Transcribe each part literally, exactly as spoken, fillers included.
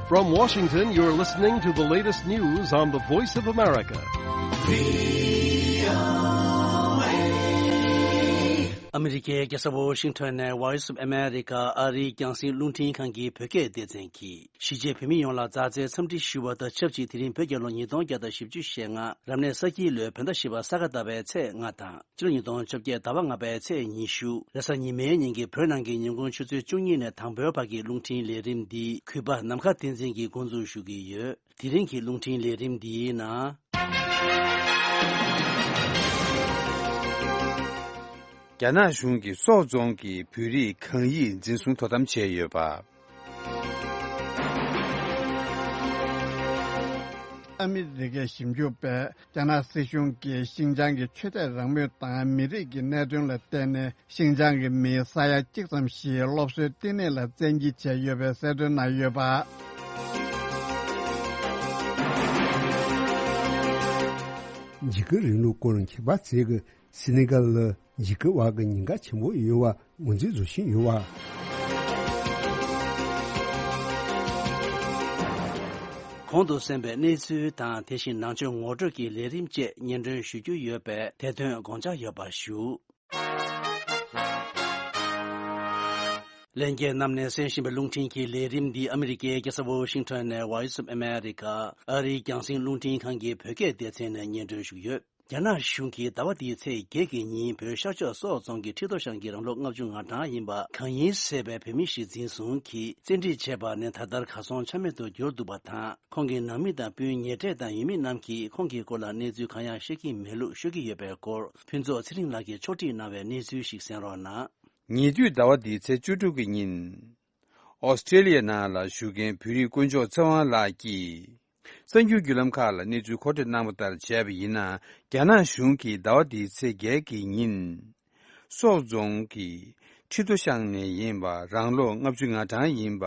From Washington, you're listening to the latest news on the Voice of America. ཨ་མི་རི་ཀའི་རྒྱལ་ས་ཝོ་ཤིང་ཊོན་ནས་Voice of America ཨ་རིའི་རྒྱང་སྲིང་རླུང་འཕྲིན་ཁང་གི་བོད་སྐད་སྡེ་ཚན་གྱིས། གཞིས་བྱེས་བོད་མི་ཡོངས་ལ་མཛའ་བརྩེའི་འཚམས་འདྲི་ཞུ་བ་དང་ཆབས་ཅིག་དེ་རིང་བོད་རྒྱལ་ལོ་ཉིས་སྟོང་བརྒྱ་དང་བཞི་བཅུ་ཞེ་ལྔ། རབ་གནས་ས་ཁྱིའི་ལོའི་བོད་ཟླ་བཞི་པ་ས་ག་ཟླ་བའི་ཚེས་ལྔ་དང་། སྤྱི་ལོ་ཉིས་སྟོང་བཅོ་བརྒྱད་ཟླ་བ་ལྔ་པའི་ཚེས་ཉི་ཤུ། རེས་གཟའ་ཉི་མའི་ཉིན་གྱི་བོད་ནང་གི་ཉིན་གུང་ཆུ་ཚོད་བཅུ་གཉིས་ནས་དང་པོའི་བར་གྱི་རླུང་འཕྲིན་ལས་རིམ་འདི་གུས་པ་ནམ་མཁའ་བསྟན་འཛིན་གྱིས་འགོ་འཛུགས་ཞུ་གི་ཡོད། དེ་རིང་གི་རླུང་འཕྲིན་ལས་རིམ་འདིའི་ནང་། རྒྱ་ནག་གཞུང་གིས་སོག་རྫོང་གི་བོད་རིགས་གང་ཡིད་འཛིན་བཟུང་དོ་དམ་བྱས་ཡོད་པ། ཨ་མི་རི་ཀའི་ཞིབ་འཇུག་པས་རྒྱ་ནག་སྲིད་གཞུང་གིས་ཤིན་ཅང་གི་ཆོས་དད་རང་མོས་དང་མི་རིགས་ཀྱི་གནད་དོན་ལ་བརྟེན་ནས། ཤིན་ཅང་གི་མི་ས་ཡ་གཅིག་ཙམ་ཞིག་སློབ་གསོའི་བསྟི་གནས་ལ་བཙན་འཁྱེར་བྱས་ཡོད་པའི་གསལ་སྟོན་གནང་ཡོད་པ། འཇིགས་སྐུལ་རིང་ལུགས་སྐོར་མཁས་པ་ཚོས་ཀྱིས་སེ་ནེ་གལ་ལ་འཇིགས་སྐུལ་བ་གི་ཉེན་ཁ་ཆེན་པོ་ཡོད་པ་ངོས་འཛིན་བཟོ་བཞིན་ཡོད་པ། གོང་དུ་གསན་པའི་གནས་ཚུལ་དང་དེ་བཞིན་ནང་ཆོས་ངོ་སྤྲོད་ཀྱི་ལས་རིམ་བཅས་སྙན་སྒྲོན་ཞུ་རྒྱུ་ཡོད་པས་དེ་དོན་དགོངས་འཇགས་ཡོད་པ་ཞུ། ལྷན་རྒྱས་རྣམས་ནས་གསན་བཞིན་པའི་རླུང་འཕྲིན་གྱི་ལས་རིམ་འདི་ཨ་མི་རི་ཀའི་རྒྱལ་ས་ཝོ་ཤིང་ཊོན་ནས་Voice of America ཨ་རིའི་རྒྱང་སྲིང་རླུང་འཕྲིན་ཁང་གི་བོད་སྐད་སྡེ་ཚན་ནས་སྙན་སྒྲོན་ཞུ་གི་ཡོད། རྒྱ་ནག་གཞུང་གིས་ཟླ་བ་འདིའི་ཚེས་བརྒྱད་ཀྱི་ཉིན་བོད་ཤར་ཕྱོགས་སོག་རྫོང་གི་ཁྲི་ཐོ་ཤང་གི་རང་ལོ་ལྔ་བཅུ་ང་གྲངས་ཡིན་པ་གང་ཡིན་ཟེར་བའི་བོད་མི་ཞིག་འཛིན་བཟུང་གིས་བཙན་ཁྲིད་བྱས་པ་ནི་ད་ལྟར་གར་སོང་ཆ་མེད་དུ་གྱུར་འདུག་པ་དང་། ཁོང་གི་ནང་མི་དང་སྤུན་ཉེ་འབྲེལ་དང་ཡུལ་མི་རྣམས་ཀྱིས་ཁོང་གི་སྐོར་ལ་གནས་ཚུལ་གང་ཡང་ཤེས་ཀྱི་མེད་ལུགས་ཤོད་ཀྱི་ཡོད་པའི་སྐོར་ཕུན་ཚོགས་ཚེ་རིང་ལགས་ཀྱིས་ཕྱོགས་སྒྲིག་གནང་བའི་གནས་ཚུལ་ཞིག་གསན་རོགས་གནང་། ཉེ་དུས་ཟླ་བ་འདིའི་ཚེས་བཅུ་དྲུག་གི་ཉིན། ཨོ་སི་ཀྲེ་ལི་ཡ་ནང་ལ་བཞུགས་མཁན་བོད་རིགས་དཀོན་མཆོག་ཚེ་དབང་ལགས་ཀྱིས། གསར་འགྱུར་བརྒྱུད་ལམ་ཁག་ལ་གནས་ཚུལ་མཁོ་སྤྲོད་གནང་བ་ལྟར་བྱས་པ་ཡིན་ན། རྒྱ་ནག་གཞུང་གིས་ཟླ་བ་འདིའི་ཚེས་བརྒྱད་ཀྱི་ཉིན། སོག་རྫོང་གི་ཁྲི་ཐོ་ཤང་ནས་ཡིན་པ་རང་ལོ་ལྔ་བཅུ་ང་གྲངས་ཡིན་པ།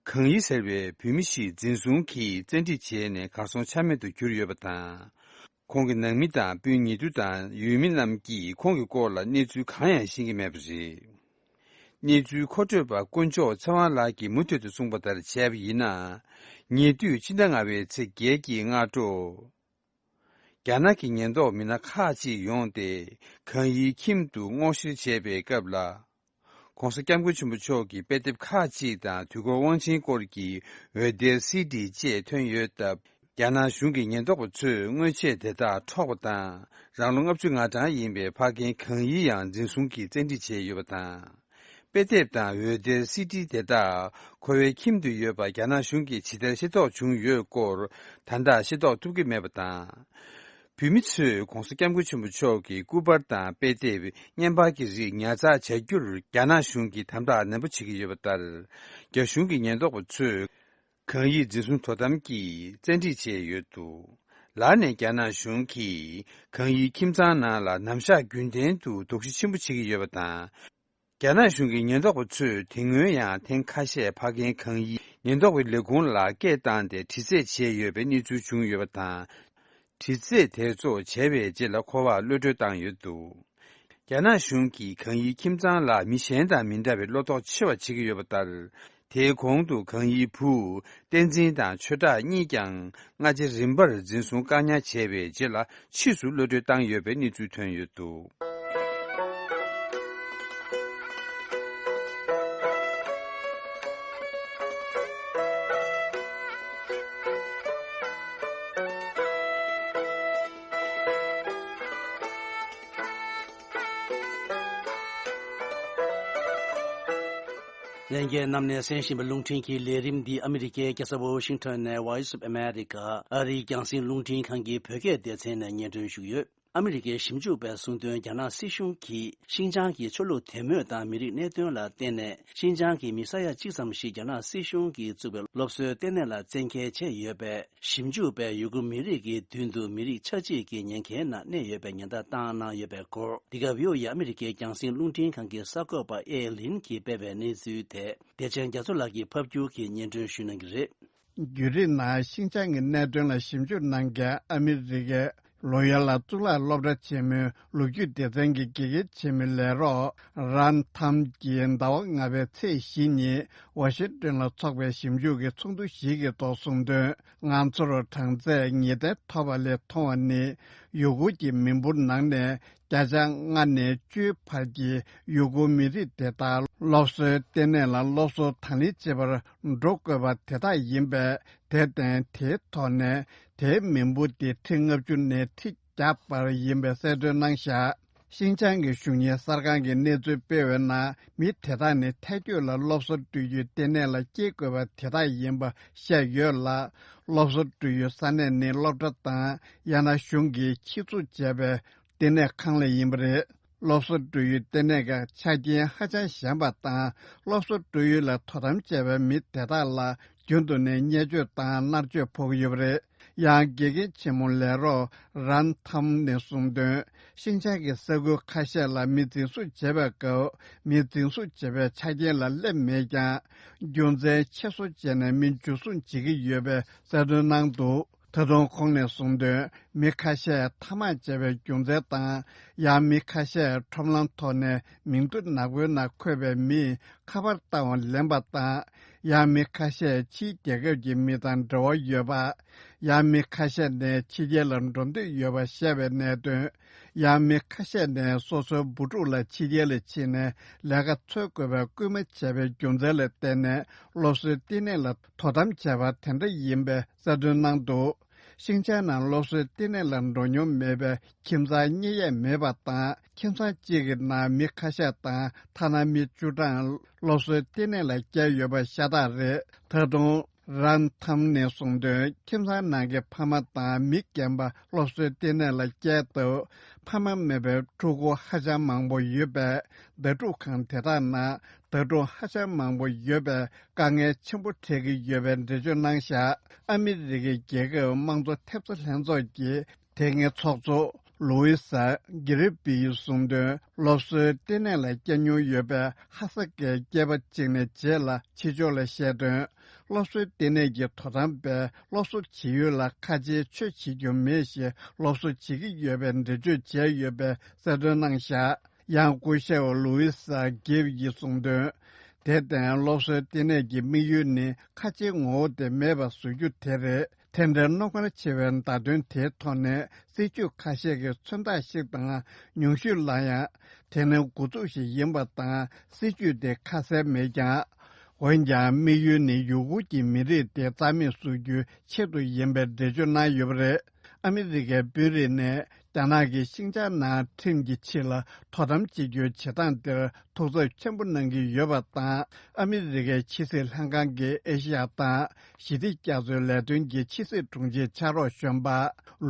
གང་ཡི་ཟེར་བའི་བོད་མི་ཞིག་འཛིན་བཟུང་གིས་བཙན་ཁྲིད་བྱས་ནས་གར་སོང་ཆ་མེད་དུ་གྱུར་ཡོད་པ་དང་། ཁོང་གི་ནང་མི་དང་སྤུན་ཉེ་དུ་དང་ཡུལ་མི་རྣམས་ཀྱིས་ཁོང་གི་སྐོར་ལ་གནས་ཚུལ་གང་ཡང་ཤེས་ཀྱི་མེད་པ་རེད། གནས་ཚུལ་མཁོ་སྤྲོད་པ་དཀོན་མཆོག་ཚེ་དབང་ལགས་ཀྱིས་མུ་མཐུད་དུ་གསུངས་པ་ལྟར་བྱས་པ་ཡིན་ན། ཉེ་དུས་ཕྱི་ཟླ་ལྔ་པའི་ཚེས་བརྒྱད་ཀྱི་སྔ་དྲོ། རྒྱ་ནག་གི་ཉེན་རྟོག་མི་སྣ་ཁག་ཅིག་ཡོང་སྟེ་གང་ཡིའི་ཁྱིམ་དུ་སྔོག་བཤེར་བྱས་པའི་སྐབས་ལ། ༸གོང་ས་༸སྐྱབས་མགོན་ཆེན་པོ་མཆོག་གི་དཔེ་དེབ་ཁག་ཅིག་དང་དུས་འཁོར་དབང་ཆེན་སྐོར་གྱི་འོད་སྡེར་སི་ཌི་བཅས་ཐོན་ཡོད་སྟབས། རྒྱ་ནག་གཞུང་གི་ཉེན་རྟོག་པ་ཚོས་དངོས་ཆས་དེ་དག་འཕྲོག་པ་དང་། རང་ལོ་ལྔ་བཅུ་ང་གྲངས་ཡིན་པའི་ཕ་རྒན་གང་ཡི་ཡང་འཛིན་བཟུང་གིས་བཙན་ཁྲིད་བྱས་ཡོད་པ་དང་། དཔེ་དེབ་དང་འོད་སྡེར་སི་ཌི་དེ་དག་ཁོ་བའི་ཁྱིམ་དུ་ཡོད་པ་རྒྱ་ནག་གཞུང་གིས་ཇི་ལྟར་ཤེས་རྟོགས་བྱུང་ཡོད་སྐོར་ད་ལྟ་ཤེས་རྟོགས་ཐུབ་ཀྱི་མེད་པ་དང་། བོད་མི་ཚོས་༸གོང་ས་༸སྐྱབས་མགོན་ཆེན་པོ་མཆོག་གི་སྐུ་པར་དང་དཔེ་དེབ་བརྙན་པར་གྱི་རིགས་ཉར་ཚགས་བྱ་རྒྱུར་རྒྱ་ནག་གཞུང་གིས་དམ་དྲག་ནན་པོ་བྱེད་ཀྱི་ཡོད་པ་ལྟར། རྒྱ་གཞུང་གི་ཉེན་རྟོག་པ་ཚོས་གང་ཡིད་འཛིན་བཟུང་དོ་དམ་གྱིས་བཙན་ཁྲིད་བྱས་ཡོད་འདུག་ལར་ནས་རྒྱ་ནག་གཞུང་གིས་གང་ཡིད་ཁྱིམ་ཚང་ནང་ལ་ནམ་ཞག་རྒྱུན་ལྡན་དུ་དོགས་གཞི་ཆེན་པོ་བྱེད་ཀྱི་ཡོད་པ་དང་། རྒྱ་ནག་གཞུང་གི་ཉེན་རྟོག་པ་ཚོས་དེ་སྔོན་ཡང་ཐེངས་ཁ་ཤས་ཕ་རྒན་གང་ཡིས་ཉེན་རྟོག་པའི་ལས་ཁུངས་ལ་སྐད་བཏང་སྟེ་དྲི་རྩད་བྱས་ཡོད་པའི་གནས་ཚུལ་བྱུང་ཡོད་པ་དང་། དྲི་རྩད་དེ་ཚོ་བྱས་པའི་རྗེས་ལ་ཁོ་པར་གློད་གྲོལ་བཏང་ཡོད་འདུག་རྒྱ་ནག་གཞུང་གིས་གང་ཡིའི་ཁྱིམ་ཚང་ལ་མི་གཞན་དང་མི་འདྲ་བའི་བློ་དོགས་ཆེ་བ་བྱེད་ཀྱི་ཡོད་པ་ལྟར། དེའི་གོང་དུ་གང་ཡིའི་བུ་བསྟན་འཛིན་དང་ཆོས་གྲགས་གཉིས་ཀྱང་སྔ་རྗེས་རིམ་པར་འཛིན་བཟུང་བཀག་ཉར་བྱས་པའི་རྗེས་ལ་ཕྱིས་སུ་གློད་གྲོལ་བཏང་ཡོད་པའི་གནས་ཚུལ་ཐོན་ཡོད་འདུག་ལྷན་རྒྱས་རྣམས་ནས་གསན་བཞིན་པའི་རླུང་འཕྲིན་གྱི་ལས་རིམ་འདི་ཨ་མི་རི་ཀའི་རྒྱལ་ས་ཝོ་ཤིང་ཊོན་ནས་Voice of America ཨ་རིའི་རྒྱང་སྲིང་རླུང་འཕྲིན་ཁང་གི་བོད་སྐད་སྡེ་ཚན་ནས་སྙན་སྒྲོན་ཞུས་ཡོད། ཨ་མི་རི་ཀའི་ཞིབ་འཇུག་པས་གསུངས་དོན། རྒྱ་ནག་སྲིད་གཞུང་གིས་ཤིན་ཅང་གི་ཆོས་ལུགས་དད་མོས་དང་མི་རིགས་གནད་དོན་ལ་བརྟེན་ནས་ཤིན་ཅང་གི་མི་ས་ཡ་གཅིག་ཙམ་ཞིག་རྒྱ་ནག་སྲིད་གཞུང་གིས་བཙུགས་པའི་སློབ་གསོའི་ལྟེ་གནས་ལ་བཙན་འཁྱེར་བྱས་ཡོད་པས། ཞིབ་འཇུག་པས་ཡུ་གུར་མི་རིགས་ཀྱི་མདུན་དུ་མི་རིགས་ཆགས་འཇིག་གི་ཉེན་ཁའི་ནང་གནས་ཡོད་པའི་ཉེན་བརྡ་བཏང་གནང་ཡོད་པའི་སྐོར། འདི་ག་བྷི་ཨོ་ཨེ་ཨ་མི་རི་ཀའི་རྒྱང་སྲིང་རླུང་འཕྲིན་ཁང་གི་གསར་འགོད་པ་ཨེ་ལིན་གྱིས་སྤེལ་བའི་གནས་ཚུལ་དེ་བདེ་ཆེན་རྒྱ་མཚོ་ལགས་ཀྱིས་ཕབ་སྒྱུར་གྱིས་སྙན་སྒྲོན་ཞུ་གནང་གི་རེད། བརྒྱུད་རིམ་ནང་ཤིན་ཅང་གི་གནད་དོན་ལ་ཞིབ་འཇུག་གནང་མཁན་ཨ་མི་རི་ཀའི་ ལོ་ཡར་ལ་གཙུག་ལག་སློབ་གྲྭ་ཆེན་མོའི་ལོ་རྒྱུས་སྡེ་ཚན་གྱི་དགེ་རྒན་ཆེན་མོའི་ལས་རོགས་རན་ཐམ་གྱིས་ཟླ་བ་ལྔ་པའི་ཚེས་བཞི་ཉིན་ཝ་ཤིང་ཏོན་ལ་འཚོགས་པའི་ཞིབ་འཇུག་གི་ཚོགས་འདུ་ཞིག་གིས་གསུངས་དོན། ང་ཚོར་གྲངས་ཚད་ངེས་གཏན་ཐོབ་པ་ལས་མཐོང་བ་ནི། ཡུ་གུར་གྱི་མི་འབོར་ནང་ནས་བརྒྱ་ཆ་ལྔ་ནས་བཅུའི་བར་གྱི་ཡུ་གུར་མི་རིགས་དེ་དག་སློབ་གསོའི་ལྟེ་གནས་ལ་སློབ་གསོ་དང་ལེན་བྱེད་པར་འགྲོ་དགོས་པ་དེ་དག་ཡིན་པས། དེར་བརྟེན། དེའི་ཐོག་ནས་དེའི་མི་འབོར་དེ་ཁྲི་ལྔ་བཅུ་ནས་ཁྲི་བརྒྱ་བར་ཡིན་པའི་གསལ་སྟོན་གནང་བཞག་ཤིན་ཅང་གི་གཞུང་གཉེར་གསར་ཁང་གིས་གནས་ཚུལ་སྤེལ་བའི་ནང་། མི་དེ་དག་ནི་ཐལ་སྐྱོད་ལ་སློབ་གསོ་སྤྲོད་རྒྱུའི་ལྟེ་གནས་ལ་སྐྱེལ་དགོས་པ་དེ་དག་ཡིན་པ་བཤད་ཡོད་ལ། སློབ་གསོ་སྤྲོད་ཡུལ་ས་གནས་ནི་སློབ་གྲྭ་དང་། ཡང་ན་གཞུང་གིས་ཆེད་འཛུགས་བྱས་པའི་ལྟེ་གནས་ཁང་ལ་ཡིན་པ་རེད། སློབ་གསོ་སྤྲོད་ཡུལ་ལྟེ་གནས་ཀྱི་ཆ་རྐྱེན་ཧ་ཅང་ཞན་པ་དང་། སློབ་གསོ་སྤྲོད་ཡུལ་ལ་དོ་དམ་བྱས་པའི་མི་དེ་དག་ལ་རྒྱུན་དུ་ནས་བརྙས་བཅོས་དང་མནར་གཅོད་ཕོག་གི་ཡོད་པ་རེད། ཡང་། དགེ་རྒན་ཆེན་མོ་ལས་རོགས་རན་ཐམ་ནས་གསུངས་དོན། ཤིན་ཅང་གི་ས་ཁུལ་ཁ་ཤས་ལ་མི་འཛིན་བཟུང་བྱེད་པའི་སྐབས། མི་འཛིན་བཟུང་བྱེད་པའི་ཆ་རྐྱེན་ལ་སླེབས་མེད་ཀྱང་། རྒྱུ་མཚན་ཆེ་བཟོ་བྱས་ནས་མི་འཇུ་བཟུང་བྱེད་ཀྱི་ཡོད་པའི་གསལ་སྟོན་གནང་འདུག་ད་དུང་ཁོང་ནས་གསུངས་དོན། མི་ཁ་ཤས་ཐ་མག་བཅད་པའི་རྒྱུ་མཚན་དང་། ཡང་མི་ཁ་ཤས་ཁྲོམ་ལམ་ཐོག་ནས་མིང་ཐོ་ནག་པོའི་ནང་འཁོད་པའི་མིས་ཁ་པར་བཏང་བ་ལེན་པ་དང་། ཡང་མི་ཁ་ཤས་ཕྱིའི་རྒྱལ་ཁབ་ཀྱི་མི་དང་འབྲེལ་བ་ཡོད་པ། ཡང་མི་ཁ་ཤས་ནས་ཕྱི་རྒྱལ་ལ་འགྲོ་འདོད་ཡོད་པ་བཤད་པའི་གནད་དོན། ཡང་མི་ཁ་ཤས་ནས་སོ་སོའི་བུ་ཕྲུག་ལ་ཕྱི་རྒྱལ་ལ་ཕྱིན་ནས་ལས་ཀ་འཚོལ་དགོས་པའི་སྐུལ་མ་བྱས་པའི་རྒྱུ་མཚན་ལ་བརྟེན་ནས་སློབ་གསོའི་ལྟེ་གནས་ལ་དོ་དམ་བྱས་པ་དེ་འདྲ་ཡིན་པའི་གསལ་སྟོན་གནང་འདུག་ཤིང་ཅང་ནང་སློབ་གསོའི་ལྟེ་གནས་ལ་འགྲོ་མྱོང་མེད་པའི་ཁྱིམ་ཚང་གཉེར་ཡས་མེད་པ་དང་། ཁྱིམ་ཚང་གཅིག་གི་ནང་མི་ཁ་ཤས་དང་། ཐ་ན་མི་བཅུ་གྲངས་སློབ་གསོའི་ལྟེ་གནས་ལ་བསྐྱལ་ཡོད་པ་ཤ་སྟག་རེད། ད་དུང་། རན་ཐམ་ནས་གསུངས་དོན། ཁྱིམ་ཚང་ནང་གི་ཕ་མ་དང་མི་རྒན་པ་སློབ་གསོའི་ལྟེ་གནས་ལ་བསྐྱལ་སྟབས། ཕ་མ་མེད་པའི་ཕྲུ་གུ་ཧ་ཅང་མང་པོ་ཡོད་པས། ཟླ་སྒྲུབ་ཁང་དེ་དག་ནང་ཟླ་སྒྲུབ་ཧ་ཅང་མང་པོ་ཡོད་པས། དཀའ་ངལ་ཆེན་པོ་འཕྲད་ཀྱི་ཡོད་པའི་འགྲེལ་བརྗོད་གནང་བཞག་ཨ་མི་རི་ཀའི་རྒྱལ་ཁབ་དམངས་གཙོ་ཐེབས་རྩ་ལྷན་ཚོགས་ཀྱི་དེ་སྔའི་ཚོགས་གཙོ་ལུའི་ས་གྷི་རི་པི་ཡིས་གསུངས་དོན། སློབ་གསོའི་ལྟེ་གནས་ལ་བསྐྱལ་མྱོང་ཡོད་པའི་ཧ་ས་ཀའི་སྐྱེས་པ་གཅིག་ནས་རྗེས་ལ་ཕྱི་ཕྱོགས་ལ་བཤད་དོན། སློབ་གསོའི་ལྟེ་གནས་ཀྱི་དོ་དམ་པས་སློབ་གསོ་བྱེད་ཡུལ་ལ་ཁ་ཆེའི་ཆོས་བྱེད་རྒྱུ་མེད་ཞེས། སློབ་གསོ་བྱེད་ཀྱི་ཡོད་པའི་འགྲེལ་བརྗོད་བྱས་ཡོད་པའི་གསལ་སྟོན་གནང་བཞག་ཡང་སྐུ་ཞབས་ལུའི་ས་གྷིབ་ཡིས་གསུངས་དོན། དེར་བརྟེན། སློབ་གསོའི་ལྟེ་གནས་ཀྱི་དམིགས་ཡུལ་ནི་ཁ་ཆེའི་ངོ་བོ་དེ་མེད་པ་བཟོ་རྒྱུ་དེ་རེད། དེ་འདྲའི་རྣོ་ངར་ཆེ་བའི་བརྡ་དོན་དེའི་ཐོག་ནས། སྲིད་ཇུས་ཁ་ཤས་ཀྱི་མཚོན་རྟགས་ཤིག་དང་ཉུང་ཤོས་ལ་ཡང་། དེ་ནི་འགོ་འཛུགས་ཤིག་ཡིན་པ་དང་། སྲིད་ཇུས་དེ་ཁ་གསལ་མེད་ཀྱང་། འོན་ཀྱང་། དམིགས་ཡུལ་ནི་ཡུ་གུར་གྱི་མི་རིགས་དེ་རྩ་མེད་བཟོ་རྒྱུའི་ཆེད་དུ་ཡིན་པའི་འགྲེལ་བརྗོད་གནང་ཡོད་པ་རེད། ཨ་མི་རི་ཀའི་དཔོན་རིགས་ནས། རྒྱ་ནག་གིས་ཤིན་ཅང་ནང་ཁྲིམས་ཀྱི་ཕྱིར་ལ་དོ་དམ་བྱེད་རྒྱུའི་བྱེད་སྟངས་དེར་ཐུགས་འཚབ་ཆེན་པོ་གནང་གི་ཡོད་པ་དང་། ཨ་མི་རི་ཀའི་ཕྱི་སྲིད་ལྷན་ཁང་གི་ཨེ་ཤི་ཡ་དང་ཞི་བདེ་རྒྱ་མཚོའི་ལས་དོན་གྱི་ཕྱི་སྲིད་དྲུང་ཆེ་ཕྱག་རོགས་གཞོན་པ་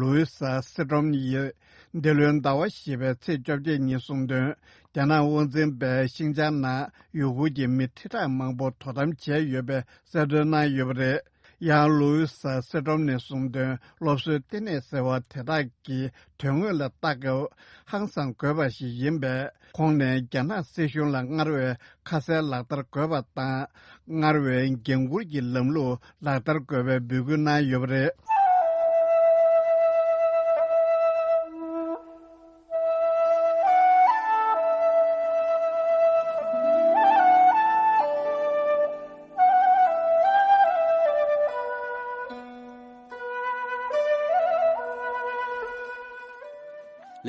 ལུའི་ས་སི་ཏྲོམ་ཡིས། འདི་ལོའི་ཟླ་བ་བཞི་པའི་ཚེས་བཅོ་བརྒྱད་ཉིན་གསུངས་དོན། རྒྱ་ནག་དབང་འཛིན་པས་ཤིན་ཅང་ནང་ཡུ་གུར་གྱི་མི་ཁྲི་ཕྲག་མང་པོ་དོ་དམ་བྱས་ཡོད་པའི་གསལ་སྟོན་གནང་ཡོད་པ་རེད། ཡང་ལུའི་ས་སི་ཏྲོམ་ནས་གསུངས་དོན། སློབ་གསོའི་ལྟེ་གནས་ཟེར་བ་དེ་དག་གི་དོན་དངོས་ལ་ལྟ་སྐབས་ཧང་སང་དགོས་པ་ཞིག་ཡིན་པས། ཁོང་ནས་རྒྱ་ནག་སྲིད་གཞུང་ལ་སྔར་བས་ཁ་གསལ་ལག་བསྟར་དགོས་པ་དང་། སྔར་བས་འགན་འཁུར་གྱི་ལམ་ལུགས་ལག་བསྟར་དགོས་པའི་འབོད་སྐུལ་གནང་ཡོད་པ་རེད།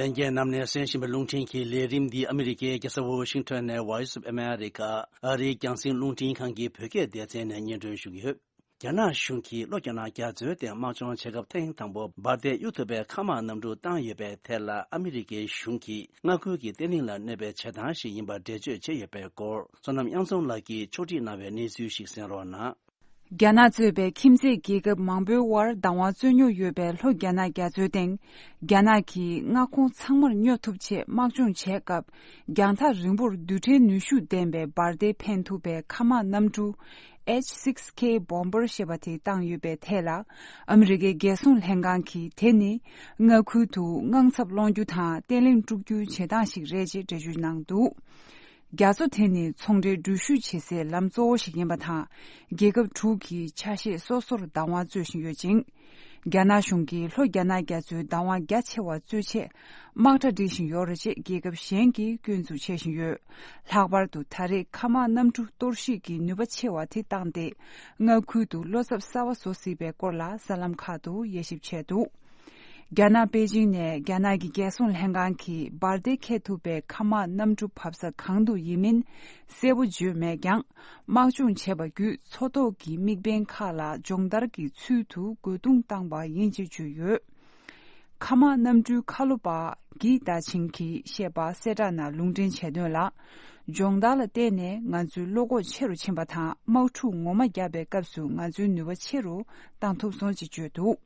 ལྷན་རྒྱས་རྣམས་ནས་གསན་བཞིན་པའི་རླུང་འཕྲིན་གྱི་ལས་རིམ་འདི་ཨ་མི་རི་ཀའི་རྒྱལ་ས་ཝོ་ཤིང་ཊོན་ནས་Voice of America ཨ་རིའི་རྒྱང་སྲིང་རླུང་འཕྲིན་ཁང་གི་བོད་སྐད་སྡེ་ཚན་ནས་སྙན་སྒྲོན་ཞུ་གི་ཡོད། རྒྱ་ནག་གཞུང་གིས་ལྷོ་རྒྱ་ནག་རྒྱ་མཚོའི་སྟེང་དམག་སྦྱོང་བྱེད་སྐབས་ཐེངས་དང་པོ་འབར་མདེལ་གཡུག་ཐུབ་པའི་མཁའ་དམག་གནམ་གྲུ་བཏང་ཡོད་པའི་ཐད་ལ། ཨ་མི་རི་ཀའི་གཞུང་གིས་མངའ་ཁུལ་གྱི་བརྟན་ལྷིང་ལ་གནོད་པའི་བྱེད་སྟངས་ཤིག་ཡིན་པར་འགྲེལ་བརྗོད་བྱས་ཡོད་པའི་སྐོར། བསོད་ནམས་དབྱངས་འཛོམས་ལགས་ཀྱིས་ཕྱོགས་སྒྲིག་གནང་བའི་གནས་ཚུལ་ཞིག་གསན་རོགས་གནང་། རྒྱ་ནག་གཙོས་པའི་ཁྱིམ་མཚེས་རྒྱལ་ཁབ་མང་པོའི་དབར་བདག་དབང་རྩོད་རྙོག་ཡོད་པའི་ལྷོ་རྒྱ་ནག་རྒྱ་མཚོའི་སྟེང་། རྒྱ་ནག་གིས་མངའ་ཁོངས་ཚང་མར་སྙོབ་ཐུབ་ཆེད་དམག་སྦྱོང་བྱས་སྐབས། རྒྱང་ཐག་རིང་པོར་རྡུལ་ཕྲན་ནུས་ཤུགས་ལྡན་པའི་འབར་མདེལ་འཕེན་ཐུབ་པའི་མཁའ་དམག་གནམ་གྲུ་H six K Bomber ཞེས་པ་དེ་བཏང་ཡོད་པའི་ཐད་ལ། ཨ་མི་རི་ཀའི་རྒྱལ་སྲུང་ལྷན་ཁང་གིས་དེ་ནི་མངའ་ཁུལ་དུ་དངངས་འཚབ་སློང་རྒྱུ་དང་བརྟན་ལྷིང་དཀྲུག་རྒྱུའི་བྱེད་སྟངས་ཤིག་རེད་ཅེས་འགྲེལ་བརྗོད་གནང་འདུག་རྒྱ་མཚོ་དེ་ནི་ཚོང་འབྲེལ་འགྲུལ་བཞུད་བྱེད་སའི་ལམ་གཙོ་བོ་ཞིག་ཡིན་པ་དང་། རྒྱལ་ཁབ་དྲུག་གིས་ཆ་ཤས་སོ་སོར་བདག་དབང་རྩོད་བཞིན་ཡོད་ཅིང་། རྒྱ་ནག་གཞུང་གིས་ལྷོ་རྒྱ་ནག་རྒྱ་མཚོའི་བདག་དབང་རྒྱ་ཆེ་བ་རྩོད་ཆེད་དམག་གྲ་སྒྲིག་བཞིན་ཡོད་རེད་ཅེས་རྒྱལ་ཁབ་གཞན་གྱིས་སྐྱོན་འཛུགས་བྱེད་བཞིན་ཡོད། ལྷག་པར་དུ་ད་རེས་མཁའ་དམག་གནམ་གྲུ་གཏོར་བཤིག་གི་ནུས་པ་ཆེ་བ་དེ་བཏང་སྟེ། མངའ་ཁུལ་དུ་བློ་འཚབ་གསར་བ་བཟོ་སྲིད་པའི་སྐོར་ལ་གསར་ལམ་ཁག་ཏུ་དབྱེ་ཞིབ་བྱས་འདུག་རྒྱ་ནག་པེ་ཅིང་ནས་རྒྱ་ནག་གི་རྒྱལ་སྲུང་ལྷན་ཁང་གིས་འབར་མདེལ་འཁྱེར་ཐུབ་པའི་མཁའ་དམག་གནམ་གྲུ་བབས་ས་གང་དུ་ཡིན་མིན་གསལ་པོ་བརྗོད་མེད་ཀྱང་། དམག་སྦྱོང་བྱས་པ་བརྒྱུད་མཚོ་ཐོག་གི་དམིགས་འབེན་ཁག་ལ་སྦྱོང་བརྡར་གྱི་ཚུལ་དུ་རྒོལ་རྡུང་བཏང་པ་ཡིན་ཅེས་བརྗོད་ཡོད། མཁའ་དམག་གནམ་གྲུའི་ཁ་ལོ་པ་གི་ཏཱ་ཆིང་གིས་བཤད་པ་གསལ་བསྒྲགས་ནང་ལུང་འདྲེན་བྱས་དོན་ལ། སྦྱོང་བརྡར་ལ་བརྟེན་ནས་ང་ཚོའི་བློ་ཁོག་ཆེ་རུ་ཕྱིན་པ་དང་། དམག་འཁྲུག་ངོ་མ་བརྒྱབ་པའི་སྐབས་སུ་ང་ཚོའི་ནུས་པ་ཆེ་རུ་བཏང་ཐུབ་སོང་ཅེས་བརྗོད་འདུག་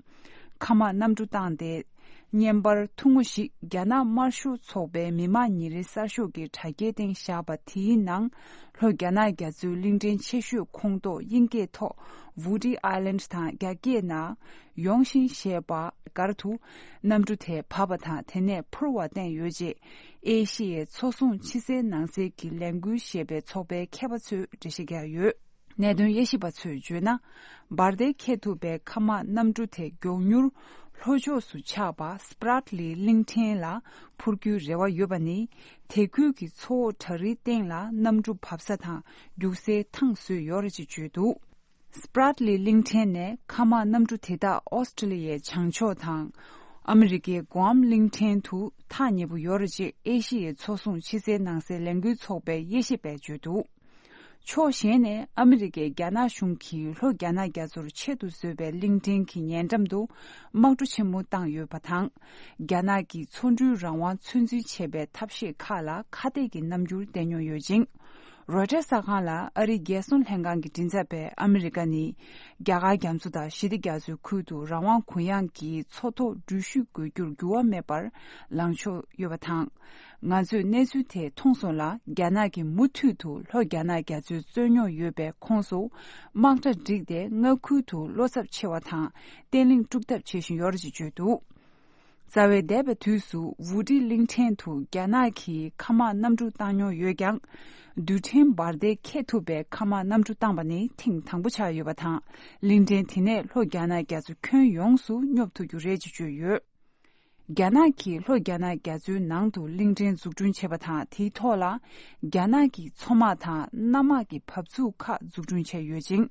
མཁའ་དམག་གནམ་གྲུ་བཏང་སྟེ། བརྙན་པར་ཐུང་ངུ་ཞིག་རྒྱ་ནག་དམར་ཤོག་ཚོགས་པའི་མི་དམངས་ཉིན་རེའི་གསར་ཤོག་གི་དྲ་རྒྱའི་སྟེང་བཞག་པ་དེའི་ནང་། ལྷོ་རྒྱ་ནག་རྒྱ་མཚོའི་གླིང་ཕྲན་ཆེ་ཤོས་ཁོངས་གཏོགས་དབྱིན་སྐད་ཐོག་Woody Island དང་རྒྱ་སྐད་ནང་། ཡོང་ཞིང་ཞེས་པ་སྒར་དུ་གནམ་གྲུ་དེ་བབས་པ་དང་དེ་ནས་འཕུར་བ་བསྟན་ཡོད་ཅེས་ཨེ་ཤི་ཡའི་མཚོ་སྲུང་ཕྱི་གསལ་ནང་གསལ་གྱི་ལས་འགུལ་ཞེས་པའི་ཚོགས་པའི་མཁས་པ་ཚོས་འགྲེལ་བཤད་བརྒྱབ་ཡོད། གནད་དོན་དབྱེ་ཞིབ་པ་ཚོས་བརྗོད་ན། འབར་མདེལ་འཁྱེར་ཐུབ་པའི་མཁའ་དམག་གནམ་གྲུ་དེ་མགྱོགས་མྱུར་ལྷོ་ཕྱོགས་སུ་ཆགས་པ་སྤྲད་ལི་གླིང་ཕྲན་ལ་འཕུར་རྒྱུའི་རེ་བ་ཡོད་པ་ནི། དེ་ཁུལ་གྱི་མཚོ་འོག་བྲག་རིའི་སྟེང་ལ་གནམ་གྲུ་བབས་ས་དང་རྒྱུག་སའི་ཐང་བཟོས་ཡོད་རེད་ཅེས་བརྗོད་འདུག་སྤྲད་ལི་གླིང་ཕྲན་ནས་མཁའ་དམག་གནམ་གྲུ་དེ་དག་ཨོ་སི་ཀྲི་ལི་ཡའི་བྱང་ཕྱོགས་དང་། ཨ་མི་རི་ཀའི་གོའམ་གླིང་ཕྲན་དུ་ཐག་ཉེ་པོ་ཡོད་རེད་ཅེས་ཨེ་ཤི་ཡའི་མཚོ་སྲུང་ཕྱི་གསལ་ནང་གསལ་ལས་འགུལ་ཚོགས་པའི་དབྱེ་ཞིབ་པས་བརྗོད་འདུག་ཕྱོགས་གཞན་ནས་ཨ་མི་རི་ཀས་རྒྱ་ནག་གཞུང་གིས་ལྷོ་རྒྱ་ནག་རྒྱ་མཚོར་ཆེད་དུ་བཟོས་པའི་གླིང་ཕྲན་གྱི་ཉེ་འགྲམ་དུ་དམག་གྲུ་ཆེན་མོ་བཏང་ཡོད་པ་དང་། རྒྱ་ནག་གི་མཚོ་འགྲུལ་རང་དབང་ཚོད་འཛིན་བྱེད་པའི་ཐབས་ཤེས་ཁག་ལ་ཁ་གཏད་ཀྱི་རྣམ་འགྱུར་བསྟན་མྱོང་ཡོད་ཅིང་། རོའི་ཊར་གསར་ཁང་ལ་ཨ་རིའི་རྒྱལ་སྲུང་ལྷན་ཁང་གི་མགྲིན་ཚབ་པས་ཨ་མི་རི་ཀ་ནི། རྒྱ་གར་རྒྱ་མཚོ་དང་ཞི་བདེ་རྒྱ་མཚོའི་ཁུལ་དུ་རང་དབང་གུ་ཡངས་ཀྱིས་མཚོ་ཐོག་འགྲུལ་བཞུད་དགོས་རྒྱུར་འགྱུར་བ་མེད་པར་ལངས་ཕྱོགས་ཡོད་པ་དང་། ང་ཚོས་གནས་ཚུལ་དེ་མཐོང་སོང་ལ། རྒྱ་ནག་གིས་མུ་མཐུད་དུ་ལྷོ་རྒྱ་ནག་རྒྱ་མཚོའི་རྩོད་རྙོག་ཡོད་པའི་ཁོངས་སུ་དམག་གྲ་བསྒྲིགས་ཏེ། མངའ་ཁུལ་དུ་བློ་འཚབ་ཆེ་བ་དང་བརྟན་ལྷིང་སྒྲུབ་ཐབས་བྱེད་བཞིན་ཡོད་རེད་ཅེས་བརྗོད་འདུག་རྩ་བའི་འདས་པའི་དུས་སུ་ཝུ་ཏི་གླིང་ཕྲན་དུ་རྒྱ་ནག་གིས་མཁའ་དམག་གནམ་གྲུ་བཏང་མྱོང་ཡོད་ཀྱང་། རྡུལ་ཕྲན་འབར་མདེལ་འཁྱེར་ཐུབ་པའི་མཁའ་དམག་གནམ་གྲུ་བཏང་པ་ནི་ཐེངས་དང་པོ་ཆགས་ཡོད་པ་དང་། གླིང་ཕྲན་དེ་ནས་ལྷོ་རྒྱ་ནག་རྒྱ་མཚོ་ཁྱོན་ཡོངས་སུ་སྙོབ་ཐུབ་རྒྱུ་རེད་ཅེས་བརྗོད་ཡོད། རྒྱ་ནག་གིས་ལྷོ་རྒྱ་ནག་རྒྱ་མཚོའི་ནང་དུ་གླིང་ཕྲན་འཛུགས་སྐྲུན་བྱས་པ་དང་། དེའི་ཐོག་ལ་རྒྱ་ནག་གི་མཚོ་དམག་དང་གནམ་དམག་གི་བབས་ཚུགས་ཁག་འཛུགས་སྐྲུན་བྱས་ཡོད་ཅིང་།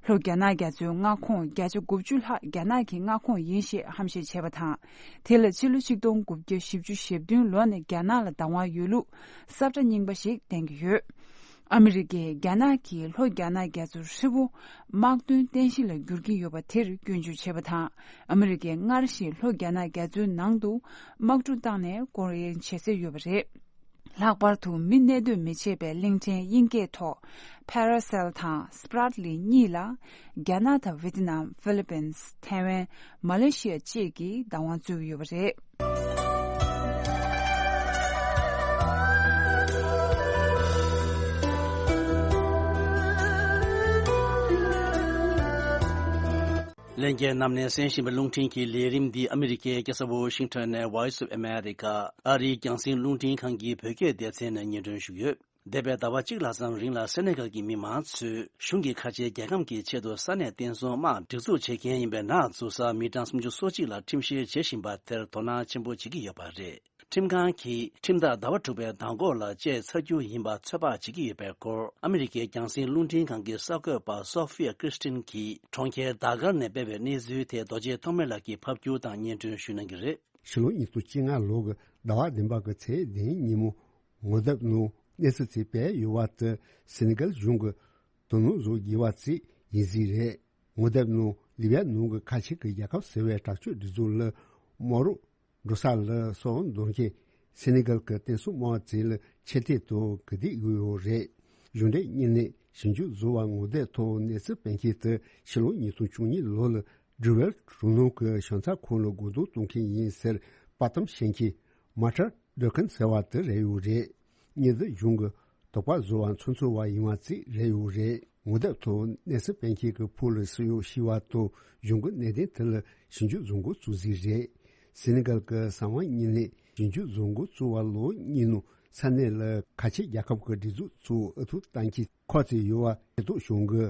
ལྷོ་རྒྱ་ནག་རྒྱ་མཚོའི་མངའ་ཁོངས་བརྒྱ་ཆ་དགུ་བཅུ་ལྷག་རྒྱ་ནག་གི་མངའ་ཁོངས་ཡིན་ཞེས་ཧམ་བཤད་བྱས་པ་དང་། དེ་ལ་ཕྱི་ལོ་ཆིག་སྟོང་དགུ་བརྒྱ་བཞི་བཅུ་ཞེ་བདུན་ལོ་ནས་རྒྱ་ནག་ལ་བདག་དབང་ཡོད་ལུགས་ས་བཀྲ་རྙིང་པ་ཞིག་བསྟན་གྱི་ཡོད། ཨ་མི་རི་ཀས་རྒྱ་ནག་གིས་ལྷོ་རྒྱ་ནག་རྒྱ་མཚོ་ཧྲིལ་པོ་དམག་དོན་རྟེན་གཞི་ལ་བསྒྱུར་གྱི་ཡོད་པ་དེར་སྐྱོན་བརྗོད་བྱས་པ་དང་། ཨ་མི་རི་ཀས་སྔར་བཞིན་ལྷོ་རྒྱ་ནག་རྒྱ་མཚོའི་ནང་དུ་དམག་གྲུ་བཏང་ནས་སྐོར་གཡེང་བྱེད་སྲོལ་ཡོད་པ་རེད། ལྷག་པར་དུ་མི་གནས་སྡོད་མི་བྱེད་པའི་གླིང་ཕྲན་དབྱིན་སྐད་ཐོག་Paracel དང་Spratly གཉིས་ལ་རྒྱ་ནག་དང་ཝེ་ཏི་ནམ། ཧྥི་ལི་པིན། ཐའེ་ཝན། མ་ལེ་ཤི་ཡ་བཅས་ཀྱིས་བདག་དབང་རྩོད་ཀྱི་ཡོད་པ་རེད། ལྷན་རྒྱས་རྣམས་ནས་གསན་བཞིན་པའི་རླུང་འཕྲིན་གྱི་ལས་རིམ་འདི་ཨ་མི་རི་ཀའི་རྒྱལ་ས་ཝོ་ཤིང་ཊོན་ནས་Voice of America ཨ་རིའི་རྒྱང་སྲིང་རླུང་འཕྲིན་ཁང་གི་བོད་སྐད་སྡེ་ཚན་ནས་སྙན་སྒྲོན་ཞུས་ཡོད། འདས་པའི་ཟླ་བ་གཅིག་ལྷག་ཙམ་རིང་ལ་སེ་ནེ་གལ་གྱི་མི་མང་ཚོས་གཞུང་གི་ཁ་ཆེའི་རྒྱལ་ཁམས་ཀྱི་ཆེད་དུ་ས་གནས་བསྟན་སྲུང་དམག་སྒྲིག་འཛུགས་བྱེད་མཁན་ཡིན་པའི་ནག་འཛུགས་ས་མི་གྲངས་སུམ་ཅུ་སོ་གཅིག་ལ་ཁྲིམས་བཤེར་བྱེད་བཞིན་པ་དེར་དོ་སྣང་ཆེན་པོ་བྱེད་ཀྱི་ཡོད་པ་རེད། ཁྲིམས་ཁང་གིས་ཁྲིམས་ཐག་ཟླ་བ་དྲུག་པའི་མདང་དགོང་ལ་བཅད་ཚར་རྒྱུ་ཡིན་པ་ཚོད་དཔག་བྱེད་ཀྱི་ཡོད་པའི་སྐོར། ཨ་མི་རི་ཀའི་རྒྱང་སྲིང་རླུང་འཕྲིན་ཁང་གི་གསར་འགོད་པ་སོ་ཧྥི་ཡ་ཀྲིས་ཏིན་གྱིས་གྲོང་ཁྱེར་ཌ་གར་ནས་སྤེལ་བའི་གནས་ཚུལ་དེ་རྡོ་རྗེ་ཐོགས་མེད་ལགས་ཀྱིས་ཕབ་སྒྱུར་དང་སྙན་སྒྲོན་ཞུ་གནང་གི་རེད། ཕྱི་ལོ་ཉིས་སྟོང་བཅོ་ལྔ་ལོ་གི་ཟླ་བ་བདུན་པ་གི་ཚེས་བདུན་ཉིན་མོ་ངོ་དེབ་ནང་གནས་ཚུལ་ཅིག་སྤེལ་ཡོད་པ་དེ་སེ་ནེ་གལ་གཞུང་གི་དོ་སྣང་བཟོ་དགོས་པ་ཅིག་ཡིན་གཟིགས་རེད། ངོ་དེབ་ནང་ལི་བི་ཡ་ནང་གི་ཁ་ཆེ་གི་རྒྱལ་ཁབ་ཟེར་བའི་དྲག་སྤྱོད་སྒྲིག་འཛུགས་ལ་མོ་རོ་འགྲོ་ས་ལ་སོགས་འདོན་མཁན་སེ་ནེ་གལ་གྱི་བསྟན་སྲུང་དམག་ཅིག་ལ་ཆེ་མཐོང་དང་གུས་འདུད་ཡོད་རེད། གཞུང་འབྲེལ་བརྙན་ལེན་ཞིབ་འཇུག་བཟོ་བ་ངོ་དེབ་ཐོག་གནས་ཚུལ་སྤེལ་མཁན་དེ་ཕྱི་ལོ་ཉིས་སྟོང་བཅུ་གཉིས་ལོ་ལ་སྦྲུ་ཝེལ་གྲོང་ནང་གི་ཞོན་རྩ་ཁང་ལ་སྒོ་རྡུང་གཏོང་མཁན་ཡིན་ཟེར་དཔའ་གཏམ་བཤད་མཁན་མ་ཊར་ཌོ་ཁན་ཟེར་བ་དེ་རེད་ཡོད་རེད། མི་འདི་གཞུང་གི་དོགས་པ་བཟོ་བ་ཚོན་ཚོད་པ་ཡིན་པ་ཅིག་རེད་ཡོད་རེད། ངོ་དེབ་ཐོག་གནས་ཚུལ་སྤེལ་མཁན་གྱི་ཕུ་ལ་སུ་ཡོད་ཤེས་པ་དང་གཞུང་གི་གནད་དོན་དེ་ལ་ཞིབ་འཇུག་བཟོ་འགོ་བཙུགས་ཟིན་རེད། སེ་ནེ་གལ་གྱི་གསང་བ་བརྙན་ལེན་ཞིབ་འཇུག་བཟོ་འགོ་བཙུགས་པ་ལོ་གཉིས་ནང་ ས་གནས་ལ་ཁ་ཆེ་རྒྱལ་ཁབ་ཀྱི་སྒྲིག་འཛུགས་ཚོ་ཨུ་ཐུག་གཏང་གི་ཁོ་ཚོས་ཡོད་པ་ཤེས་རྟོགས་བྱུང་གི།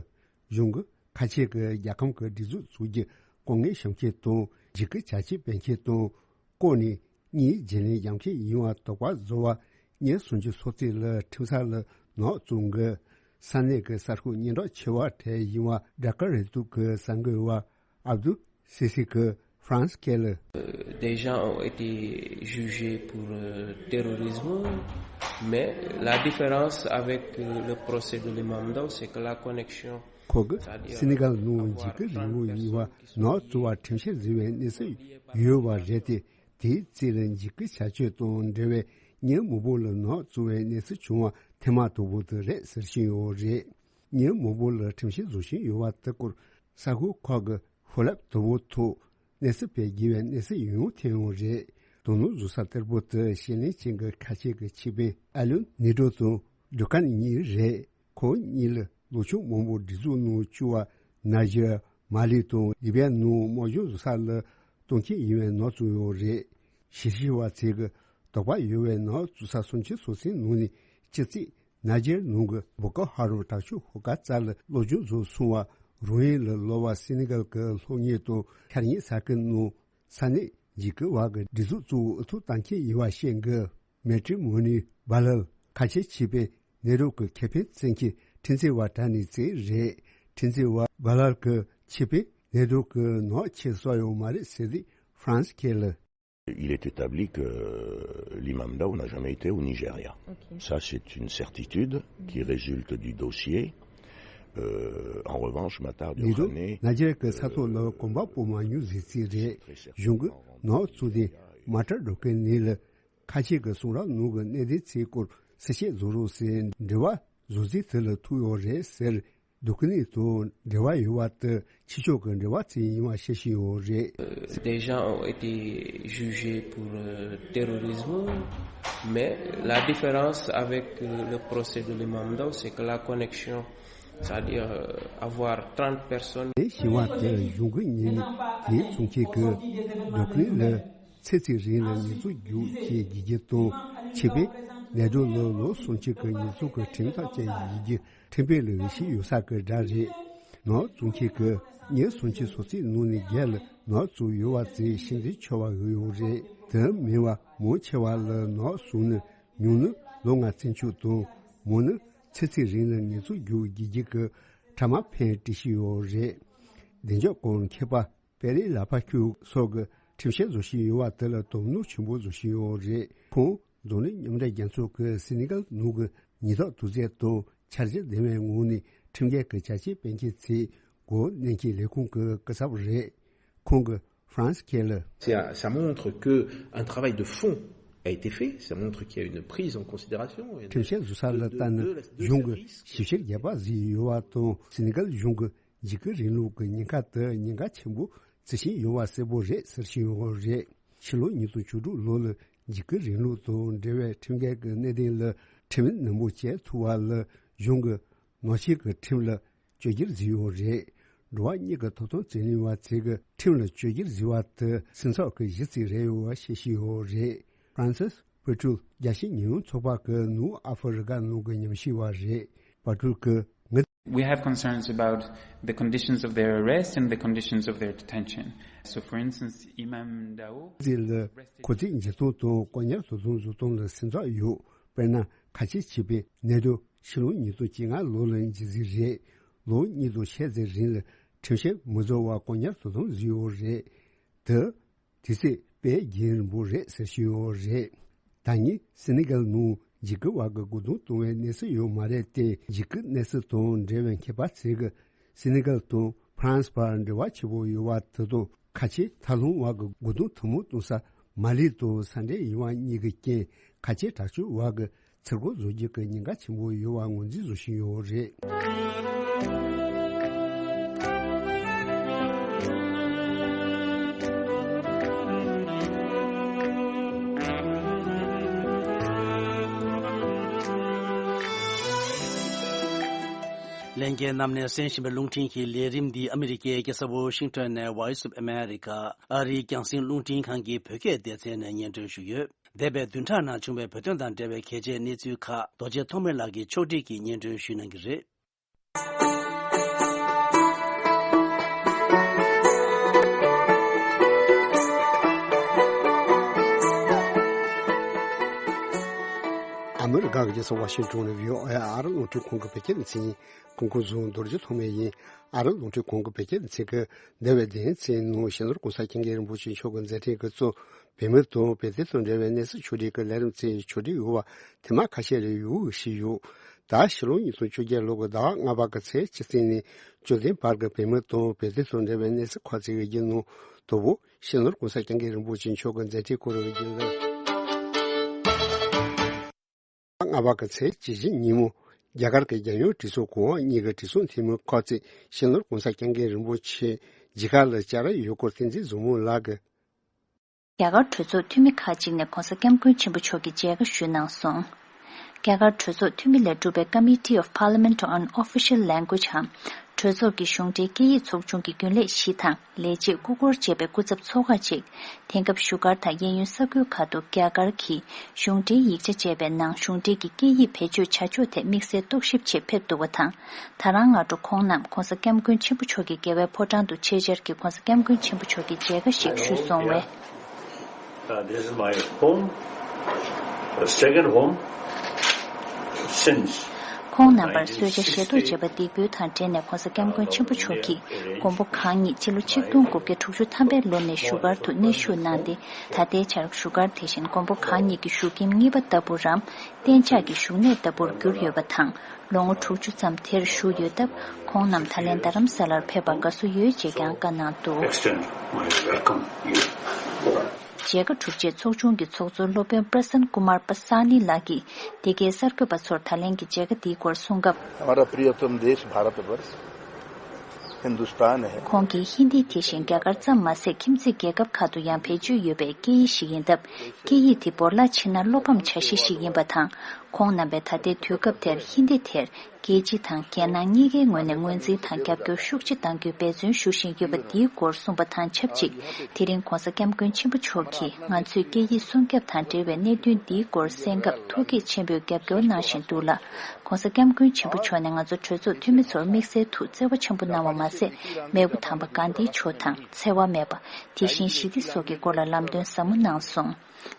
གཞུང་གི་ཁ་ཆེ་གི་རྒྱལ་ཁམས་ཀྱི་སྒྲིག་འཛུགས་ཚོགས་ཀྱི་ལྐོག་ངན་བྱམས་ཆེན་དང་འཇིགས་སྐུལ་བྱ་ཆེད་སྤེལ་མཁན་དང་། ལྐོག་ནས་གཉིས་རྒྱུན་ལས་རྒྱག་མཁན་ཡིན་པ་དོགས་པ་བཟོ་བ། ཉིན་སུམ་ཅུ་སོ་གཅིག་ལ་ཁྲིམས་ས་ལ་ནག་བཙུགས་འགི། ས་གནས་ཀྱི་གསར་ཤོག་སྙན་གྲགས་ཆེ་བ་གྲས་ཡིན་པ་ཌ་ཀ་རེ་ཏུ་གི་གསར་འགོད་པ་ཨབ་དུ་སི་སི་གི་ཧྥ་རན་སི་ཁེ་ལ། Euh, des gens ont été jugés pour euh, terrorisme, mais la différence avec euh, le procès de l'imam Ndao, c'est que la connexion, ཁོ་གི་སེ་ནི་གལ་ནང་འཇིགས་སྐུལ་རིང་ལུགས་ཡིན་པ་ནག་བཙུགས་པ་ཁྲིམས་བཤེར་བཟོས་པའི་གནས་ཚུལ་ཡོད་པ་རེད་དེ། དེའི་རྩིས་ལ་འཇིགས་སྐུལ་བྱ་སྤྱོད་དང་འབྲེལ་བའི་མི་མང་པོ་ལ་ནག་བཙུགས་པའི་གནས་ཚུལ་བྱུང་བ་ཐེངས་མ་དང་པོ་དེ་རེད་ཟེར་བཞིན་ཡོད་རེད། མི་མང་པོ་ལ་ཁྲིམས་བཤེར་བཟོ་བཞིན་ཡོད་པ་དེ་སྐོར་གསར་འགོད་ཁག་གི་ཧྥུ་ལབ་དུ་བོ་ཐོག་གནས་ཚུལ་སྤེལ་དགོས་པའི་གནས་ཚུལ་ཡང་ཐོན་ཡོད་རེད། དོ་སྣང་བཟོ་ས་ལྟར་པོ་དེ་ཞི་ལིན་ཅིང་གི་ཁ་ཆེ་གི་ཆེད་དཔོན་ཨ་ལུན་ནི་ཏྲོ་དང་ཌུ་ཀན་གཉིས་རེད། ཁོང་གཉིས་ལ་ལོ་ཆུང་མང་པོ་སྒྲིག་འཛུགས་ནང་བཅུག་པ་ནཱ་ཇར། མ་ལི་དང་ལི་བི་ཡ་ནང་དམག་སྦྱོང་བཟོ་ས་ལ་གཏོང་མཁན་ཡིན་པའི་ནག་བཙུགས་ཡོད་རེད། ཞིབ་བཤེར་བ་ཚོས་གི་དོགས་པ་ཡོད་པའི་ནག་བཙུགས་ས་སུམ་ཅུ་སོ་གསུམ་ནང་ནས་སྤྱི་གཙུག་ནཱ་ཇར་ནང་གི་བོ་ཀོ་ཧ་རམ་དྲག་སྤྱོད་ཤོག་ཁག་རྩ་ལ་སློབ་སྦྱོང་བཟོ་སོང་བ་རོ་ཧིན་ལ་ལོག་པ་སེ་ནི་གལ་གྱི་སློབ་གཉེར་དང་འཆར་ཉེས་ས་ཁུལ་ནང་ས་གནས་འཇིགས་སྐུལ་བ་གི་སྒྲིག་འཛུགས་གཙོ་བོ་ཨུ་ཐུག་བཏང་མཁན་ཡིན་པ་ཤེས་གི། མེ་ཏྲི་མོ་ནི་བྷ་ལལ་ཁ་ཆེ་ཆེད་དཔོན་ནེ་རུ་གི་ཁེ་ཕན་བཙན་གྱི་ཁྲིམས་རྩོད་པ་དྲ་ནས་བཙལ་རེད། ཁྲིམས་རྩོད་པ་བྷ་ལལ་གི་ཆེད་དཔོན་ནེ་རུ་གི་ནག་ཆེ་སོ་ཡོད་མ་རེད་ཟེར་དུས་ཧྥ་རན་སི་ཁེ་ལ། Il est établi que l'imam Dao n'a jamais été au Nigeria. Ok. Ça, c'est une certitude qui résulte du dossier. Euh, en revanche, Matar ནི་རུ་ཌོ་ཁ་ནེ་ནཱ་ཇར་གྱི་ས་ཐོག་ལ་གོམ་པ་སྤོ་མ་མྱོང་ཟེར་རྩིས་རེད། གཞུང་གི་ནག་བཙུགས་ཏེ་མ་ཏར་ཌོ་ཁ་ནེ་ལ་ཁ་ཆེ་གི་གསུང་རབ་ནང་གི་གནད་དོན་ཚོའི་སྐོར་གསལ་བཤད་བཟོ་རོགས་ཟེར་འབྲེལ་བ་བཟོ་རྩིས་དེ་ལ་ཐུག་ཡོད་རེད་ཟེར། ཌོ་ཁ་ནེ་དང་འབྲེལ་བ་ཡོད་པ་དེ་ཕྱི་ཕྱོགས་ཀྱི་འབྲེལ་བ་ཚོ་ཡིན་པ་བཤད་བཞིན་ཡོད་རེད། Euh, des gens ont été jugés pour euh, terrorisme, mais la différence avec euh, le procès de l'imam Dao, c'est que la connexion, c'est-à-dire euh, avoir trente personnes དེ་ཞི་བ་དེ་གཞུང་གི་ཉིན་དེའི་ཚུན་ཆད་ཀྱི་ཌོ་ཁ་ནེ་ལ་ཚེ་གཅིག་རིང་ལ་ཉེས་འཛུགས་རྒྱུ་ཞེས་བགྱི་རྒྱུ་དང་། ཆེད་དཔོན་ནེ་རུ་ལ་ལོ་སུམ་ཅུ་གི་ཉེས་འཛུགས་ཀྱི་ཁྲིམས་ཐག་བཅད་བགྱི་རྒྱུ་ཁྲིམས་དཔོན་ལ་འོས་ཤིང་ཡོད་ས་གི་སྒྲ་རེད། ནག་བཙུགས་མཁན་གྱི་ཉིན་སུམ་ཅུ་སོ་གཅིག་ནང་ནས་བརྒྱད་ལ་ནག་བཙུགས་ཡོད་པ་ཚོས་ཤིན་ཏུ་ཆེ་བ་ཡོད་ཡོད་རེད། དེ་མིན་པ་མང་ཆེ་བ་ལ་ནག་བཙུགས་ནས་ཉུང་ནི་ལོ་ལྔ་བཙོན་འཇུག་དང་མང་ནི་ཚེ་གཅིག་རིང་ལ་ཉེས་འཛུགས་རྒྱུ་བགྱི་རྒྱུ་གི་ཕྲ་མ་ཕན་སྤྲད་བཞིན་ཡོད་རེད། བདེ་འཇགས་སྐོར་མཁས་པ་པེ་རི་ལ་ཕ་ཁྱུ་སོགས་ཀྱིས་ཁྲིམས་བཤེར་བཟོ་བཞིན་ཡོད་པ་དེ་ལ་དོ་སྣང་ཆེན་པོ་བཟོ་བཞིན་ཡོད་རེད། ཁོང་འཛམ་གླིང་མཉམ་འབྲེལ་རྒྱལ་ཚོགས་ཀྱི་སེ་ནི་གལ་ནང་གི་ཉེན་རྟོག་དུས་ཚོད་དང་འཆར་གཞི་ལྡན་པའི་ངང་ནས་ཁྲིམས་འགལ་གྱི་བྱ་སྤྱོད་སྤེལ་མཁན་ཚོའི་འགོ་གནོན་མཁན་ལས་ཁུངས་ཀྱི་སྐུ་ཚབ་རེད། ཁོང་གིས་ཧྥ་རན་སི་ཁེ་ལ། Ça, ça montre que un travail de fond a été fait, ça montre qu'il y a une prise en considération et ཁྲིམས་བཤེར་བཟོ་ས་ལ་ལྟ་ན་གཞུང་གིས་ཞིབ་བཤེར་རྒྱས་པ་བཟོས་ཡོད་པ་དང་སེ་ནི་གལ་གཞུང་གིས་འཇིགས་སྐུལ་རིང་ལུགས་ཀྱི་ཉེན་ཁ་དེ་ཉེན་ཁ་ཆེན་པོ་བརྩི་བཞིན་ཡོད་པ་གསལ་པོ་རེད་ཟེར་བཞིན་ཡོད་རེད། ཕྱི་ལོ་ཉིས་སྟོང་བཅུ་དྲུག་ལོ་ལ་འཇིགས་སྐུལ་རིང་ལུགས་དང་འབྲེལ་བའི་ཁྲིམས་འགལ་གྱི་གནད་དོན་ལ་ཁྲིམས་ནན་པོ་བྱས་ཐུབ་པ་ལ་གཞུང་གིས་ནག་ཆེ་གི་ཁྲིམས་ལ་བཅོས་བསྒྱུར་བཟོས་ཡོད་རེད། འགྲོ་བ་མིའི་ཐོབ་ཐང་རྩོད་ལེན་པ་ཚོས་ཀྱི་ཁྲིམས་ལ་བཅོས་བསྒྱུར་བཟོས་པ་དེ་སེམས་འཚབ་ཀྱི་གཞི་རྩ་རེད་ཡོད་པ་བཤད་བཞིན་ཡོད་རེད། ཧྥ་རན་སིས་པ་ཊུལ་རྒྱལ་སྤྱིའི་ཉེས་དབྱུང་ཚོགས་པ་གི་ནུབ་ཨ་ཧྥེ་རི་ཀ་ནང་གི་ཉམས་ཞིབ་པ་རེད། པ་ཊུལ་གྱིས་ངས། We have concerns about the conditions of their arrest and the conditions of their detention. So, for instance, Imam Dao ཟེར་ལ་ཁོ་ཚོས་འཇིགས་སྐུལ་དང་བཀག་ཉར་དོ་དམ་བཟོ་སྟངས་ལ་སེམས་འཚབ་ཡོད། དཔེར་ན་ཁ་ཆེ་ཆེད་དཔོན་ནེ་རུ་ཕྱི་ལོ་ཉིས་སྟོང་བཅོ་ལྔ་ལོ་ལ་འཇིགས་ཟིན་རེད། ལོ་གཉིས་དང་ཕྱེད་ཙམ་རིང་ལ་ཁྲིམས་བཤེར་མི་བཟོ་བར་བཀག་ཉར་དོ་དམ་བཟོས་ཡོད་རེད། དེ། དུས་ཚོད་དཔེ་རྒྱུན་རིང་པོ་རེད་ཟེར་བཞིན་ཡོད་རེད། ད་ངས་སེ་ནི་གལ་ནང་འཇིགས་སྐུལ་བ་གི་རྒོལ་རྡུང་གཏོང་བའི་གནས་ཚུལ་ཡོད་མ་རེད་དེ། འཇིགས་སྐུལ་གནས་ཚུལ་དང་འབྲེལ་བའི་མཁས་པ་ཚོས་ཀྱིས་སེ་ནི་གལ་དང་ཧྥ་རན་སི་བར་འབྲེལ་བ་ཆེ་པོ་ཡོད་པ་དེ་དང་ཁ་ཆེ་ཐབས་ལམ་བ་གི་རྒོལ་རྡུང་ཐུན་མོང་གཏོང་ས་མ་ལི་དང་ས་འབྲེལ་ཡིན་པ་གཉིས་ཀྱི་རྐྱེན་ཁ་ཆེ་དྲག་སྤྱོད་བ་གི་ཚུར་རྒོལ་བཟོ་རྒྱུ་གི་ཉེན་ཁ་ཆེན་པོ་ཡོད་པ་ངོས་འཛིན་བཟོ་བཞིན་ཡོད་རེད། ལྷན་རྒྱས་རྣམས་ནས་གསན་བཞིན་པའི་རླུང་འཕྲིན་གྱི་ལས་རིམ་འདི་ཨ་མི་རི་ཀའི་རྒྱལ་ས་ཝོ་ཤིང་ཊོན་ནས་Voice of America ཨ་རིའི་རྒྱང་སྲིང་རླུང་འཕྲིན་ཁང་གི་བོད་སྐད་སྡེ་ཚན་ནས་སྙན་སྒྲོན་ཞུས་ཡོད། འདས་པའི་བདུན་ཕྲག་ནང་བྱུང་བའི་བོད་དོན་དང་འབྲེལ་བའི་གལ་ཆེའི་གནས་ཚུལ་ཁག་རྡོ་རྗེ་ཐོགས་མེད་ལགས་ཀྱིས་ཕྱོགས་སྒྲིག་གིས་སྙན་སྒྲོན་ཞུ་གནང་གི་རེད། ཨ་མི་རི་ཀ་གི་རྒྱལ་ས་ཝ་ཤིང་ཏོན་ནས་བྷི་ཨོ་ཨེ་ཨ་རི་རླུང་འཕྲིན་ཁང་གི་བོད་སྐད་སྡེ་ཚན་ཡིན། སྐུ་ཁམས་བཟང་། རྡོ་རྗེ་ཐོགས་མེད་ཡིན། ཨ་རི་རླུང་འཕྲིན་ཁང་གི་བོད་སྐད་སྡེ་ཚན་གྱིས་འདས་པའི་བདུན་ཕྲག་ནང་སྤྱི་ནོར་༸གོང་ས་༸སྐྱབས་མགོན་རིན་པོ་ཆེ་མཆོག་གི་མཛད་འཕྲིན་གྱིས་གཙོས་བོད་མི་དང་བོད་དོན་དང་འབྲེལ་བའི་གནས་ཚུལ་ཕྱོགས་སྒྲིག་གི་ལས་རིམ་ཚོའི་ཕྱོགས་སྒྲིག་ཡོད་པ་ཐེངས་མ་ཁ་ཤས་ལས་ཡོད་ཞུས་ཡོད། ད་ཕྱི་ལོ་ཉིས་སྟོང་བཅོ་བརྒྱད་ལོ་གི་ཟླ་བ་ལྔ་པ་གི་ཚེས་བཅུ་བདུན་ནས་བཅུ་བདུན་བར་གྱི་བོད་མི་དང་བོད་དོན་དང་འབྲེལ་བའི་གནས་ཚུལ་ཁག་ཅིག་གི་རྒྱུན་ནང་དང་པོ་སྤྱི་ནོར་༸གོང་ས་༸སྐྱབས་མགོན་རིན་པོ་ཆེ་མཆོག་གི་མཛད་འཕྲིན་སྐོར་བའི་རྒྱུན་ལས། ལྔ་པ་གི་ཚེས་བཅུ་བཞི་ཉིན་མོ། རྒྱ་གར་གྱི་རྒྱལ་ཡོངས་གྲོས་ཚོགས་གོང་འོག་གཉིས་ཀྱི་གྲོས་ཚོགས་འཐུས་མི་ཁག་ཅིག་སྤྱི་ནོར་༸གོང་ས་༸སྐྱབས་མགོན་རིན་པོ་ཆེ་མཇལ་ཁ་ལ་བཅར་ཡོད་སྐོར་བསྟན་འཛིན་བཟང་མོ་ལགས་ཀྱིས། རྒྱ་གར་གྲོས་ཚོགས་འཐུས་མི་ཁག་ཅིག་ནས་༸གོང་ས་༸སྐྱབས་མགོན་ཆེན་པོ་མཆོག་གི་མཇལ་ཁ་ཞུས་གནང་སོང་། རྒྱ་གར་གྲོས་ཚོགས་འཐུས་མི་ལས་གྲུབ་པའི་Committee of Parliament on Official Language འམ་གྲོས་ཚོགས་ཀྱི་གཞུང་འབྲེལ་སྐད་ཡིག་ཚོགས་ཆུང་གི་རྒྱུན་ལས་བཞི་དང་ལས་བྱེད་སྐུ་འཁོར་བཅས་པའི་སྐུ་ཚབ་ཚོགས་ཁག་ཅིག་དེང་སྐབས་བཞུགས་སྒར་དང་གཡས་གཡོན་ས་ཁུལ་ཁག་ཏུ་རྒྱ་གར་གྱི་གཞུང་འབྲེལ་ཡིག་ཆ་སྤྱད་པའི་ནང་གཞུང་འབྲེལ་གྱི་སྐད་ཡིག་བེད་སྤྱོད་བྱ་ཕྱོགས་ཐད་དམིགས་བསལ་རྟོག་ཞིབ་ཆེད་ཕེབས་འདུག་པ་དང་། ད་རང་སྔ་དྲོ་ཁོང་རྣམས་༸གོང་ས་༸སྐྱབས་མགོན་ཆེན་པོ་མཆོག་གི་རྒྱལ་བའི་ཕོ་བྲང་དུ་ཆེད་བཅར་གྱིས་༸གོང་ས་༸སྐྱབས་མགོན་ཆེན་པོ་མཆོག་གི་མཇལ་ཁ་ཞིག་ཞུས་སོང་བས། Uh, this is my home, uh, second home since ཁོང་རྣམ་པར་གསོལ་ཇ་བཞེས་ཐོག་བྱས་པ་འདེགས་འབུལ་དང་འབྲེལ་ནས་༸གོང་ས་༸སྐྱབས་མགོན་ཆེན་པོ་མཆོག་གིས་མགོན་པོ་གང་ཉིད་སྤྱི་ལོ་ཆིག་སྟོང་དགུ་བརྒྱ་དྲུག་ཅུ་ཐམ་པའི་ལོ་ནས་བཞུགས་སྒར་དུ་གནས་བཞུགས་གནང་སྟེ། ད་ལྟའི་ཆར་བཞུགས་སྒར་དེ་བཞིན་མགོན་པོ་གང་ཉིད་ཀྱི་བཞུགས་ཁྱིམ་གཉིས་པ་ལྟ་བུ་རམ། གཏན་འཇགས་ཀྱི་བཞུགས་གནས་ལྟ་བུར་གྱུར་ཡོད་པ་དང་། ལོ་ངོ་དྲུག་ཅུ་ཙམ་དེར་བཞུགས་ཡོད་སྟབས། ཁོང་རྣམས་ད་ལན་རྡ་རམ་ས་ལར་ཕེབས་པར་དགའ་བསུ་ཡོད་ཅེས་ཀྱང་བཀའ་གནང་འདུག Extend my welcome you. མཇལ་ཁ་གྲུབ་རྗེས་ཚོགས་ཆུང་གི་ཚོགས་གཙོ་སློབ་དཔོན་པྲ་སན་ཀུ་མར་པ་ས་ནི་ལགས་ཀྱིས་འདི་གའི་གསར་འགོད་པ་ཚོར་ད་ལན་གྱི་མཇལ་ཁ་འདིའི་སྐོར་གསུངས་སྐབས། हमारा प्रियतम देश भारतवर्ष हिंदुस्तान है। ཁོང་གིས་ཧིན་དི་དེ་བཞིན་རྒྱ་གར་ཙམ་མ་ཟད། ཁྱིམ་མཚེས་རྒྱལ་ཁབ་ཁག་ཏུ་ཡང་བེད་སྤྱོད་ཡོད་པའི་སྐད་ཡིག་ཞིག་ཡིན་སྟབས། སྐད་ཡིག་དེ་བོར་བརླག་ཕྱིན་ན་བློ་ཕམ་བྱ་གཞི་ཞིག་ཡིན་པ་དང་། ཁོང་རྣམ་པས་ད་ལྟའི་དུས་སྐབས་དེར་ཧིན་དི་དེར་རྒྱལ་སྤྱི་དང་རྒྱལ་ནང་གཉིས་ཀའི་ངོས་ནས་ངོས་འཛིན་དང་རྒྱབ་སྐྱོར་ཤུགས་ཆེ་གཏང་རྒྱུའི་འབད་བརྩོན་ཞུ་བཞིན་ཡོད་པ་འདིའི་སྐོར་གསུངས་པ་དང་ཆབས་ཅིག་དེ་རིང་༸གོང་ས་༸སྐྱབས་མགོན་ཆེན་པོ་མཆོག་གིས་ང་ཚོས་སྐད་ཡིག་སྲུང་སྐྱོབ་དང་འབྲེལ་བའི་གནད་དོན་འདིའི་སྐོར་གསན་སྐབས་ཐུགས་དགྱེས་ཆེན་པོས་རྒྱབ་སྐྱོར་གནང་བཞིན་འདུག་ལ། ༸གོང་ས་༸སྐྱབས་མགོན་ཆེན་པོ་མཆོག་ནས་ང་ཚོ་གྲོས་ཚོགས་འཐུས་མི་ཚོར་དམིགས་བསལ་ཐུགས་བརྩེ་བ་ཆེན་པོ་གནང་བ་མ་ཟད། མེས་པོ་དམ་པ་གྷན་དྷི་མཆོག་དང་འཚེ་བ་མེད་པ། དེ་བཞིན་ཞི་བདེ་སོགས་ཀྱི་སྐོར་ལ་ལམ་སྟོན་ཟབ་མོ་གནང་སོང་།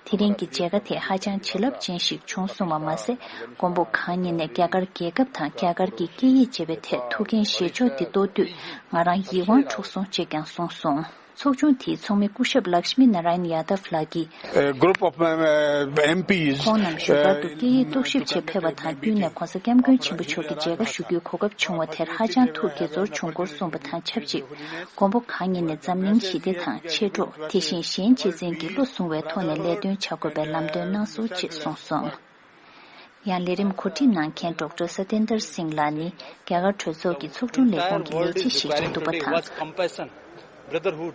དེ་རིང་གི་མཇལ་ཁ་དེ་ཧ་ཅང་བྱིན་རླབས་ཅན་ཞིག་བྱུང་སོང་བ་མ་ཟད། མགོན་པོ་གང་ཉིད་ནས་རྒྱ་གར་རྒྱལ་ཁབ་དང་རྒྱ་གར་གྱི་སྐད་ཡིག་བཅས་པའི་ཐད་ཐུགས་འགན་བཞེས་ཕྱོགས་འདི་རྟོགས་དུས། ང་རང་ཡིད་དབང་འཕྲོག་སོང་ཅེས་ཀྱང་གསུངས་སོང་། ཚོགས་ཆུང་དེའི་ཚོགས་མི་སྐུ་ཞབས་ལག་ཤི་མི་ན་ར་ཡན་ཡ་དབ་ལགས་ཀྱིས། A group of, uh, M Ps, ཁོང་རྣམས་བཞུགས་སྒར་དུ་སྐད་ཡིག་རྟོག་ཞིབ་ཆེད་ཕེབས་པ་དང་བསྟུན་ནས་༸གོང་ས་༸སྐྱབས་མགོན་ཆེན་པོ་མཆོག་གི་མཇལ་ཁ་ཞུ་རྒྱུའི་གོ་སྐབས་བྱུང་བ་དེར་ཧ་ཅང་ཐུགས་དགྱེས་ཚོར་བྱུང་སྐོར་གསུངས་པ་དང་ཆབས་ཅིག་མགོན་པོ་གང་ཉིད་ནས་འཛམ་གླིང་ཞི་བདེ་དང་མཆེད་གྲོགས། དེ་བཞིན་གཞན་གཅེས་འཛིན་གྱི་བློ་བཟུང་བའི་ཐོག་ནས་ལས་དོན་བྱ་དགོས་པའི་ལམ་སྟོན་གནང་སོང་ཅེས་གསུངས་སོང་། ཡང་ལས་རིམ་གོ་སྒྲིག་གནང་མཁན་ཌོག་ཊར་སཏེན་དར་སིང་ལགས་ནི་རྒྱ་གར་གྲོས་ཚོགས་ཀྱི་ཚོགས་དྲུང་ལས་ཁུངས་ཀྱི་ལས་བྱེད་ཞིག་ཀྱང་འདུག་པ་དང་། Brotherhood.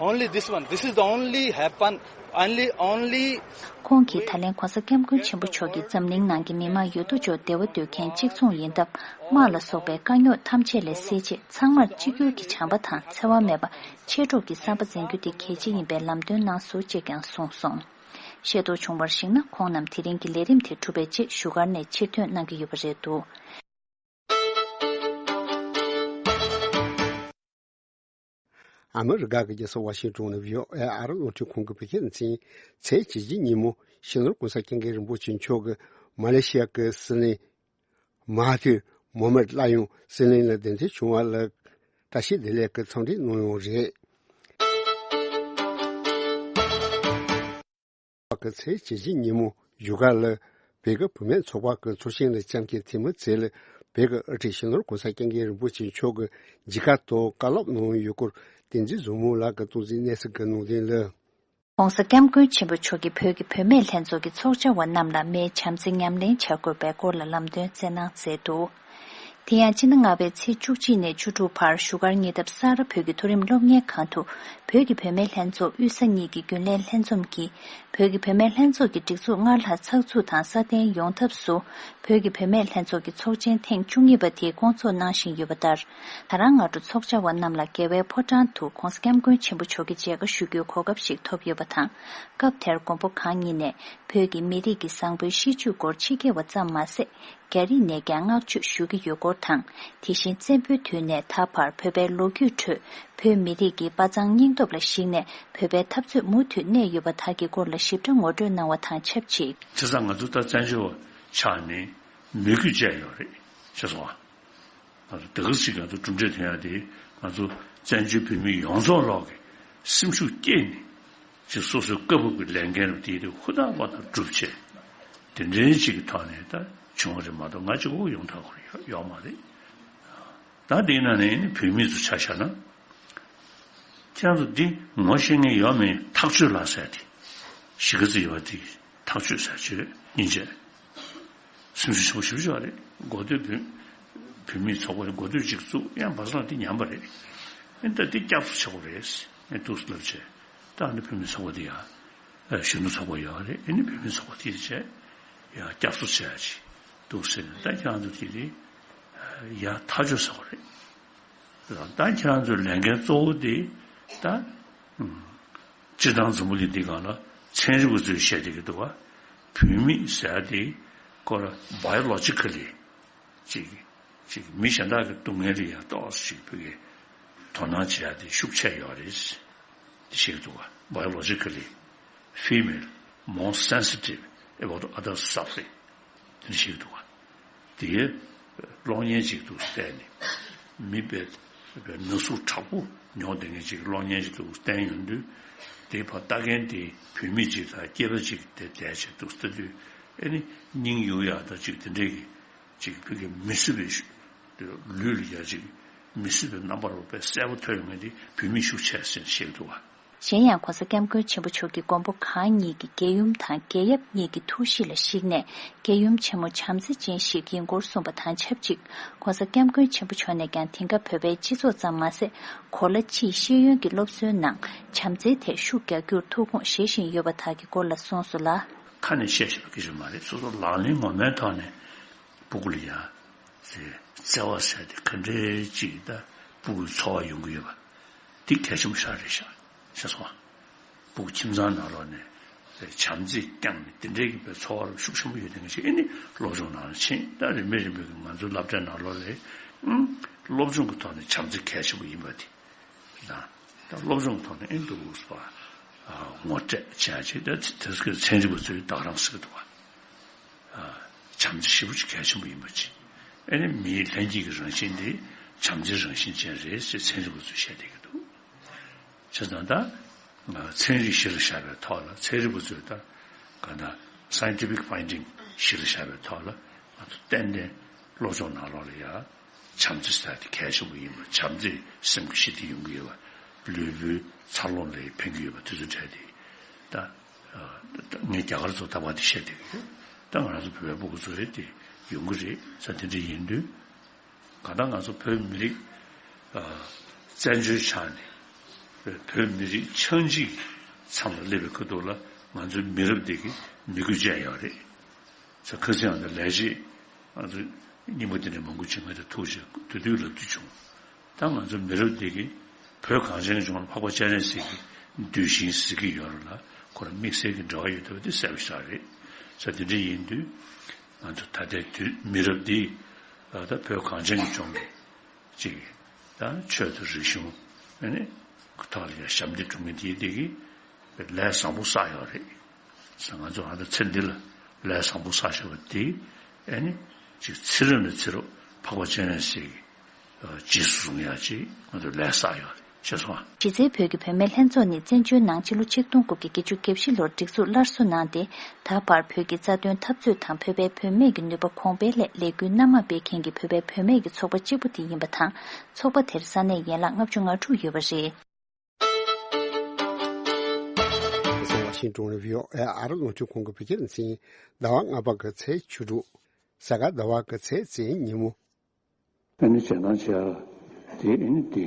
Only this one. This is the only happen. Only, only. ཁོང་གིས་ད་ལན་༸གོང་ས་༸སྐྱབས་མགོན་ཆེན་པོ་མཆོག་གིས་འཛམ་གླིང་ནང་གི་མི་མང་ཡོད་དོ་ཅོག་བདེ་བ་འདོད་མཁན་གཅིག་མཚུངས་ཡིན་སྟབས། དམག་ལ་སོགས་པའི་དཀའ་རྙོག་ཐམས་ཅད་ལས་སེལ་ཆེད་ཚང་མར་གཅིག་གྱུར་གྱི་བྱམས་པ་དང་འཚེ་བ་མེད་པ། མཆེད་གྲོགས་ཀྱི་བསམ་པ་འཛིན་རྒྱུ་དེ་གལ་ཆེ་ཡིན་པའི་ལམ་སྟོན་གནང་སོང་ཅེས་ཀྱང་གསུངས་སོང་། ཤེས་རྟོགས་བྱུང་བར་གཞིགས་ན། ཁོང་རྣམས་དེ་རིང་གི་ལས་རིམ་དེ་གྲུབ་པའི་རྗེས་བཞུགས་སྒར་ནས་ཕྱིར་ཐོན་གནང་གི་ཡོད་པ་རེད་འདུག་ཨ་མི་རི་ཀ་གི་རྒྱལ་ས་ཝ་ཤིང་ཏོན་ནས་བྷི་ཨོ་ཨེ་ཨ་རི་རླུང་འཕྲིན་ཁང་གི་བོད་སྐད་སྡེ་ཚན་ཚེས་བཅུ་གཅིག་ཉིན་མོ་སྤྱི་ནོར་༸གོང་ས་༸སྐྱབས་མགོན་རིན་པོ་ཆེ་མཆོག་གིས་མ་ལེ་ཤི་ཡ་གི་སྲིད་བློན་མ་ཧ་ཐིར་མོ་མད་སླར་ཡང་སྲིད་བློན་ལ་གདན་འདྲེན་བྱུང་བ་ལ་བཀྲ་ཤིས་བདེ་ལེགས་ཀྱི་འཚམས་འདྲི་གནང་ཡོད་རེད། པ་གི་ཚེས་བཅུ་བཞི་ཉིན་མོ་བཞུགས་སྒར་ལ་བོད་ཀྱི་བུད་མེད་ཚོགས་པ་གི་ཚོགས་ཆེན་ལ་བཅར་མཁན་འཐུས་མི་ཚོ་ལ་བོད་ཀྱི་དབུ་ཁྲིད་སྤྱི་ནོར་༸གོང་ས་༸སྐྱབས་མགོན་རིན་པོ་ཆེ་མཆོག་གིས་མཇལ་ཁ་དང་བཀའ་སློབ་གནང་ཡོད་སྐོར་བསྟན་འཛིན་བཟང་མོ་ལགས་ཀྱིས་གཏོང་ཟིན་གནས་ཚུལ་གྱི་ནང་དོན་ལ། ༸གོང་ས་༸སྐྱབས་མགོན་ཆེན་པོ་མཆོག་གིས་བོད་ཀྱི་བུད་མེད་ལྷན་ཚོགས་ཀྱི་ཚོགས་བཅར་བ་རྣམས་ལ་མིའི་བྱམས་བརྩེ་ཉམས་ལེན་བྱ་དགོས་པའི་སྐོར་ལ་ལམ་སྟོན་སྩལ་གནང་མཛད་འདུག་དེ་ཡང་སྤྱི་ཟླ་ལྔ་པའི་ཚེས་བཅུ་གཅིག་ནས་བཅུ་དྲུག་བར་བཞུགས་སྒར་ཉེ་འདབས་ས་རཱ་བོད་ཀྱི་མཐོ་རིམ་སློབ་གཉེར་ཁང་དུ་བོད་ཀྱི་བུད་མེད་ལྷན་ཚོགས་དབུས་ས་གཉིས་ཀྱི་རྒྱུན་ལས་ལྷན་འཛོམས་ཀྱིས། བོད་ཀྱི་བུད་མེད་ལྷན་ཚོགས་ཀྱི་སྒྲིག་འཛུགས་སྔར་ལྷག་ཚགས་ཚུད་དང་སྲ་བརྟན་ཡོང་ཐབས་སུ། བོད་ཀྱི་བུད་མེད་ལྷན་ཚོགས་ཀྱི་ཚོགས་ཆེན་ཐེངས་བཅུ་གཉིས་པ་དེ་སྐོང་ཚོགས་གནང་བཞིན་ཡོད་པ་ལྟར། ད་རང་སྔ་དྲོ་ཚོགས་བཅར་བ་རྣམས་ལ་རྒྱལ་བའི་ཕོ་བྲང་དུ་༧གོང་ས་༧སྐྱབས་མགོན་ཆེན་པོ་མཆོག་གི་མཇལ་ཁ་ཞུ་རྒྱུའི་གོ་སྐབས་ཤིག་ཐོབ་ཡོད་པ་དང་། སྐབས་དེར་མགོན་པོ་གང་ཉིད་ནས་བོད་ཀྱི་མི་རིགས་ཀྱི་བཟང་པོའི་གཤིས་སྤྱོད་སྐོར་ཕྱི་རྒྱལ་བ་ཙམ་མ་ཟད། རྒྱ་རིགས་ནས་ཀྱང་བསྔགས་བརྗོད་ཞུ་གི་ཡོད་སྐོར་དང་། དེ་བཞིན་བཙན་པོའི་དུས་ནས་ད་བར་བོད་པའི་ལོ་རྒྱུས་ཁྲོད་བོད་མི་རིགས་ཀྱི་དཔའ་མཛངས་སྙིང་སྟོབས་ལ་གཞིགས་ནས་བོད་པའི་འཐབ་རྩོད་མུ་མཐུད་གནས་ཡོད་པ་དག་གི་སྐོར་ལ་ཞིབ་ཕྲ་ངོ་སྤྲོད་གནང་བ་དང་ཆབས་ཅིག། བྱས་ཙང་ང་ཚོ་ད་བཙན་བྱོལ་བ་ཆགས་ནས་མོས་གུས་བཅས་ཡོད་རེད་ཤེས་སོང་ཨ། ང་ཚོ་དེ་ག་ཅིག་ང་ཚོ་གྲུབ་འབྲས་ཐོན་ཡ་དེ་ང་ཚོ་བཙན་བྱོལ་བོད་མི་ཡོངས་རྫོགས་ལོག་གི་སེམས་ཤུགས་སྐྱེས་ནས། ཅིག་སོ་སོའི་སྐབས་བབ་ཀྱི་ལས་འགན་རུ་དེ་དེ་ཧུར་ཐག་པ་དང་སྒྲུབ་བྱས། དེ་འདྲའི་ཅིག་གི་ཐོག་ནས་ད་བྱུང་བ་རེད་མ་གཏོགས་ང་གཅིག་པོ་ཡོང་ཐག་ཁོ་ཡོད་ཡོད་མ་རེད། ད་དེའི་ནང་ནས་ནི་བུད་མེད་ཚོ་ཆ་བཞག་ན། ཁྱེད་རང་ཚོ་འདི་ངོ་ཤེས་མཁན་ཡོད་མེད་ཐག་གཅོད་ལ་ཟེར་ཏེ། གཞིས་ཀ་རྩེ་ཡོད་པ་དེ་ཐག་གཅོད་ཟེར་བྱས་སྙིང་རྗེ། སེམས་ཤུགས་ཆེན་པོ་ཞེ་པོ་ཅིག་རེད། འགོ་སྟོད་བུད་བུད་མེད་ཚོགས་པ་འགོ་སྟོད་ཅིག་བཙུགས་ཡང་བ་སང་དེ་ཉམས་པ་རེད། ཨེ་ད་དེ་བསྐྱར་གསོ་བྱེད་དགོས་རེད། ཨེ་འདུག་སེ་ལབ་བྱས། ད་ཨ་ནི་བུད་མེད་ཚོགས་པ་དེ་ཡང་གཞོན་ནུ་ཚོགས་པ་ཡོད་རེད། ཨེ་ནི་བུད་མེད་ཚོགས་པ་དེ་བྱས་ཡང་བསྐྱར་གསོ་བྱེད་ཡ་ཅིག་འདུག་ཟེར་ནས་ད་ཁྱེད་རང་ཚོ་དེ་དེ་ཡང་ཐག་གཅོད་ཟེར་བ་རེད། ད་ཁྱེད་རང་ཚོའི་ལས་འགན་གཙོ་བོ་དེ་ད། སྤྱིར་བཏང་འཛམ་བུ་གླིང་འདི་སྒང་ལ་ཚན་རིག་པ་ཚོས་བཤད་བསྡད་ཀྱི་འདུག་བ། བུད་མེད་ཟེར་ཡ་དེ་ཁོ་ར་biologically་ཅིག་ཅིག་མི་གཞན་དག་གི་སྡུག་བསྔལ་ལ་ཡང་ཏོག་ཙམ་ཅིག་བོད་ཀྱི་དོ་སྣང་བྱེད་ཡ་དེ་ཤུགས་ཆེ་ཡོད་རེད། དེ་བཤད་ཀྱི་འདུག་བ། Biologically female more sensitive about other suffering། དེ་འདྲ་ཞིག་འདུག་བ། དེའི་གློག་བརྙན་ཅིག་ཏུ་བལྟས་ནས། མི་དཔེ་དཔེ་ན་ཟུག་དྲག་པོ་མྱོང་བསྡད་མཁན་ཅིག་གློག་བརྙན་ཅིག་ཏུ་བསྟན་ཡོང་དུས། དེ་ཕར་ལྟ་མཁན་དེ་བུད་མེད་ཅིག་དང་སྐྱེས་པ་ཅིག་དེ་བསྡད་བྱས་འདུག་ལྟ་དུས། ཨེ་ནི་སྙིང་གཡུག་ཡག་དང་ཅིག་དེ་འདྲས་ཀྱི་ཅིག་བོད་ཀྱི་མི་སྲིད་པའི་ལུས་ལ་ཡ་ཅིག་མི་སྲིད་པའི་རྣམ་པ་རུ་དཔེ་གསལ་པོ་ཐོན་ཡོང་མཁན་དེ་བུད་མེད་ཤུགས་ཆེ་ཟེར་བཤད་འདུག་བ། གཞན་ཡང་༧གོང་ས་༧སྐྱབས་མགོན་ཆེན་པོ་མཆོག་གིས་མགོན་པོ་གང་ཉིད་ཀྱི་རྒྱལ་ཡུམ་དང་རྒྱལ་ཡབ་གཉིས་ཀྱི་ཐུགས་གཤིས་ལ་གཞིགས་ནས་རྒྱལ་ཡུམ་ཆེན་མོ་བྱམས་བརྩེ་ཅན་ཞིག་ཡིན་སྐོར་གསུངས་པ་དང་ཆབས་ཅིག༧གོང་ས་༧སྐྱབས་མགོན་ཆེན་པོ་མཆོག་ནས་ཀྱང་དེང་སྐབས་བོད་པའི་སྤྱི་ཚོགས་ཙམ་མ་ཟད་གོ་ལ་སྤྱིའི་ཤེས་ཡོན་གྱི་སློབ་གསོའི་ནང་བྱམས་བརྩེའི་ཐད་ཤུགས་རྒྱག་རྒྱུར་ཐུགས་དགོངས་བཞེས་བཞིན་ཡོད་པ་དག་གི་སྐོར་ལ་གསུངས་སོ་ལ། ཁ་ནས་བཤད་ཤེས་པ་སྐད་ཆ་མ་རེད། སོ་སོ་ལག་ལེན་ངོ་མའི་ཐོག་ནས་ཕྲུ་གུ་ལ་ཡང་བརྩེ་བ་ཟེར་དེ་ག་འདྲའི་ཅིག་ད་ཕྲུ་གུའི་འཚོ་བ་ཡོང་གི་ཡོད་པ། འདི་གལ་ཆེན་པོ་ཞིག་རེད་ཤག་ཤེས་སོང་ཨ། ཕྲུ་གུ་ཁྱིམ་ཚང་ནང་ལོགས་ནས་བྱམས་བརྩེ་བསྐྱངས་ནས་དེ་འདྲའི་གི་བའི་འཚོ་བ་རུ་ཤུགས་ཆེན་པོ་ཡོད་དེ་འདྲ་ཞིག་ཨེ་ནི་སློབ་སྦྱོང་ནང་ལ་ཕྱིན། ད་རིམ་པས་རིམ་པས་ཀྱི་ང་ཚོའི་སློབ་གྲྭའི་ནང་ལོགས་ལ་ཨང་སློབ་སྦྱོང་གི་ཐོག་ནས་བྱམས་བརྩེ་གལ་ཆེན་པོ་ཡིན་པ་དེ་དང་། ད་སློབ་སྦྱོང་གི་ཐོག་ནས་ཨེ་འདུག་ཟེར་བ་ངོ་སྤྲད་བྱས་ཅིག་ད་དེ་ཚོའི་ཚན་རིག་པ་ཚོས་ད་ག་རང་ཟེར་གི་འདུག་བ། བྱམས་བརྩེ་ཞེ་པོ་ཅིག་གལ་ཆེན་པོ་ཡིན་པ་ཅིག་ཨེ་ནི་མིའི་ལྷན་སྐྱེས་ཀྱི་རང་བཞིན་དེ་བྱམས་བརྩེའི་རང་བཞིན་ཅན་རེད་ཟེར་ཚན་རིག་པ་ཚོས་བཤད་བསྡད་ཀྱི་འདུག་བྱས་ཙང་ད་ཚན་རིག་གཞི་ལ་བཞག་པའི་ཐོག་ལ་ཚན་རིག་པ་ཚོས་ད་ག་ད་scientific finding་གཞི་ལ་བཞག་པའི་ཐོག་ལ་ང་ཚོ་ཏན་ཏན་སློབ་སྦྱོང་ནང་ལོགས་ལ་ཡ་བྱམས་བརྩེ་ཟེར་དེ་གལ་ཆེན་པོ་ཡིན་པ། བྱམས་བརྩེས་སེམས་ཀྱི་ཞི་བདེ་ཡོང་གི་ཡོད་པ། ལུས་པོའི་འཚར་ལོངས་ལ་ཕན་གྱི་ཡོད་པ་དེ་ཚོ་འཕྲད་དེ་ད། ངས་རྒྱ་གར་ཚོ་ལྟ་བ་དེ་བཤད་བསྡད་ཀྱི་ཡོད། ད་ང་རང་ཚོ་བོད་པའི་སྤུ་གུ་ཚོ་རེད་དེ་ཡོང་གི་རེད་ས་དེ་འདྲ་ཡིན་དུས། གང་ལྟར་ང་ཚོ་བོད་མི་རིགས་བཙན་བྱོལ་ཆགས་ནས་བོད་མི་རིགས་ཆགས་འཇིག་མཚམས་ལ་སླེབས་པའི་ཁ་ཐུག་ལ་ང་ཚོའི་མི་རབས་འདི་གི་མི་དགོས་ཅན་ཡོད་རེད། ས་ཁ་སང་ང་ཚོ་ལས་བྱེད་ང་ཚོ་རྙིང་པ་དེ་འདྲ་མང་པོ་ཅིག་ང་ཚོ་ཐུག་བྱས་དུས་དུས་ལབ་དུས་བྱུང་། ད་ང་ཚོ་མི་རབས་འདི་གི་བོད་གངས་ཅན་གྱི་ལྗོངས་ལ་འཕགས་པ་སྤྱན་རས་གཟིགས་ཀྱི་གདུལ་ཞིང་ཟེར་གྱི་ཡོད་རེད་ལ་ཁོ་རང་དམིགས་བསལ་གྱི་འབྲེལ་བ་ཡོད་བསྡད་པ་དེ་གསལ་པོ་ཞིག་རེད། ས་དེ་འདྲ་ཡིན་དུས་ང་ཚོ་ད་ལྟའི་དུས་མི་རབས་འདི་ད་བོད་གངས་ཅན་གྱི་ལྗོངས་ཀྱི་ཅིག་ད་ཆོས་དང་རིག་གཞུང་ཨ་ནི་ཐོག་ལ་ཡང་ཞབས་འདེགས་སྒྲུབ་མཁན་དེ་དེ་གི་ལས་བཟང་པོ་བསགས་ཡོད་རེད། ང་ཚོ་ཨ་ད་ཚེ་འདི་ལ་ལས་བཟང་པོ་བསགས་བཞག་པ་དེ་ཨ་ནི་ཅིག་ཚེ་རབས་ནས་ཚེ་རབས་འཕགས་པ་སྤྱན་རས་གཟིགས་ཀྱི་རྗེས་སུ་བཟུང་ཡག་ཅིག་ང་ཚོ་ལས་བསགས་ཡོད་རེད་ཤེས་སོང་ཨ། གཞི་རྩའི་བོད་ཀྱི་བུད་མེད་ལྷན་ཚོགས་ནི་བཙན་བྱོལ་ནང་ཕྱི་ལོ་ཆིག་སྟོང་དགུ་བརྒྱ་བརྒྱད་ཅུ་གྱ་བཞི་ལོར་སྒྲིག་འཛུགས་སླར་གསོ་གནང་སྟེ། ད་བར་བོད་ཀྱི་རྩ་དོན་འཐབ་རྩོད་དང་བོད་པའི་བུད་མེད་ཀྱི་ནུས་པ་གོང་འཕེལ་སླད་ལས་འགུལ་སྣ་མང་སྤེལ་མཁན་གྱི་བོད་པའི་བུད་མེད་ཀྱི་ཚོགས་པ་གཅིག་པུ་དེ་ཡིན་པ་དང་། ཚོགས་པ་དེར་ས་གནས་ཡན་ལག་ལྔ་བཅུ་ང་དྲུག་ཡོད་པ་རེད། ཝ་ཤིང་ཏོན་ནས་བྷི་ཨོ་ཨེ་ཨ་རི་རླུང་འཕྲིན་ཁང་གི་བོད་སྐད་སྡེ་ཚན། ཟླ་བ་ལྔ་པ་གི་ཚེས་བཅུ་དྲུག་གཟའ་སྐར་ཟླ་བ་གི་ཚེས་བཙན་ཉིན་མོ། ཨ་ནི་བྱེད་སྟངས་བྱེད་ཡ་དེ་ཨ་ནི་དེ་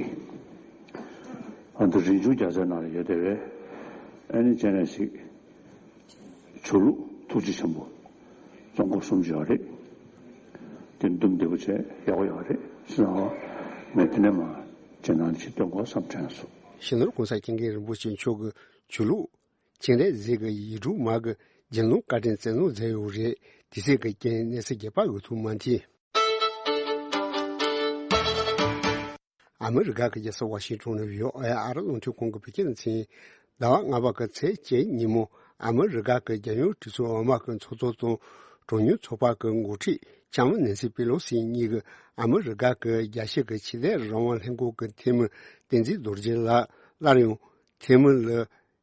ཨ་ད་རིན་འབྱུང་རྒྱལ་མཚན་ནང་ལ་ཡོད་དེ་བས། ཨ་ནི་བྱས་ནས་ཞིག་ཆོས་ལུགས་ཐུགས་རྗེ་ཆེན་པོ་རྫོང་སྐོར་གསུམ་བྱས་པ་རེད། དེ་འདུམ་བདེ་པོ་བྱས་ཡག་པོ་ཡོད་རེད་ཟེར་ན། ངས་དེ་ནས་མ་བྱེད་སྟངས་ཅིག་སྟོན་དགོས་བསམ་དྲན་སོང་། ཤིན་ནོར་༸གོང་ས་༸སྐྱབས་མགོན་རིན་པོ་ཆེ་མཆོག་གི་ཆོས་ལུགས་སྤྱན་རས་གཟིགས་ཀྱི་ཡིག་དྲུག་མ་གི་རྒྱུན་ལུང་བཀའ་དྲིན་བསྩལ་གནང་མཛད་ཡོད་རེད། དེ་ཚེ་གི་རྐྱེན་གནས་ཚུལ་རྒྱས་པ་འོས་ཐུབ་མ་མཐུན། ཨ་མི་རི་ཀ་གི་རྒྱལ་ས་ཝ་ཤིང་ཊོན་ནས་བྷི་ཨོ་ཨེ་ཨ་རི་རླུང་འཕྲིན་ཁང་གི་བོད་སྐད་སྡེ་ཚན། ཟླ་བ་ལྔ་པ་གི་ཚེས་བཅུ་ཉིན་མོ་ཨ་མི་རི་ཀ་གི་རྒྱལ་ཡོངས་གྲོས་ཚོགས་འོག་མ་གི་ཚོགས་གཙོ་དང་གྲངས་ཉུང་ཚོགས་པ་གི་འགོ་ཁྲིད་ལྕམ་ནན་སི་པེ་ལོ་སི་གཉིས་ཀྱིས་ཨ་མི་རི་ཀ་གི་རྒྱལ་སྤྱི་གི་ཆོས་དད་རང་དབང་ལྷན་ཁང་གི་འཐུས་མི་བསྟན་འཛིན་རྡོ་རྗེ་ལགས་སླར་ཡང་འཐུས་མི་ལ་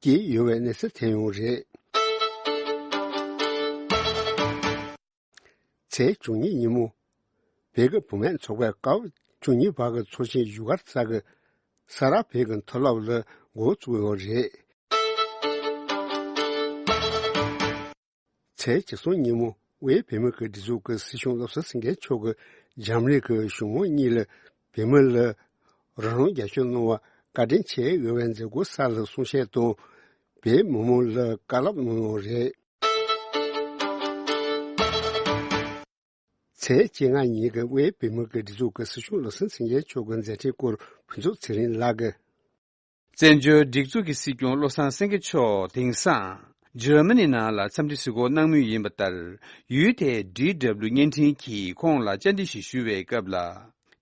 བསྐོས་ཡོད་པའི་གནས་ཚུལ་ཐོན་ཡོད་རེད། ཚེས་བཅུ་གཉིས་ཉིན་མོ། བོད་ཀྱི་བུད་མེད་ཚོགས་པས་སྐབས་བཅུ་གཉིས་པ་གི་ཚོགས་ཆེན་བཞུགས་སྒར་གསར་གྱི་ས་རཱ་བོད་ཀྱི་མཐོ་སློབ་ལ་འགོ་བཙུགས་ཡོད་རེད། ཚེས་བཅུ་གསུམ་ཉིན་མོ་དབུས་བོད་མིའི་སྒྲིག་འཛུགས་ཀྱི་སྲིད་སྐྱོང་བློ་བཟང་སེང་གེ་མཆོག་གིས་འཇམ་རིང་གི་གཞུང་མང་གཉིས་ལ་བོད་མི་ལ་རང་དབང་རྒྱབ་སྐྱོར་གནང་བར་བཀའ་དྲིན་ཆེ་ཞུ་བའི་མཛད་སྒོ་གསར་ལ་གསུང་བཤད་དང་། བོད་མི་མང་ལ་བཀའ་སློབ་གནང་ཡོད་རེད། ཚེས་བཅོ་ལྔ་ཉིན་གྱི་དབུས་བོད་མིའི་སྒྲིག་འཛུགས་ཀྱི་སྲིད་སྐྱོང་བློ་བཟང་སེང་གེ་མཆོག་གི་མཛད་འཕྲིན་སྐོར་ཕུན་ཚོགས་ཚེ་རིང་ལགས་ཀྱིས། བཙན་བྱོལ་སྒྲིག་འཛུགས་ཀྱི་སྲིད་སྐྱོང་བློ་བཟང་སེང་གེ་མཆོག་དེང་སང་འཇར་མ་ནི་ནང་ལ་འཚམས་འདྲི་གཟིགས་སྐོར་གནང་མུས་ཡིན་པ་ལྟར། ཡུལ་དེའི་ཌི་ཌབ་ལིའུ་བརྙན་འཕྲིན་གྱིས་ཁོང་ལ་བཅར་འདྲི་ཞིག་ཞུ་བའི་སྐབས་ལ།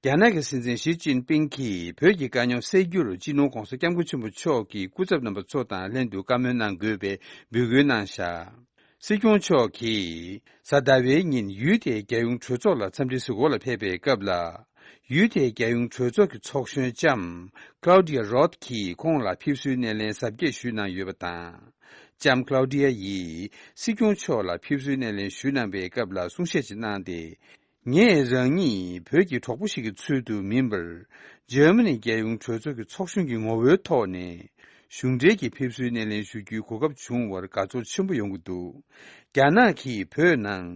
རྒྱ་ནག་གི་སྲིད་འཛིན་ཞི་ཅིན་ཕིང་གིས་བོད་ཀྱི་དཀའ་རྙོག་སེལ་རྒྱུར་སྤྱི་ནོར་༸གོང་ས་༸སྐྱབས་མགོན་ཆེན་པོ་མཆོག་གི་སྐུ་ཚབ་རྣམ་པ་ཚོ་དང་ལྷན་དུ་བཀའ་མོལ་གནང་དགོས་པའི་འབོད་སྐུལ་གནང་བཞག་སྲིད་སྐྱོང་མཆོག་གིས་གཟའ་ཟླ་བའི་ཉིན་ཡུལ་དེའི་རྒྱལ་ཡོངས་གྲོས་ཚོགས་ལ་འཚམས་འདྲི་གཟིགས་སྐོར་ལ་ཕེབས་པའི་སྐབས་ལ། ཡུལ་དེའི་རྒྱལ་ཡོངས་གྲོས་ཚོགས་ཀྱི་ཚོགས་གཞོན་ལྕམ་Claudia Roth་གྱིས་ཁོང་ལ་ཕེབས་བསུའི་སྣེ་ལེན་གཟབ་རྒྱས་ཞུས་གནང་ཡོད་པ་དང་། ལྕམ་Claudia་ཡིས་སྲིད་སྐྱོང་མཆོག་ལ་ཕེབས་བསུའི་སྣེ་ལེན་ཞུས་གནང་པའི་སྐབས་ལ་གསུང་བཤད་ཅིག་གནང་སྟེ། ངས་རང་ཉིད་བོད་ཀྱི་གྲོགས་པོ་ཞིག་གི་ཚུལ་དུ་མིན་པར། འཇར་མ་ནི་རྒྱལ་ཡོངས་གྲོས་ཚོགས་ཀྱི་ཚོགས་གཞོན་གྱི་ངོ་བོའི་ཐོག་ནས་གཞུང་འབྲེལ་གྱི་ཕེབས་བསུའི་སྣེ་ལེན་ཞུ་རྒྱུའི་གོ་སྐབས་བྱུང་བར་དགའ་ཚོར་ཆེན་པོ་ཡོང་གི་འདུག་རྒྱ་ནག་གིས་བོད་ནང་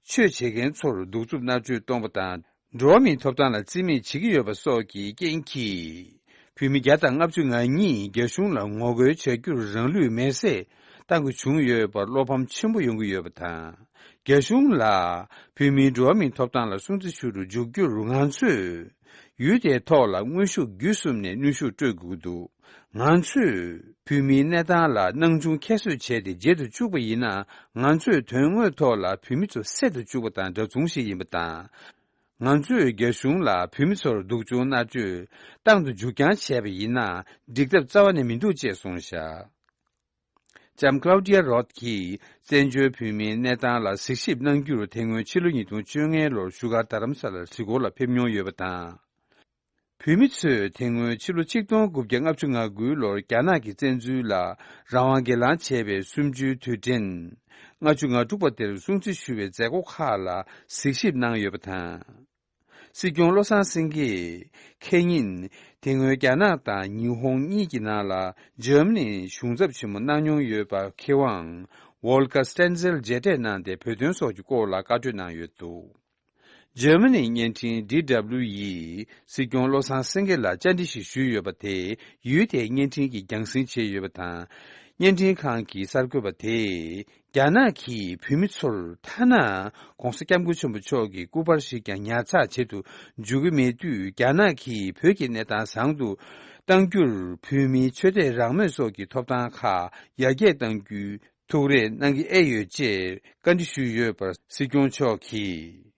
ཆོས་བྱེད་མཁན་ཚོར་གདུག་རྩུབ་མནར་གཅོད་གཏོང་བ་དང་། འགྲོ་བ་མིའི་ཐོབ་ཐང་ལ་བརྩི་མེད་བྱེད་ཀྱི་ཡོད་པ་སོགས་ཀྱི་རྐྱེན་གྱིས། བོད་མི་བརྒྱ་དང་ལྔ་བཅུ་ང་གཉིས་རྒྱ་གཞུང་ལ་ངོ་རྒོལ་བྱ་རྒྱུར་རང་ལུས་མེར་སྲེག་བཏང་དགོས་བྱུང་ཡོད་པར་བློ་ཕམ་ཆེན་པོ་ཡོང་གི་ཡོད་པ་དང་། རྒྱ་གཞུང་ལ་བོད་མིའི་འགྲོ་བ་མིའི་ཐོབ་ཐང་ལ་སྲུང་བརྩི་ཞུ་རུ་འཇུག་རྒྱུར་ང་ཚོས་ཡུལ་དེའི་ཐོག་ལ་དངོས་ཤུགས་བརྒྱུད་གསུམ་ནས་གནོན་ཤུགས་སྤྲོད་དགོས་ཀྱི་འདུག་ང་ཚོས་བོད་མིའི་གནས་སྟངས་ལ་སྣང་ཆུང་ཁྱད་གསོད་བྱས་ཏེ་བརྗེད་དུ་བཅུག་པ་ཡིན་ན། ང་ཚོས་དོན་དངོས་ཐོག་ལ་བོད་མི་ཚོ་བསད་དུ་བཅུག་པ་དང་འདྲ་མཚུངས་ཤིག་ཡིན་པ་དང་། ང་ཚོས་རྒྱ་གཞུང་ལ་བོད་མི་ཚོར་སྡུག་སྦྱོང་མནར་གཅོད་བཏང་དུ་འཇུག་རྐྱང་བྱས་པ་ཡིན་ན། འགྲིག་ཐབས་རྩ་བ་ནས་མི་འདུག་ཅེས་གསུངས་བཞག་ལྕམ་Claudia Roth་གྱིས་བཙན་བྱོལ་བོད་མིའི་གནས་སྟངས་ལ་གཟིགས་ཞིབ་གནང་རྒྱུར་དེ་སྔོན་ཕྱི་ལོ་ཉིས་སྟོང་བཅོ་ལྔ་ལོར་བཞུགས་སྒར་རྡ་རམ་ས་ལར་གཟིགས་སྐོར་ལ་ཕེབས་མྱོང་ཡོད་པ་དང་། བོད་མི་ཚོས་དེ་སྔོན་ཕྱི་ལོ་ཆིག་སྟོང་དགུ་བརྒྱ་ལྔ་བཅུ་ང་དགུ་ལོར་རྒྱ་ནག་གི་བཙན་འཛུལ་ལ་རང་དབང་སྒེར་ལངས་བྱས་པའི་གསུམ་བཅུའི་དུས་དྲན་ལྔ་བཅུ་ང་དྲུག་པ་དེར་སྲུང་བརྩི་ཞུ་བའི་མཛད་སྒོ་ཁག་ལ་གཟིགས་ཞིབ་གནང་ཡོད་པ་དང་། སྲིད་སྐྱོང་བློ་བཟང་སེང་གེས་ཁེ་ཉིན་དེ་སྔོན་རྒྱ་ནག་དང་ཉི་ཧོང་གཉིས་ཀྱི་ནང་ལ་འཇར་མ་ནིའི་གཞུང་ཚབ་ཆེན་མོ་གནང་མྱོང་ཡོད་པ་མཁས་དབང་Volker Stenzel་མཇལ་འཕྲད་གནང་སྟེ་བོད་དོན་སོགས་ཀྱི་སྐོར་ལ་བཀའ་གྲོས་གནང་ཡོད་འདུག་འཇར་མ་ནིའི་བརྙན་འཕྲིན་ཌི་ཌབ་ལིའུ་ཡིས་སྲིད་སྐྱོང་བློ་བཟང་སེང་གེ་ལ་བཅར་འདྲི་ཞིག་ཞུས་ཡོད་པ་དེས་ཡུལ་དེའི་བརྙན་འཕྲིན་གྱིས་རྒྱང་སྲིང་བྱས་ཡོད་པ་དང་། བརྙན་འཕྲིན་ཁང་གི་གསར་འགོད་པ་དེས་རྒྱ་ནག་གིས་བོད་མི་ཚོར་ཐ་ན་༸གོང་ས་༸སྐྱབས་མགོན་ཆེན་པོ་མཆོག་གི་སྐུ་པར་ཞིག་ཀྱང་ཉར་ཚགས་བྱེད་དུ་འཇུག་གི་མེད་དུས། རྒྱ་ནག་གིས་བོད་ཀྱི་གནས་སྟངས་བཟང་དུ་གཏང་རྒྱུར་བོད་མིའི་ཆོས་དད་རང་མོས་སོགས་ཀྱི་ཐོབ་ཐང་ཁག་ཡར་རྒྱས་གཏང་རྒྱུའི་ཐུགས་རེ་གནང་གི་ཨེ་ཡོད་ཅེས་བཀའ་འདྲི་ཞུས་ཡོད་པར་སྲིད་སྐྱོང་མཆོག་གིས།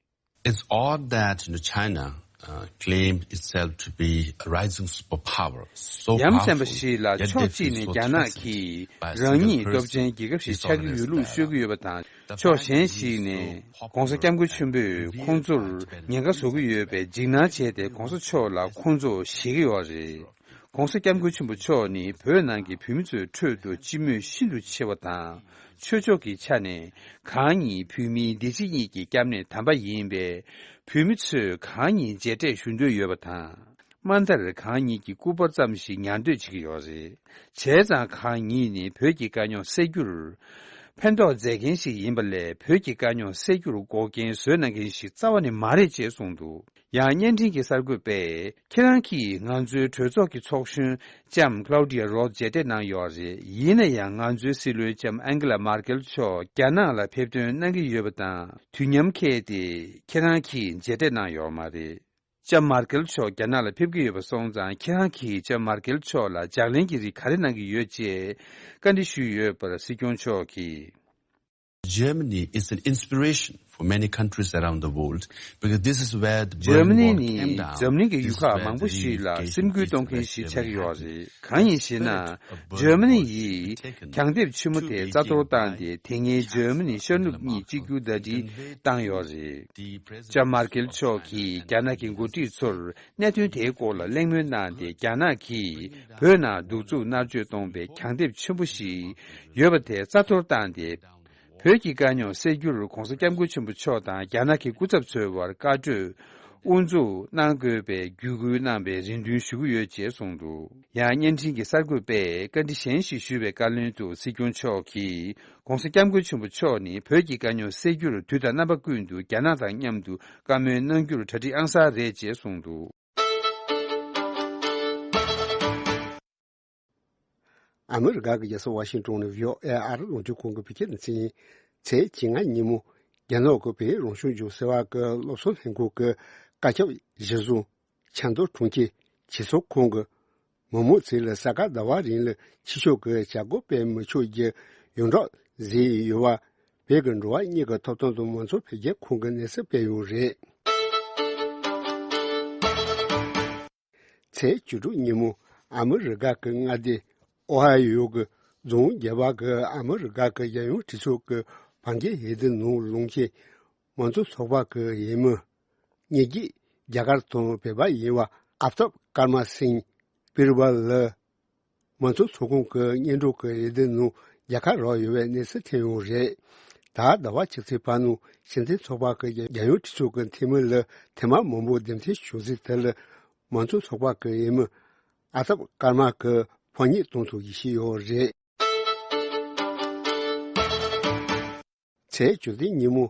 It's odd that, you know, China, uh, claimed itself to be a rising superpower, so ཡ་མཚན་པ་powerful, ཞིག་ལ་yet ཕྱོགས་they གཅིག་feel ནས་so རྒྱ་ནག་threatened གིས་by a རང་single ཉིད་སྟོབས་ཆེན་person, རྒྱལ་ཁབ་ཞིག་ཆགས་ཀྱི་ཡོད་ལུགས་ཤོད་ཀྱི་ཡོད་པ་དང་། ཕྱོགས་གཞན་ཞིག་ནས་༸གོང་ས་༸སྐྱབས་མགོན་ཆེན་པོས་ཁོང་ཚོར་ཉེན་ཁ་བཟོ་གི་ཡོད་པའི་འཇིགས་སྣང་བྱས་ཏེ་༸གོང་ས་མཆོག་ལ་ཁོང་ཚོ་ཞེད་ཀྱི་ཡོད་རེད། ༸གོང་ས་༸སྐྱབས་མགོན་ཆེན་པོ་མཆོག་ནི་བོད་ནང་གི་བོད་མི་ཚོའི་ཁྲོད་དུ་སྤྱི་མོས་ཤིན་ཏུ་ཆེ་བ་དང་། ཆོས་ཕྱོགས་ཀྱི་ཆ་ནས་གང་ཉིད་བོད་མིའི་འདི་ཕྱི་གཉིས་ཀྱི་སྐྱབས་གནས་དམ་པ་ཡིན་པས། བོད་མི་ཚོས་གང་ཉིད་མཇལ་འཕྲད་ཞུ་འདོད་ཡོད་པ་དང་། མ་མཐར་གང་ཉིད་ཀྱི་སྐུ་པར་ཙམ་ཞིག་ཉར་འདོད་བྱེད་ཀྱི་ཡོད་རེད། བྱས་ཙང་གང་ཉིད་ནི་བོད་ཀྱི་དཀའ་རྙོག་སེལ་རྒྱུར། ཕན་ཐོགས་མཛད་མཁན་ཞིག་ཡིན་པ་ལས་བོད་ཀྱི་དཀའ་རྙོག་སེལ་རྒྱུར་འགོག་རྐྱེན་བཟོས་གནང་མཁན་ཞིག་རྩ་བ་ནས་མ་རེད་ཅེས་གསུངས་འདུག། ཡང་བརྙན་འཕྲིན་གྱི་གསར་འགོད་པས་ཁྱེད་རང་གིས་ང་ཚོའི་གྲོས་ཚོགས་ཀྱི་ཚོགས་གཞོན་ལྕམ་Claudia Roth་མཇལ་འཕྲད་གནང་ཡོད་རེད། ཡིན་ན་ཡང་ང་ཚོའི་སྲིད་བློན་ལྕམ་ཨན་ཀི་ལ་མར་ཀེལ་མཆོག་རྒྱ་ནག་ལ་ཕེབས་ཐོན་གནང་གི་ཡོད་པ་དང་དུས་མཉམ་འཁེལ་ཏེ་ཁྱེད་རང་གིས་མཇལ་འཕྲད་གནང་ཡོད་མ་རེད། ལྕམ་མར་ཀེལ་མཆོག་རྒྱ་ནག་ལ་ཕེབས་ཀྱི་ཡོད་པ་སོང་ཙང་ཁྱེད་རང་གིས་ལྕམ་མར་ཀེལ་མཆོག་ལ་ལྗགས་ལན་གྱི་རིགས་ག་རེ་གནང་གི་ཡོད་ཅེས་བཀའ་འདྲི་ཞུས་ཡོད་པར་སྲིད་སྐྱོང་མཆོག་གིས། Germany is an inspiration for many countries around the world because this is where the འཇར་མ་Berlin ནི་Wall came down. འཛམ་གླིང་གི་ཡུལ་ཁག་མང་པོ་ཞིག་ལ་སེམས་འགུལ་གཏོང་མཁན་ཞིག་ཆགས་ཡོད་རེད། གང་ཡིན་ཞེ་ན། འཇར་མ་ནི་ཡིས་གྱང་ལྡེབས་ཆེན་མོ་དེ་རྩ་གཏོར་བཏང་སྟེ་དེ་སྔའི་འཇར་མ་ནི་ཤར་ནུབ་གཉིས་གཅིག་གྱུར་ཟླ་སྒྲིལ་བཏང་ཡོད་རེད། ལྕམ་མར་ཀེལ་མཆོག་གིས་རྒྱ་ནག་གི་འགོ་ཁྲིད་ཚོར་གནད་དོན་དེའི་སྐོར་ལ་གླེང་མོལ་གནང་སྟེ། རྒྱ་ནག་གིས་བོད་ནང་གདུག་རྩུབ་མནར་གཅོད་གཏོང་པའི་གྱང་ལྡེབས་ཆེན་པོ་ཞིག་ཡོད་པ་དེ་རྩ་གཏོར་བཏང་སྟེ། བོད་ཀྱི་དཀའ་རྙོག་སེལ་རྒྱུར་༧གོང་ས་༧སྐྱབས་མགོན་ཆེན་པོ་མཆོག་དང་རྒྱ་ནག་གི་སྐུ་ཚབ་ཚོའི་དབར་བཀའ་གྲོས་དབུ་འཛུགས་གནང་དགོས་པའི་བརྒྱུད་སྐུལ་གནང་པའི་རེ་འདུན་ཞུ་གི་ཡོད་ཅེས་གསུངས་འདུག། ཡང་བརྙན་འཕྲིན་གྱི་གསར་འགོད་པས་བཀའ་འདྲི་གཞན་ཞིག་ཞུས་པའི་བཀའ་ལན་དུ་སྲིད་སྐྱོང་མཆོག་གིས། ༧གོང་ས་༧སྐྱབས་མགོན་ཆེན་པོ་མཆོག་ནི་བོད་ཀྱི་དཀའ་རྙོག་སེལ་རྒྱུར་དུས་དང་རྣམ་པ་ཀུན་ཏུ་རྒྱ་ནག་དང་མཉམ་དུ་བཀའ་མོལ་གནང་རྒྱུར་གྲ་སྒྲིག་ཨང་གསར་རེད་ཅེས་གསུངས་འདུག། ཨ་མི་རི་ཀ་གི་རྒྱལ་ས་ཝ་ཤིང་ཏོན་ནས་བྷི་ཨོ་ཨེ་ཨ་རི་རླུང་འཕྲིན་ཁང་གི་བོད་སྐད་སྡེ་ཚན། ཚེས་བཅོ་ལྔ་ཉིན་མོ། རྒྱ་ནག་གི་བོད་རང་སྐྱོང་ལྗོངས་སེ་བ་གི་སློབ་གསོ་ལྷན་ཁང་གི་བཀའ་ཁྱབ་གཞིར་བཟུང་། ཆབ་མདོ་གྲོང་ཁྱེར་སྤྱི་ཚོགས་ཁང་གི་མི་མང་ཚོ་ལ་ས་ག་ཟླ་བ་རིང་ལ་ཕྱི་ཕྱོགས་ཀྱི་བྱ་སྒོ་སྤེལ་མི་ཆོག་རྒྱུ་ཡོངས་བསྒྲགས་བཟོས་ཡོད་པ། བོད་ཀྱི་འགྲོ་བ་མིའི་ཐོབ་ཐང་དང་མང་གཙོ་འཕེལ་རྒྱས་ཁང་གིས་གནས་ཚུལ་སྤེལ་ཡོད་རེད། ཚེས་བཅུ་དྲུག་ཉིན་མོ། ཨ་མི་རི་ཀ་གི་མངའ་སྡེ་ཨོ་ཧ་ཡོ་གི་རྫོང་བརྒྱད་པ་གི་ཨ་མི་རི་ཀ་གི་རྒྱལ་ཡོངས་གྲོས་ཚོགས་ཀྱི་བར་བརྒལ་འོས་བསྡུ་ནང་ལངས་མཁན་མང་གཙོ་ཚོགས་པ་གི་འོས་མི། ཉེ་རྒྱུད་རྒྱ་གར་དང་བོད་པ་ཡིན་པ་ཨབ་ཏབ་ཀར་མ་སིང་པིར་བལ་ལ། མང་གཙོ་ཚོགས་ཁང་གི་སྙན་སྒྲོན་གྱི་འོས་བསྡུ་ནང་རྒྱལ་ཁ་རག་ཡོད་པའི་གནས་ཚུལ་ཐོན་ཡོད་རེད། ད་ཟླ་བ་ཕྱི་ཚེས་བར་ནང་སྤྱི་མཐུན་ཚོགས་པ་གི་རྒྱལ་ཡོངས་གྲོས་ཚོགས་ཀྱི་འཐུས་མི་ལ་ཐེངས་མ་མང་པོ་འདེམས་ཐོན་བྱུང་ཟིན་དེ་ལ། མང་གཙོ་ཚོགས་པ་གི་འོས་མི་ཨ་ཐབ་ཀར་མ་གི་ཕོ་ཉིད་གཏོང་ཐུབ་ཡིད་ཆེས་ཡོད་རེད། ཚེས་བཅུ་བདུན་ཉིན་མོ།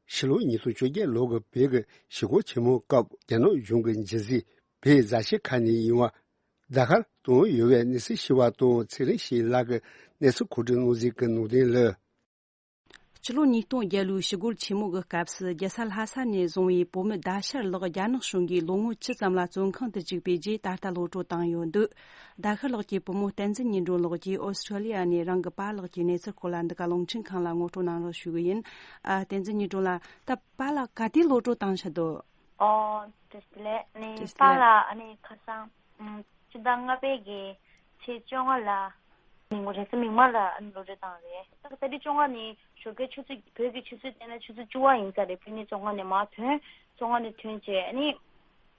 ཕྱི་ལོ་ཉིས་སྟོང་བཅོ་བརྒྱད་ལོ་གི་བོད་ཀྱི་ཞི་རྒོལ་ཆེན་མོའི་སྐབས་རྒྱ་ནག་གཞུང་གི་འཇིགས་སྲིད་བོད་རྫ་ཆུ་ཁ་ནས་ཡིན་པ། རྫ་མཁར་བཏང་ཡོད་པའི་གནས་ཚུལ་ཞུ་བ་དང་ཚེ་རིང་ཞིག་ལགས་ཀྱིས་གནས་ཚུལ་མཁོ་སྤྲོད་གནང་ཟིན་གྱི་ནང་དོན་ལ། སྤྱི་ལོ་ཉིས་སྟོང་བརྒྱད་ལོའི་ཞི་རྒོལ་ཆེན་མོ་གི་སྐབས་སུ་རྒྱལ་ས་ལྷ་ས་ནས་བཟུང་བའི་བོད་མི་ཟླ་ཤར་ལགས་རྒྱ་ནག་གཞུང་གིས་ལོ་ངོ་བཅུ་ཙམ་ལ་བཙོན་ཁང་དུ་བཅུག་པའི་རྗེས་ད་ལྟ་གློད་བཀྲོལ་བཏང་ཡོད་འདུག། ཟླ་ཤར་ལགས་ཀྱི་བུ་མོ་བསྟན་འཛིན་ཉི་སྒྲོན་ལགས་ཀྱིས་ཨོ་སི་ཁྲུ་ལི་ཡ་ནས་རང་གི་པཱ་ལགས་ཀྱི་གནས་ཚུལ་སྐོར་ལ་འདི་ག་རླུང་འཕྲིན་ཁང་ལ་ངོ་སྤྲོད་གནང་རོགས་ཞུ་གི་ཡིན། ཨ། བསྟན་འཛིན་ཉི་སྒྲོན་ལགས། ད་པཱ་ལགས་ག་དུས་གློད་བཀྲོལ་བཏང་ཆགས་འདུག། ཨོ། བཀྲ་ཤིས་བདེ་ལེགས། ནི་བཀྲ་ཤིས་བདེ་ལེགས། པཱ་ལགས་ཨ་ནི་ཁ་སང་། ཨུམ། ཕྱི་ཟླ་ལྔ་པའི་གི་ཚེས་བཅོ་ལྔ་ལ། ཉིན་གུང་རེས་གཟའ་མིག་དམར་ལ་ཨ་ནི་གློད་བཀྲོལ་བཏང་རེད། ད་ད་རེས་བཅོ་ལྔ་ནི་ཞོགས་ཀའི་ཆུ་ཚོད། བོད་ཀྱི་ཆུ་ཚོད་བལྟས་ན་ཆུ་ཚོད་བཅུ་པ་ཡིན་ས་རེད། ཕུ་ནུ་བཙོན་ཁང་ནས་མར་ཐོན། བཙོན་ཁང་ནས་ཐོན་བྱས་ཨ་ནི།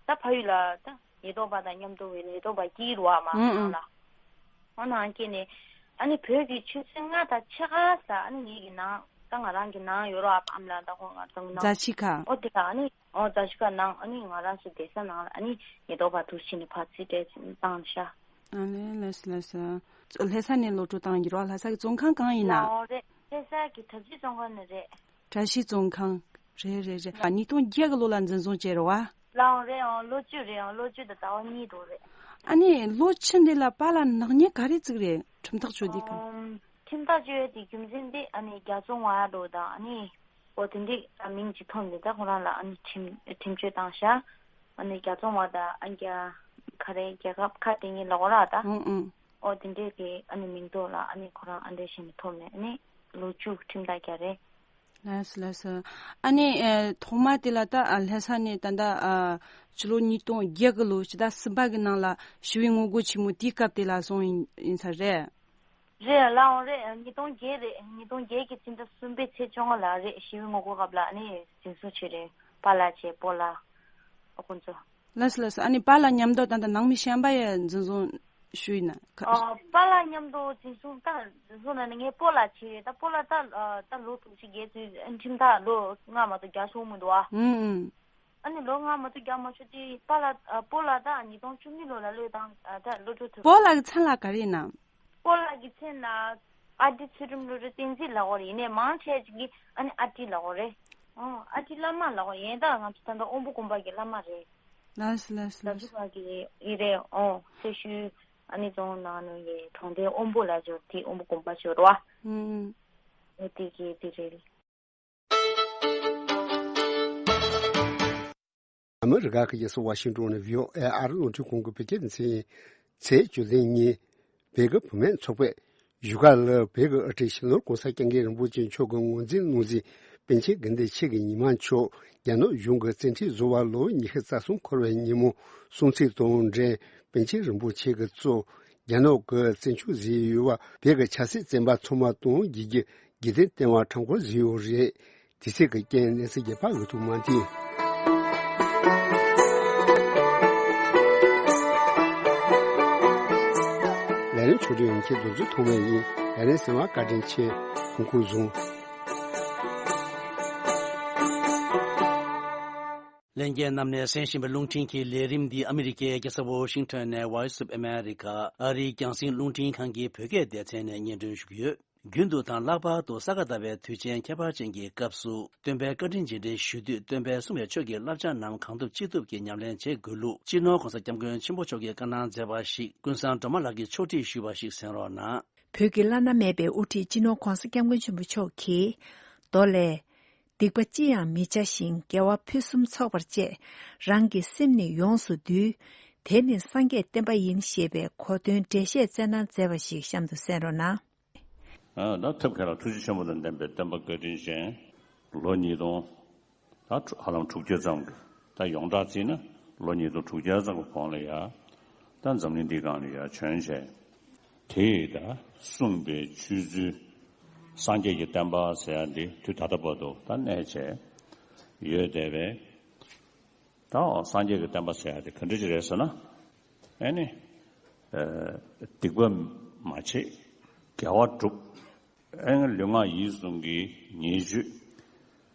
ད་ཕ་ཡུལ་ལ་ད་ཉེན་རྟོག་པ་དང་མཉམ་དུ་ཉེན་རྟོག་པ་དཀྱིལ་རུ་བ་མ་ཨང་ཨང་ལ། འོ་ནང་སྐྱེས་ནས། ཨ་ནི་བོད་ཀྱི་ཆུ་ཚོད་ལྔ་དང་ཕྱེད་ཀ་ཙམ་ཨ་ནི་ངེད་ཀྱི་ནང་། ད་ང་རང་གི་ནང་ཡོད་རོགས་ཨ་ཕ་ཨ་མ་ལགས་ད་ཁོང་ང་ཚོ་ནང་། རྫ་ཆུ་ཁ། ཨོ་དེ་ལ་ཨ་ནི། ཨོ་རྫ་ཆུ་ཁ་ནང་ཨ་ནི་ང་རང་ཚོ་བསྡད་ས་ནང་ལ་ཨ་ནི་ཉེན་རྟོག་པ་འདུག་ཕྱིན་ནས་ཕར་རྩིས་སྤྲད་བཏང་ཤག། ཨ་ལེ་ལགས་སོ་ལགས་སོ། ལྷ་ས་ནས་གློད་བཀྲོལ་བཏང་གི་རོགས། ལྷ་ས་གི་བཙོན་ཁང་གང་ཡིན་ན། ལའོ་རེད། ལྷ་ས་གི་གྲྭ་བཞི་བཙོན་ཁང་ནས་རེད། གྲྭ་བཞི་བཙོན་ཁང་། རེད་རེད་རེད། ཉིས་སྟོང་བརྒྱད་གི་ལོ་ལ་འཛིན་བཟུང་བྱས་རེད་བ། ལའོ་རེད། ཨང་། ལོ་བཅུ་རེད། ཨང་། ལོ་བཅུ་དང་ཟླ་བ་གཉིས་འགྲོ་རེད། ཨ་ནི་ལོ་བཅུ་འདི་ལ་པཱ་ལགས་ནག་ཉེས་ག་རེ་བཙུགས་རེད། ཁྲིམས་ཐག་གཅོད་དུས་སྐབས། ཨམ། ཁྲིམས་ཐག་གཅོད་ཡས་དེ་རྒྱུ་མཚན་དེ་ཨ་ནི་རྒྱ་བཙོང་བ་འགྲོ་དང་ཨ་ནི། འོ་དེ་འདྲའི་མིང་ཅིག་ཐོན་ནས་ད་ཁོ་རང་ལ་ཨ་ནི་ཁྲིམས་ཁྲིམས་གཅོད་བཏང་ཤག། ཨ་ནི་རྒྱ་བཙོང་བ་དང་ཨ་རྒྱ་ག་རེ་རྒྱལ་ཁབ་ཁ་དེ་ཉིད་ལ་འོ་ར་ད། ཨང་ཨང་། འོ་དེ་འདྲའི་གི་ཨ་ནི་མིང་ཐོག་ལ་ཨ་ནི་ཁོ་རང་ཨ་འདྲ་བྱས་ནས་ཐོབ་ནས་ཨ་ནི་ལོ་བཅུ་ཁྲིམས་ཐག་བརྒྱབ་རེད། ལགས་སོ་ལགས་སོ། ཨ་ནི་ཨེ་ཐོག་མ་དེ་ལ་ད་ཨ་ལྷ་ས་ནས་ད་ལྟ་ཨ་ཕྱི་ལོ་ཉིས་སྟོང་བརྒྱད་གི་ལོ་ཕྱི་ཟླ་གསུམ་པ་གི་ནང་ལ་ཞི་བའི་ངོ་རྒོལ་ཆེན་མོ་དེའི་སྐབས་དེ་ལ་སོང་ཡིན་ཡིན་ས་རེད། རེད་ལགས་འོང་རེད། ཉིས་སྟོང་བརྒྱད་རེད། ཉིས་སྟོང་བརྒྱད་ཀྱི་ཕྱི་ཟླ་གསུམ་པའི་ཚེས་བཅོ་ལྔ་ལ་རེད། ཞི་བའི་ངོ་རྒོལ་སྐབས་ལ་ཨ་ནི་འཛིན་བཟུང་བྱས་རེད། པཱ་ལགས་བྱས་སྤོ་ལགས་ཨ་ཁོང་ཚོ། ལགས་སོ་ལགས་སོ། ཨ་ནི་པཱ་ལགས་མཉམ་དུ་ད་ལྟ་ནང་མི་གཞན་པ་ཡང་འཛིན་བཟུང་ཞུས་ཡིན་ན། ཨ། པཱ་ལགས་མཉམ་དུ་འཛིན་བཟུང་ད་འཛིན་བཟུང་ལ་ནི་ངའི་སྤོ་ལགས་བྱས་ཡོད། ད་སྤོ་ལགས་ད་ཨ་ད་ལོ་དྲུག་ཅུ་བརྒལ་ཚུལ་ཁྲིམས་ཐག་ལོ་ལྔ་མ་གཏོགས་བརྒྱབ་སོང་མི་འདུག་ཨ། ཨུམ་ཨུམ། ཨ་ནི་ལོ་ལྔ་མ་གཏོགས་བརྒྱབ་མ་བྱུང་དུས་པཱ་ལགས་ཨ་སྤོ་ལགས་ད་ཉིས་སྟོང་བཅུ་གཉིས་ལོ་ལ་གློད་བཏང་ཨ་ད་གློད་བཀྲོལ་ཐུབ། སྤོ་ལགས་ཀྱི་མཚན་ལ་ག་རེ་ཡིན་ནམ། སྤོ་ལགས་ཀྱི་མཚན་ལ། ཨ་ཏི་ཚུལ་ཁྲིམས་བློ་གྲོས་བསྟན་འཛིན་ལབ་དགོས་རེད། ཡིན་ནའི་མང་ཆེ་ཅིག་གིས་ཨ་ནི་ཨ་ཏི་ལབ་དགོས་རེད། ཨོ་ཨ་ཏི་བླ་མ་ལབ་དགོས། ཡིན་ད་ང་ཚོ་ད་ལྟ་དབོན་པོ་དགོན་པ་གི་བླ་མ་རེད། ལགས་སོ་ལགས་སོ་ལགས་སོ། ལ་སུ་བ་གི་ཡི་རེད། ཨོ་སེ་ཤུལ་ཨ་ནི་རྫོང་ནང་ནས་ཡི་གྲོང་སྡེ་དབོན་པོ་ལ་འབྱོར་དེ་དབོན་པོ་དགོན་པ་འབྱོར་བ། ཨུམ། ཨོ་དེ་གི་དེ་རེད། ཨ་མི་རི་ཀ་གི་རྒྱལ་ས་ཝ་ཤིང་ཏོན་ནས་བྷི་ཨོ་ཨེ་ཨ་རི་རླུང་འཕྲིན་ཁང་གི་བོད་སྐད་སྡེ་ཚན་ཡིན། ཚེས་བཅུ་བདུན་ཉིན། བོད་ཀྱི་བུད་མེད་ཚོགས་པས་བཞུགས་སྒར་ལ་བོད་ཀྱི་དབུ་ཁྲིད་སྤྱི་ནོར་༸གོང་ས་༸སྐྱབས་མགོན་རིན་པོ་ཆེ་མཆོག་གི་ངོས་འཛིན་གནང་མཛད་པཎ་ཆེན་དགེ་ལྡན་ཆོས་ཀྱི་ཉི་མ་མཆོག་རྒྱ་ནག་གཞུང་གིས་བཙན་ཁྲིད་བཟོ་བ་ལོ་ཉི་ཤུ་རྩ་གསུམ་འཁོར་བའི་ཉིན་མོ་སྲུང་བརྩི་དང་འབྲེལ་པཎ་ཆེན་རིན་པོ་ཆེ་གི་གཙོ་རྒྱ་ནག་གི་བཙན་བྱོལ་ཟིན་ཡོད་པ་བོད་ཀྱི་ཆབ་སྲིད་བཙོན་པ་ཚང་མ་གཏོང་རྒྱུའི་རྒྱུ་རྐྱེན་བསྟན་པ་ཁྲོམ་སྐོར་ཟིན་ཡོད་རེད། དེ་ཚིག་གི་རྐྱེན་གནས་ཚུལ་རྒྱས་པ་འགོད་ཐུབ་མ་ཐེ། ལས་རིམ་ཆོག་འདུག་ཡོང་ཁྱེད་རྡོ་རྗེ་ཐོགས་མེད་ཡིན། ལས་རིམ་གསན་པར་བཀའ་དྲིན་ཆེ། ཁོང་ཁོང་བཟུང་། ལྷན་རྒྱས་རྣམས་ནས་གསན་བཞིན་པའི་རླུང་འཕྲིན་གྱི་ལས་རིམ་འདི་ཨ་མི་རི་ཀའི་རྒྱལ་ས་ཝོ་ཤིང་ཊོན་ནས་Voice of America ཨ་རིའི་རྒྱང་སྲིང་རླུང་འཕྲིན་ཁང་གི་བོད་སྐད་སྡེ་ཚན་ནས་སྙན་སྒྲོན་ཞུ་གི་ཡོད། རྒྱུན་དུ་དང་ལྷག་པར་དུ་ས་ག་ཟླ་བའི་དུས་ཆེན་ཁྱད་པར་ཅན་གྱི་སྐབས་སུ་སྟོན་པའི་བཀའ་དྲིན་རྗེས་དྲན་ཞུ་དུས་སྟོན་པས་གསུངས་པའི་ཆོས་ཀྱི་བསླབ་བྱ་རྣམས་གང་ཐུབ་ཅི་ཐུབ་ཀྱིས་ཉམས་ལེན་བྱེད་དགོས་ལུགས་སྤྱི་ནོར་༸གོང་ས་༸སྐྱབས་མགོན་ཆེན་པོ་མཆོག་གིས་བཀའ་གནང་མཛད་པ་ཞིག་ཀུན་བཟང་སྒྲོལ་མ་ལགས་ཀྱིས་ཕྱོགས་སྒྲིག་ཞུས་པ་ཞིག་གསན་རོགས་གནང་། བོད་ཀྱི་བླ་ན་མེད་པའི་དབུ་ཁྲིད་སྤྱི་ནོར་༸གོང་ས་༸སྐྱབས་མགོན་ཆེན་པོ་མཆོག་གིས་མདོ་ལས། སྡིག་པ་ཅི་ཡང་མི་བྱ་ཞིང་། དགེ་བ་ཕུན་སུམ་ཚོགས་པར་སྤྱད། རང་གི་སེམས་ནི་ཡོངས་སུ་འདུལ། དེ་ནི་སངས་རྒྱས་བསྟན་པ་ཡིན་ཞེས་པའི་གོ་དོན་འགྲེལ་བཤད་སྩལ་གནང་མཛད་པ་ཞིག་གཤམ་དུ་གསན་རོགས་གནང་། ཨ་ད་ཐབས་མཁས་ལ་ཐུགས་རྗེ་ཆེན་པོ་དང་ལྡན་པའི་སྟོན་པ་བཀའ་དྲིན་ཅན། ལོ་ཉིས་སྟོང་ད་ཧ་ལམ་དྲུག་བརྒྱ་ཙམ་གྱི་ད་ཡོངས་གྲགས་བརྩིས་ན་ལོ་ཉིས་སྟོང་དྲུག་བརྒྱ་ཙམ་གྱི་གོང་ལ་ཡ་ད་འཛམ་གླིང་འདིའི་སྒང་ལ་ཡ་བྱོན་བྱས། དེས་ད་གསུངས་པའི་ཆོས་ཚུལ་སངས་རྒྱས་ཀྱི་བསྟན་པ་ཟེར་ཡ་འདི་དུས་ད་ལྟ་བར་དུ་ད་གནས་བྱས་ཡོད་བསྡད་པས། ད་སངས་རྒྱས་ཀྱི་བསྟན་པ་ཟེར་ཡ་དེ་ག་འདྲ་ཅིག་རེད་ཟེར་ན། ཨེ་ནི། ཨ་སྡིག་པ་མ་བྱེད། དགེ་བ་སྒྲུབ། ཨེ་ནི་ལུས་ངག་ཡིད་གསུམ་གྱི་ཉེས་སྤྱོད།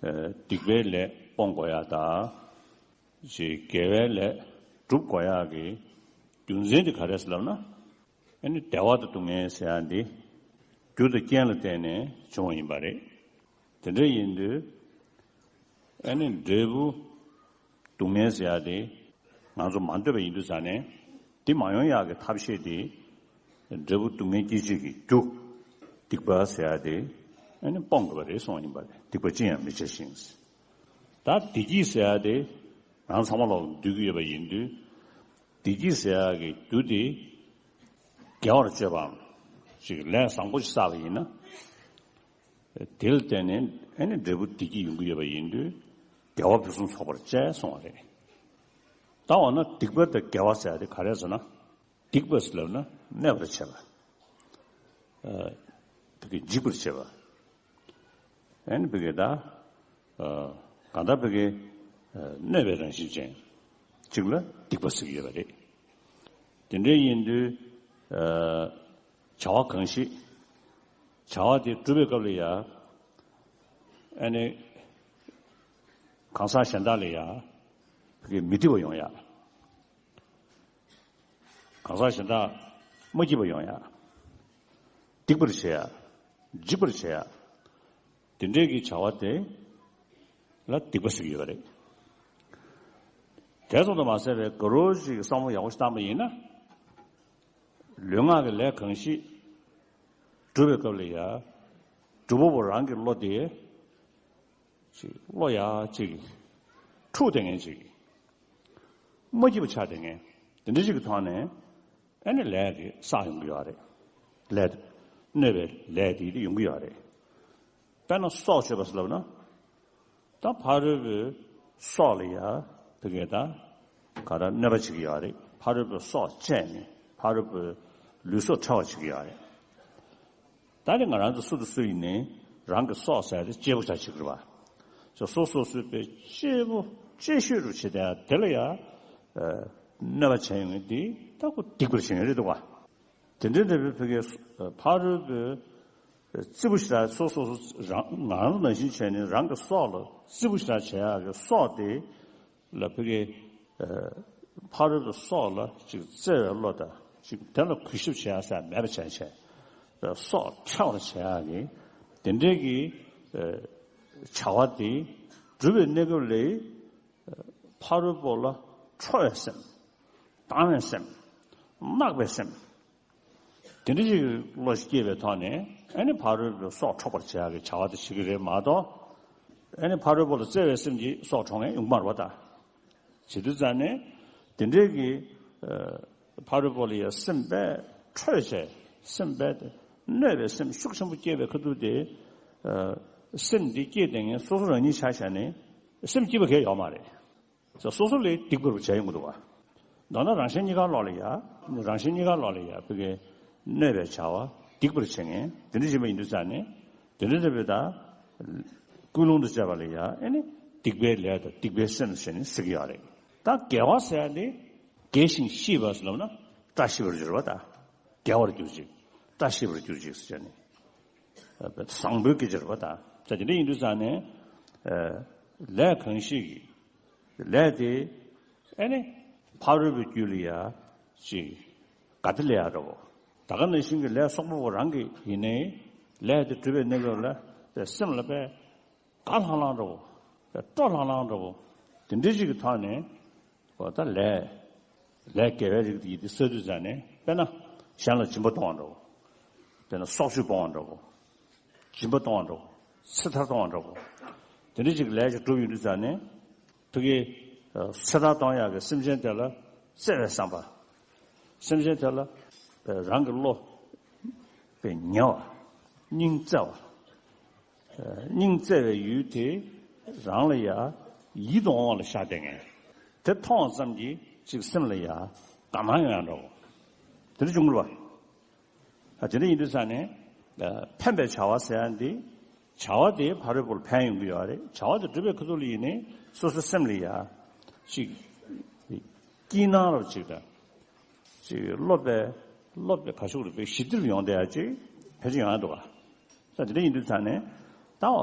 ཨ་སྡིག་པའི་ལས་སྤོང་དགོས་ཡ་དང་། ཅིག་དགེ་བའི་ལས་སྒྲུབ་དགོས་ཡག་གི་རྒྱུ་མཚན་དེ་ག་རེ་ཟེར་ལབ་ན། ཨ་ནི་བདེ་བ་དང་སྡུག་བསྔལ་ཟེར་ཡག་འདི་རྒྱུ་དང་རྐྱེན་ལ་བརྟེན་ནས་བྱུང་བ་ཡིན་པ་རེད། དེ་འདྲ་ཡིན་དུས་ཨ་ནི་འབྲས་བུ་སྡུག་བསྔལ་ཟེར་ཡག་དེ་ང་ཚོ་མ་འདོད་པ་ཡིན་དུས་ཙང་ནས་འདི་མ་ཡོང་ཡག་གི་ཐབས་ཤེས་དེ་འབྲས་བུ་སྡུག་བསྔལ་སྐྱེད་བྱེད་ཀྱི་རྒྱུ་སྡིག་པ་ཟེར་ཡག་དེ་ཨ་ནི་སྤོང་དགོས་པ་རེད་གསུངས་པ་ཡིན་པ་རེད། སྡིག་པ་ཅི་ཡང་མི་བྱ་ཞིང་། ད་བདེ་སྐྱིད་ཟེར་ཡག་དེ་ང་ཚང་མ་ལོག་འདོད་ཀྱི་ཡོད་པ་ཡིན་དུས། བདེ་སྐྱིད་ཟེར་ཡག་གི་རྒྱུ་དེ་དགེ་བར་སྤྱོད་པའམ་ཅིག་ལས་བཟང་པོ་ཞིག་བསགས་པ་ཡིན་ན། དེ་ལ་བརྟེན་ནས་ཨ་ནི་འབྲས་བུ་བདེ་སྐྱིད་ཡོང་གི་ཡོད་པ་ཡིན་དུས་དགེ་བ་ཕུན་སུམ་ཚོགས་པར་སྤྱད་གསུངས་པ་རེད། ད་འོ་ན་སྡིག་པ་དང་དགེ་བ་ཟེར་ཡག་དེ་ག་རེ་ཟེར་ན། སྡིག་པ་ཟེར་ལབ་ན་གནོད་པར་བྱེད་པ། ཨ་བི་གི་འཇིགས་པར་བྱེད་པ། ཨ་ནི་བི་གི་ད་ཨ་གང་ལྟར་བི་གི་ཨ་གནོད་པའི་རང་བཞིན་ཅན་གཅིག་ལ་སྡིག་པ་ཟེར་གྱི་ཡོད་པ་རེད། དེ་འདྲ་ཡིན་དུས་ཨ་བྱ་བ་གང་ཞིག་བྱ་བ་དེ་སྒྲུབ་པའི་སྐབས་ལ་ཡ་ཨ་ནི་གང་ཟག་གཞན་དག་ལ་ཡ་བི་གི་མི་སྡིག་པ་ཡོང་ཡ། གང་ཟག་གཞན་དག་མ་སྐྱིད་པ་ཡོང་ཡ། སྡིག་པར་བྱེད་ཡ། འཇིགས་པར་བྱེད་ཡ། དེ་འདྲའི་གི་བྱ་བ་དེ་ལ་སྡིག་པ་ཟེར་གྱི་ཡོད་པ་རེད། དེ་ཙམ་དུ་མ་ཟད་པའི་དགའ་རོགས་ཤིག་བསམ་བློ་ཡག་པོ་ཞིག་བཏང་པ་ཡིན་ན། ལུས་ངག་གི་ལས་གང་ཞིག་སྒྲུབ་པའི་སྐབས་ལ་ཡ། སྒྲུབ་པ་པོ་རང་གི་བློ་དེ། ཅིག་བློ་ཡག་ཅིག་འཁྲུག་བསྡད་མཁན་ཅིག་མ་སྐྱིད་པ་ཆགས་བསྡད་མཁན་དེ་འདྲ་ཅིག་གི་ཐོག་ནས་ཨ་ནི་ལས་དེ་བསགས་ཡོང་གི་ཡོད་རེད། ལས་དེ་གནོད་པའི་ལས་དེ་དེ་ཡོང་གི་ཡོད་རེད། དཔེར་ན་སྲོག་གཅོད་པ་ཟེར་ལབ་ན། ད་ཕ་རོལ་པོའི་སྲོག་ལ་ཡ་དེ་གས་ད་ག་རེ་གནོད་པ་བྱེད་ཀྱི་ཡོད་རེད། ཕ་རོལ་པོའི་སྲོག་བཅད་ནས་ཕ་རོལ་པོའི་ལུས་སྲོག་འཕྲོག་པ་བྱེད་ཀྱི་ཡོད་རེད། ད་ནི་ང་རང་ཚོ་སུ་དང་སུ་ཡིན་ནའི་རང་གི་སྲོག་ཟེར་ཡ་དེ་གཅེས་པོ་ཆགས་བྱེད་ཀྱི་རེད་པ། ཅོ་སོ་སོ་སོའི་པའི་གཅེས་པོ་གཅེས་ཤོས་རུ་བྱེད་དེ་དེ་ལ་ཡ་གནོད་པ་བྱས་ཡོང་ངེས་དེ་ད་ཁོ་སྡིག་པར་བྱེད་ཡོང་རེད་འདུག་པ། དེ་འདྲའི་འདྲ་བའི་ཕ་གིའི་ཕ་རོལ་པོའི་རྩིས་པོ་ཞེ་དྲག་སོ་སོ་སོ་རང་ང་རང་ནང་བཞིན་བྱས་ནས་རང་གི་སྲོག་ལ་རྩིས་པོ་ཞེ་དྲག་བྱེད་ཡག་གི་སྲོག་དེ། ལ་ཕ་གི་ཕ་རོལ་པོའི་སྲོག་ལ་ཅིག་བརྩེ་བའི་བློ་དང་ཅིག་དེ་ལ་གུས་ཞབས་བྱེད་ཡ་ཟེར་མེད་པ་བྱས་བྱས། སྲོག་ཕྲལ་བར་བྱེད་ཡག་གི་དེ་འདྲའི་གི་བྱ་བ་དེ་སྒྲུབ་པའི་གནས་སྐབས་ལ་ཕ་རོལ་པོ་ལ་ཁྲོ་བའི་སེམས། སྡང་བའི་སེམས། བརྣག་པའི་སེམས། དེ་འདྲ་ཞིག་བློ་ཞིག་སྐྱེས་པའི་ཐོག་ནས་ཨ་ནི་ཕ་རོལ་པོའི་སྲོག་འཕྲོག་པར་བྱེད་ཡག་གི་བྱ་བ་དེ་བྱེད་ཀྱི་རེད་མ་གཏོགས། ཨ་ནི་ཕ་རོལ་པོ་ལ་བརྩེ་བའི་སེམས་ཀྱིས་སྲོག་འཕྲོག་མཁན་ཡོང་གི་མ་རེད་པ་ད། བྱེད་དུས་ཙང་ནས་དེ་འདྲའི་གི་ཕ་རོལ་པོ་ལ་ཡ་སེམས་དཔའ་ཁྲོས་བྱས། སེམས་དཔའ་དེ་གནོད་པའི་སེམས་ཤུགས་ཆེན་པོ་སྐྱེས་པའི་ཁ་ཐུག་དེ། སེམས་འདི་སྐྱེས་བསྡད་མཁན་སོ་སོ་རང་ཉིད་ཆ་བཞག་ནས་སེམས་སྐྱིད་པ་གང་ཡང་ཡོད་མ་རེད། སོ་སོ་ལ་སྡིག་པར་བྱས་ཡོང་གི་འདུག་བ། མདོར་ན་རང་གཞན་གཉིས་ཀ་ལོག་ལ་ཡ། རང་གཞན་གཉིས་ཀ་ལོག་ལ་ཡ་ཕ་གིའི་གནོད་པའི་བྱ་བ་སྡིག་པར་བྱེད་མཁན་དེ་འདྲ་ཡིན་པ་ཡིན་དུས་ཙང་ནས་དེ་འདྲ་འདྲ་བའི་ད། ཀུན་སློང་དུ་བྱས་པ་ལ་ཡ་ཨེ་ནི་སྡིག་པའི་ལས་དང་སྡིག་པའི་སེམས་ཟེར་ནས་ཟེར་གྱི་ཡོད་རེད། ད་དགེ་བ་ཟེར་ཡ་ནི་དགེ་ཞིང་ཤེས་པ་ཟེར་ལབ་ན་བཀྲ་ཤིས་པར་འགྱུར་བ་དང་། དགེ་བར་གྱུར་ཅིག་བཀྲ་ཤིས་པར་གྱུར་ཅིག་ཟེར་ནས་བཟང་པོའི་སྐད་ཆ་རེད་པ་དང་། ད་དེ་འདྲ་ཡིན་དུས་ཙང་ནས་ལས་གང་ཞིག་གི་ལས་དེ་ཨེ་ནི་ཕ་རོལ་པོའི་རྒྱུད་ལ་ཡ་ཅིག་དགའ་བདེ་སླེབས་ཡག་འདྲ་བོ། ད་ག་ནང་བཞིན་གྱི་ལས་བསོག་པ་པོ་རང་གི་ཡིན་ནའི་ལས་དེ་སྒྲུབ་པའི་གནས་སྐབས་ལ་སེམས་ལ་དཔེ་དགའ་ལྷང་ལྷང་འདྲ་བོ། དཔེ་སྤྲོ་ལྷང་ལྷང་འདྲ་བོ། དེ་འདྲའི་ཞིག་གི་ཐོག་ནས་འོ་ད་ལས་ལས་དགེ་བའི་རིགས་དེ་ཡིན་དེ་བསགས་དུས་ཙང་ནས་དཔེར་ན་གཞན་ལ་སྦྱིན་པ་གཏོང་བ་འདྲ་བོ། དཔེར་ན་སྲོག་གཅོད་སྤོང་བ་འདྲ་བོ། སྦྱིན་པ་གཏོང་བ་འདྲ་བོ། ཚེ་ཐར་གཏོང་བ་འདྲ་བོ། དེ་འདྲ་ཞིག་ལས་ཅིག་སྒྲུབ་ཡོང་དུས་ཙང་ནས། ཕ་གི་ཚེ་ཐར་གཏོང་ཡག་གི་སེམས་ཅན་དེ་ལ་བརྩེ་བའི་བསམ་པ། སེམས་ཅན་དེ་ལ་རང་གི་བློ་དཔེ་ཉེ་བ། སྙིང་བརྩེ་བ། སྙིང་བརྩེ་བའི་ཡུལ་དེ་རང་ལ་ཡ་ཡིད་དུ་འོང་བ་ལ་ཤར་བསྡད་མཁན། དེ་མཐོང་བ་ཙམ་གྱིས་ཅིག་སེམས་ལ་ཡ་དགའ་སྣང་ཡོང་ཡག་འདྲ་བོ། དེ་འདྲ་བྱུང་གི་རེད་པ། ཨ་དེ་འདྲ་ཡིན་དུས་ཙང་ནས་ཕན་པའི་བྱ་བ་ཟེར་ཡ་འདི་བྱ་བ་དེ་ཕ་རོལ་པོ་ལ་ཕན་ཡོང་གི་ཡོད་རེད། བྱ་བ་དེ་སྒྲུབ་པའི་ཁ་ཐུག་ལ་ཡིན་ནའི་སོ་སོའི་སེམས་ལ་ཡ་ཅིག་སྐྱིད་སྣང་རོ་ཅིག་དང་། ཅིག་བློ་དཔེ་བློ་དཔེ་ག་ཤུགས་རེད་པས་ཞི་བདེ་རུ་ཡོང་བསྡད་ཡ་ཅིག་ཕལ་ཆེར་ཡོང་ཡ་འདུག་ག་ད་དེ་འདྲ་ཡིན་དུས་ཙང་ནས་ད་བ་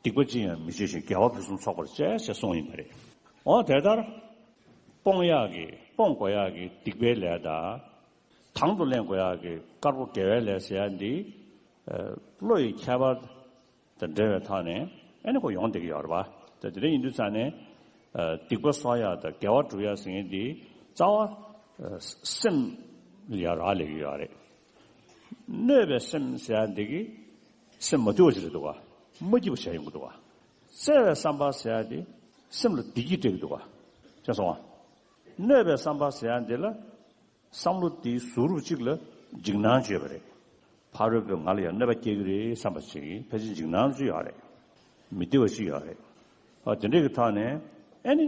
སྡིག་པ་ཅི་ཡང་མི་བྱེད་ཅིང་དགེ་བ་ཕུན་སུམ་ཚོགས་པར་སྤྱད་ཞེས་གསུངས་ཡིན་པ་རེད། འོ་དེ་ལྟར་སྤོང་ཡག་གི་སྤོང་དགོས་ཡག་གི་སྡིག་པའི་ལས་དང་། དང་དུ་ལེན་དགོས་ཡག་གི་དཀར་པོ་དགེ་བའི་ལས་ཟེར་ཡ་འདི། བློ་ཡི་ཁྱད་པར་དང་འབྲེལ་བའི་ཐོག་ནས་ཨེ་ནི་ཁོ་ཡོང་བསྡད་ཀྱི་ཡོད་རེད་པ། ད་དེ་འདྲ་ཡིན་དུས་ཙང་ནས། སྡིག་པ་གསོག་ཡག་དང་དགེ་བ་སྒྲུབ་ཡག་ཟེར་མཁན་འདི་རྩ་བ་སེམས་ལ་ཡ་རག་ལས་ཀྱི་ཡོད་རེད། གནོད་པའི་སེམས་ཟེར་ཡག་འདི་གི་སེམས་མ་དུལ་བ་ཞིག་རེད་འདུག་ག་མ་སྐྱིད་པ་བྱས་ཡོང་གི་འདུག་ག་བརྩེ་བའི་བསམ་པ་ཟེར་ཡག་འདི་སེམས་ལ་བདེ་སྐྱིད་སྤྲད་ཀྱི་འདུག་ག་ཅེས་སོང་བ། གནོད་པའི་བསམ་པ་ཟེར་ཡག་འདི་ལ། བསམ་བློ་དེའི་ཟུར་རུ་གཅིག་ལ་འཇིགས་སྣང་བྱེད་པ་རེད། ཕ་རོལ་པོས་ང་ལ་ཡང་གནོད་པ་སྐྱེལ་གྱི་རེད་བསམ་པ་ཞིག་ཕལ་ཆེར་འཇིགས་སྣང་ཅིག་ཡོད་རེད། མི་བདེ་བ་ཞིག་ཡོད་རེད། ཨ་དེ་འདྲའི་གི་ཐོག་ནས་ཨེ་ནི་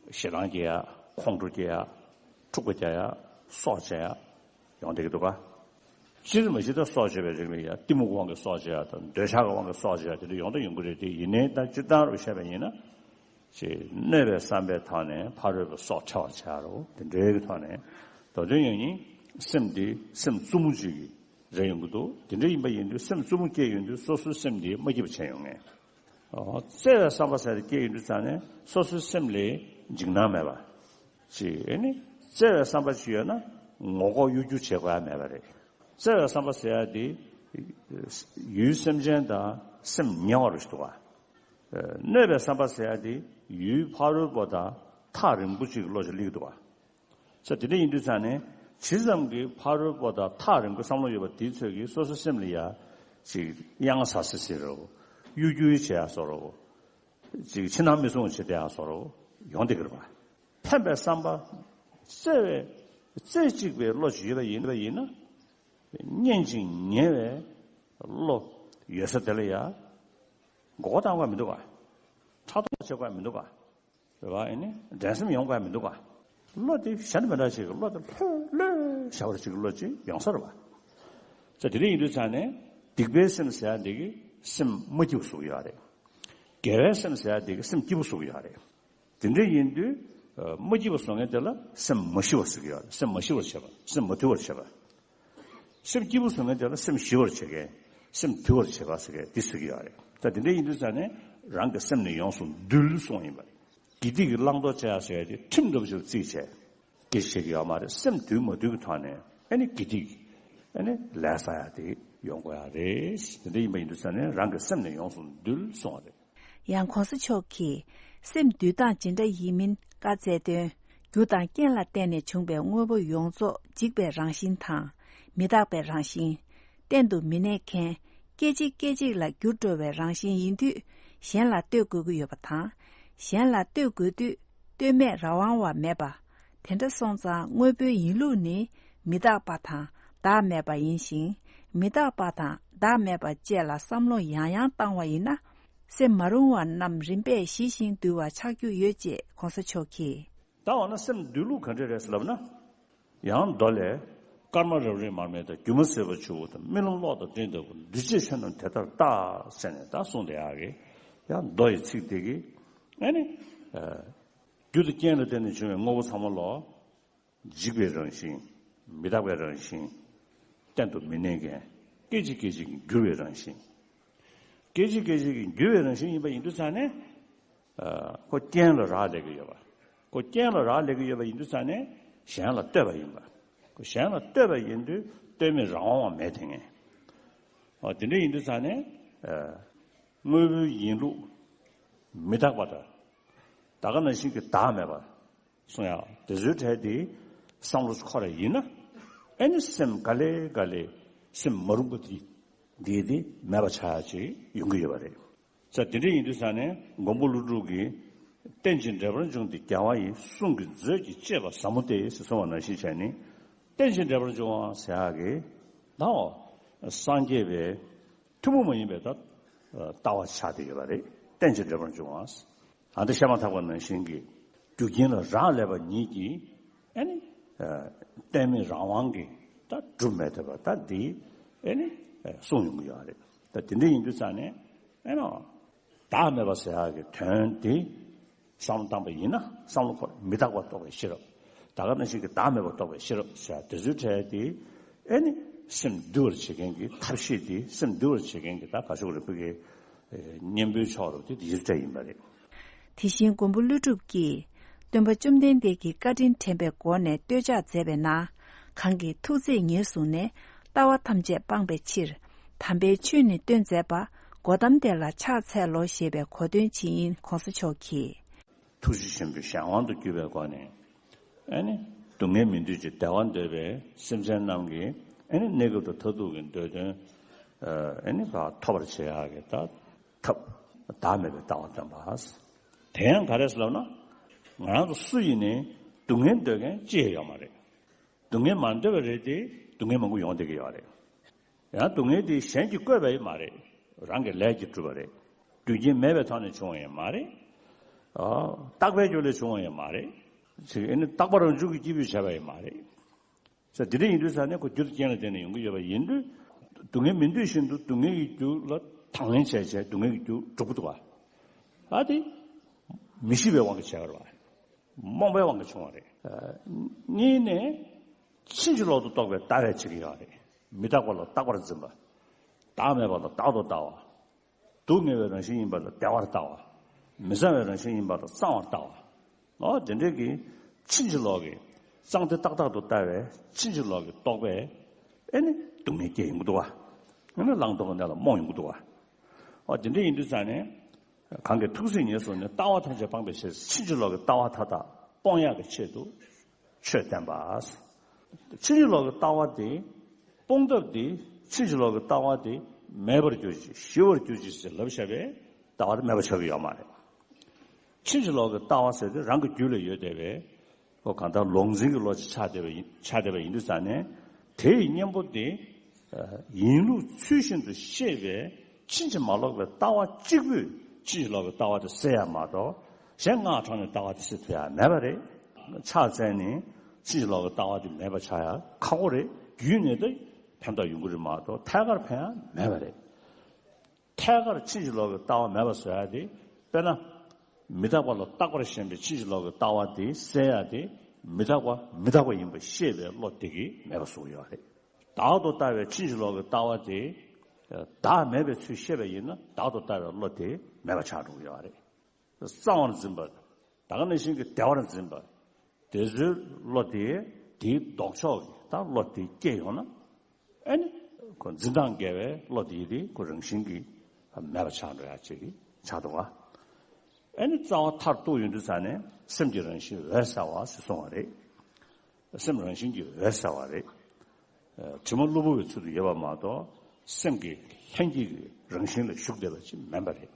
ཞེ་སྡང་སྐྱེ་ཡ། ཁོང་ཁྲོ་སྐྱེ་ཡ། འཁྲུག་པ་རྒྱག་ཡ། སྲོག་བཅད་ཡ། ཡོང་བསྡད་ཀྱི་འདུག་ག་སྤྱིར་མ་གཞི་ད་སྲོག་བཅད་པའི་རིགས་ལ་ཡ་གཏི་མུག་དབང་གིས་སྲོག་བཅད་ཡ་དང་འདོད་ཆགས་ཀྱི་དབང་གིས་སྲོག་བཅད་ཡ་དེ་འདྲ་ཡོང་དང་ཡོང་གི་རེད་དེ། ཡིན་ནའི་ད་སྤྱིར་བཏང་རུ་བཤད་པ་ཡིན་ན། ཅེས་གནོད་པའི་བསམ་པའི་ཐོག་ནས་ཕ་རོལ་པོའི་སྲོག་ཕྲལ་བར་བྱ་རོ། དེ་འདྲའི་གི་ཐོག་ནས་མདོ་དོན་ཡང་ཡིན་སེམས་འདི་སེམས་རྩུབ་མོ་ཅིག་གི་རེ་ཡོང་གི་འདུག་དེ་འདྲ་ཡིན་པ་ཡིན་དུས་སེམས་རྩུབ་མོ་སྐྱེས་ཡོང་དུས་སོ་སོའི་སེམས་འདི་མ་སྐྱིད་པ་བྱས་ཡོང་ངེས། ཨོ། བརྩེ་བའི་བསམ་པ་ཟེར་དེ་སྐྱེས་ཡོང་དུས་ཙང་ནས་སོ་སོའི་སེམས་ལ་འཇིགས་སྣང་མེད་པ། ཅེས་ཨེ་ནི་བརྩེ་བའི་བསམ་པ་ཅིག་ཡོད་ན་ངོ་ལྐོག་གཡོ་སྒྱུ་བྱེད་དགོས་ཡ་མེད་པ་རེད། བརྩེ་བའི་བསམ་པ་ཟེར་ཡ་དེ་ཡུལ་སེམས་ཅན་དང་སེམས་ཉེ་བ་རུ་ཞིག་འདུག་ག་གནོད་པའི་བསམ་པ་ཟེར་ཡ་དེ་ཡུལ་ཕ་རོལ་པོ་དང་ཐག་རིང་པོ་ཅིག་གི་བློ་ཅིག་སླེབས་འདུག་ག་ས་དེ་འདྲ་ཡིན་དུས་ཙང་ནས་ཇི་ཙམ་གྱིས་ཕ་རོལ་པོ་དང་ཐག་རིང་པོའི་བསམ་བློ་ཡོད་པ་དེའི་ཚོད་ཀྱིས་སོ་སོའི་སེམས་ལ་ཡ་ཅིག་གཡང་ཟ་སི་སི་རོ། གཡོ་སྒྱུ་བྱེད་ཡ་བཟོ་རོ། ཅིག་ཕྱི་ནང་མི་སྲུང་བྱེད་བསྡད་ཡ་བཟོ་རོ། ཡོང་བསྡད་ཀྱི་རེད་པ། ཕན་པའི་བསམ་པ། བརྩེ་བའི་རྩེ་གཅིག་པའི་བློ་ཅིག་ཡོད་པ་ཡིན་པ་ཡིན་ན། སྙན་ཅིང་ཉེ་བའི་བློ་ཡོད་ས་དེ་ལ་ཡ། མགོ་སྐོར་བཏང་དགོས་མི་འདུག་ག་ཕྲག་དོག་བྱེད་དགོས་མི་འདུག་ག་རེད་པ། ཨེ་ནི་འགྲན་སེམས་ཡོང་དགོས་མི་འདུག་ག་བློ་དེ་གཞན་དང་མི་འདྲ་ཅིག་གི་བློ་དེ་ལྷོད་ལྷོད་བྱ་བར་ཅིག་གི་བློ་ཅིག་ཡོང་ས་རེད་པ། ས་དེ་འདྲ་ཡིན་དུས་ཙང་ནས་སྡིག་པའི་སེམས་ཟེར་ཡ་འདི་གི་སེམས་མ་སྐྱིད་པོ་བཟོ་གི་ཡོད་རེད། དགེ་བའི་སེམས་ཟེར་ཡ་འདི་གི་སེམས་སྐྱིད་པོ་བཟོ་གི་ཡོད་རེད། དེ་འདྲ་ཡིན་དུས། མ་སྐྱིད་པ་བཟོ་མཁན་དེ་ལ་སེམས་མ་ཞི་བར་ཟེར་གྱི་ཡོད་རེད། སེམས་མ་ཞི་བར་བྱེད་པ། སེམས་མ་དུལ་བར་བྱེད་པ། སེམས་སྐྱིད་པོ་བཟོ་མཁན་དེ་ལ་སེམས་ཞི་བར་བྱེད་མཁན། སེམས་དུལ་བར་བྱེད་པ་ཟེར་མཁན་འདི་ཟེར་གྱི་ཡོད་རེད། ད་དེ་འདྲ་ཡིན་དུས་ཙང་ནས་རང་གི་སེམས་ནི་ཡོངས་སུ་འདུལ་གསུངས་ཡིན་པ་རེད། དགེ་སྡིག་གི་བླང་དོར་བྱ་ཡག་ཟེར་ཡག་དེ་ཁྲིམས་འདྲ་པོ་ཞིག་ལ་བརྩིས་བྱས། སྐད་ཆ་བཤད་ཀྱི་ཡོད་མ་རེད། སེམས་དུལ་མ་དུལ་གྱི་ཐོག་ནས་ཨ་ནི་དགེ་སྡིག་ཨ་ནི་ལས་བསགས་ཡག་དེ་ ཡོང་དགོས་ཡ་རེད། དེ་འདྲ་ཡིན་པ་ཡིན་དུས་ཙང་ནས་རང་གི་སེམས་ནས་ཡོངས་སུ་འདུལ་གསུང་བ་རེད། ཡང་གོང་ས་མཆོག་གིས་སེམས་འདུལ་སྟངས་ཇི་འདྲ་ཡིན་མིན་བཀའ་སྩལ་དོན། རྒྱུ་དང་རྐྱེན་ལ་བརྟེན་ནས་བྱུང་བའི་དངོས་པོ་ཡོངས་རྫོགས་འཇིག་པའི་རང་བཞིན་དང་། མི་རྟག་པའི་རང་བཞིན། གཏན་དུ་མི་གནས་མཁན། སྐད་ཅིག་སྐད་ཅིག་ལ་འགྱུར་འགྲོ་བའི་རང་བཞིན་ཡིན་དུས། གཞན་ལ་ལྟོས་དགོས་ཀྱི་ཡོད་པ་དང་། གཞན་ལ་ལྟོས་དགོས་དུས་ལྟོས་མེད་རང་དབང་བ་མེད་པ། དེ་འདྲ་སོང་ཙང་དངོས་པོའི་ཡིན་ལུགས་ནི་མི་རྟག་པ་དང་བདག་མེད་པ་ཡིན་ཞིང་། མི་རྟག་པ་དང་བདག་མེད་པ་བཅས་ལ་བསམ་བློ་ཡང་ཡང་བཏང་བ་ཡིན་ན། སེམས་མ་རུང་བ་རྣམས་རིམ་པས་ཞི་ཞིང་དུལ་བ་ཆགས་རྒྱུ་ཡོད་ཅེས་གོང་ས་མཆོག་གིས། ད་འོ་ན་སེམས་འདུལ་ལུགས་ག་འདྲ་རེད་ཟེར་ལབ་ན། ཡང་མདོ་ལས། སྐར་མ་རབ་རིབ་མར་མེ་དང་། སྒྱུ་མ་ཟིལ་པ་ཆུ་བོ་དང་། རྨི་ལམ་གློག་དང་སྤྲིན་ལྟ་བུ། འདུས་བྱས་ཆོས་རྣམས་དེ་ལྟར་བལྟ། ཟེར་ནས་ད་གསུངས་བསྡད་ཡག་གི། ཡང་མདོ་ཡི་ཚིག་དེ་གིས། ཨ་ནི། རྒྱུ་དང་རྐྱེན་ལ་བརྟེན་ནས་བྱུང་བའི་དངོས་པོ་ཚང་མ་ལོ། འཇིག་པའི་རང་བཞིན། མི་རྟག་པའི་རང་བཞིན། གཏན་དུ་མི་གནས་མཁན། སྐད་ཅིག་སྐད་ཅིག་གིས་འགྱུར་བའི་རང་བཞིན། སྐད་ཅིག་སྐད་ཅིག་གིས་འགྱུར་བའི་རང་བཞིན་ཡིན་པ་ཡིན་དུས་ཙང་ནས། ཁོ་རྐྱེན་ལ་རག་ལས་ཀྱི་ཡོད་པ། ཁོ་རྐྱེན་ལ་རག་ལས་ཀྱི་ཡོད་པ་ཡིན་དུས་ཙང་ནས་གཞན་ལ་ལྟོས་པ་ཡིན་པ། ཁོ་གཞན་ལ་ལྟོས་པ་ཡིན་དུས་ལྟོས་མེད་རང་དབང་བ་མེད་དེ་ངས། ཨོ་དེ་འདྲ་ཡིན་དུས་ཙང་ནས། དངོས་པོའི་ཡིན་ལུགས། མི་རྟག་པ་དང་། ད་ག་ནང་བཞིན་གྱི་བདག་མེད་པ། གསུང་ཡག་དེ་ཚོའི་གྲས་དེ་བསམ་བློ་འཁོར་བ་ཡིན་ན། ཨེ་ནི་སེམས་ག་ལེ་ག་ལེ་སེམས་མ་རུང་པོ་དེ་འདི་དེ་མེད་པ་ཆགས་ཡག་ཅིག་ཡོང་གི་ཡོད་པ་རེད། ས་དེ་འདྲ་ཡིན་དུས་ས་ནས་མགོན་པོ་ཀླུ་སྒྲུབ་ཀྱིས། རྟེན་ཅིང་འབྲེལ་པར་འབྱུང་སྟེ་རྒྱལ་བ་ཡི། གསུང་གི་མཛོད་ཀྱིས་གཅེས་པ་ཟབ་མོ་སྟེ་ཟེར་གསུངས་པ་ནང་བཞིན་བྱས་ནས། རྟེན་ཅིང་འབྲེལ་པར་འབྱུང་བ་ཟེར་ཡག་གི། ད་འོ། སངས་རྒྱས་པའི་ཐུན་མོང་མ་ཡིན་པའི་ད་ལྟ་བ་ཆགས་བསྡད་ཡོད་པ་རེད། རྟེན་ཅིང་འབྲེལ་པར་འབྱུང་བ། ཨ་འདི་བཤད་མ་ཐག་པ་ནང་བཞིན་གྱི་རྒྱུ་རྐྱེན་ལ་རག་ལས་པ་ཉིད་ཀྱིས་ཨེ་ནི་གཏན་མེད་རང་དབང་གིས་ད་སྒྲུབ་མེད་ཐུབ་པ་ད་འདི་ཨེ་ནི་གསུངས་ཡོང་གི་ཡོད་རེད། ད་དེ་འདྲ་ཡིན་དུས་ཙང་ནས་ཨེ་ནོ་བདག་མེད་པ་ཟེར་ཡག་གི་དོན་དེ་བསམ་བློ་བཏང་པ་ཡིན་ན་བསམ་བློ་འཁོར་མི་རྟག་པ་རྟོགས་པའི་ཤེས་རབ། ད་ག་ནང་བཞིན་གྱི་བདག་མེད་པ་རྟོགས་པའི་ཤེས་རབ་ཟེར་དེ་ཚོའི་གྲས་དེ་ཨེ་ནི་སེམས་འདུལ་བར་བྱེད་མཁན་གྱི་ཐབས་ཤེས་དེ་སེམས་འདུལ་བར་བྱེད་མཁན་གྱི་ད་ག་ཤོག་རེ་ཕུག་གི་གཉེན་པོའི་ཕྱོགས་རུ་དེ་དེ་ཚོའི་གྲས་ཡིན་པ་རེད། དེ་བཞིན་མགོན་པོ་ཀླུ་སྒྲུབ་ཀྱིས། སྟོན་པ་བཅོམ་ལྡན་འདས་ཀྱི་བཀའ་དྲིན་དྲན་པའི་སྒོ་ནས་བསྟོད་ཕྱག་མཛད་པས་ན། གང་གིས་ཐུགས་བརྩེས་ཉེར་བཟུང་ནས། ལྟ་བ་ཐམས་ཅད་སྤང་བའི་ཕྱིར། དམ་པའི་ཆོས་ནི་སྟོན་མཛད་པ། གོ་ཏམ་དེ་ལ་ཕྱག་འཚལ་ལོ། ཞེས་པའི་གོ་སྟོན་ཇི་ཡིན་གོང་ས་མཆོག་གིས། ཐུགས་རྗེ་ཆེན་པོའི་གཞན་དབང་དུ་གྱུར་པའི་སྒོ་ནས། ཨེ་ནི་སྡུག་བསྔལ་མི་འདོད་ཅིང་བདེ་བ་འདོད་པའི་སེམས་ཅན་རྣམས་ཀྱི་ཨེ་ནི་གནས་སྐབས་དང་མཐར་ཐུག་གི་འདོད་དོན་ཨེ་ནི་ཐོབ་པར་བྱེད་ཡག་གི་ད་ཐབས་བདག་མེད་པའི་ལྟ་བ་སྟོན་པ། དེ་ཡང་ག་རེ་ཟེར་ལབ་ན། ང་རང་ཚོ་སུ་ཡིན་ནའི་སྡུག་བསྔལ་འདོད་མཁན་ཅི་ཡང་ཡོད་མ་རེད། སྡུག་བསྔལ་མ་འདོད་པ་རེད་དེ་སྡུག་བསྔལ་མང་པོ་ཡོང་བསྡད་ཀྱི་ཡོད་རེད། ཡང་སྡུག་བསྔལ་དེ་གཞན་གྱིས་བཀོད་པ་ཡང་མ་རེད། རང་གི་ལས་ཀྱིས་གྲུབ་པ་རེད། རྒྱུ་རྐྱེན་མེད་པའི་ཐོག་ནས་བྱུང་བ་ཡང་མ་རེད། ཨ། རྟག་པའི་རྒྱུ་ལས་བྱུང་བ་ཡང་མ་རེད། ཅིག་ཨེ་ནི་རྟག་པ་རང་བྱུང་གི་སྐྱེས་བུས་བྱས་པ་ཡང་མ་རེད། ས་དེ་འདྲ་ཡིན་དུས་ས་ནས་ཁོ་རྒྱུ་དང་རྐྱེན་ལ་བརྟེན་ནས་ཡོང་གི་ཡོད་པ་ཡིན་དུས། སྡུག་བསྔལ་མི་འདོད་བཞིན་དུ་སྡུག་བསྔལ་གྱི་རྒྱུ་ལ་དང་ལེན་བྱས་བྱས་སྡུག་བསྔལ་གྱི་རྒྱུ་སྒྲུབ་ཀྱི་འདུག་བ། ཨ་དེ་མི་ཤེས་པའི་དབང་གིས་བྱས་པ་རེད་བ། རྨོངས་པའི་དབང་གིས་བྱུང་བ་རེད། གཉིས་ནས། ཕྱིན་ཅི་ལོག་ཏུ་རྟོག་པའི་ལྟ་བས་བྱེད་ཀྱི་ཡོད་རེད། མི་རྟག་པ་ལ་རྟག་པར་འཛིན་པ། བདག་མེད་པ་ལ་བདག་ཏུ་ལྟ་བ། སྡུག་བསྔལ་བའི་རང་བཞིན་ཡིན་པ་ལ་བདེ་བར་ལྟ་བ། མི་གཙང་བའི་རང་བཞིན་ཡིན་པ་ལ་གཙང་བར་ལྟ་བ། ཨོ་དེ་འདྲའི་གི་ཕྱིན་ཅི་ལོག་གི་གཙང་བདེ་ཏག་ཏག་ཏུ་ལྟ་བའི་ཕྱིན་ཅི་ལོག་གི་རྟོག་པས་ཨེ་ནི་སྡུག་བསྔལ་སྐྱེ་ཡོང་གི་འདུག་བ། ཨེ་ནི་བླང་དོར་གྱི་གནས་ལ་རྨོངས་ཡོང་གི་འདུག་བ། ཨོ་དེ་འདྲ་ཡིན་དུས་ཙང་ནས། གང་གིས་ཐུགས་བརྩེས་ཉེར་བཟུང་ནས། ལྟ་བ་ཐམས་ཅད་སྤང་བའི་ཕྱིར། ཕྱིན་ཅི་ལོག་གི་ལྟ་བ་མཐའ་དག་སྤོང་ཡག་གི་ཆེད་དུ་ཆོས་བསྟན་པ། ཕྱིན་ཅི་ལོག་གི་ལྟ་བ་དེ་སྤོང་ཐབས་དེ། ཕྱིན་ཅི་ལོག་གི་ལྟ་བ་དེ་མེད་པར་གྱུར་ཅིག་ཞི་བར་གྱུར་ཅིག་ཟེར་ལབ་བཞག་པའི་ལྟ་བ་དེ་མེད་པ་ཆགས་ཀྱི་ཡོད་མ་རེད། ཕྱིན་ཅི་ལོག་གི་ལྟ་བ་ཟེར་དེ་རང་གི་རྒྱུད་ལ་ཡོད་བསྡད་པའི། ཁོ་གང་ལྟར་ལོག་འཛིན་གྱི་བློ་ཅིག་ཆགས་བསྡད་པ་ཡིན། ཆགས་བསྡད་པ་ཡིན་དུས་ཙང་ནས། དེ་ཡི་གཉེན་པོ་དེ་ཡིན་ལུགས་ཚུལ་བཞིན་དུ་ཤེས་པའི་ཕྱིན་ཅི་མ་ལོག་པའི་ལྟ་བ་གཅིག་པུས་ཕྱིན་ཅི་ལོག་གི་ལྟ་བ་དེ་སེལ་ཡ་མ་གཏོགས། གཞན་སྔགས་ཕྲེང་ནས་ལྟ་བ་དེ་སེལ་ཐུབ་ཡ་མེད་པ་རེད། ཕྱག་འཚལ་ནས་ཕྱིན་ཅི་ལོག་གི་ལྟ་བ་དེ་མེད་པ་ཆགས་ཡ་ཁག་པོ་རེད། རྒྱུད་ནས་ད་ཕན་ཐོགས་ཡོང་གི་རེད་མ་གཏོགས་ཐད་ཀར་ཕན་ཡ་མེད་པ་རེད། ཐད་ཀར་ཕྱིན་ཅི་ལོག་གི་ལྟ་བ་མེད་པ་བཟོ་ཡ་དེ། དཔེར་ན། མི་རྟག་པ་ལ་རྟག་པར་ཞེན་པའི་ཕྱིན་ཅི་ལོག་གི་ལྟ་བ་དེ་སེལ་ཡ་དེ། མི་རྟག་པ་མི་རྟག་པ་ཡིན་པ་ཤེས་པའི་བློ་དེ་གིས་མེད་པ་བཟོ་གི་ཡོད་རེད། བདག་ཏུ་ལྟ་བའི་ཕྱིན་ཅི་ལོག་གི་ལྟ་བ་དེ། བདག་མེད་པའི་ཚུལ་ཤེས་པ་ཡིན་ན་བདག་ཏུ་ལྟ་བའི་བློ་དེ་མེད་པ་ཆགས་འགྲོ་གི་ཡོད་རེད། གཙང་བར་འཛིན་པ། ད་ག་ནང་བཞིན་གྱི་བདེ་བར་འཛིན་པ། དེ་ཚོའི་བློ་དེ་དེའི་ལྡོག་ཕྱོགས་ཀྱི་ད་བློ་དེ་སྐྱེས་ཡོང་ན། ཨེ་ནི། ཁོ་འཛིན་སྟངས་འགལ་བའི་བློ་དེ་དེ་ཁོ་རང་བཞིན་གྱིས་མེད་པ་ཆགས་འགྲོ་ཡ་ཅིག་ཆགས་འདུག་ག་ཨ་ནི་རྩ་བ་མཐར་གཏུགས་ཡོང་དུས་ཙ་ནས་སེམས་ཀྱི་རང་བཞིན་འོད་གསལ་བ་ཞེས་གསུངས་པ་རེད། སེམས་རང་བཞིན་གྱིས་འོད་གསལ་བ་རེད། ཨ། དྲི་མ་གློ་བུར་བའི་ཚུལ་དུ་ཡོད་པ་མ་གཏོགས་སེམས་ཀྱི་ལྷན་སྐྱེས་ཀྱི་རང་བཞིན་ལ་ཞུགས་བསྡད་པ་ཅིག་མིན་པ་རེད།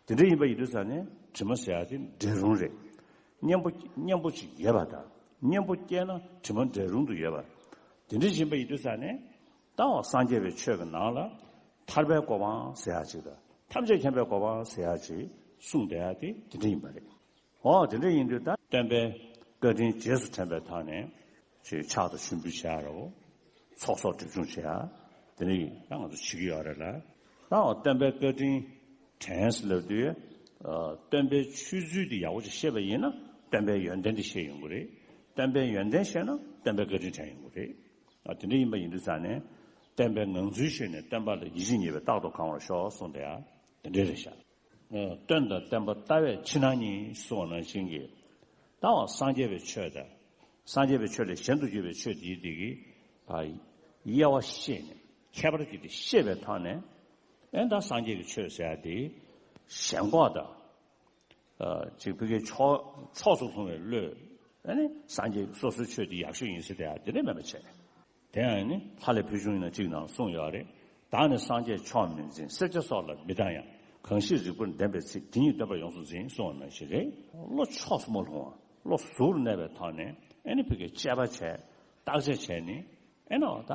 དེ་འདྲ་ཡིན་པ་ཡིན་དུས་ཙ་ནས་དྲི་མ་ཟེར་ཡ་དེ་འབྲས་རུང་རེད། གཉེན་པོ་གཉེན་པོ་ཅིག་ཡོད་པ་དང་གཉེན་པོ་སྐྱེས་ན་དྲི་མ་འབྲས་རུང་དུ་ཡོད་པ། དེ་འདྲ་ཡིན་པ་ཡིན་དུས་ཙ་ནས་ད་འོ་སངས་རྒྱས་པའི་ཆོས་ཀྱི་ནང་ལ་ཐར་པའི་གོ་འཕང་ཟེར་ཡ་ཅིག་དང་ཐམས་ཅད་མཁྱེན་པའི་གོ་འཕང་ཟེར་ཡ་ཅིག་གསུངས་བསྡད་ཡ་དེ་དེ་འདྲ་ཡིན་པ་རེད། འོ་དེ་འདྲ་ཡིན་དུས་ད་སྟོན་པའི་བཀའ་དྲིན་རྗེས་སུ་དྲན་པའི་ཐོག་ནས་ཅིག་ཕྱག་དང་མཆོད་འབུལ་བྱེད་ཡ་རོ། ཚོགས་གསོག་སྒྲིབ་སྦྱོང་བྱེད་ཡ། དེ་འདྲ་ཡིན་ད་ང་ཚོ་བྱེད་ཀྱི་ཡོད་རེད་ལ། ད་འོ་སྟོན་པའི་བཀའ་དྲིན་དྲན་ཟེར་ལབ་དུས། ཨ། སྟོན་པའི་ཆོས་ཚུལ་དེ་ཡག་པོ་ཅིག་ཤེས་པ་ཡིན་ན་སྟོན་པའི་ཡོན་ཏན་དེ་ཤེས་ཡོང་གི་རེད། སྟོན་པའི་ཡོན་ཏན་ཤེས་ན་སྟོན་པའི་བཀའ་དྲིན་དྲན་ཡོང་གི་རེད། ཨ། དེ་འདྲ་ཡིན་པ་ཡིན་དུས་ཙང་ནས་སྟོན་པའི་ངང་ཚུལ་ཤེས་ནས་སྟོན་པ་ལ་ཡིད་ཆེས་རྙེད་པས་རྟག་ཏུ་གང་བར་ཤོག་གསུངས་དེ་ཡང་དེ་འདྲ་རེད་ཤག་ཨ། སྟོན་དང་བསྟན་པ་ལྟ་བའི་ཕྱི་ནང་གཉིས་གསུངས་པ་ནང་བཞིན་གྱི། ད་འོ་སངས་རྒྱས་པའི་ཆོས་དང་། སངས་རྒྱས་པའི་ཆོས་ལས་གཞན་དུ་གྱུར་པའི་ཆོས་དེའི་དེ་གི་ཨ། དབྱེ་བ་ཤེས་ནས་ཁྱད་པར་གྱིས་དེ་ཤེས་པའི་ཐོག་ནས། ཨེ་ད་སངས་རྒྱས་ཀྱི་ཆོས་ཟེར་ཡ་དེ་ཞེན་ཁོག་དང་། ཨ། ཅིག་ཕ་གིའི་ཕྱོགས་ཕྱོགས་སུ་ལྷུང་བའི་བློས། ཨ་ནི་སངས་རྒྱས་སོ་སོའི་ཆོས་དེ་ཡག་ཤོས་ཡིན་ཟེར་དེ་ཡང་དེ་འདྲ་མེད་པ་བྱས། དེ་ཡང་ནི་ལྷ་ལས་ཕུལ་བྱུང་ཡིན་ན་གཅིག་ནང་གསུངས་ཡོད་རེད། བདག་ནི་སངས་རྒྱས་མཆོག་མི་འཛིན། སེར་སྐྱ་སོགས་ལ་མི་སྡང་ཡང་། གང་ཞིག་རིགས་པར་ལྡན་པའི་ཚིག་དེ་ཉིད་སྟོན་པ་ཡོངས་སུ་འཛིན། གསུངས་པ་ནང་བཞིན་རེད། བློ་ཕྱོགས་སུ་མ་ལྷུང་བ། བློ་གཟུར་གནས་པའི་ཐོག་ནས་ཨ་ནི་ཕ་གིའི་དཔྱད་པ་བྱས། བརྟག་དཔྱད་བྱས་ནས། ཨེ་ནོ་ད།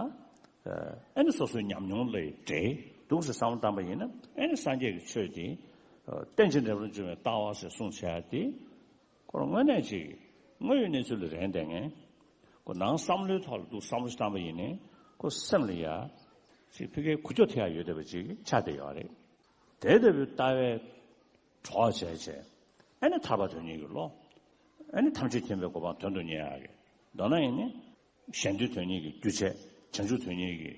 ཨེ་ནི་སོ་སོའི་ཉམས་མྱོང་ལས་འབྲས་འདུག་ཟེར་བསམ་བློ་བཏང་པ་ཡིན་ན། ཨེ་ནི་སངས་རྒྱས་ཀྱི་ཆོས་དེ་རྟེན་ཅིང་འབྲེལ་པར་འབྱུང་བའི་ལྟ་བ་ཞེས་གསུངས་བྱ་ཡ་དེ། ཁོ་རང་དངོས་གནས་ཅིག་དངོས་ཡོད་གནས་ཚུལ་ལ་རན་བསྡད་མཁན། ཁོ་ནང་བསམ་བློའི་ཐོག་ལ་འདུག་བསམ་བློ་ཞིག་བཏང་པ་ཡིན་ནའི་ཁོ་སེམས་ལ་ཡ། ཅིག་ཕ་གིའི་ཁུ་ཁྱོག་ཐེབས་ཡ་ཡོད་བསྡད་པ་ཅིག་ཆགས་བསྡད་ཡོད་རེད། དེ་ལྟ་བུའི་ལྟ་བའི་གྲོགས་བྱས་བྱས། ཨེ་ནི་ཐར་པ་དོན་གཉེར་གྱི་བློ། ཨེ་ནི་ཐམས་ཅད་མཁྱེན་པའི་གོ་འཕང་དོན་དུ་གཉེར་ཡག་གི། མདོར་ན་ཡིན་ནི། གཞན་དོན་དོན་གཉེར་གྱི་རྒྱུ་བྱས། བྱང་ཆུབ་དོན་གཉེར་གྱི།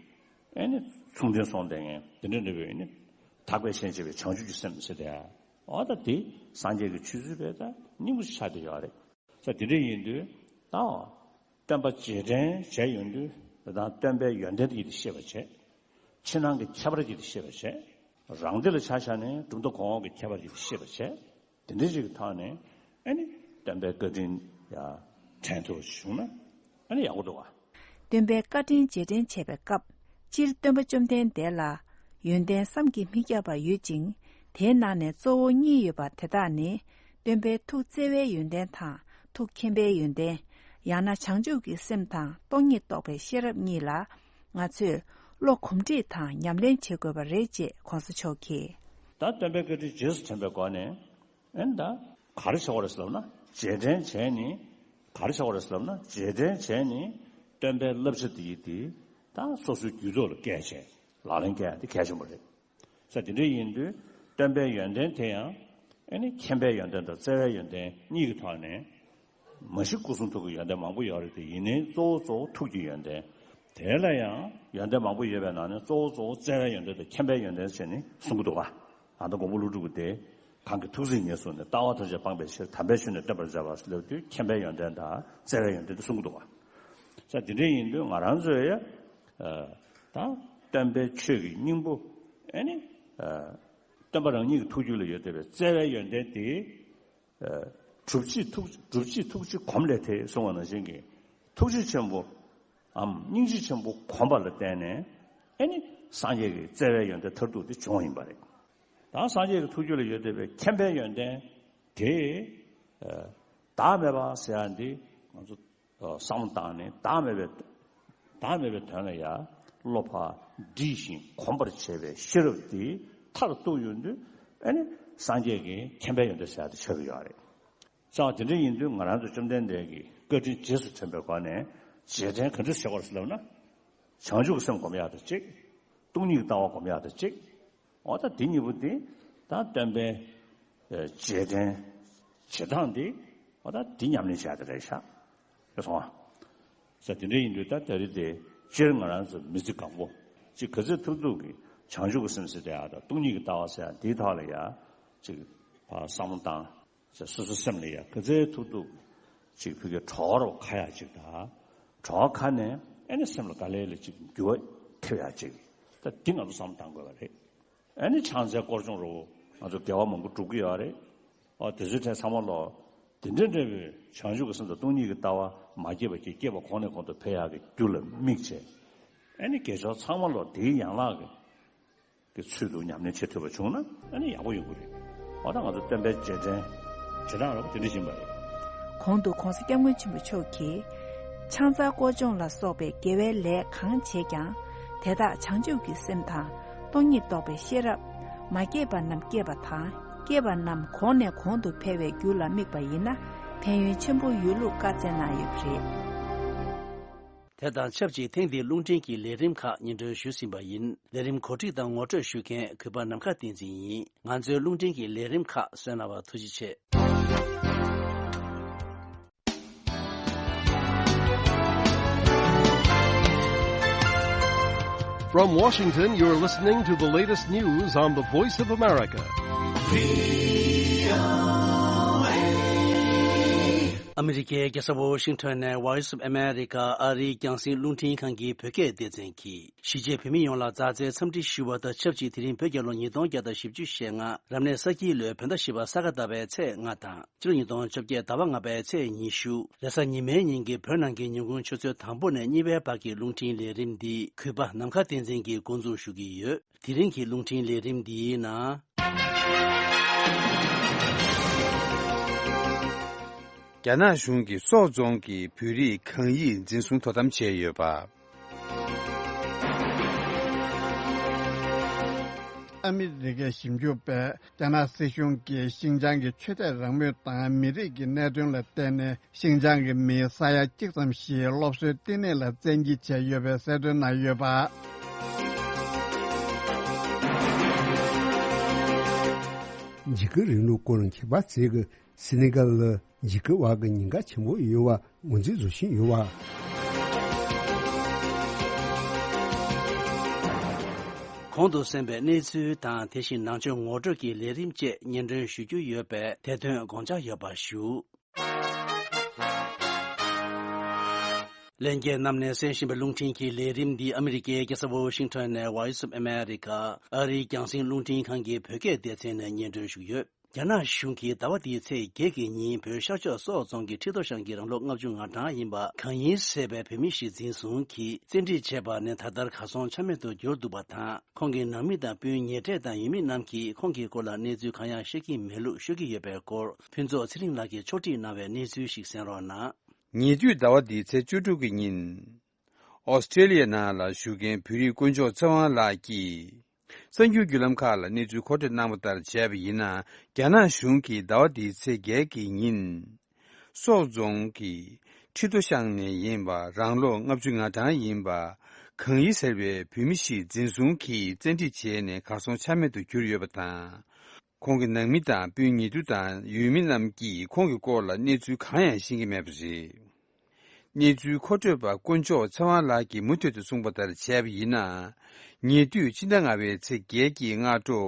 ཨེ་ནི་མཚུངས་ལྡན་སོང་བསྡད་མཁན་དེ་འདྲ་འདྲ་བའི་ནི། དག་པའི་ཞེན་བྱེད་པའི་བྱང་ཆུབ་ཀྱི་སེམས་ཟེར་དེ། འོ་ད་དེ་སངས་རྒྱས་ཀྱི་ཆོས་ཚུལ་བས་ད་སྙིང་པོ་ཆགས་བསྡད་ཡོད་རེད། ས་དེ་འདྲ་ཡིན་དུས་ད། སྟོན་པ་རྗེས་དྲན་བྱས་ཡོང་དུས་ད་སྟོན་པའི་ཡོན་ཏན་དེ་ཡིད་དུ་ཤེས་པ་བྱས། ཕྱི་ནང་གི་ཁྱད་པར་ཡིད་དུ་ཤེས་པ་བྱས། རང་སྡེ་ལ་ཆ་བཞག་ནས་གྲུབ་མཐའ་གོང་འོག་གི་ཁྱད་པར་ཡིད་དུ་ཤེས་པ་བྱས། དེ་འདྲ་ཞིག་གི་ཐོག་ནས་ཨ་ནི་སྟོན་པའི་བཀའ་དྲིན་ཡང་དྲན་ཐུབ་པ་བྱུང་ན་ཨ་ནི་ཡག་པོ་འདུག་བ། སྟོན་པའི་བཀའ་དྲིན་རྗེས་དྲན་བྱེད་པའི་སྐབས། སྤྱིར་སྟོན་པ་བཅོམ་ལྡན་འདས་ལ་ཡོན་ཏན་བསམ་གྱིས་མི་ཁྱབ་པ་ཡོད་ཅིང་། དེའི་ནང་ནས་གཙོ་བོ་གཉིས་ཡོད་པ་དེ་དག་ནི། སྟོན་པའི་ཐུགས་བརྩེ་བའི་ཡོན་ཏན་དང་ཐུགས་མཁྱེན་པའི་ཡོན་ཏན། ཡང་ན་བྱང་ཆུབ་ཀྱི་སེམས་དང་སྟོང་ཉིད་རྟོགས་པའི་ཤེས་རབ་གཉིས་ལ། ང་ཚོས་བློ་གོམས་འདྲིས་དང་ཉམས་ལེན་བྱེད་དགོས་པ་རེད་ཅེས་གོང་ས་མཆོག་གིས། ད་སྟོན་པའི་བཀའ་དྲིན་རྗེས་སུ་དྲན་པའི་སྒོ་ནས། ཨེ་ད། ག་རེ་བྱེད་དགོས་རེད་ཟེར་ལབ་ན། རྗེས་དྲན་བྱས་ནི། ག་རེ་བྱེད་དགོས་རེད་ཟེར་ལབ་ན། རྗེས་དྲན་བྱས་ནི། སྟོན་པའི་བསླབ་བྱ་འདི་ཡིས་འདི། ད་སོ་སོའི་རྒྱུད་ཐོག་ལ་བཀལ་བྱས། ལག་ལེན་བཀལ་ཡ་འདི་གལ་ཆེན་པོ་རེད། ས་དེ་འདྲ་ཡིན་དུས་སྟོན་པའི་ཡོན་ཏན་དེ་ཡང་ཨེ་ནི་མཁྱེན་པའི་ཡོན་ཏན་དང་བརྩེ་བའི་ཡོན་ཏན་གཉིས་ཀྱི་ཐོག་ནས། མ་གཞི་སྐུ་གསུང་ཐུགས་ཀྱི་ཡོན་ཏན་མང་པོ་ཡོད་རེད་དེ། ཡིན་ནའི་གཙོ་བོ་གཙོ་བོ་ཐུགས་ཀྱི་ཡོན་ཏན། དེ་ལ་ཡང་ཡོན་ཏན་མང་པོ་ཡོད་པའི་ནང་ནས་གཙོ་བོ་གཙོ་བོ་བརྩེ་བའི་ཡོན་ཏན་དང་མཁྱེན་པའི་ཡོན་ཏན་བྱས་ནས་གསུང་གི་འདུག་བ། ཨ་ད་མགོན་པོ་ཀླུ་སྒྲུབ་ཀྱིས་དེ། གང་གིས་ཐུགས་བརྩེ་ཉེར་བཟུང་ནས། ལྟ་བ་ཐམས་ཅད་སྤངས་པའི་ཕྱིར། དམ་པའི་ཆོས་ནི་སྟོན་པར་མཛད་པ་ལབ་དུས་མཁྱེན་པའི་ཡོན་ཏན་དང་བརྩེ་བའི་ཡོན་ཏན་དེ་གསུང་གི་འདུག་བ། ས་དེ་འདྲ་ཡིན་དུས་ང་རང་ཚོས་ཡ། ད་སྟོན་པའི་ཆོས་ཀྱི་སྙིང་པོ། ཨེ་ནི། སྟོན་པ་རང་ཉིད་ཀྱི་ཐུགས་རྒྱུད་ལ་ཡོད་བསྡད་པའི་བརྩེ་བའི་ཡོན་ཏན་དེ། སྒྲུབ་བྱེད་ཐུགས་སྒྲུབ་བྱེད་ཐུགས་རྗེ་གོམས་ལས་ཐེག་གསུངས་པ་ནང་བཞིན་གྱི། ཐུགས་རྗེ་ཆེན་པོའམ་སྙིང་རྗེ་ཆེན་པོ་གོམས་པ་ལ་བརྟེན་ནས་ཨེ་ནི་སངས་རྒྱས་ཀྱི་བརྩེ་བའི་ཡོན་ཏན་མཐར་ཐུག་དེ་བྱུང་བ་ཡིན་པ་རེད། ད་སངས་རྒྱས་ཀྱི་ཐུགས་རྒྱུད་ལ་ཡོད་བསྡད་པའི་མཁྱེན་པའི་ཡོན་ཏན་དེ། བདག་མེད་པ་ཟེར་ཡ་འདི་ང་ཚོ་བསམ་བློ་བཏང་ནས་བདག་མེད་པའི། བདག་མེད་པའི་དོན་ལ་ཡང་བློ་ཕར་འདྲིས་ཤིང་གོམས་པར་བྱེད་པའི་ཤེས་རབ་དེ་མཐར་གཏུགས་ཡོང་དུས་ཨ་ནི་སངས་རྒྱས་ཀྱི་མཁྱེན་པའི་ཡོན་ཏན་ཟེར་ཡ་དེ་ཆགས་ཀྱི་ཡོད་རེད། ཙང་དེ་འདྲ་ཡིན་དུས་ང་རང་ཚོ་བཅོམ་ལྡན་འདས་ཀྱི་བཀའ་དྲིན་རྗེས་སུ་དྲན་པའི་སྒོ་ནས་རྗེས་དྲན་ག་འདྲ་བྱེད་དགོས་རེད་ཟེར་ལབ་ན། བྱང་ཆུབ་ཀྱི་སེམས་སྒོམ་ཡག་དང་གཅིག་སྟོང་ཉིད་ཀྱི་ལྟ་བ་སྒོམ་ཡག་དང་གཅིག་འོ་ད་འདི་གཉིས་པོ་འདི་ད་སྟོན་པའི་རྗེས་དྲན་བྱེད་སྟངས་འདི་འོ་ད་འདི་ཉམས་ལེན་བྱ་ཡག་དེ་རེད་ཤག་རེད་སོང་ཨ། ས་དེ་འདྲ་ཡིན་དུས་ད་ད་རེས་དེ་སྤྱིར་ང་རང་ཚོ་མི་ཚེ་གང་པོ་ཅིག་ག་ཚོད་ཐུབ་ཐུབ་ཀྱི་བྱང་ཆུབ་ཀྱི་སེམས་ཟེར་དེ་ཡག་དང་སྟོང་ཉིད་ཀྱི་ལྟ་བ་ཟེར་ཡག་འདིའི་ཐོག་ལ་ཡ་ཅིག་བསམ་བློ་བཏང་། ཅིག་སོ་སོའི་སེམས་ལ་ཡ་ག་ཚོད་ཐུབ་ཐུབ་ཅིག་ཕ་གིའི་གྲོགས་རོགས་ཁ་ཡག་ཅིག་དང་། གྲོགས་ཁ་ནས་ཨེ་ནི་སེམས་ལ་ག་ལེ་ལེ་ཅིག་འགྱུར་བ་ཐེབས་ཡག་ཅིག་ ད་འདི་ང་ཚོ་བསམ་བློ་བཏང་དགོས་པ་རེད། ཨ་ནི་ཕྱག་འཚལ་སྐོར་སྦྱོང་རོ། ང་ཚོ་དགེ་བ་མང་པོ་སྒྲུབ་ཀྱི་ཡོད་རེད། ཨ་དེ་ཚོའི་གྲས་ཚང་མ་ལོ། དེ་འདྲ་འདྲ་བའི་བྱང་ཆུབ་ཀྱི་སེམས་དང་སྟོང་ཉིད་ཀྱི་ལྟ་བ་མ་སྐྱེས་པ་གྱིས་སྐྱེས་པ་གོང་ནས་གོང་དུ་འཕེལ་ཡག་གི་རྒྱུ་ལ་དམིགས་བྱས། ཨ་ནི་དགེ་སྦྱོར་ཚང་མ་ལོ་དེའི་ཡན་ལག་གི་གི་ཚུལ་དུ་ཉམས་ལེན་བྱེད་ཐུབ་པ་བྱུང་ན་ཨ་ནི་ཡག་པོ་ཡོང་གི་རེད། འོ་ད་ང་ཚོ་སྟོན་པའི་རྗེས་དྲན་རྗེས་འབྲང་རོགས་དེ་འདྲ་ཡིན་པ་རེད། གོང་དུ་༧གོང་ས་༧སྐྱབས་མགོན་ཆེན་པོ་མཆོག་གིས། ཕྱག་འཚལ་སྐོར་སྦྱོང་ལ་སོགས་པའི་དགེ་བའི་ལས་གང་བྱེད་ཀྱང་། དེ་དག་བྱང་ཆུབ་ཀྱི་སེམས་དང་སྟོང་ཉིད་རྟོགས་པའི་ཤེས་རབ། མ་སྐྱེས་པ་རྣམས་སྐྱེས་པ་དང་སྐྱེས་པ་རྣམས་གོང་ནས་གོང་དུ་འཕེལ་བའི་རྒྱུ་ལ་དམིགས་པ་ཡིན་ན་ཕན་ཡོན་ཆེན་པོ་ཡོད་ལུགས་བཀའ་སྩལ་གནང་ཡོད་པ་རེད། དེ་དང་ཆབས་ཅིག་ཐེངས་འདིའི་རླུང་འཕྲིན་གྱི་ལས་རིམ་ཁག་སྙན་སྒྲོན་ཞུས་ཟིན་པ་ཡིན། ལས་རིམ་གོ་སྒྲིག་དང་ངོ་སྤྲོད་ཞུ་མཁན་གུས་པ་ནམ་མཁའ་བསྟན་འཛིན་ཡིན། ང་ཚོའི་རླུང་འཕྲིན་གྱི་ལས་རིམ་ཁག་གསན་གནང་བར་ཐུགས་རྗེ་ཆེ། From Washington, you're listening to the latest news on the Voice of America. ཨ་མི་རི་ཀའི་རྒྱལ་ས་ཝོ་ཤིང་ཐོན་ནས་Voice of America ཨ་རིའི་རྒྱང་སྲིང་རླུང་འཕྲིན་ཁང་གི་བོད་སྐད་སྡེ་ཚན་གྱིས། གཞིས་བྱེས་བོད་མི་ཡོངས་ལ་མཛའ་བརྩེའི་འཚམས་འདྲི་ཞུ་བ་དང་ཆབས་ཅིག་དེ་རིང་བོད་རྒྱལ་ལོ་ཉིས་སྟོང་བརྒྱ་དང་བཞི་བཅུ་ཞེ་ལྔ། རབ་གནས་ས་ཁྱི་ལོའི་བོད་ཟླ་བཞི་པ་ས་ག་ཟླ་བའི་ཚེས་ལྔ་དང་། སྤྱི་ལོ་ཉིས་སྟོང་བཅོ་བརྒྱད་ཟླ་བ་ལྔ་པའི་ཚེས་ཉི་ཤུ། རེས་གཟའ་ཉི་མའི་ཉིན་གྱི་བོད་ནང་གི་ཉིན་གུང་ཆུ་ཚོད་དང་པོ་ནས་གཉིས་པའི་བར་གྱི་རླུང་འཕྲིན་ལས་རིམ་འདི་གུས་པ་ནམ་མཁའ་བསྟན་འཛིན་གྱིས་འགོ་འཛུགས་ཞུ་གི་ཡོད། དེ་རིང་གི་རླུང་འཕྲིན་ལས་རིམ་འདིའི་ནང་། རྒྱ་ནག་གཞུང་གིས་སོག་རྫོང་གི་བོད་རིགས་གང་ཡིད་འཛིན་བཟུང་དོ་དམ་བྱས་ཡོད་པ། ཨ་མི་རི་ཀའི་ཞིབ་འཇུག་པས་རྒྱ་ནག་སྲིད་གཞུང་གིས་ཤིན་ཅང་གི་ཆོས་དད་རང་མོས་དང་མི་རིགས་ཀྱི་གནད་དོན་ལ་བརྟེན་ནས་ཤིན་ཅང་གི་མི་ས་ཡ་གཅིག་ཙམ་ཞིག་སློབ་གསོའི་བསྟི་གནས་ལ་བཙན་འཁྱེར་བྱས་ཡོད་པའི་གསལ་སྟོན་གནང་ཡོད་པ། འཇིགས་སྐུལ་རིང་ལུགས་སྐོར་མཁས་པ་ཚོས་ཀྱིས་སེ་ནེ་གལ་ལ་འཇིགས་སྐུལ་བ་གི་ཉེན་ཁ་ཆེན་པོ་ཡོད་པ་ངོས་འཛིན་བཟོ་བཞིན་ཡོད་པ། གོང་དུ་གསན་པའི་གནས་ཚུལ་དང་དེ་བཞིན་ནང་ཆོས་ངོ་སྤྲོད་ཀྱི་ལས་རིམ་བཅས་སྙན་སྒྲོན་ཞུ་རྒྱུ་ཡོད་པས་དེ་དོན་དགོངས་འཇགས་ཡོད་པ་ཞུ། ལྷན་རྒྱས་རྣམས་ནས་གསན་བཞིན་པའི་རླུང་འཕྲིན་གྱི་ལས་རིམ་འདི་ཨ་མི་རི་ཀའི་རྒྱལ་ས་ཝོ་ཤིང་ཐོན་ནས་Voice of America ཨ་རིའི་རྒྱང་སྲིང་རླུང་འཕྲིན་ཁང་གི་བོད་སྐད་སྡེ་ཚན་ནས་སྙན་སྒྲོན་ཞུ་གི་ཡོད། རྒྱ་ནག་གཞུང་གིས་ཟླ་བ་འདིའི་ཚེས་བརྒྱད་ཀྱི་ཉིན་བོད་ཤར་ཕྱོགས་སོག་རྫོང་གི་ཁྲི་ཐོ་ཤང་གི་རང་ལོ་ལྔ་བཅུ་ང་གྲངས་ཡིན་པ་གང་ཡིན་ཟེར་བའི་བོད་མི་ཞིག་འཛིན་བཟུང་གིས་བཙན་ཁྲིད་བྱས་པ་ནི་ད་ལྟར་གར་སོང་ཆ་མེད་དུ་གྱུར་འདུག་པ་དང་། ཁོང་གི་ནང་མི་དང་སྤུན་ཉེ་འབྲེལ་དང་ཡུལ་མི་རྣམས་ཀྱིས་ཁོང་གི་སྐོར་ལ་གནས་ཚུལ་གང་ཡང་ཤེས་ཀྱི་མེད་ལུགས་ཤོད་ཀྱི་ཡོད་པའི་སྐོར་ཕུན་ཚོགས་ཚེ་རིང་ལགས་ཀྱིས་ཕྱོགས་སྒྲིག་གནང་བའི་གནས་ཚུལ་ཞིག་གསན་རོགས་གནང་། ཉེ་དུས་ཟླ་བ་འདིའི་ཚེས་བཅུ་དྲུག་གི་ཉིན། ཨོ་སི་ཀྲེ་ལི་ཡ་ནང་ལ་བཞུགས་མཁན་བོད་རིགས་དཀོན་མཆོག་ཚེ་དབང་ལགས་ཀྱིས། གསར་འགྱུར་བརྒྱུད་ལམ་ཁག་ལ་གནས་ཚུལ་མཁོ་སྤྲོད་གནང་བ་ལྟར་བྱས་པ་ཡིན་ན། རྒྱ་ནག་གཞུང་གིས་ཟླ་བ་འདིའི་ཚེས་བརྒྱད་ཀྱི་ཉིན། སོག་རྫོང་གི་ཁྲི་ཐོ་ཤང་ནས་ཡིན་པ་རང་ལོ་ལྔ་བཅུ་ང་གྲངས་ཡིན་པ། གང་ཡི་ཟེར་བའི་བོད་མི་ཞིག་འཛིན་བཟུང་གིས་བཙན་ཁྲིད་བྱས་ནས་གར་སོང་ཆ་མེད་དུ་གྱུར་ཡོད་པ་དང་། ཁོང་གི་ནང་མི་དང་སྤུན་ཉེ་དུ་དང་ཡུལ་མི་རྣམས་ཀྱིས་ཁོང་གི་སྐོར་ལ་གནས་ཚུལ་གང་ཡང་ཤེས་ཀྱི་མེད་པ་རེད། གནས་ཚུལ་མཁོ་སྤྲོད་པ་དཀོན་མཆོག་ཚེ་དབང་ལགས་ཀྱིས་མུ་མཐུད་དུ་གསུངས་པ་ལྟར་བྱས་པ་ཡིན་ན། ཉེ་དུས་ཕྱི་ཟླ་ལྔ་པའི་ཚེས་བརྒྱད་ཀྱི་སྔ་དྲོ།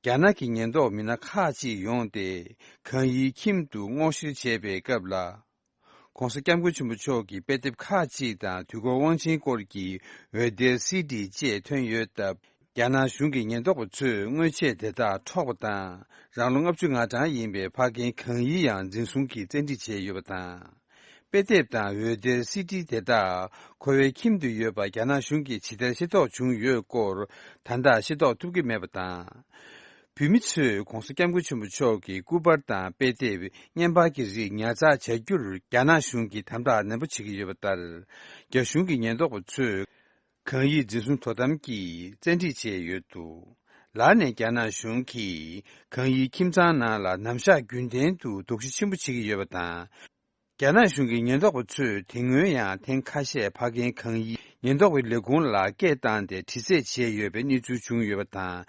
རྒྱ་ནག་གི་ཉེན་རྟོག་མི་སྣ་ཁག་ཅིག་ཡོང་སྟེ་གང་ཡིའི་ཁྱིམ་དུ་སྔོག་བཤེར་བྱས་པའི་སྐབས་ལ། ༸གོང་ས་༸སྐྱབས་མགོན་ཆེན་པོ་མཆོག་གི་དཔེ་དེབ་ཁག་ཅིག་དང་དུས་འཁོར་དབང་ཆེན་སྐོར་གྱི་འོད་སྡེར་སི་ཌི་བཅས་ཐོན་ཡོད་སྟབས། རྒྱ་ནག་གཞུང་གི་ཉེན་རྟོག་པ་ཚོས་དངོས་ཆས་དེ་དག་འཕྲོག་པ་དང་། རང་ལོ་ལྔ་བཅུ་ང་གྲངས་ཡིན་པའི་ཕ་རྒན་གང་ཡི་ཡང་འཛིན་བཟུང་གིས་བཙན་ཁྲིད་བྱས་ཡོད་པ་དང་། དཔེ་དེབ་དང་འོད་སྡེར་སི་ཌི་དེ་དག་ཁོ་བའི་ཁྱིམ་དུ་ཡོད་པ་རྒྱ་ནག་གཞུང་གིས་ཇི་ལྟར་ཤེས་རྟོགས་བྱུང་ཡོད་སྐོར་ད་ལྟ་ཤེས་རྟོགས་ཐུབ་ཀྱི་མེད་པ་དང་། བོད་མི་ཚོས་༸གོང་ས་༸སྐྱབས་མགོན་ཆེན་པོ་མཆོག་གི་སྐུ་པར་དང་དཔེ་དེབ་བརྙན་པར་གྱི་རིགས་ཉར་ཚགས་བྱ་རྒྱུར་རྒྱ་ནག་གཞུང་གིས་དམ་དྲག་ནན་པོ་བྱེད་ཀྱི་ཡོད་པ་ལྟར། རྒྱ་གཞུང་གི་ཉེན་རྟོག་པ་ཚོས་གང་ཡིའི་འཛིན་བཟུང་དོ་དམ་གྱིས་བཙན་ཁྲིད་བྱས་ཡོད་འདུག་ལར་ནས་རྒྱ་ནག་གཞུང་གིས་གང་ཡིའི་ཁྱིམ་ཚང་ནང་ལ་ནམ་ཞག་རྒྱུན་ལྡན་དུ་དོགས་གཞི་ཆེན་པོ་བྱེད་ཀྱི་ཡོད་པ་དང་། རྒྱ་ནག་གཞུང་གི་ཉེན་རྟོག་པ་ཚོས་དེ་སྔོན་ཡང་ཐེངས་ཁ་ཤས་ཕ་རྒན་གང་ཡིས་ཉེན་རྟོག་པའི་ལས་ཁུངས་ལ་སྐད་བཏང་སྟེ་དྲི་རྩད་བྱས་ཡོད་པའི་གནས་ཚུལ་བྱུང་ཡོད་པ་དང་།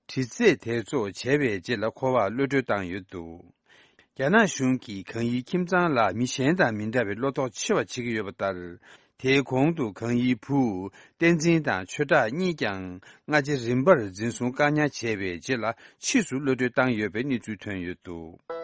དྲི་རྩད་དེ་ཚོ་བྱས་པའི་རྗེས་ལ་ཁོ་པར་གློད་གྲོལ་བཏང་ཡོད་འདུག་རྒྱ་ནག་གཞུང་གིས་གང་ཡིའི་ཁྱིམ་ཚང་ལ་མི་གཞན་དང་མི་འདྲ་བའི་བློ་དོགས་ཆེ་བ་བྱེད་ཀྱི་ཡོད་པ་ལྟར། དེའི་གོང་དུ་གང་ཡིའི་བུ་བསྟན་འཛིན་དང་ཆོས་གྲགས་གཉིས་ཀྱང་སྔ་རྗེས་རིམ་པར་འཛིན་བཟུང་བཀག་ཉར་བྱས་པའི་རྗེས་ལ་ཕྱིས་སུ་གློད་གྲོལ་བཏང་ཡོད་པའི་གནས་ཚུལ་ཐོན་ཡོད་འདུག་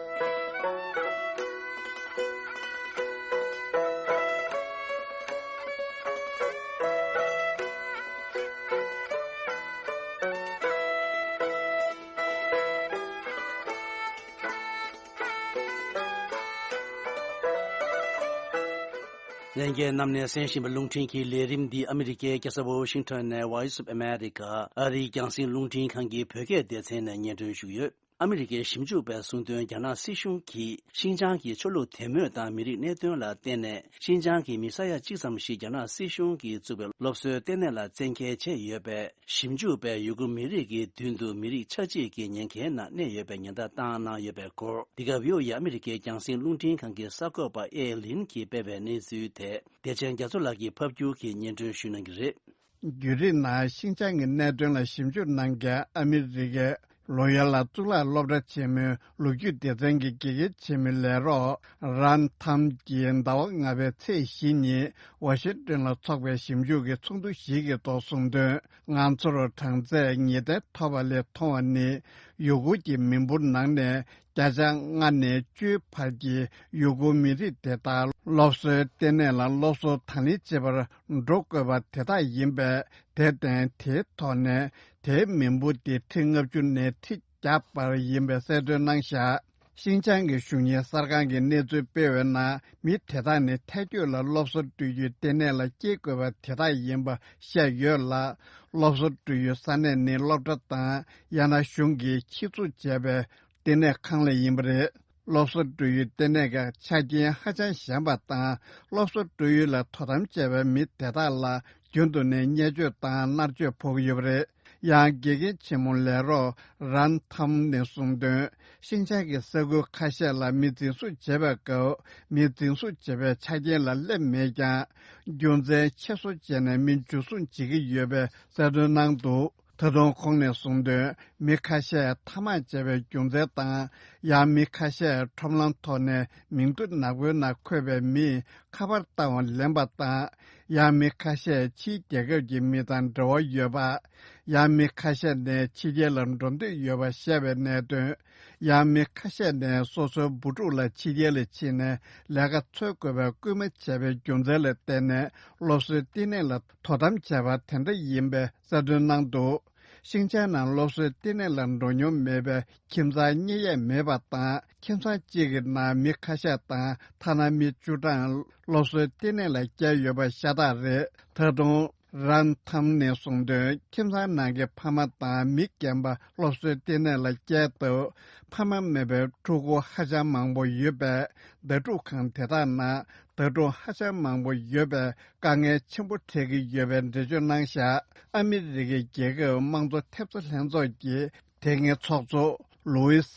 ལྷན་རྒྱས་རྣམས་ནས་གསན་བཞིན་པའི་རླུང་འཕྲིན་གྱི་ལས་རིམ་འདི་ཨ་མི་རི་ཀའི་རྒྱལ་ས་ཝོ་ཤིང་ཊོན་ནས་Voice of America ཨ་རིའི་རྒྱང་སྲིང་རླུང་འཕྲིན་ཁང་གི་བོད་སྐད་སྡེ་ཚན་ནས་སྙན་སྒྲོན་ཞུས་ཡོད། ཨ་མི་རི་ཀའི་ཞིབ་འཇུག་པས་གསུངས་དོན། རྒྱ་ནག་སྲིད་གཞུང་གིས་ཤིན་ཅང་གི་ཆོས་ལུགས་དད་མོས་དང་མི་རིགས་གནད་དོན་ལ་བརྟེན་ནས། ཤིན་ཅང་གི་མི་ས་ཡ་གཅིག་ཙམ་ཞིག་རྒྱ་ནག་སྲིད་གཞུང་གིས་བཙུགས་པའི་སློབ་གསོའི་ལྟེ་གནས་ལ་བཙན་འགེལ་བྱས་ཡོད་པས། ཞིབ་འཇུག་པས་ཡུ་གུར་མི་རིགས་ཀྱི་མདུན་དུ་མི་རིགས་ཆགས་འཇིག་གི་ཉེན་ཁའི་ནང་གནས་ཡོད་པའི་ཉེན་བརྡ་བཏང་གནང་ཡོད་པའི་སྐོར། འདི་ག་བྷི་ཨོ་ཨེ་ཨ་མི་རི་ཀའི་རྒྱང་སྲིང་རླུང་འཕྲིན་ཁང་གི་གསར་འགོད་པ་ཨེ་ལིན་གྱིས་སྤེལ་བའི་གནས་ཚུལ་དེ། བདེ་ཆེན་རྒྱ་མཚོ་ལགས་ཀྱིས་ཕབ་སྒྱུར་གྱིས་སྙན་སྒྲོན་ཞུ་གནང་གི་རེད། བརྒྱུད་རིམ་ནང་ཤིན་ཅང་གི་གནད་དོན་ལ་ཞིབ་འཇུག་གནང་མཁན་ཨ་མི་རི་ཀའི་ལོ་ཡར་ལ་གཙུག་ལག་སློབ་གྲྭ་ཆེན་མོའི་ལོ་རྒྱུས་སྡེ་ཚན་གྱི་དགེ་རྒན་ཆེན་མོའི་ལས་རོགས་རན་ཐམ་གྱིས་ཟླ་བ་ལྔ་པའི་ཚེས་བཞི་ཉིན་ཝ་ཤིང་ཏོན་ལ་འཚོགས་པའི་ཞིབ་འཇུག་གི་ཚོགས་འདུ་ཞིག་གི་ཐོག་གསུངས་དོན། ང་ཚོར་གྲངས་ཚད་ངེས་གཏན་ཐོབ་པ་ལས་མཐོང་བ་ནི། ཡུ་གུར་གྱི་མི་འབོར་ནང་ནས་བརྒྱ་ཆ་ལྔ་ནས་བཅུའི་བར་གྱི་ཡུ་གུར་མི་རིགས་དེ་དག་སློབ་གསོའི་ལྟེ་གནས་ལ་སློབ་གསོ་དང་ལེན་བྱེད་པར་འགྲོ་དགོས་པ་དེ་དག་ཡིན་པས། དེར་བརྟེན་དེའི་ཐོག་ནས་དེའི་མི་འབོར་དེ་ཁྲི་ལྔ་བཅུ་ནས་ཁྲི་བརྒྱ་བར་ཡིན་པའི་གསལ་སྟོན་གནང་བཞག་ཤིན་ཅང་གི་གཞུང་གཉེར་གསར་ཁང་གིས་གནས་ཚུལ་སྤེལ་བའི་ནང་། མི་དེ་དག་ནི་ཐལ་སྐྱོད་ལ་སློབ་གསོ་སྤྲོད་རྒྱུའི་ལྟེ་གནས་ལ་སྐྱེལ་དགོས་པ་དེ་དག་ཡིན་པ་བཤད་ཡོད་ལ། སློབ་གསོ་སྤྲོད་ཡུལ་ས་གནས་ནི་སློབ་གྲྭ་དང་། ཡང་ན་གཞུང་གིས་ཆེད་འཛུགས་བྱས་པའི་ལྟེ་གནས་ཁང་ལ་ཡིན་པ་རེད། སློབ་གསོ་སྤྲོད་ཡུལ་ལྟེ་གནས་ཀྱི་ཆ་རྐྱེན་ཧ་ཅང་ཞན་པ་དང་། སློབ་གསོ་སྤྲོད་ཡུལ་ལ་དོ་དམ་བྱས་པའི་མི་དེ་དག་ལ་རྒྱུན་དུ་ནས་བརྙས་བཅོས་དང་མནར་གཅོད་ཕོག་གི་ཡོད་པ་རེད། ཡང་དགེ་རྒན་ཆེན་མོ་ལས་རོགས་རན་ཐམ་ནས་གསུངས་དོན། ཤིན་ཅང་གི་ས་ཁུལ་ཁ་ཤས་ལ་མི་འཛིན་བཟུང་བྱེད་པའི་སྐབས། མི་འཛིན་བཟུང་བྱེད་པའི་ཆ་རྐྱེན་ལ་སླེབས་མེད་ཀྱང་། རྒྱུ་མཚན་ཆེད་བཟོ་བྱས་ནས་མི་འཇུ་བཟུང་བྱེད་ཀྱི་ཡོད་པའི་གསལ་སྟོན་གནང་འདུག་ད་དུང་ཁོང་ནས་གསུངས་དོན། མི་ཁ་ཤས་ཐ་མག་བྱས་པའི་རྒྱུ་མཚན་དང་། ཡང་མི་ཁ་ཤས་ཁྲོམ་ལམ་ཐོག་ནས་མིང་ཐོ་ནག་པོའི་ནང་འཁོད་པའི་མིས་ཁ་པར་བཏང་བ་ལེན་པ་དང་། ཡང་མི་ཁ་ཤས་ཕྱིའི་རྒྱལ་ཁབ་ཀྱི་མི་དང་འབྲེལ་བ་ཡོད་པ། ཡང་མི་ཁ་ཤས་ནས་ཕྱི་རྒྱལ་ལ་འགྲོ་འདོད་ཡོད་པ་བཤད་པའི་གནད་དོན། ཡང་མི་ཁ་ཤས་ནས་སོ་སོའི་བུ་ཕྲུག་ལ་ཕྱི་རྒྱལ་ལ་ཕྱིན་ནས་ལས་ཀ་འཚོལ་དགོས་པའི་སྐུལ་མ་བྱས་པའི་རྒྱུ་མཚན་ལ་བརྟེན་ནས་སློབ་གསོའི་བསྟི་གནས་ལ་དོ་དམ་བྱས་པ་དེ་འདྲ་ཡིན་པའི་གསལ་སྟོན་གནང་འདུག་ཤིང་ཅང་ནང་སློབ་གསོའི་བསྟི་གནས་ལ་འགྲོ་མྱོང་མེད་པའི་ཁྱིམ་ཚང་གཉིས་ཡས་མེད་པ་དང་། ཁྱིམ་ཚང་གཅིག་གི་ནང་མི་ཁ་ཤས་དང་ཐ་ན་མི་བཅུ་གྲངས་སློབ་གསོའི་བསྟི་གནས་ལ་བསྐྱལ་ཡོད་པ་ཤ་སྟག་རེད། ད་དུང་། རན་ཐམ་ནས་གསུངས་དོན། ཁྱིམ་ཚང་ནང་གི་ཕ་མ་དང་མི་རྒན་པ་སློབ་གསོའི་ལྟེ་གནས་ལ་བསྐྱལ་སྟབས། ཕ་མ་མེད་པའི་ཕྲུ་གུ་ཧ་ཅང་མང་པོ་ཡོད་པས། ཟླ་སྒྲུབ་ཁང་དེ་དག་ནང་ཟླ་སྒྲུབ་ཧ་ཅང་མང་པོ་ཡོད་པས། དཀའ་ངལ་ཆེན་པོ་འཕྲད་ཀྱི་ཡོད་པའི་འགྲེལ་བརྗོད་གནང་བཞག་ཨ་མི་རི་ཀའི་རྒྱལ་ཁབ་དམངས་གཙོ་ཐེབས་རྩ་ལྷན་ཚོགས་ཀྱི་དེ་སྔའི་ཚོགས་གཙོ། ལུའི་ས་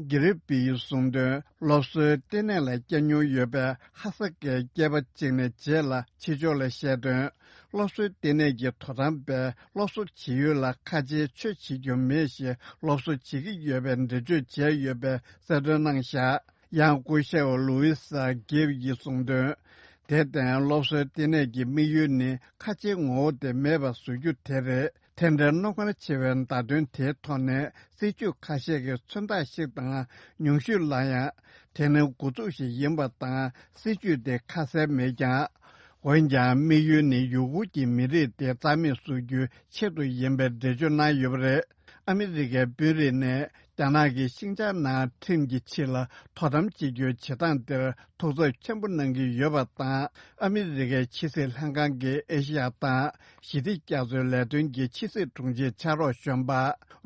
གྷི་རི་པིས་གསུངས་དོན། སློབ་གསོའི་ལྟེ་གནས་ལ་བསྐྱལ་མྱོང་ཡོད་པའི་ཧ་ས་ཀའི་སྐྱེས་པ་གཅིག་ནས་རྗེས་ལ་ཕྱི་ཕྱོགས་ལ་བཤད་དོན། སློབ་གསོའི་ལྟེ་གནས་ཀྱི་དོ་དམ་པས་སློབ་གསོ་བྱེད་ཡུལ་ལ་ཁ་ཆེའི་ཆོས་བྱེད་རྒྱུ་མེད་ཞེས་སློབ་གསོ་བྱེད་ཀྱི་ཡོད་པའི་འགྲེལ་བརྗོད་བྱས་ཡོད་པའི་གསལ་སྟོན་གནང་བཞག་ཡང་སྐུ་ཞབས་ལུའི་ས་གྷིབ་ཡིས་གསུངས་དོན། དེར་བརྟེན་སློབ་གསོའི་ལྟེ་གནས་ཀྱི་དམིགས་ཡུལ་ནི་ཁ་ཆེའི་ངོ་བོ་དེ་མེད་པར་བཟོ་རྒྱུ་དེ་རེད། དེ་འདྲའི་རྣོ་ངར་ཆེ་བའི་བརྡ་དོན་དེའི་ཐོག་ནས་སྲིད་ཇུས་ཁ་ཤས་ཀྱི་མཚོན་རྟགས་ཤིག་དང་ཉུང་ཤོས་ལ་ཡང་དེ་ནི་འགོ་འཛུགས་ཤིག་ཡིན་པ་དང་སྲིད་ཇུས་དེ་ཁ་གསལ་མེད་ཀྱང་། འོན་ཀྱང་དམིགས་ཡུལ་ནི་ཡུ་གུར་གྱི་མི་རིགས་དེ་རྩ་མེད་བཟོ་རྒྱུའི་ཆེད་དུ་ཡིན་པའི་འགྲེལ་བརྗོད་གནང་ཡོད་པ་རེད། ཨ་མི་རི་ཀའི་དཔོན་རིགས་ནས་རྒྱ་ནག་གིས་ཤིང་ཅང་ནང་ཁྲིམས་ཀྱི་ཕྱིར་ལ་དོ་དམ་བྱེད་རྒྱུའི་བྱེད་སྟངས་དེར་ཐུགས་འཚབ་ཆེན་པོ་གནང་གི་ཡོད་པ་དང་། ཨ་མི་རི་ཀའི་ཕྱི་སྲིད་ལྷན་ཁང་གི་ཨེ་ཤི་ཡ་དང་ཞི་བདེ་རྒྱ་མཚོའི་ལས་དོན་གྱི་ཕྱི་སྲིད་དྲུང་ཆེ་ཕྱག་རོགས་གཞོན་པ་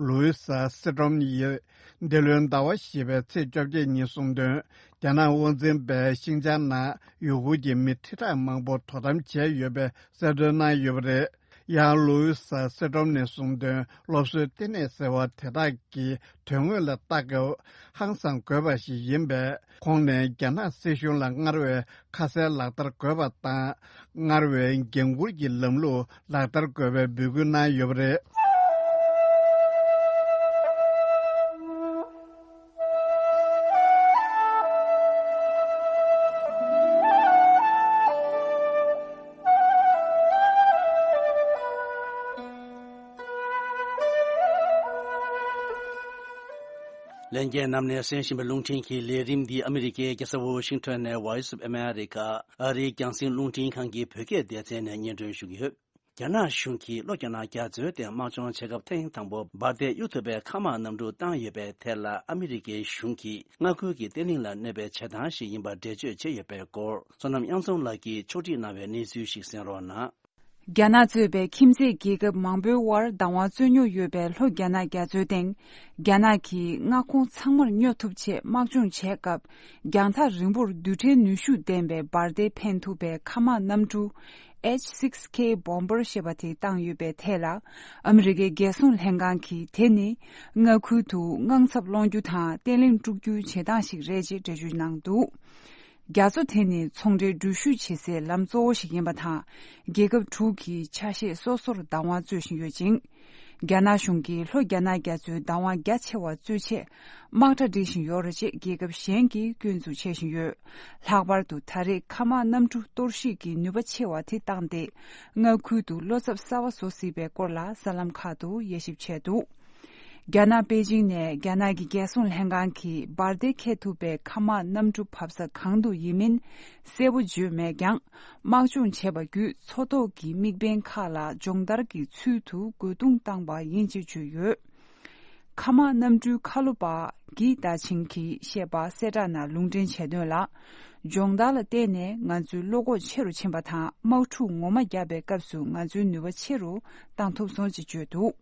ལུའི་ས་སི་ཏྲོམ་ཡིས་འདི་ལོའི་ཟླ་བ་བཞི་པའི་ཚེས་བཅོ་བརྒྱད་ཉིན་གསུངས་དོན། རྒྱ་ནག་དབང་འཛིན་པས་ཤིང་ཅང་ནང་ཡུ་གུར་གྱི་མི་ཁྲི་ཕྲག་མང་པོ་དོ་དམ་བྱས་ཡོད་པའི་གསལ་སྟོན་གནང་ཡོད་པ་རེད། ཡང་ལུའི་ས་སི་ཏྲོམ་ནས་གསུངས་དོན། སློབ་གསོའི་ལྟེ་གནས་ཟེར་བ་དེ་དག་གི་དོན་དངོས་ལ་ལྟ་སྐབས་ཧང་སང་དགོས་པ་ཞིག་ཡིན་པས། ཁོང་ནས་རྒྱ་ནག་སྲིད་གཞུང་ལ་སྔར་བས་ཁ་གསལ་ལག་བསྟར་དགོས་པ་དང་། སྔར་བས་འགན་འཁུར་གྱི་ལམ་ལུགས་ལག་བསྟར་དགོས་པའི་འབོད་སྐུལ་གནང་ཡོད་པ་རེད། ལྷན་རྒྱས་རྣམས་ནས་གསན་བཞིན་པའི་རླུང་འཕྲིན་གྱི་ལས་རིམ་འདི་ཨ་མི་རི་ཀའི་རྒྱལ་ས་ཝོ་ཤིང་ཊོན་ནས་Voice of America ཨ་རིའི་རྒྱང་སྲིང་རླུང་འཕྲིན་ཁང་གི་བོད་སྐད་སྡེ་ཚན་ནས་སྙན་སྒྲོན་ཞུ་གི་ཡོད། རྒྱ་ནག་གཞུང་གིས་ལྷོ་རྒྱ་ནག་རྒྱ་མཚོའི་སྟེང་དམག་སྦྱོང་བྱེད་སྐབས་ཐེངས་དང་པོ་འབར་མདེལ་གཡུག་ཐུབ་པའི་མཁའ་དམག་གནམ་གྲུ་བཏང་ཡོད་པའི་ཐད་ལ། ཨ་མི་རི་ཀའི་གཞུང་གིས་མངའ་ཁུལ་གྱི་བརྟན་ལྷིང་ལ་གནོད་པའི་བྱེད་སྟངས་ཤིག་ཡིན་པར་འགྲེལ་བརྗོད་བྱས་ཡོད་པའི་སྐོར། བསོད་ནམས་དབྱངས་འཛོམས་ལགས་ཀྱིས་ཕྱོགས་སྒྲིག་གནང་བའི་གནས་ཚུལ་ཞིག་གསན་རོགས་གནང་། རྒྱ་ནག་གཙོས་པའི་ཁྱིམ་མཚེས་རྒྱལ་ཁབ་མང་པོའི་དབར་བདག་དབང་རྩོད་རྙོག་ཡོད་པའི་ལྷོ་རྒྱ་ནག་རྒྱ་མཚོའི་སྟེང་། རྒྱ་ནག་གིས་མངའ་ཁོངས་ཚང་མར་སྙོབ་ཐུབ་ཆེད་དམག་སྦྱོང་བྱས་སྐབས། རྒྱང་ཐག་རིང་པོར་རྡུལ་ཕྲན་ནུས་ཤུགས་ལྡན་པའི་འབར་མདེལ་འཕེན་ཐུབ་པའི་མཁའ་དམག་གནམ་གྲུ་H six K Bomber ཞེས་པ་དེ་བཏང་ཡོད་པའི་ཐད་ལ། ཨ་མི་རི་ཀའི་རྒྱལ་སྲུང་ལྷན་ཁང་གིས་དེ་ནི་མངའ་ཁུལ་དུ་དངངས་འཚབ་སློང་རྒྱུ་དང་བརྟན་ལྷིང་དཀྲུག་རྒྱུའི་བྱེད་སྟངས་ཤིག་རེད་ཅེས་འགྲེལ་བརྗོད་གནང་འདུག་རྒྱ་མཚོ་དེ་ནི་ཚོང་འབྲེལ་འགྲུལ་བཞུད་བྱེད་སའི་ལམ་གཙོ་བོ་ཞིག་ཡིན་པ་དང་། རྒྱལ་ཁབ་དྲུག་གིས་ཆ་ཤས་སོ་སོར་བདག་དབང་རྩོད་བཞིན་ཡོད་ཅིང་། རྒྱ་ནག་གཞུང་གིས་ལྷོ་རྒྱ་ནག་རྒྱ་མཚོའི་བདག་དབང་རྒྱ་ཆེ་བ་རྩོད་ཆེད་དམག་གྲ་སྒྲིག་བཞིན་ཡོད་རེད་ཅེས་རྒྱལ་ཁབ་གཞན་གྱིས་སྐྱོན་འཛུགས་བྱེད་བཞིན་ཡོད། ལྷག་པར་དུ་ད་རེས་མཁའ་དམག་གནམ་གྲུ་གཏོར་བཤིག་གི་ནུས་པ་ཆེ་བ་དེ་བཏང་སྟེ། མངའ་ཁུལ་དུ་བློ་འཚབ་གསར་བ་བཟོ་སྲིད་པའི་སྐོར་ལ་གསར་ལམ་ཁག་ཏུ་དབྱེ་ཞིབ་བྱས་འདུག་རྒྱ་ནག་པེ་ཅིང་ནས་རྒྱ་ནག་གི་རྒྱལ་སྲུང་ལྷན་ཁང་གིས་འབར་མདེལ་འཁྱེར་ཐུབ་པའི་མཁའ་དམག་གནམ་གྲུ་བབས་ས་གང་དུ་ཡིན་མིན་གསལ་པོ་བརྗོད་མེད་ཀྱང་། དམག་སྦྱོང་བྱས་པ་བརྒྱུད་མཚོ་ཐོག་གི་དམིགས་འབེན་ཁག་ལ་སྦྱོང་བརྡར་གྱི་ཚུལ་དུ་རྒོལ་རྡུང་བཏང་པ་ཡིན་ཅེས་བརྗོད་ཡོད། མཁའ་དམག་གནམ་གྲུའི་ཁ་ལོ་པ་གྷི་ཏཱ་ཆིང་གིས་བཤད་པ་གསལ་བསྒྲགས་ནང་ལུང་འདྲེན་བྱས་དོན་ལ། སྦྱོང་བརྡར་ལ་བརྟེན་ནས་ང་ཚོའི་བློ་ཁོག་ཆེ་རུ་ཕྱིན་པ་དང་། དམག་འཁྲུག་ངོ་མ་བརྒྱབ་པའི་སྐབས་སུ་ང་ཚོའི་ནུས་པ་ཆེ་རུ་བཏང་ཐུབ་སོང་ཅེས་བརྗོད་འདུག་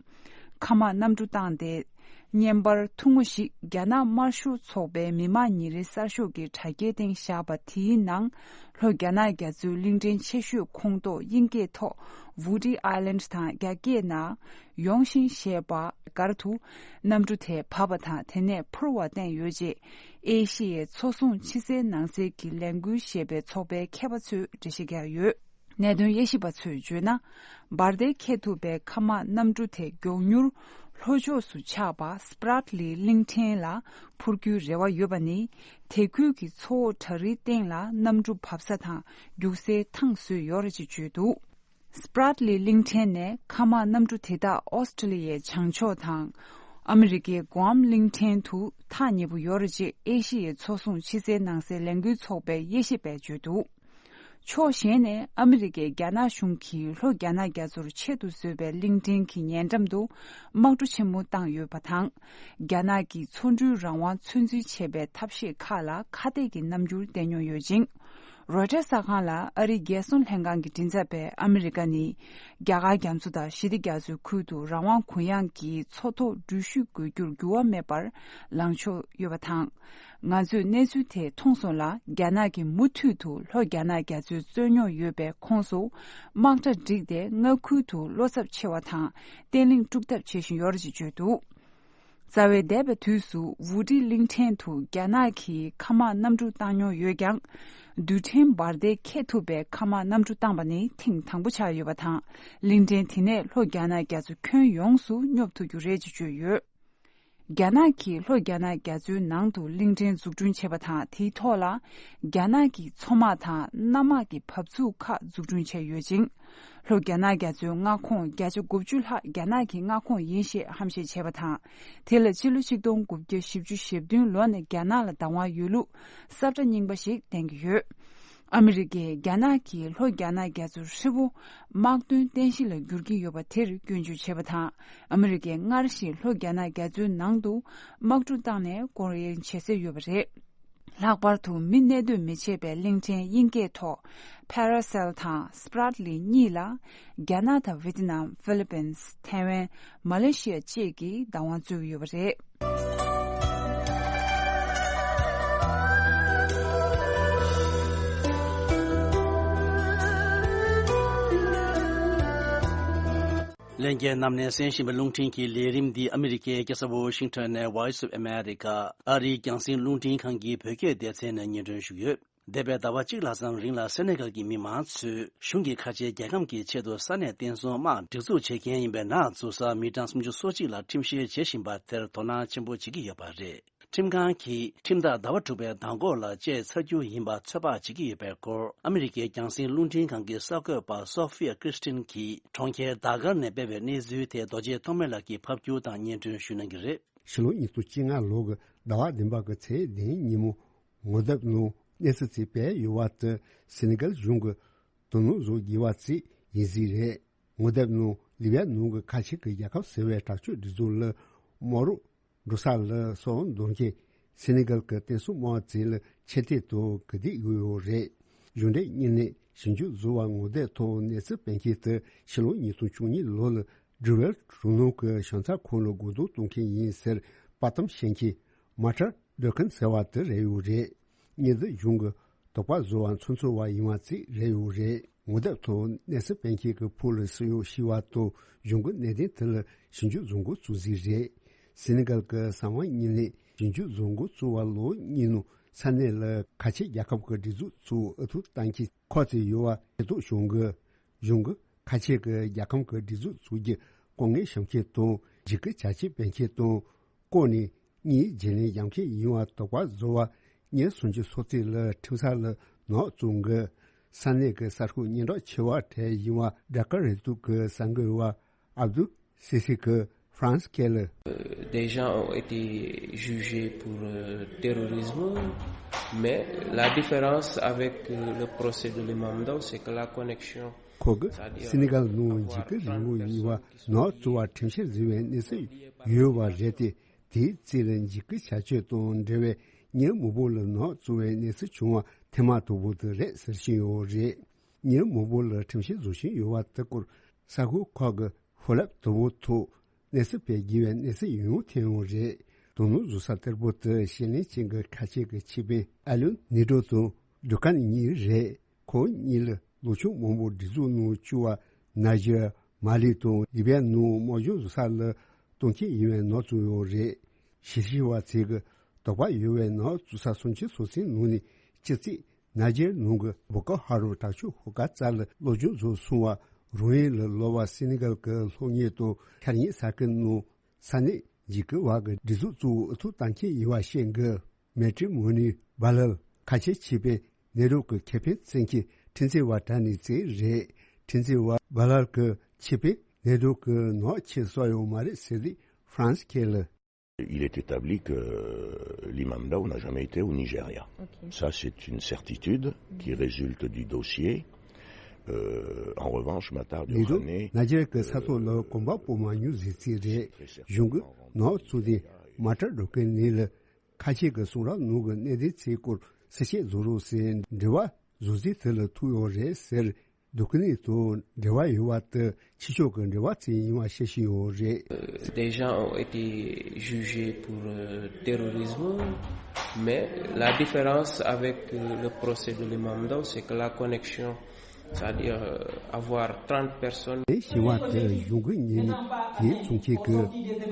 མཁའ་དམག་གནམ་གྲུ་བཏང་སྟེ། བརྙན་པར་ཐུང་ངུ་ཞིག་རྒྱ་ནག་དམར་ཤོག་ཚོགས་པའི་མི་དམངས་ཉིན་རེའི་གསར་ཤོག་གི་དྲ་རྒྱའི་སྟེང་བཞག་པ་དེའི་ནང་། ལྷོ་རྒྱ་ནག་རྒྱ་མཚོའི་གླིང་ཕྲན་ཆེ་ཤོས་ཁོངས་གཏོགས་དབྱིན་སྐད་ཐོག་Woody Island དང་རྒྱ་སྐད་ནང་། ཡོང་ཞིང་ཞེས་པ་སྒར་དུ་གནམ་གྲུ་དེ་བབས་པ་དང་། དེ་ནས་འཕུར་བ་བསྟན་ཡོད་ཅེས། ཨེ་ཤི་ཡའི་མཚོ་སྲུང་ཕྱི་གསལ་ནང་གསལ་གྱི་ལས་འགུལ་ཞེས་པའི་ཚོགས་པའི་མཁས་པ་ཚོས་འགྲེལ་བཤད་བརྒྱབ་ཡོད། གནད་དོན་དབྱེ་ཞིབ་པ་ཚོས་བརྗོད་ན། འབར་མདེལ་འཁྱེར་ཐུབ་པའི་མཁའ་དམག་གནམ་གྲུ་དེ་མགྱོགས་མྱུར་ལྷོ་ཕྱོགས་སུ་ཆགས་པ་སྤྲད་ལི་གླིང་ཕྲན་ལ་འཕུར་རྒྱུའི་རེ་བ་ཡོད་པ་ནི། དེ་ཁུལ་གྱི་མཚོ་འོག་བྲག་རིའི་སྟེང་ལ་གནམ་གྲུ་བབས་ས་དང་རྒྱུག་སའི་ཐང་བཟོས་ཡོད་རེད་ཅེས་བརྗོད་འདུག་སྤྲད་ལི་གླིང་ཕྲན་ནས་མཁའ་དམག་གནམ་གྲུ་དེ་དག་ཨོ་སི་ཀྲི་ལི་ཡའི་བྱང་ཕྱོགས་དང་། ཨ་མི་རི་ཀའི་གོའམ་གླིང་ཕྲན་དུ་ཐག་ཉེ་པོ་ཡོད་རེད་ཅེས་ཨེ་ཤི་ཡའི་མཚོ་སྲུང་ཕྱི་གསལ་ནང་གསལ་ལས་འགུལ་ཚོགས་པའི་དབྱེ་ཞིབ་པས་བརྗོད་འདུག་ཕྱོགས་གཞན་ནས་ཨ་མི་རི་ཀས་རྒྱ་ནག་གཞུང་གིས་ལྷོ་རྒྱ་ནག་རྒྱ་མཚོར་ཆེད་དུ་བཟོས་པའི་གླིང་ཕྲན་གྱི་ཉེ་འགྲམ་དུ་དམག་གྲུ་ཆེན་མོ་བཏང་ཡོད་པ་དང་། རྒྱ་ནག་གིས་མཚོ་འགྲུལ་རང་དབང་ཚོད་འཛིན་བྱེད་པའི་ཐབས་ཤེས་ཁག་ལ་ཁ་གཏད་ཀྱི་རྣམ་འགྱུར་བསྟན་མྱོང་ཡོད་ཅིང་། རོའི་ཊར་གསར་ཁང་ལ་ཨ་རིའི་རྒྱལ་སྲུང་ལྷན་ཁང་གི་མགྲིན་ཚབ་པས་ཨ་མི་རི་ཀ་ནི་རྒྱ་གར་རྒྱ་མཚོ་དང་ཞི་བདེ་རྒྱ་མཚོའི་ཁུལ་དུ་རང་དབང་གུ་ཡངས་ཀྱིས་མཚོ་ཐོག་འགྲུལ་བཞུད་དགོས་རྒྱུར་འགྱུར་བ་མེད་པར་ལངས་ཕྱོགས་ཡོད་པ་དང་། ང་ཚོས་གནས་ཚུལ་དེ་མཐོང་སོང་ལ། རྒྱ་ནག་གིས་མུ་མཐུད་དུ་ལྷོ་རྒྱ་ནག་རྒྱ་མཚོའི་རྩོད་རྙོག་ཡོད་པའི་ཁོངས་སུ་དམག་གྲ་བསྒྲིགས་ཏེ་མངའ་ཁུལ་དུ་བློ་འཚབ་ཆེ་བ་དང་བརྟན་ལྷིང་དཀྲུག་ཐབས་བྱེད་བཞིན་ཡོད་རེད་ཅེས་བརྗོད་འདུག་རྩ་བའི་འདས་པའི་དུས་སུ་ཝུ་ཏི་གླིང་ཕྲན་དུ་རྒྱ་ནག་གིས་མཁའ་དམག་གནམ་གྲུ་བཏང་མྱོང་ཡོད་ཀྱང་། རྡུལ་ཕྲན་འབར་མདེལ་འཁྱེར་ཐུབ་པའི་མཁའ་དམག་གནམ་གྲུ་བཏང་པ་ནི་ཐེངས་དང་པོ་ཆགས་ཡོད་པ་དང་། གླིང་ཕྲན་དེ་ནས་ལྷོ་རྒྱ་ནག་རྒྱ་མཚོ་ཁྱོན་ཡོངས་སུ་སྙོབ་ཐུབ་རྒྱུ་རེད་ཅེས་བརྗོད་ཡོད། རྒྱ་ནག་གིས་ལྷོ་རྒྱ་ནག་རྒྱ་མཚོའི་ནང་དུ་གླིང་ཕྲན་འཛུགས་སྐྲུན་བྱས་པ་དང་། དེའི་ཐོག་ལ་རྒྱ་ནག་གི་མཚོ་དམག་དང་གནམ་དམག་གི་བབས་ཚུགས་ཁག་འཛུགས་སྐྲུན་བྱས་ཡོད་ཅིང་། ལྷོ་རྒྱ་ནག་རྒྱ་མཚོའི་མངའ་ཁོངས་བརྒྱ་ཆ་དགུ་བཅུ་ལྷག་རྒྱ་ནག་གི་མངའ་ཁོངས་ཡིན་ཞེས་ཧམ་བཤད་བྱས་པ་དང་། དེ་ལ་ཕྱི་ལོ་ཆིག་སྟོང་དགུ་བརྒྱ་བཞི་བཅུ་ཞེ་བདུན་ལོ་ནས་རྒྱ་ནག་ལ་བདག་དབང་ཡོད་ལུགས་ས་བཀྲ་རྙིང་པ་ཞིག་བསྟན་གྱི་ཡོད། ཨ་མི་རི་ཀས་རྒྱ་ནག་གིས་ལྷོ་རྒྱ་ནག་རྒྱ་མཚོ་ཧྲིལ་པོ་དམག་དོན་རྟེན་གཞི་ལ་བསྒྱུར་གྱི་ཡོད་པ་དེར་སྐྱོན་བརྗོད་བྱས་པ་དང་། ཨ་མི་རི་ཀས་སྔར་བཞིན་ལྷོ་རྒྱ་ནག་རྒྱ་མཚོའི་ནང་དུ་དམག་གྲུ་བཏང་ནས་སྐོར་གཡེང་བྱེད་སྲོལ་ཡོད་པ་རེད། ལྷག་པར་དུ་མི་གནས་སྡོད་མི་བྱེད་པའི་གླིང་ཕྲན་དབྱིན་སྐད་ཐོག་Paracel དང་Spratly གཉིས་ལ་རྒྱ་ནག་དང་ཝི་ཏི་ནམ། ཧྥི་ལི་པིན། ཐའེ་ཝན། མ་ལེ་ཤི་ཡ་བཅས་ཀྱིས་བདག་དབང་རྩོད་ཀྱི་ཡོད་པ་རེད། ལྷན་རྒྱས་རྣམས་ནས་གསན་བཞིན་པའི་རླུང་འཕྲིན་གྱི་ལས་རིམ་འདི་ཨ་མི་རི་ཀའི་རྒྱལ་ས་ཝོ་ཤིང་ཊོན་ནས་Voice of America ཨ་རིའི་རྒྱང་སྲིང་རླུང་འཕྲིན་ཁང་གི་བོད་སྐད་སྡེ་ཚན་ནས་སྙན་སྒྲོན་ཞུས་ཡོད། འདས་པའི་ཟླ་བ་གཅིག་ལྷག་ཙམ་རིང་ལ་སེ་ནེ་གལ་གྱི་མི་མང་ཚོས་གཞུང་གི་ཁ་ཆེའི་རྒྱལ་ཁམས་ཀྱི་ཆེད་དུ་ས་གནས་བསྟན་སྲུང་དམག་སྒྲིག་འཛུགས་བྱེད་མཁན་ཡིན་པའི་ནག་འཛུགས་ས་མི་གྲངས་སུམ་ཅུ་སོ་གཅིག་ལ་ཁྲིམས་བཤེར་བྱེད་བཞིན་པ་དེར་དོ་སྣང་ཆེན་པོ་བྱེད་ཀྱི་ཡོད་པ་རེད། ཁྲིམས་ཁང་གིས་ཁྲིམས་ཐག་ཟླ་བ་དྲུག་པའི་གདམ་འགོག་ལ་བཅད་ཚར་རྒྱུ་ཡིན་པ་ཚོད་དཔག་བྱེད་ཀྱི་ཡོད་པའི་སྐོར། ཨ་མི་རི་ཀའི་རྒྱང་སྲིང་རླུང་འཕྲིན་ཁང་གི་གསར་འགོད་པ་སོ་ཧྥི་ཡ་ཀྲིས་ཏིན་གྱིས་གྲོང་ཁྱེར་ཌ་གར་ནས་སྤེལ་བའི་གནས་ཚུལ་དེ་རྡོ་རྗེ་ཐོགས་མེད་ལགས་ཀྱིས་ཕབ་སྒྱུར་དང་སྙན་སྒྲོན་ཞུ་གནང་གི་རེད། ཕྱི་ལོ་ཉིས་སྟོང་བཅོ་ལྔ་ལོ་གི་ཟླ་བ་བདུན་པ་གི་ཚེས་བདུན་ཉིན་མོ་ངོ་དེབ་ནང་གནས་ཚུལ་ཅིག་སྤེལ་ཡོད་པ་དེ་སེ་ནེ་གལ་གཞུང་གི་དོ་སྣང་བཟོ་དགོས་པ་ཅིག་ཡིན་གཟིགས་རེད། ངོ་དེབ་ནང་ལི་བི་ཡ་ནང་གི་ཁ་ཆེ་གི་རྒྱལ་ཁབ་ཟེར་བའི་དྲག་སྤྱོད་སྒྲིག་འཛུགས་ལ་མོ་རོ་འགྲོ་ས་ལ་སོགས་མདོར་ཁྱེད་སེ་ནི་གལ་གྱི་བསྟན་སྲུང་དམག་རྩིས་ལ་ཆེ་མཐོང་དང་གུས་འདུད་ཡོད་ཡོད་རེད། གཞུང་འབྲེལ་གཉིས་ནས་ཞིབ་འཇུག་བཟོ་བ་ངོ་དེབ་ཐོག་གནས་ཚུལ་སྤེལ་མཁན་དུ་ཕྱི་ལོ་ཉིས་སྟོང་བཅུ་གཉིས་ལོ་ལ་སྦྲུ་ཝེལ་གྲོང་ནང་གི་ཞང་ཚ་ཁོངས་ལ་རྒོལ་རྡུང་གཏོང་མཁན་ཡིན་ཟེར་དཔའ་གཏམ་བཤད་མཁན་མ་ཊར་ཌོ་ཁན་ཟེར་བ་དེ་རེད་ཡོད་རེད། གཉིས་འདི་གཞུང་གི་དོགས་པ་བཟོ་བ་ཚོན་ཚོད་བ་ཡིན་བ་རྩིས་རེད་ཡོད་རེད། ངོ་དེབ་ཐོག་གནས་ཚུལ་སྤེལ་མཁན་གྱི་ཕུ་ལ་སུ་ཡོད་ཤེས་པ་དང་གཞུང་གི་གནད་དོན་དེ་ལ་ཞིབ་འཇུག་བཟོ་འགོ་བཙུགས་རྩིས་རེད། སེ་ནི་གལ་གྱི་གསང་བ་གཉིས་ནས་ཞིབ་འཇུག་བཟོ་འགོ་བཙུགས་པ་ལོ་གཉིས་ནང་ས་གནས་ལ་ཁ་ཆེ་རྒྱལ་ཁབ་ཀྱི་སྒྲིག་འཛུགས་ཚོ་ཨུ་ཐུག་བཏང་མཁན་ཁག་ཅིག་ཡོད་པ་ཤེས་རྟོགས་བྱུང་གི་གཞུང་གི་ཁ་ཆེ་གི་རྒྱལ་ཁམས་ཀྱི་སྒྲིག་འཛུགས་བཙུགས་རྒྱུ་ལྐོག་རྔན་བཤམས་མཁན་དང་འཇིགས་སྐུལ་བྱ་སྤྱོད་སྤེལ་མཁན་དང་ལྐོག་ནས་གཉིས་བརྗེ་ལེན་བརྒྱབ་མཁན་ཡིན་པ་དོགས་པ་བཟོ་བ་ཉེར་སུམ་ཅུ་སོ་གཅིག་ལ་ཁྲིམས་ས་ལ་ནག་བཙུགས་འགི། ས་གནས་ཀྱི་གསར་ཤོག་སྙན་གྲགས་ཆེ་བ་གྲས་ཡིན་པ་ཌ་ཀ་རེ་ཏུག་གི་གསར་འགོད་པ་ཨབ་དུ་སི་སི་ཀི་ཧྥ་རན་སི་ཁེ་ལ། Euh, des gens ont été jugés pour euh, terrorisme, mais la différence avec euh, le procès de l'imam Ndao, c'est que la connexion, ཁོ་གི་སེ་ནི་གལ་ནང་འཇིགས་སྐུལ་རིང་ལུགས་ཡིན་པ་ནག་བཙུགས་པ་ཁྲིམས་བཤེར་བཟོས་པའི་གནས་ཚུལ་ཡོད་པ་རེད་དེ། དེའི་རྩིས་ལ་འཇིགས་སྐུལ་བྱ་སྤྱོད་དང་འབྲེལ་བའི་མི་མང་པོ་ལ་ནག་བཙུགས་པའི་གནས་ཚུལ་བྱུང་བ་ཐེངས་མ་དང་པོ་དེ་རེད་ཟེར་བཞིན་ཡོད་རེད། མི་མང་པོ་ལ་ཁྲིམས་བཤེར་བཟོ་བཞིན་ཡོད་པ་དེ་སྐོར་གསར་འགོད་ཁག་གི་ཧྥུ་ལབ་དུ་བོ་ཐོག་གནས་ཚུལ་སྤེལ་དགོས་པའི་གནས་ཚུལ་ཡང་ཐོན་ཡོད་རེད། དོ་སྣང་བཟོ་ས་གཏེར་པོ་དེ་ཞི་ལན་ཅན་གྱི་ཁ་ཆེ་གི་ཆེ་དཔོན་ཨ་ལུན་ནི་ཏྲོ་དང་ཌུ་ཀན་གཉིས་རེད། ཁོང་གཉིས་ལ་ལོ་ཆུང་མང་པོ་སྒྲིག་འཛུགས་ནང་བཅུག་པ་ནཱི་ཇེ་རི། མ་ལི་དང་ལི་བི་ཡ་ནང་དམག་སྦྱོང་བཟོ་ས་ལ་གཏོང་མཁན་ཡིན་པའི་ནག་བཙུགས་ཡོད་རེད། ཞིབ་བཤེར་བ་ཚོས་ཀྱི་དོགས་པ་ཡོད་པའི་ནག་བཙུགས་ས་སུམ་ཅུ་སོ་གསུམ་ནང་ནས་བཅུ་གཅིག་ནཱི་ཇེ་རི་ནང་གི་བོ་ཀོ་ཧ་རམ་དྲག་སྤྱོད་ཤོག་ཁག་རྩ་ལ་སློབ་སྦྱོང་བཟོ་སོང་བ་རང་ཡུལ་ལ་ལོག་པ་སེ་ནི་གལ་གྱི་སློབ་གཉེར་དང་ཤར་ཉེ་ས་ཁུལ་ནང་ས་གནས་འཇིགས་སྐུལ་བ་གི་སྒྲིག་འཛུགས་གཙོ་བོ་ཨུ་ཐུག་བཏང་མཁན་ཡིན་པ་ཤེས་དགོས། མེ་ཏྲི་མོ་ནི་བྷ་ལལ་ཁ་ཆེ་ཆེ་དཔོན་ནེ་རོ་གི་ཁེ་ཕན་བཙན་གྱི་ཁྲིམས་རྩོད་པ་དྲ་ནས་བཙལ་རེད། ཁྲིམས་རྩོད་པ་བྷ་ལལ་གི་ཆེ་དཔོན་ནེ་རོ་གི་ནག་ཆེ་སོགས་ཡོད་མ་རེད་ཟེར་དུས་ཧྥ་རན་སི་ཁེ་ལ། Il est établi que l'imam Dao n'a jamais été au Nigeria. Ok. Ça, c'est une certitude qui résulte du dossier. Euh, en revanche, Matar ནི་རོ་Durrani, ནཱི་ཇེ་རི་གི་ས་ཐོག་ལ་གོམ་པ་སྤོ་མ་མྱོང་ཟེར་རྩིས་རེད། གཞུང་གི་ནག་བཙུགས་ཏེ་མ་ཊར་ཌོ་ཀན་ནི་ལ་ཁ་ཆེ་གི་གསུང་རབ་ནང་གི་གནད་དོན་ཚོའི་སྐོར་གསལ་བཤད་བཟོ་རོགས་ཟེར་འབྲེལ་བ་བཟོ་རྩིས་དེ་ལ་ཐུག་ཡོད་རེད་ཟེར། སྡུག་གི་ནི་དང་འབྲེལ་བ་ཡོད་པ་དེ་ཕྱི་ཕྱོགས་ཀྱི་འབྲེལ་བ་ཅན་ཡིན་པ་ཤེས་བཞིན་ཡོད་རེད། Des gens ont été jugés pour euh, terrorisme, mais la différence avec euh, le procès de l'imam Dao, c'est que la connexion, c'est-à-dire euh, avoir trente personnes དེ་ཞི་བ་དེ་གཞུང་གི་ཉེ་ནི་དེའི་མཚུངས་ཆེད་ཀྱི་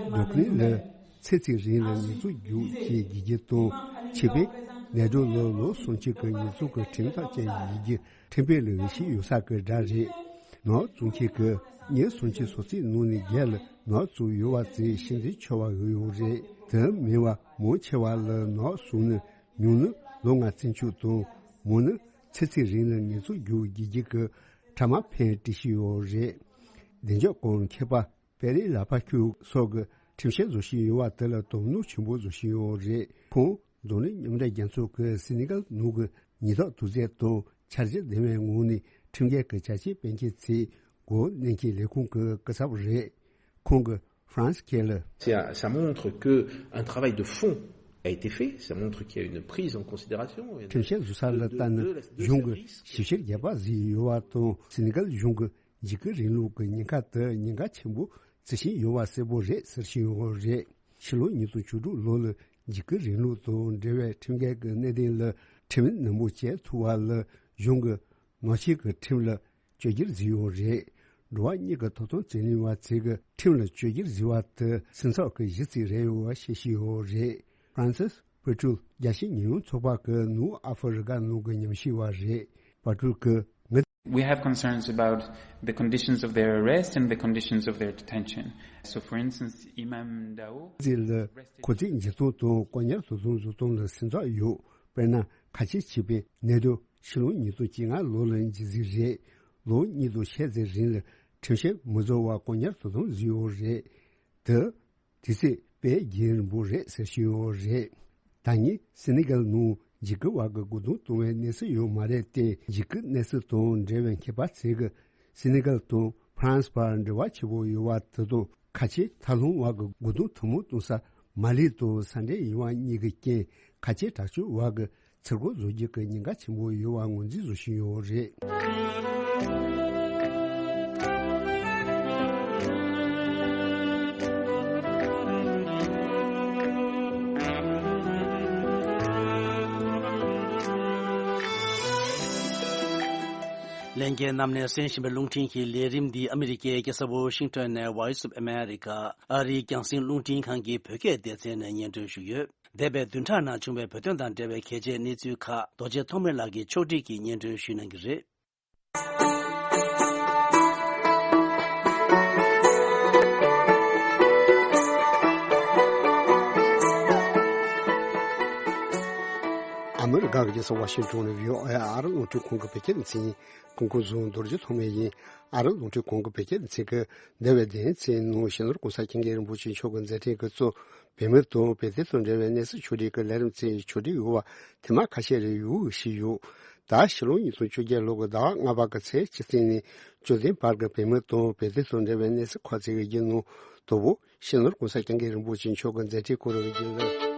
སྡུག་གི་ནི་ལ། ཚེ་གཅིག་རིང་ལ་ཉེས་འཛུགས་རྒྱུ་ཞེས་བགྱི་རྒྱུ་དང་ཆེད་དཔོན་ནེ་ཏྲོ་ལ་ལོ་སུམ་ཅུ་གི་ཉེས་འཛུགས་ཀྱི་ཁྲིམས་ཐག་བཅད་བགྱི་རྒྱུ་ཁྲིམས་དཔོན་ལ་འོས་ཤིང་ཡོད་ས་ཀྱི་སྒྲ་རེད། ནག་བཙུགས་མཁན་གྱི་མི་སུམ་ཅུ་སོ་གཅིག་ནང་ནས་བརྒྱད་ལ་ནག་བཙུགས་ཡོད་པ་ཚོས་ཤིན་ཏུ་ཆེ་བ་ཡོད་ཡོད་རེད། དེ་མིན་པ་མང་ཆེ་བ་ལ་ནག་བཙུགས་ནི་ཉུང་ནི་ལོ་ལྔ་བཙོན་འཇུག་དང་མང་ནི་ཚེ་གཅིག་རིང་ལ་ཉེས་འཛུགས་རྒྱུ་བགྱི་རྒྱུ་གི་ཕྲ་མ་ཕན་སྤྲད་བཞིན་ཡོད་རེད། བདེ་འཇགས་ཀྱི་མཁས་པ་པེ་རི་ལ་ཕ་ཁྱུ་སོགས་ཀྱིས་ཁྲིམས་བཤེར་བཟོ་བཞིན་ཡོད་པ་དེ་ལ་དོ་སྣང་ཆེན་པོ་བཟོ་བཞིན་ཡོད་རེད། ཁོང་འཛམ་གླིང་མཉམ་འབྲེལ་རྒྱལ་ཚོགས་ཀྱི་སེ་ནི་གལ་ནང་གི་ཉེན་རྟོག་དུས་ཚོད་དང་འཆར་གཞི་ལྡན་པའི་ངང་ནས་ཁྲིམས་འགལ་གྱི་བྱ་སྤྱོད་སྤེལ་མཁན་ཚོའི་འགོ་ཁྲིད་མཁན་ལས་ཁུངས་ཀྱི་སྐུ་ཚབ་རེད། ཁོང་གིས་ཧྥ་རན་སི་ཁེ་ལ། Ça, ça montre qu'un travail de fond a été fait, ça montre qu'il y a une prise en considération. ཁྲིམས་བཤེར་བཟོ་ས་ལ་ལྟ་ན་གཞུང་གིས་ཞིབ་བཤེར་རྒྱས་པ་བཟོས་ཡོད་པ་དང་སེ་ནི་གལ་གཞུང་གིས་འཇིགས་སྐུལ་རིང་ལུགས་ཀྱི་ཉེན་ཁ་དེ་ཉེན་ཁ་ཆེན་པོ་བརྩི་བཞིན་ཡོད་པ་གསལ་པོ་རེད་ཟེར་བཞིན་ཡོད་རེད། ཕྱི་ལོ་ཉིས་སྟོང་བཅུ་དྲུག་ལོ་ལ་འཇིགས་སྐུལ་རིང་ལུགས་དང་འབྲེལ་བའི་ཁྲིམས་འགལ་གྱི་གནད་དོན་ལ་ཁྲིམས་ནན་པོ་བྱས་ཐུབ་པ་ལ་གཞུང་གིས་ནག་ཆེན་གྱི་ཁྲིམས་ལ་བཅོས་བསྒྱུར་བཟོས་ཡོད་རེད། འགྲོ་བ་མིའི་ཐོབ་ཐང་རྩོད་ལེན་པ་ཚོས་ཀྱི་ཁྲིམས་ལ་བཅོས་བསྒྱུར་བཟོས་པ་དེ་སེམས་འཚབ་ཀྱི་གཞི་རྩ་རེད་ཡོད་པ་བཤད་བཞིན་ཡོད་རེད། Francis Patrul རྒྱལ་སྤྱིའི་ཉེས་ཡངས་ཚོགས་པ་གི་ནུབ་ཨ་ཧྥེ་རི་ཀ་ནང་གི་ཉམས་ཞིབ་པ་རེད། Patrul གིས་ངས། We have concerns about the conditions of their arrest and the conditions of their detention. So, for instance, Imam Dao ཚོ་ལ་ཁོ་ཚོའི་འཇིགས་སྐུལ་དང་བཀག་ཉར་དོ་དམ་བཟོ་སྟངས་ལ་སེམས་འཚབ་ཡོད། དཔེར་ན། ཁ་ཆེ་ཆེ་དཔོན་ནེ་རུ་ཕྱི་ལོ་ཉིས་སྟོང་བཅོ་ལྔ་ལོ་ལ་འཇིགས་སྐུལ་རེད། ལོ་གཉིས་དང་ཕྱེད་ཙམ་རིང་ལ་ཁྲིམས་བཤེར་མི་བཟོ་བར་བཀག་ཉར་དོ་དམ་བཟོས་ཡོད་རེད། དེ། དུས་ཚོད་དཔེ་རྒྱུན་རིང་པོ་རེད་ཟེར་བཞིན་ཡོད་རེད། ད་ངས་སེ་ནི་གལ་ནང་འཇིགས་སྐུལ་བ་གི་རྒོལ་རྡུང་གཏོང་བའི་གནས་ཚུལ་ཡོད་མ་རེད་དེ། འཇིགས་སྐུལ་གནས་ཚུལ་དང་འབྲེལ་བའི་མཁས་པ་ཚོས་ཀྱི་སེ་ནི་གལ་དང་ ཕ་རན་སི་བར་འབྲེལ་བ་ཆེ་བོ་ཡོད་པ་དེ་དང་། ཁ་ཆེའི་ཐབས་ལམ་བར་གྱི་སྒོ་རྡུང་ཐུན་མོང་གཏོང་ས་མ་ལི་དང་ས་འབྲེལ་ཡུལ་དབང་གཉིས་ཀྱི་རྐྱེན། ཁ་ཆེའི་དྲག་སྤྱོད་བར་གྱི་ཚུར་རྒོལ་བཟོ་རྒྱུ་གི་ཉེན་ཁ་ཆེན་པོ་ཡོད་པ་ངོས་འཛིན་བཟོ་བཞིན་ཡོད་རེད། ལྷན་རྒྱས་རྣམས་ནས་གསན་བཞིན་པའི་རླུང་འཕྲིན་གྱི་ལས་རིམ་འདི་ཨ་མི་རི་ཀའི་རྒྱལ་ས་ཝོ་ཤིང་ཊོན་ནས་Voice of America ཨ་རིའི་རྒྱང་སྲིང་རླུང་འཕྲིན་ཁང་གི་བོད་སྐད་སྡེ་ཚན་ནས་སྙན་སྒྲོན་ཞུས་ཡོད། འདས་པའི་བདུན་ཕྲག་ནང་བྱུང་བའི་བོད་དོན་དང་འབྲེལ་བའི་གལ་ཆེའི་གནས་ཚུལ་ཁག་རྡོ་རྗེ་ཐོགས་མེད་ལགས་ཀྱིས་ཕྱོགས་སྒྲིག་གིས་སྙན་སྒྲོན་ཞུ་གནང་གི་རེད། ཨ་མི་རི་ཀ་གི་རྒྱལ་ས་ཝ་ཤིང་ཊོན་ནས་བྷི་ཨོ་ཨེ་ཨ་རི་རླུང་འཕྲིན་ཁང་གི་བོད་སྐད་སྡེ་ཚན་ཡིན། སྐུ་ཁམས་བཟང་། རྡོ་རྗེ་ཐོགས་མེད་ཡིན། ཨ་རི་རླུང་འཕྲིན་ཁང་གི་བོད་སྐད་སྡེ་ཚན་གྱིས་འདས་པའི་བདུན་ཕྲག་ནང་སྤྱི་ནོར་༸གོང་ས་༸སྐྱབས་མགོན་རིན་པོ་ཆེ་མཆོག་གི་མཛད་འཕྲིན་གྱིས་གཙོས་བོད་མི་དང་བོད་དོན་དང་འབྲེལ་བའི་གནས་ཚུལ་ཕྱོགས་སྒྲིག་གི་ལས་རིམ་ཚོའི་ཕྱོགས་སྒྲིག་ཡོད་པ་ཐེངས་མ་ཁ་ཤས་རེ་ཡོང་གི་ཡོད། ད་ཕྱི་ལོ་ཉིས་སྟོང་བཅོ་བརྒྱད་ལོ་གི་ཟླ་བ་ལྔ་པ་གི་ཚེས་བཅུ་བདུན་ནས་བཅུ་བདུན་བར་གྱི་བོད་མི་དང་བོད་དོན་དང་འབྲེལ་བའི་གནས་ཚུལ་ཁག་ཅིག་གི་རྒྱུན་ནང་དང་པོ་སྤྱི་ནོར་༸གོང་ས་༸སྐྱབས་མགོན་རིན་པོ་ཆེ་མཆོག་གི་མཛད་འཕྲིན་སྐོར་བའི་རྒྱུན་ལས།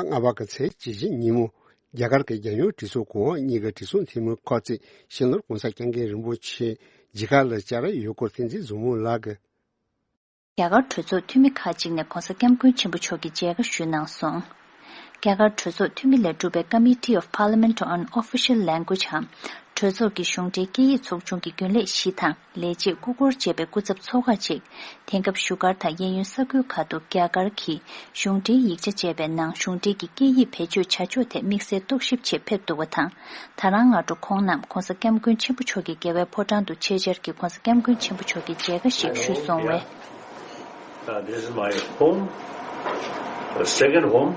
ལྔ་པ་གི་ཚེས་བཅུ་བཞི་ཉིན་མོ། རྒྱ་གར་གྱི་རྒྱལ་ཡོངས་གྲོས་ཚོགས་གོང་འོག་གཉིས་ཀྱི་གྲོས་ཚོགས་འཐུས་མི་ཁག་ཅིག་སྤྱི་ནོར་༸གོང་ས་༸སྐྱབས་མགོན་རིན་པོ་ཆེ་མཇལ་ཁ་ལ་བཅར་ཡོད་སྐོར་བསྟན་འཛིན་བཟང་མོ་ལགས་ཀྱིས། རྒྱ་གར་གྲོས་ཚོགས་འཐུས་མི་ཁག་ཅིག་ནས་༸གོང་ས་༸སྐྱབས་མགོན་ཆེན་པོ་མཆོག་གི་མཇལ་ཁ་ཞུས་གནང་སོང་། རྒྱ་གར་གྲོས་ཚོགས་འཐུས་མི་ལས་གྲུབ་པའི་Committee of Parliament on Official Language འམ། གྲོས་ཚོགས་ཀྱི་གཞུང་འབྲེལ་སྐད་ཡིག་ཚོགས་ཆུང་གི་རྒྱུན་ལས་བཞི་དང་ལས་བྱེད་སྐུ་འཁོར་བཅས་པའི་སྐུ་ཚབ་ཚོགས་ཁག་ཅིག་དེང་སྐབས་བཞུགས་སྒར་དང་གཡས་གཡོན་ས་ཁུལ་ཁག་ཏུ་རྒྱ་གར་གྱི་གཞུང་འབྲེལ་ཡིག་ཆ་སྤྱད་པའི་ནང་གཞུང་འབྲེལ་གྱི་སྐད་ཡིག་བེད་སྤྱོད་བྱ་ཕྱོགས་ཐད་དམིགས་བསལ་རྟོག་ཞིབ་ཆེད་ཕེབས་འདུག་པ་དང་། ད་རང་སྔ་དྲོ་ཁོང་རྣམས་༸གོང་ས་༸སྐྱབས་མགོན་ཆེན་པོ་མཆོག་གི་རྒྱལ་བའི་ཕོ་བྲང་དུ་ཆེད་བཅར་གྱིས་༸གོང་ས་༸སྐྱབས་མགོན་ཆེན་པོ་མཆོག་གི་མཇལ་ཁ་ཞིག་ཞུས་སོང་བས། Uh, this is my home, uh, second home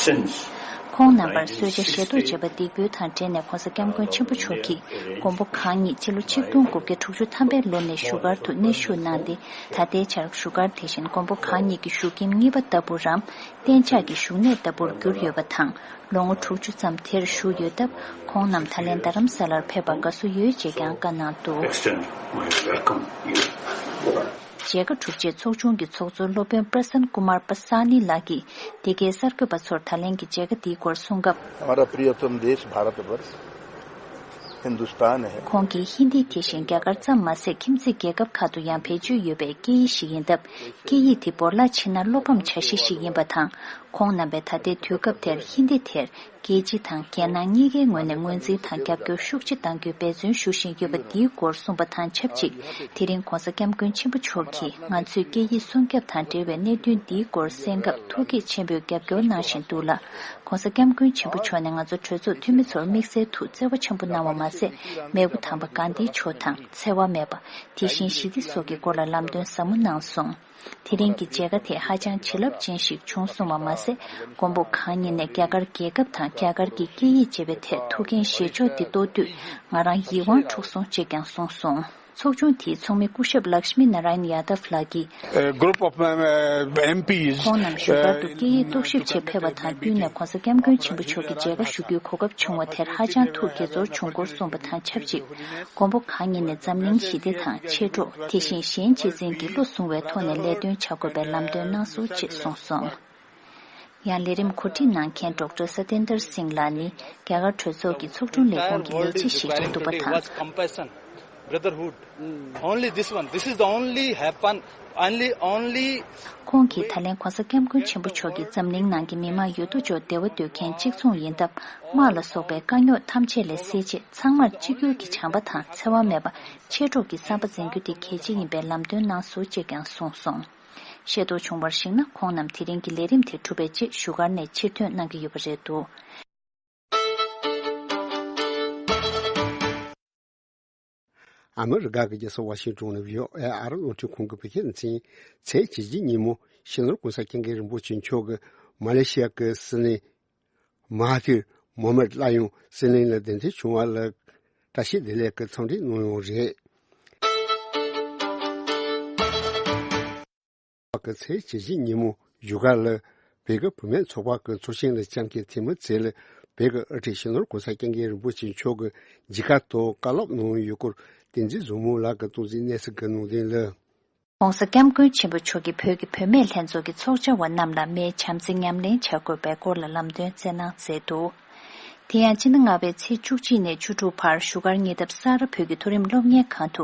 since ཁོང་རྣམ་པར་གསོལ་ཇ་བཞེས་ཐོག་བྱས་པ་འདེགས་འབུལ་དང་འབྲེལ་ནས་༸གོང་ས་༸སྐྱབས་མགོན་ཆེན་པོ་མཆོག་གིས་མགོན་པོ་གང་ཉིད་ཕྱི་ལོ་ཆིག་སྟོང་དགུ་བརྒྱ་དྲུག་ཅུ་ཐམ་པའི་ལོ་ནས་བཞུགས་སྒར་དུ་གནས་བཞུགས་གནང་སྟེ། ད་ལྟའི་ཆར་བཞུགས་སྒར་དེ་བཞིན་མགོན་པོ་གང་ཉིད་ཀྱི་བཞུགས་ཁྱིམ་གཉིས་པ་ལྟ་བུ་རམ། གཏན་འཇགས་ཀྱི་བཞུགས་གནས་ལྟ་བུར་གྱུར་ཡོད་པ་དང་། ལོ་ངོ་དྲུག་ཅུ་ཙམ་དེར་བཞུགས་ཡོད་སྟབས། ཁོང་རྣམས་ད་ལན་རྡ་རམ་ས་ལར་ཕེབས་པར་དགའ་བསུ་ཡོད་ཅེས་ཀྱང་བཀའ་གནང་འདུག Extend my welcome you. མཇལ་ཁ་གྲུབ་རྗེས་ཚོགས་ཆུང་གི་ཚོགས་གཙོ་སློབ་དཔོན་པྲ་སན་ཀུ་མར་པ་ས་ནི་ལགས་ཀྱིས་འདི་གའི་གསར་འགོད་པ་ཚོར་ད་ལན་གྱི་མཇལ་ཁ་འདིའི་སྐོར་གསུངས་སྐབས། हमारा प्रियतम देश भारतवर्ष हिंदुस्तान है। ཁོང་གིས་ཧིན་དི་དེ་བཞིན་རྒྱ་གར་ཙམ་མ་ཟད་ཁྱིམ་མཚེས་རྒྱལ་ཁབ་ཁག་ཏུ་ཡང་བེད་སྤྱོད་ཡོད་པའི་སྐད་ཡིག་ཞིག་ཡིན་སྟབས། སྐད་ཡིག་དེ་བོར་བརླག་ཕྱིན་ན་བློ་ཕམ་བྱ་གཞི་ཞིག་ཡིན་པ་དང་། ཁོང་རྣམ་པས་ད་ལྟའི་དུས་སྐབས་དེར་ཧིན་དི་དེར་རྒྱལ་སྤྱི་དང་རྒྱལ་ནང་གཉིས་ཀའི་ངོས་ནས་ངོས་འཛིན་དང་རྒྱབ་སྐྱོར་ཤུགས་ཆེ་གནང་རྒྱུའི་འབད་བརྩོན་ཞུ་བཞིན་ཡོད་པ་འདིའི་སྐོར་གསུངས་པ་དང་ཆབས་ཅིག་དེ་རིང་༸གོང་ས་༸སྐྱབས་མགོན་ཆེན་པོ་མཆོག་གིས་ང་ཚོས་སྐད་ཡིག་སྲུང་སྐྱོབ་དང་འབྲེལ་བའི་གནད་དོན་འདིའི་སྐོར་གསན་སྐབས་ཐུགས་བསྐྱེད་ཆེན་པོས་རྒྱབ་སྐྱོར་གནང་བཞིན་འདུག་ལ། ༸གོང་ས་༸སྐྱབས་མགོན་ཆེན་པོ་མཆོག་ནས་ང་ཚོ་གྲོས་ཚོགས་འཐུས་མི་ཚོར་དམིགས་བསལ་དུ་བརྩེ་བ་ཆེན་པོ་གནང་བ་མ་ཟད། མེས་པོ་དམ་པ་གྷན་དྷི་མཆོག་དང་འཚེ་བ་མེད་པ། དེ་བཞིན་ཞི་བདེ་སོགས་ཀྱི་སྐོར་ལ་ལམ་སྟོན་ཟབ་མོ་གནང་སོང་། དེ་རིང་གི་མཇལ་ཁ་དེ་ཧ་ཅང་བྱིན་རླབས་ཅན་ཞིག་བྱུང་སོང་བ་མ་ཟད། མགོན་པོ་གང་ཉིད་ནས་རྒྱ་གར་རྒྱལ་ཁབ་དང་རྒྱ་གར་གྱི་སྐད་ཡིག་ཅེས་པའི་ཐད་ཐུགས་འགན་བཞེས་ཕྱོགས་འདི་རྟོགས་དུས། ང་རང་ཡིད་དབང་འཕྲོག་སོང་ཅེས་ཀྱང་གསུངས་སོང་། ཚོགས་ཆུང་དེའི་ཚོགས་མི་སྐུ་ཞབས་ལཀྵ་མི་ན་ར་ཡན་ཡ་དབ་ལགས་ཀྱིས། A group of, uh, M Ps, ཁོང་རྣམས་བཞུགས་སྒར་དུ་སྐད་ཡིག་རྟོག་ཞིབ་ཆེད་ཕེབས་པ་དང་བསྟུན་ནས་༸གོང་ས་༸སྐྱབས་མགོན་ཆེན་པོ་མཆོག་གི་མཇལ་ཁ་ཞུ་རྒྱུའི་གོ་སྐབས་བྱུང་བ་དེར་ཧ་ཅང་ཐུགས་དགྱེས་ཚོར་བྱུང་སྐོར་གསུངས་པ་དང་ཆབས་ཅིག་མགོན་པོ་གང་ཉིད་ནས་འཛམ་གླིང་ཞི་བདེ་དང་མཆེད་གྲོགས། དེ་བཞིན་གཞན་གཅེས་འཛིན་གྱི་བློ་བཟུང་བའི་ཐོག་ནས་ལས་དོན་བྱ་དགོས་པའི་ལམ་སྟོན་གནང་སོང་ཅེས་གསུངས་སོང་། ཡང་ལས་རིམ་གོ་སྒྲིག་གནང་མཁན་ཌོག་ཊར་སཏེན་དར་སིང་ལགས་ནི་རྒྱ་གར་གྲོས་ཚོགས་ཀྱི་ཚོགས་དྲུང་ལས་ཁུངས་ཀྱི་ལས་བྱེད་ཞིག་རེད་འདུག་པ་དང་། Brotherhood. Only this one. This is the only happen, only, only ཁོང་གིས་ད་ལན་༸གོང་ས་༸སྐྱབས་མགོན་ཆེན་པོ་མཆོག་གིས་འཛམ་གླིང་ནང་གི་མི་མང་ཡོད་དོ་ཅོག་བདེ་བ་འདོད་མཁན་གཅིག་མཚུངས་ཡིན་སྟབས། དམག་ལ་སོགས་པའི་དཀའ་རྙོག་ཐམས་ཅད་ལས་སེལ་ཆེད་ཚང་མར་གཅིག་གྱུར་གྱི་བྱམས་པ་དང་འཚེ་བ་མེད་པ། མཆེད་གྲོགས་ཀྱི་བསམ་པ་འཛིན་རྒྱུ་དེ་གལ་ཆེ་ཡིན་པའི་ལམ་སྟོན་གནང་སོང་ཅེས་ཀྱང་གསུངས་སོང་། ཤེས་རྟོགས་བྱུང་བར་གཞིགས་ན། ཁོང་རྣམས་དེ་རིང་གི་ལས་རིམ་དེ་གྲུབ་པའི་རྗེས་བཞུགས་སྒར་ནས་ཕྱིར་ཐོན་གནང་གི་ཡོད་པ་རེད་འདུག་ཨ་མི་རི་ཀ་གི་རྒྱལ་ས་ཝ་ཤིང་ཊོན་ནས་བྷི་ཨོ་ཨེ་ཨ་རི་རླུང་འཕྲིན་ཁང་གི་བོད་སྐད་སྡེ་ཚན་ཚེས་བཅུ་གཅིག་ཉིན་མོ་སྤྱི་ནོར་༸གོང་ས་༸སྐྱབས་མགོན་རིན་པོ་ཆེ་མཆོག་གིས་མ་ལེ་ཤི་ཡ་གི་སྲིད་བློན་མ་ཧ་ཐིར་མོ་ཧ་མད་གླ་ཡང་སྲིད་བློན་ལ་གདན་འདྲེན་བྱུང་བ་ལ་བཀྲ་ཤིས་བདེ་ལེགས་ཀྱི་འཚམས་འདྲི་གནང་ཡོད་རེད། པ་གི་ཚེས་བཅུ་བཞི་ཉིན་མོ་བཞུགས་སྒར་ལ་བོད་ཀྱི་བུད་མེད་ཚོགས་པ་གི་ཚོགས་ཆེན་ལ་བཅར་མཁན་འཐུས་མི་ཚོ་ལ་ བོད་ཀྱི་དབུ་ཁྲིད་སྤྱི་ནོར་༸གོང་ས་༸སྐྱབས་མགོན་རིན་པོ་ཆེ་མཆོག་གིས་མཇལ་ཁ་དང་བཀའ་སློབ་གནང་ཡོད་སྐོར་བསྟན་འཛིན་བཟང་མོ་ལགས་ཀྱིས་གཏོང་གཟིགས་གནས་ཚུལ་བསྡུ་གནང་དོན་ལ། ༸གོང་ས་༸སྐྱབས་མགོན་ཆེན་པོ་མཆོག་གིས་བོད་ཀྱི་བུད་མེད་ལྷན་ཚོགས་ཀྱི་ཚོགས་བཅར་བ་རྣམས་ལ་མིའི་བྱམས་བརྩེ་ཉམས་ལེན་བྱ་དགོས་པའི་སྐོར་ལ་ལམ་སྟོན་སྩལ་གནང་མཛད་འདུག་དེ་ཡང་སྤྱི་ཟླ་ལྔ་པའི་ཚེས་བཅུ་གཅིག་ནས་བཅུ་དྲུག་བར་བཞུགས་སྒར་ཉེ་འདབས་ས་རཱ་བོད་ཀྱི་མཐོ་རིམ་སློབ་གཉེར་ཁང་དུ་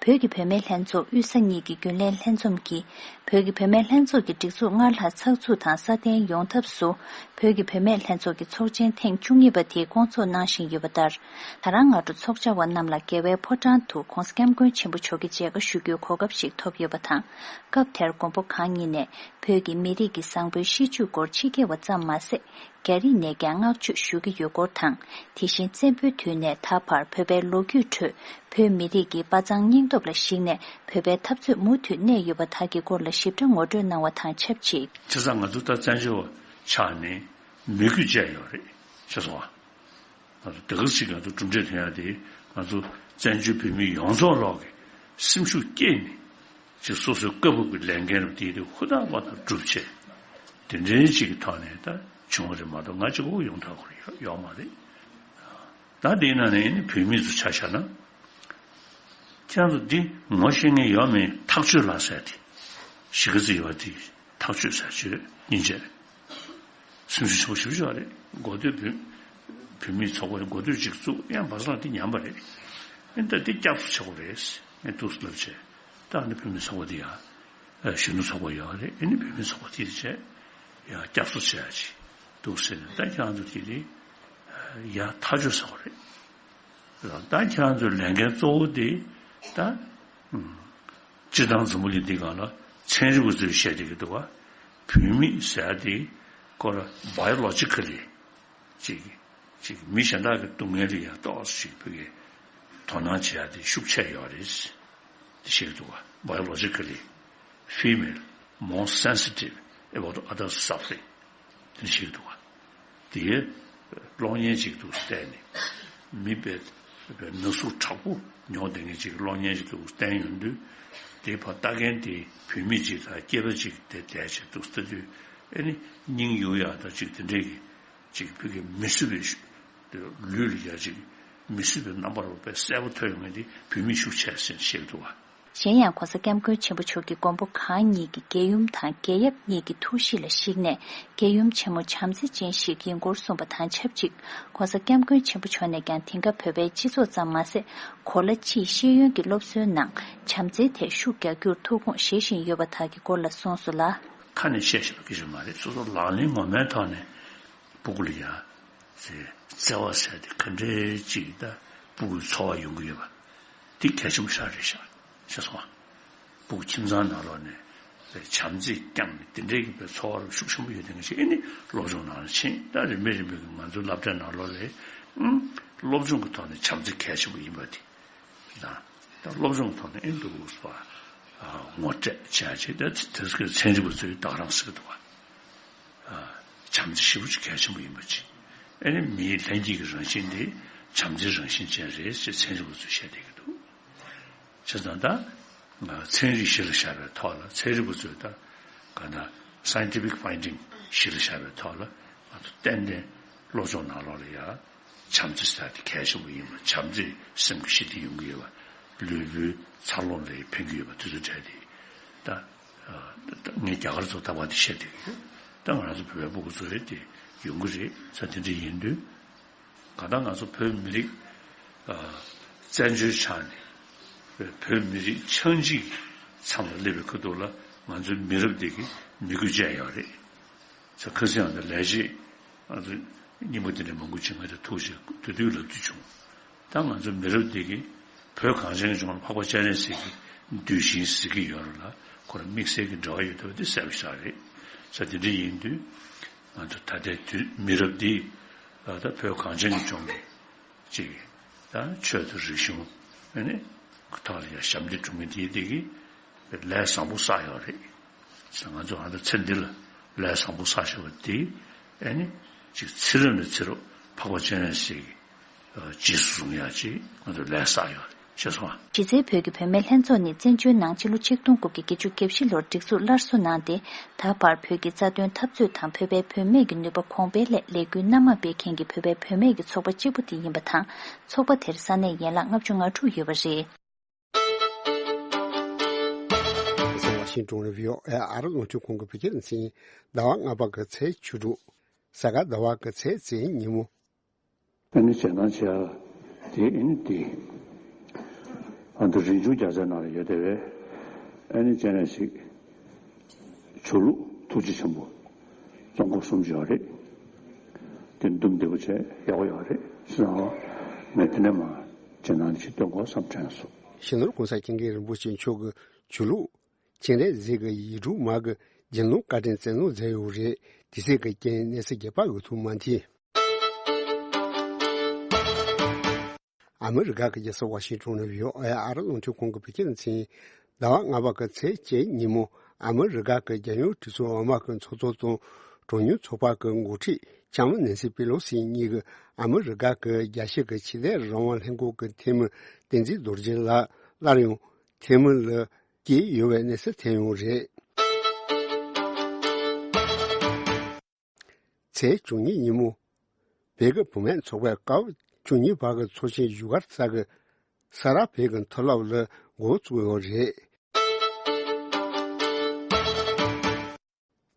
བོད་ཀྱི་བུད་མེད་ལྷན་ཚོགས་དབུས་ས་གཉིས་ཀྱི་རྒྱུན་ལས་ལྷན་འཛོམས་ཀྱིས། བོད་ཀྱི་བུད་མེད་ལྷན་ཚོགས་ཀྱི་སྒྲིག་འཛུགས་སྔར་ལྷག་ཚགས་ཚུད་དང་སྲ་བརྟན་ཡོང་ཐབས་སུ། བོད་ཀྱི་བུད་མེད་ལྷན་ཚོགས་ཀྱི་ཚོགས་ཆེན་ཐེངས་བཅུ་གཉིས་པ་དེ་སྐོང་ཚོགས་གནང་བཞིན་ཡོད་པ་ལྟར། ད་རང་སྔ་དྲོ་ཚོགས་བཅར་བ་རྣམས་ལ་རྒྱལ་བའི་ཕོ་བྲང་དུ་༸གོང་ས་༸སྐྱབས་མགོན་ཆེན་པོ་མཆོག་གི་མཇལ་ཁ་ཞུ་རྒྱུའི་གོ་སྐབས་ཤིག་ཐོབ་ཡོད་པ་དང་། སྐབས་དེར་མགོན་པོ་གང་ཉིད་ནས་བོད་ཀྱི་མི་རིགས་ཀྱི་བཟང་པོའི་གཤིས་སྤྱོད་སྐོར་ཕྱི་རྒྱལ་བ་ཙམ་མ་ཟད། རྒྱ་རིགས་ནས་ཀྱང་བསྔགས་བརྗོད་ཞུ་གི་ཡོད་སྐོར་དང་། དེ་བཞིན་བཙན་པོའི་དུས་ནས་ད་བར་བོད་པའི་ལོ་རྒྱུས་ཁྲོད་བོད་མི་རིགས་ཀྱི་དཔའ་མཛངས་སྙིང་སྟོབས་ལ་གཞིགས་ནས་བོད་པའི་འཐབ་རྩོད་མུ་མཐུད་གནས་ཡོད་པ་དག་གི་སྐོར་ལ་ཞིབ་ཕྲ་ངོ་སྤྲོད་གནང་བ་དང་ཆབས་ཅིག་བྱས་ཙང་ང་ཚོ་ད་བཙན་བྱོལ་བ་ཆགས་ནས་མི་རྒྱུ་བཅས་ཡོད་རེད་ཅེས་སོང་བ། ང་ཚོ་དེ་ག་ཅིག་ང་ཚོ་གྲུབ་འབྲས་ཐོན་ཡ་དེ་ང་ཚོ་བཙན་བྱོལ་བོད་མི་ཡོངས་རྫོགས་ལོག་གི་སེམས་ཤུགས་སྐྱེད་ནས་ཅིག་སོ་སོའི་བཀའ་ཕབ་ཀྱི་ལས་འགན་རུ་དེ་དེ་ཧུར་ཐག་པ་དང་སྒྲུབ་བྱས། དེ་འདྲའི་ཅིག་གི་ཐོག་ནས་ད་བྱུང་བ་རེད་མ་གཏོགས་ང་གཅིག་པོ་ཡོང་ཐག་ཁུར་ཡོད་ཡོད་མ་རེད། ད་དེའི་ནང་ནས་ནི་བོད་མི་ཚོ་ཆ་བཞག་ན། ཁྱེད་རང་ཚོ་འདི་ངོ་ཤེས་མཁན་ཡོད་མེད་ཐག་གཅོད་ལ་ཟེར་ཏེ། གཞིས་ཀ་རྩེ་ཡོད་དེ་ཐག་གཅོད་ཟེར་བྱོས་སྙིང་རྗེ། སེམས་ཤུགས་ཆེན་པོ་ཞེ་པོ་ཅིག་རེད། གོ་ཐོས་བོད་བོད་མིའི་ཚོགས་པ་གོ་ཐོས་ཅིག་བཙུགས་ཡང་བར་སང་དེ་ཉམས་པ་རེད། ཨེ་ད་དེ་སྐྱབས་སུ་ཆེ་བོ་རེད། ཨེ་ཐུགས་སུ་ལབ་བྱས། ད་ཨ་ནི་བོད་མིའི་ཚོགས་པ་དེ་ཡང་གཞོན་ནུ་ཚོགས་པ་ཡོད་རེད། ཨེ་ནི་བོད་མིའི་ཚོགས་པ་དེ་བྱས་ཡང་སྐྱབས་སུ་ཆེ་ཡ་ཅིག་འདུག་ཟེར་ནས་ད་ཁྱེད་རང་ཚོ་དེ་རེད། ཡང་ཐག་གཅོད་ཟེར་བ་རེད། ད་ཁྱེད་རང་ཚོའི་ལས་འགན་གཙོ་བོ་དེ་ད། སྤྱིར་བཏང་འཛམ་བུ་གླིང་འདི་སྒང་ལ་ཚན་རིག་པ་ཚོས་བཤད་བསྡད་ཀྱི་འདུག་བ། བུད་མེད་ཟེར་ཡ་དེ་ཁོ་ར་བྷའི་ཡོ་ལོ་ཇི་ཀ་ལི་ཅིག་ཅིག་མི་གཞན་དག་གི་སྡུག་བསྔལ་ལ་ཡང་ཏོག་ཙམ་ཅིག་བོད་ཀྱི་དོ་སྣང་བྱེད་ཡ་དེ་ཤུགས་ཆེ་ཡོད་རེད། དེ་བཤད་ཀྱི་འདུག་བ། བྷའི་ཡོ་ལོ་ཇི་ཀ་ལི་ཕི་མེལ་མོར་སེན་སི་ཊིབ་ཨ་བའོ་ཊི་ཨ་དར་སབ་ཐིང་། དེ་ཞིག་འདུག་བ། དེའི་གློག་བརྙན་ཅིག་ཏུ་བལྟས་ནས། མི་དཔེ་དཔེ་ན་ཟུག་དྲག་པོ་མྱོང་བསྡད་མཁན་ཅིག་གློག་བརྙན་ཅིག་ཏུ་བསྟན་ཡོང་དུས། དེ་ཕར་ལྟ་མཁན་དེ་བུད་མེད་ཅིག་དང་སྐྱེས་པ་ཅིག་དེ་བསྡད་བྱས་འདུག་ལྟ་དུས། ཨེ་ནི་སྙིང་གཡུག་ཡག་དང་ཅིག་དེ་འདྲས་ཀྱི་ཅིག་བོད་ཀྱི་མི་གསོད་པའི་ལུས་ལ་ཡ་ཅིག་མི་གསོད་པའི་རྣམ་པ་རུ་དཔེ་གསལ་པོ་ཐོན་ཡོང་མཁན་དེ་བུད་མེད་ཤུགས་ཆེ་ཟེར་བཤད་འདུག་བ། གཞན་ཡང་༸གོང་ས་༸སྐྱབས་མགོན་ཆེན་པོ་མཆོག་གིས་མགོན་པོ་གང་ཉིད་ཀྱི་རྒྱལ་ཡུམ་དང་རྒྱལ་ཡབ་གཉིས་ཀྱི་ཐུགས་གཤིས་ལ་གཞིགས་ནས་རྒྱལ་ཡུམ་ཆེན་མོ་བྱམས་བརྩེ་ཅན་ཞིག་ཡིན་སྐོར་གསུངས་པ་དང་ཆབས་ཅིག ༸གོང་ས་༸སྐྱབས་མགོན་ཆེན་པོ་མཆོག་ནས་ཀྱང་དེང་སྐབས་བོད་པའི་སྤྱི་ཚོགས་ཙམ་མ་ཟད། གོ་ལ་སྤྱིའི་ཤེས་ཡོན་གྱི་སློབ་གསོའི་ནང་བྱམས་བརྩེའི་ཐད་ཤུགས་རྒྱག་རྒྱུར་ཐུགས་དགོངས་བཞེས་བཞིན་ཡོད་པ་དག་གི་སྐོར་ལ་གསུངས་སོ་ལ། ཁ་ནས་བཤད་བཞིན་པ་སྐད་ཆ་མ་རེད། སོ་སོ་ལག་ལེན་ངོ་མའི་ཐོག་ནས་སྤུ་གུ་ལ་ཡ་ཟེར་བརྩེ་བ་ཟེར་དེ་ག་འདྲའི་ཅིག་ད་སྤུ་གུའི་འཚོ་བ་ཡོང་གི་ཡོད་པ། འདི་གལ་ཆེན་པོ་ཞིག་རེད་ཤག་ཤེས་སོང་ང་། སྤུ་གུ་ཁྱིམ་ཚང་ནང་ལོགས་ནས་བྱམས་བརྩེ་བསྐྱངས་ནས་དེ་འདྲའི་གི་པའི་འཚོ་བ་རུ་ཤུགས་ཆེན་པོ་ཡོད་དེ་ང་ཞིག་ཨེ་ནི་སློབ་སྦྱོང་ནང་ལ་ཕྱིན། ད་རིམ་པས་རིམ་པས་ཀྱི་ང་ཚོའི་སློབ་གྲྭའི་ནང་ལོགས་ལ་ཨང་སློབ་སྦྱོང་གི་ཐོག་ནས་བྱམས་བརྩེ་གལ་ཆེན་པོ་ཡིན་པ་དེ་དང་། ད་སློབ་སྦྱོང་གི་ཐོག་ནས་ཨེ་འདུག་ཟེར་བ་ངོ་སྤྲད་བྱས་བྱས། ད་དེ་ཚོའི་ཚན་རིག་པ་ཚོས་ད་ག་རང་ཟེར་གི་འདུག་བ། བྱམས་བརྩེ་ཞེ་པོ་ཅིག་གལ་ཆེན་པོ་ཡིན་པ་ཅིག་ཨེ་ནི་མིའི་ལྷན་སྐྱེས་ཀྱི་རང་བཞིན་དེ་བྱམས་བརྩེའི་རང་བཞིན་ཅན་རེད་ཅེས་ཚན་རིག་པ་ཚོས་བཤད་བསྡད་ཀྱི་འདུག་བྱས་ཙང་ད་ཚན་རིག་གཞི་ལ་བཞག་པའི་ཐོག་ལ་ཚན་རིག་པ་ཚོས་ད་ག་ན་scientific finding་གཞི་ལ་བཞག་པའི་ཐོག་ལ་ང་ཚོ་ཏན་ཏན་སློབ་སྦྱོང་ནང་ལོགས་ལ་ཡ་བྱམས་བརྩེ་ཟེར་དེ་གལ་ཆེན་པོ་ཡིན་པ། བྱམས་བརྩེས་སེམས་ཀྱི་ཞི་བདེ་ཡོང་གི་ཡོད་པ། ལུས་པོའི་འཚར་ལོངས་ལ་ཕན་གྱི་ཡོད་པ་དེ་ཚོ་གྲས་དེ་ད། ངས་རྒྱ་གར་ཚོ་ལྟ་བ་དེ་བཤད་བསྡད་ཀྱི་ཡོད། ད་ང་རང་ཚོ་བོད་པའི་སྤུ་གུ་ཚོ་རེད་དེ་ཡོང་གི་རེད་ས། དེ་འདྲ་ཡིན་དུས་གང་ལྟར་ང་ཚོ་བོད་མི་རིགས་བཙན་བྱོལ་ཆགས་ནས་བོད་མི་རིགས་ཆགས་འཇིག་མཚམས་ལ་སླེབས་པའི་ཁ་ཐུག་ལ་ང་ཚོའི་མི་རབས་འདི་གི་མི་དགོས་ཅན་ཡོད་རེད། ས་ཁ་སང་ཡང་ལས་བྱེད་ང་ཚོ་སྙིང་པོ་དེ་འདྲ་མང་པོ་བྱེད་མཁན་དེ་ཐུག་བྱས་དུས་དུས་ལབ་རྒྱུ་བྱུང་། ད་ང་ཚོ་མི་རབས་འདི་གིས་བོད་གངས་ཅན་གྱི་ལྗོངས་ལ་འཕགས་པ་སྤྱན་རས་གཟིགས་ཀྱི་གདུལ་ཞིང་ཟེར་གྱི་ཡོད་རེད་ལ། ཁོ་རང་དམིགས་བསལ་གྱི་འབྲེལ་བ་ཡོད་བསྡད་པ་དེ་གསལ་པོ་ཞིག་རེད། ས་དེ་འདྲ་ཡིན་དུས་ང་ཚོ་ད་ལྟའི་དུས་མི་རབས་འདི་ད་བོད་གངས་ཅན་གྱི་ལྗོངས་ཀྱི་ཅིག་ད་ཆོས་དང་རིག་གཞུང་ཨ་ནི་ཐོག་ལ་ཡང་ཞབས་འདེགས་སྒྲུབ་མཁན་དེ་དེ་གིས་ལས་བཟང་པོ་བསགས་ཡོད་རེད། ས་ང་ཚོ་ཨ་ད་ཚེ་འདི་ལ་ལས་བཟང་པོ་བསགས་བཞག་པ་དེ་ཨ་ནི་ཅིག་ཚེ་རབས་ནས་ཚེ་རབས་འཕགས་པ་སྤྱན་རས་གཟིགས་ཀྱི་རྗེས་སུ་བཟུང་ཡག་ཅིག་ང་ཚོ་ལས་བསགས་ཡོད་རེད། ཞེས་གསུངས། གཞི་རྩའི་བོད་ཀྱི་བུད་མེད་ལྷན་ཚོགས་ནི་བཙན་བྱོལ་ནང་ཕྱི་ལོ་ཆིག་སྟོང་དགུ་བརྒྱ་བརྒྱད་ཅུ་གྱ་བཞི་ལོར་སྒྲིག་འཛུགས་སླར་གསོ་གནང་སྟེ། ད་བར་བོད་ཀྱི་རྩ་དོན་འཐབ་རྩོད་དང་བོད་པའི་བུད་མེད་ཀྱི་ནུས་པ་གོང་འཕེལ་སླད་ལས་འགུལ་སྣ་མང་སྤེལ་མཁན་གྱི་བོད་པའི་བུད་མེད་ཀྱི་ཚོགས་པ་གཅིག་པུ་དེ་ཡིན་པ་དང་། ཚོགས་པ་དེར་ས་གནས་ཡན་ལག་ལྔ་བཅུ་ང་དྲུག་ཡོད་པ་རེད། ཝ་ཤིང་ཏོན་ནས་བྷི་ཨོ་ཨེ་ཨ་རི་རླུང་འཕྲིན་ཁང་གི་བོད་སྐད་སྡེ་ཚན། ཟླ་བ་ལྔ་པ་གི་ཚེས་བཅུ་དྲུག་གཟའ་སྐར་ཟླ་བ་གི་ཚེས་བཅུ་ཉིན་མོ། ཨ་ནི་བྱེད་སྟངས་བྱས་ཨ་དེ་ཨ་ནི་དེ་ཨ་འདི་རིན་འབྱུང་རྒྱལ་མཚན་ནང་ལ་ཡོད་དེ་བས། ཨ་ནི་བྱས་ནས་ཞིག་ཆོས་ལུགས་ཐུགས་རྗེ་ཆེན་པོ་རྫོང་ཁོག་གསུམ་བྱས་པ་རེད། དེ་འདུམ་བདེ་པོ་བྱས་ཡག་པོ་ཡོད་རེད་ཟེར་ན། ངས་དེ་ནས་མ་བྱེད་སྟངས་ཅིག་སྟོན་དགོས་བསམ་དྲན་སོང་། སྤྱི་ནོར་གོང་ས་སྐྱབས་མགོན་རིན་པོ་ཆེ་མཆོག་གི་ཆོས་ལུགས་སྤྱན་རས་གཟིགས་ཀྱི་ཡིག་དྲུག་མ་གི་རྒྱུན་ལུང་བཀའ་དྲིན་བསྩལ་གནང་མཛད་ཡོད་རེད། དེ་སྲིད་ཀྱི་རྐྱེན་གནས་ཚུལ་རྒྱས་པ་འོས་ཐུབ་མ་མཐུན། ཨ་མི་རི་ཀ་གི་རྒྱལ་ས་ཝ་ཤིང་ཏོན་ནས་བྷི་ཨོ་ཨེ་ཨ་རི་རླུང་འཕྲིན་ཁང་གི་བོད་སྐད་སྡེ་ཚན། ཟླ་བ་ལྔ་པ་གི་ཚེས་བཅུ་ཉིན་མོ་ཨ་མི་རི་ཀ་གི་རྒྱལ་ཡོངས་གྲོས་ཚོགས་འོག་མ་གི་ཚོགས་གཙོ་དང་གྲངས་ཉུང་ཚོགས་པ་གི་འགོ་ཁྲིད་ལྕམ་ནན་སི་པེ་ལོ་སི་གཉིས་ཀྱིས་ཨ་མི་རི་ཀ་གི་རྒྱལ་སྤྱི་གི་ཆོས་དད་རང་དབང་ལྷན་ཁང་གི་འཐུས་མི་བསྟན་འཛིན་རྡོ་རྗེ་ལགས་སླར་ཡང་འཐུས་མི་ལ་བསྐོས་ཡོད་པའི་གནས་ཚུལ་ཐོན་ཡོད་རེད། ཚེས་བཅུ་གཉིས་ཉིན་མོ། བོད་ཀྱི་བུད་མེད་ཚོགས་པའི་སྐབས་བཅུ་གཉིས་པ་གི་ཚོགས་ཆེན་བཞུགས་སྒར་གསར་གྱི་ས་རཱ་བོད་ཀྱི་མཐོ་སློབ་ལ་འགོ་བཙུགས་ཡོད་རེད།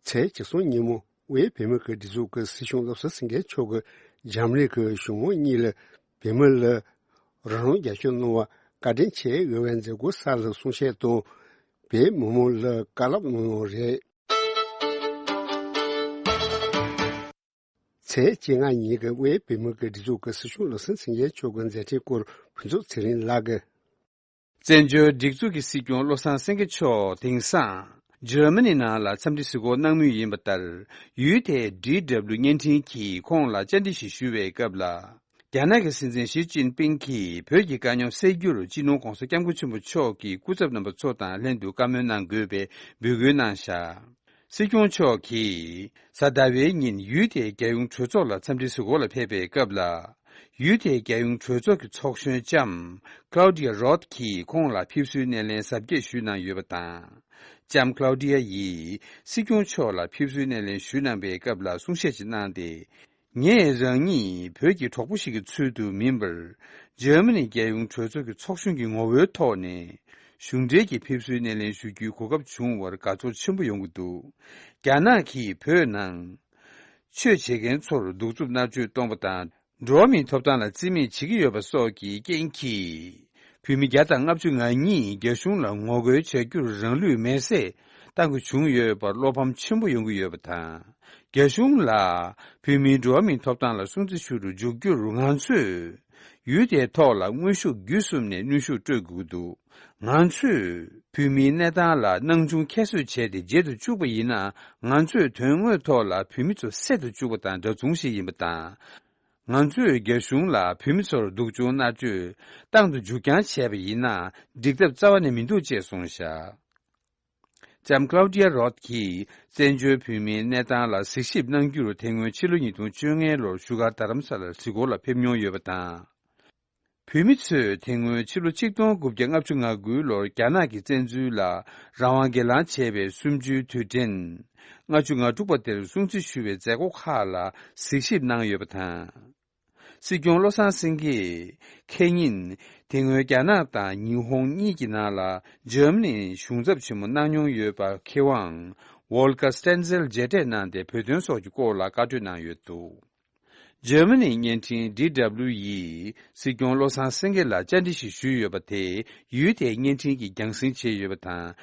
ཚེས་བཅུ་གསུམ་ཉིན་མོ། དབུས་བོད་མི་གི་སྒྲིག་འཛུགས་ཀྱི་སྲིད་སྐྱོང་བློ་བཟང་སེང་གེ་མཆོག་གིས་འཇམ་རིང་གི་གཞུང་མང་གཉིས་ལ་བོད་མི་ལ་རང་དབང་རྒྱབ་སྐྱོར་གནང་བར་བཀའ་དྲིན་ཆེ་ཞུ་བའི་མཛད་སྒོ་གསར་ལ་གསུང་བཤད་དང་། བོད་མི་མང་ལ་བཀའ་སློབ་གནང་ཡོད་རེད། ཚེས་བཅོ་ལྔ་ཉིན་གྱི་དབུས་བོད་མི་གི་སྒྲིག་འཛུགས་ཀྱི་སྲིད་སྐྱོང་བློ་བཟང་སེང་གེ་མཆོག་གི་མཛད་འཕྲིན་སྐོར་ཕུན་ཚོགས་ཚེ་རིང་ལགས་ཀྱིས། བཙན་བྱོལ་སྒྲིག་འཛུགས་ཀྱི་སྲིད་སྐྱོང་བློ་བཟང་སེང་གེ་མཆོག་དེང་སང་འཇར་མ་ནི་ནང་ལ་འཚམས་འདྲི་གཟིགས་སྐོར་གནང་མུས་ཡིན་པ་ལྟར། ཡུལ་དེའི་ཌི་ཌབ་ལིའུ་བརྙན་འཕྲིན་གྱིས་ཁོང་ལ་བཅར་འདྲི་ཞིག་ཞུ་བའི་སྐབས་ལ། རྒྱ་ནག་གི་སྲིད་འཛིན་ཞི་ཅིན་ཕིང་གིས་བོད་ཀྱི་དཀའ་རྙོག་སེལ་རྒྱུར་སྤྱི་ནོར་༧གོང་ས་༧སྐྱབས་མགོན་ཆེན་པོ་མཆོག་གི་སྐུ་ཚབ་རྣམ་པ་ཚོ་དང་ལྷན་དུ་བཀའ་མོལ་གནང་དགོས་པའི་འབོད་སྐུལ་གནང་བཞག་སྲིད་སྐྱོང་མཆོག་གིས་གཟའ་ཟླ་བའི་ཉིན་ཡུལ་དེའི་རྒྱལ་ཡོངས་གྲོས་ཚོགས་ལ་འཚམས་འདྲི་གཟིགས་སྐོར་ལ་ཕེབས་པའི་སྐབས་ལ། ཡུལ་དེའི་རྒྱལ་ཡོངས་གྲོས་ཚོགས་ཀྱི་ཚོགས་གཞོན་ལྕམ་Claudia Roth གྱིས་ཁོང་ལ་ཕེབས་བསུའི་སྣེ་ལེན་གཟབ་རྒྱས་ཞུས་གནང་ཡོད་པ་དང་། ལྕམ་Claudia ཡིས་སྲིད་སྐྱོང་མཆོག་ལ་ཕེབས་བསུའི་སྣེ་ལེན་ཞུས་གནང་པའི་སྐབས་ལ་གསུང་བཤད་ཅིག་གནང་སྟེ། ངས་རང་ཉིད་བོད་ཀྱི་གྲོགས་པོ་ཞིག་གི་ཚུལ་དུ་མིན་པར། འཇར་མ་ནི་རྒྱལ་ཡོངས་གྲོས་ཚོགས་ཀྱི་ཚོགས་གཞོན་གྱི་ངོ་བོའི་ཐོག་ནས། གཞུང་འབྲེལ་གྱི་ཕེབས་བསུའི་སྣེ་ལེན་ཞུ་རྒྱུའི་གོ་སྐབས་བྱུང་བར་དགའ་ཚོར་ཆེན་པོ་ཡོང་གི་འདུག་རྒྱ་ནག་གིས་བོད་ནང་ཆོས་བྱེད་མཁན་ཚོར་གདུག་རྩུབ་མནར་གཅོད་གཏོང་བ་དང་། འགྲོ་བ་མིའི་ཐོབ་ཐང་ལ་བརྩི་མེད་བྱེད་ཀྱི་ཡོད་པ་སོགས་ཀྱི་རྐྱེན་གྱིས། བོད་མི་བརྒྱ་དང་ལྔ་བཅུ་ང་གཉིས་རྒྱ་གཞུང་ལ་ངོ་རྒོལ་བྱ་རྒྱུར་རང་ལུས་མེར་སྲེག་བཏང་དགོས་བྱུང་ཡོད་པར་བློ་ཕམ་ཆེན་པོ་ཡོང་གི་ཡོད་པ་དང་། རྒྱ་གཞུང་ལ་བོད་མིའི་འགྲོ་བ་མིའི་ཐོབ་ཐང་ལ་སྲུང་བརྩི་ཞུ་རུ་འཇུག་རྒྱུར་ང་ཚོས་ཡུལ་དེའི་ཐོག་ལ་དངོས་ཤུགས་བརྒྱུད་གསུམ་ནས་གནོན་ཤུགས་སྤྲོད་དགོས་ཀྱི་འདུག་ང་ཚོས་བོད་མིའི་གནས་སྟངས་ལ་སྣང་ཆུང་ཁྱད་གསོད་བྱས་ཏེ་བརྗེད་དུ་བཅུག་པ་ཡིན་ན། ང་ཚོས་དོན་དངོས་ཐོག་ལ་བོད་མི་ཚོ་བསད་དུ་བཅུག་པ་དང་འདྲ་མཚུངས་ཤིག་ཡིན་པ་དང་། ང་ཚོས་རྒྱ་གཞུང་ལ་བོད་མི་ཚོར་སྡུག་སྦྱོང་མནར་གཅོད་བཏང་དུ་འཇུག་རྐྱང་བྱས་པ་ཡིན་ན། འགྲིག་ཐབས་རྩ་བ་ནས་མི་འདུག་ཅེས་གསུངས་བཞག་ལྕམ་Claudia Roth གྱིས་བཙན་བྱོལ་བོད་མིའི་གནས་སྟངས་ལ་གཟིགས་ཞིབ་གནང་རྒྱུར་དེ་སྔོན་ཕྱི་ལོ་ཉིས་སྟོང་བཅོ་ལྔ་ལོར་བཞུགས་སྒར་རྡ་རམ་ས་ལར་གཟིགས་སྐོར་ལ་ཕེབས་མྱོང་ཡོད་པ་དང་། བོད་མི་ཚོས་དེ་སྔོན་ཕྱི་ལོ་ཆིག་སྟོང་དགུ་བརྒྱ་ལྔ་བཅུ་ང་དགུ་ལོར་རྒྱ་ནག་གི་བཙན་འཛུལ་ལ་རང་དབང་སྒེར་ལངས་བྱས་པའི་གསུམ་བཅུའི་དུས་དྲན་ལྔ་བཅུ་ང་དྲུག་པ་དེར་སྲུང་བརྩི་ཞུ་བའི་མཛད་སྒོ་ཁག་ལ་གཟིགས་ཞིབ་གནང་ཡོད་པ་དང་། སྲིད་སྐྱོང་བློ་བཟང་སེང་གེས་ཁེ་ཉིན་དེ་སྔོན་རྒྱ་ནག་དང་ཉི་ཧོང་གཉིས་ཀྱི་ནང་ལ་འཇར་མ་ནིའི་གཞུང་ཚབ་ཆེན་མོ་གནང་མྱོང་ཡོད་པ་མཁས་དབང་Volker Stenzel མཇལ་འཕྲད་གནང་སྟེ་བོད་དོན་སོགས་ཀྱི་སྐོར་ལ་བཀའ་གྲོས་གནང་ཡོད་འདུག་འཇར་མ་ནིའི་བརྙན་འཕྲིན་ཌི་ཌབ་ལིའུ་ཡིས་སྲིད་སྐྱོང་བློ་བཟང་སེང་གེ་ལ་བཅར་འདྲི་ཞིག་ཞུས་ཡོད་པ་དེ་ཡུལ་དེའི་བརྙན་འཕྲིན་གྱིས་རྒྱང་སྲིང་བྱས་ཡོད་པ་དང་།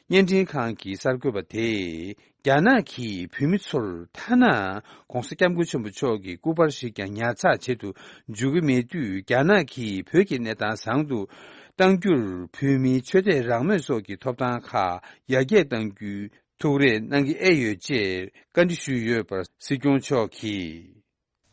བརྙན་འཕྲིན་ཁང་གི་གསར་འགོད་པ་དེས་རྒྱ་ནག་གིས་བོད་མི་ཚོར་ཐ་ན་༧གོང་ས་༧སྐྱབས་མགོན་ཆེན་པོ་མཆོག་གི་སྐུ་པར་ཞིག་ཀྱང་ཉར་ཚགས་བྱེད་དུ་འཇུག་གི་མེད་དུས། རྒྱ་ནག་གིས་བོད་ཀྱི་གནས་སྟངས་བཟང་དུ་གཏང་རྒྱུར་བོད་མིའི་ཆོས་དད་རང་མོས་སོགས་ཀྱི་ཐོབ་ཐང་ཁག་ཡར་རྒྱས་གཏང་རྒྱུའི་ཐུགས་རེ་གནང་གི་ཨེ་ཡོད་ཅེས་བཀའ་འདྲི་ཞུས་ཡོད་པར་སྲིད་སྐྱོང་མཆོག་གིས།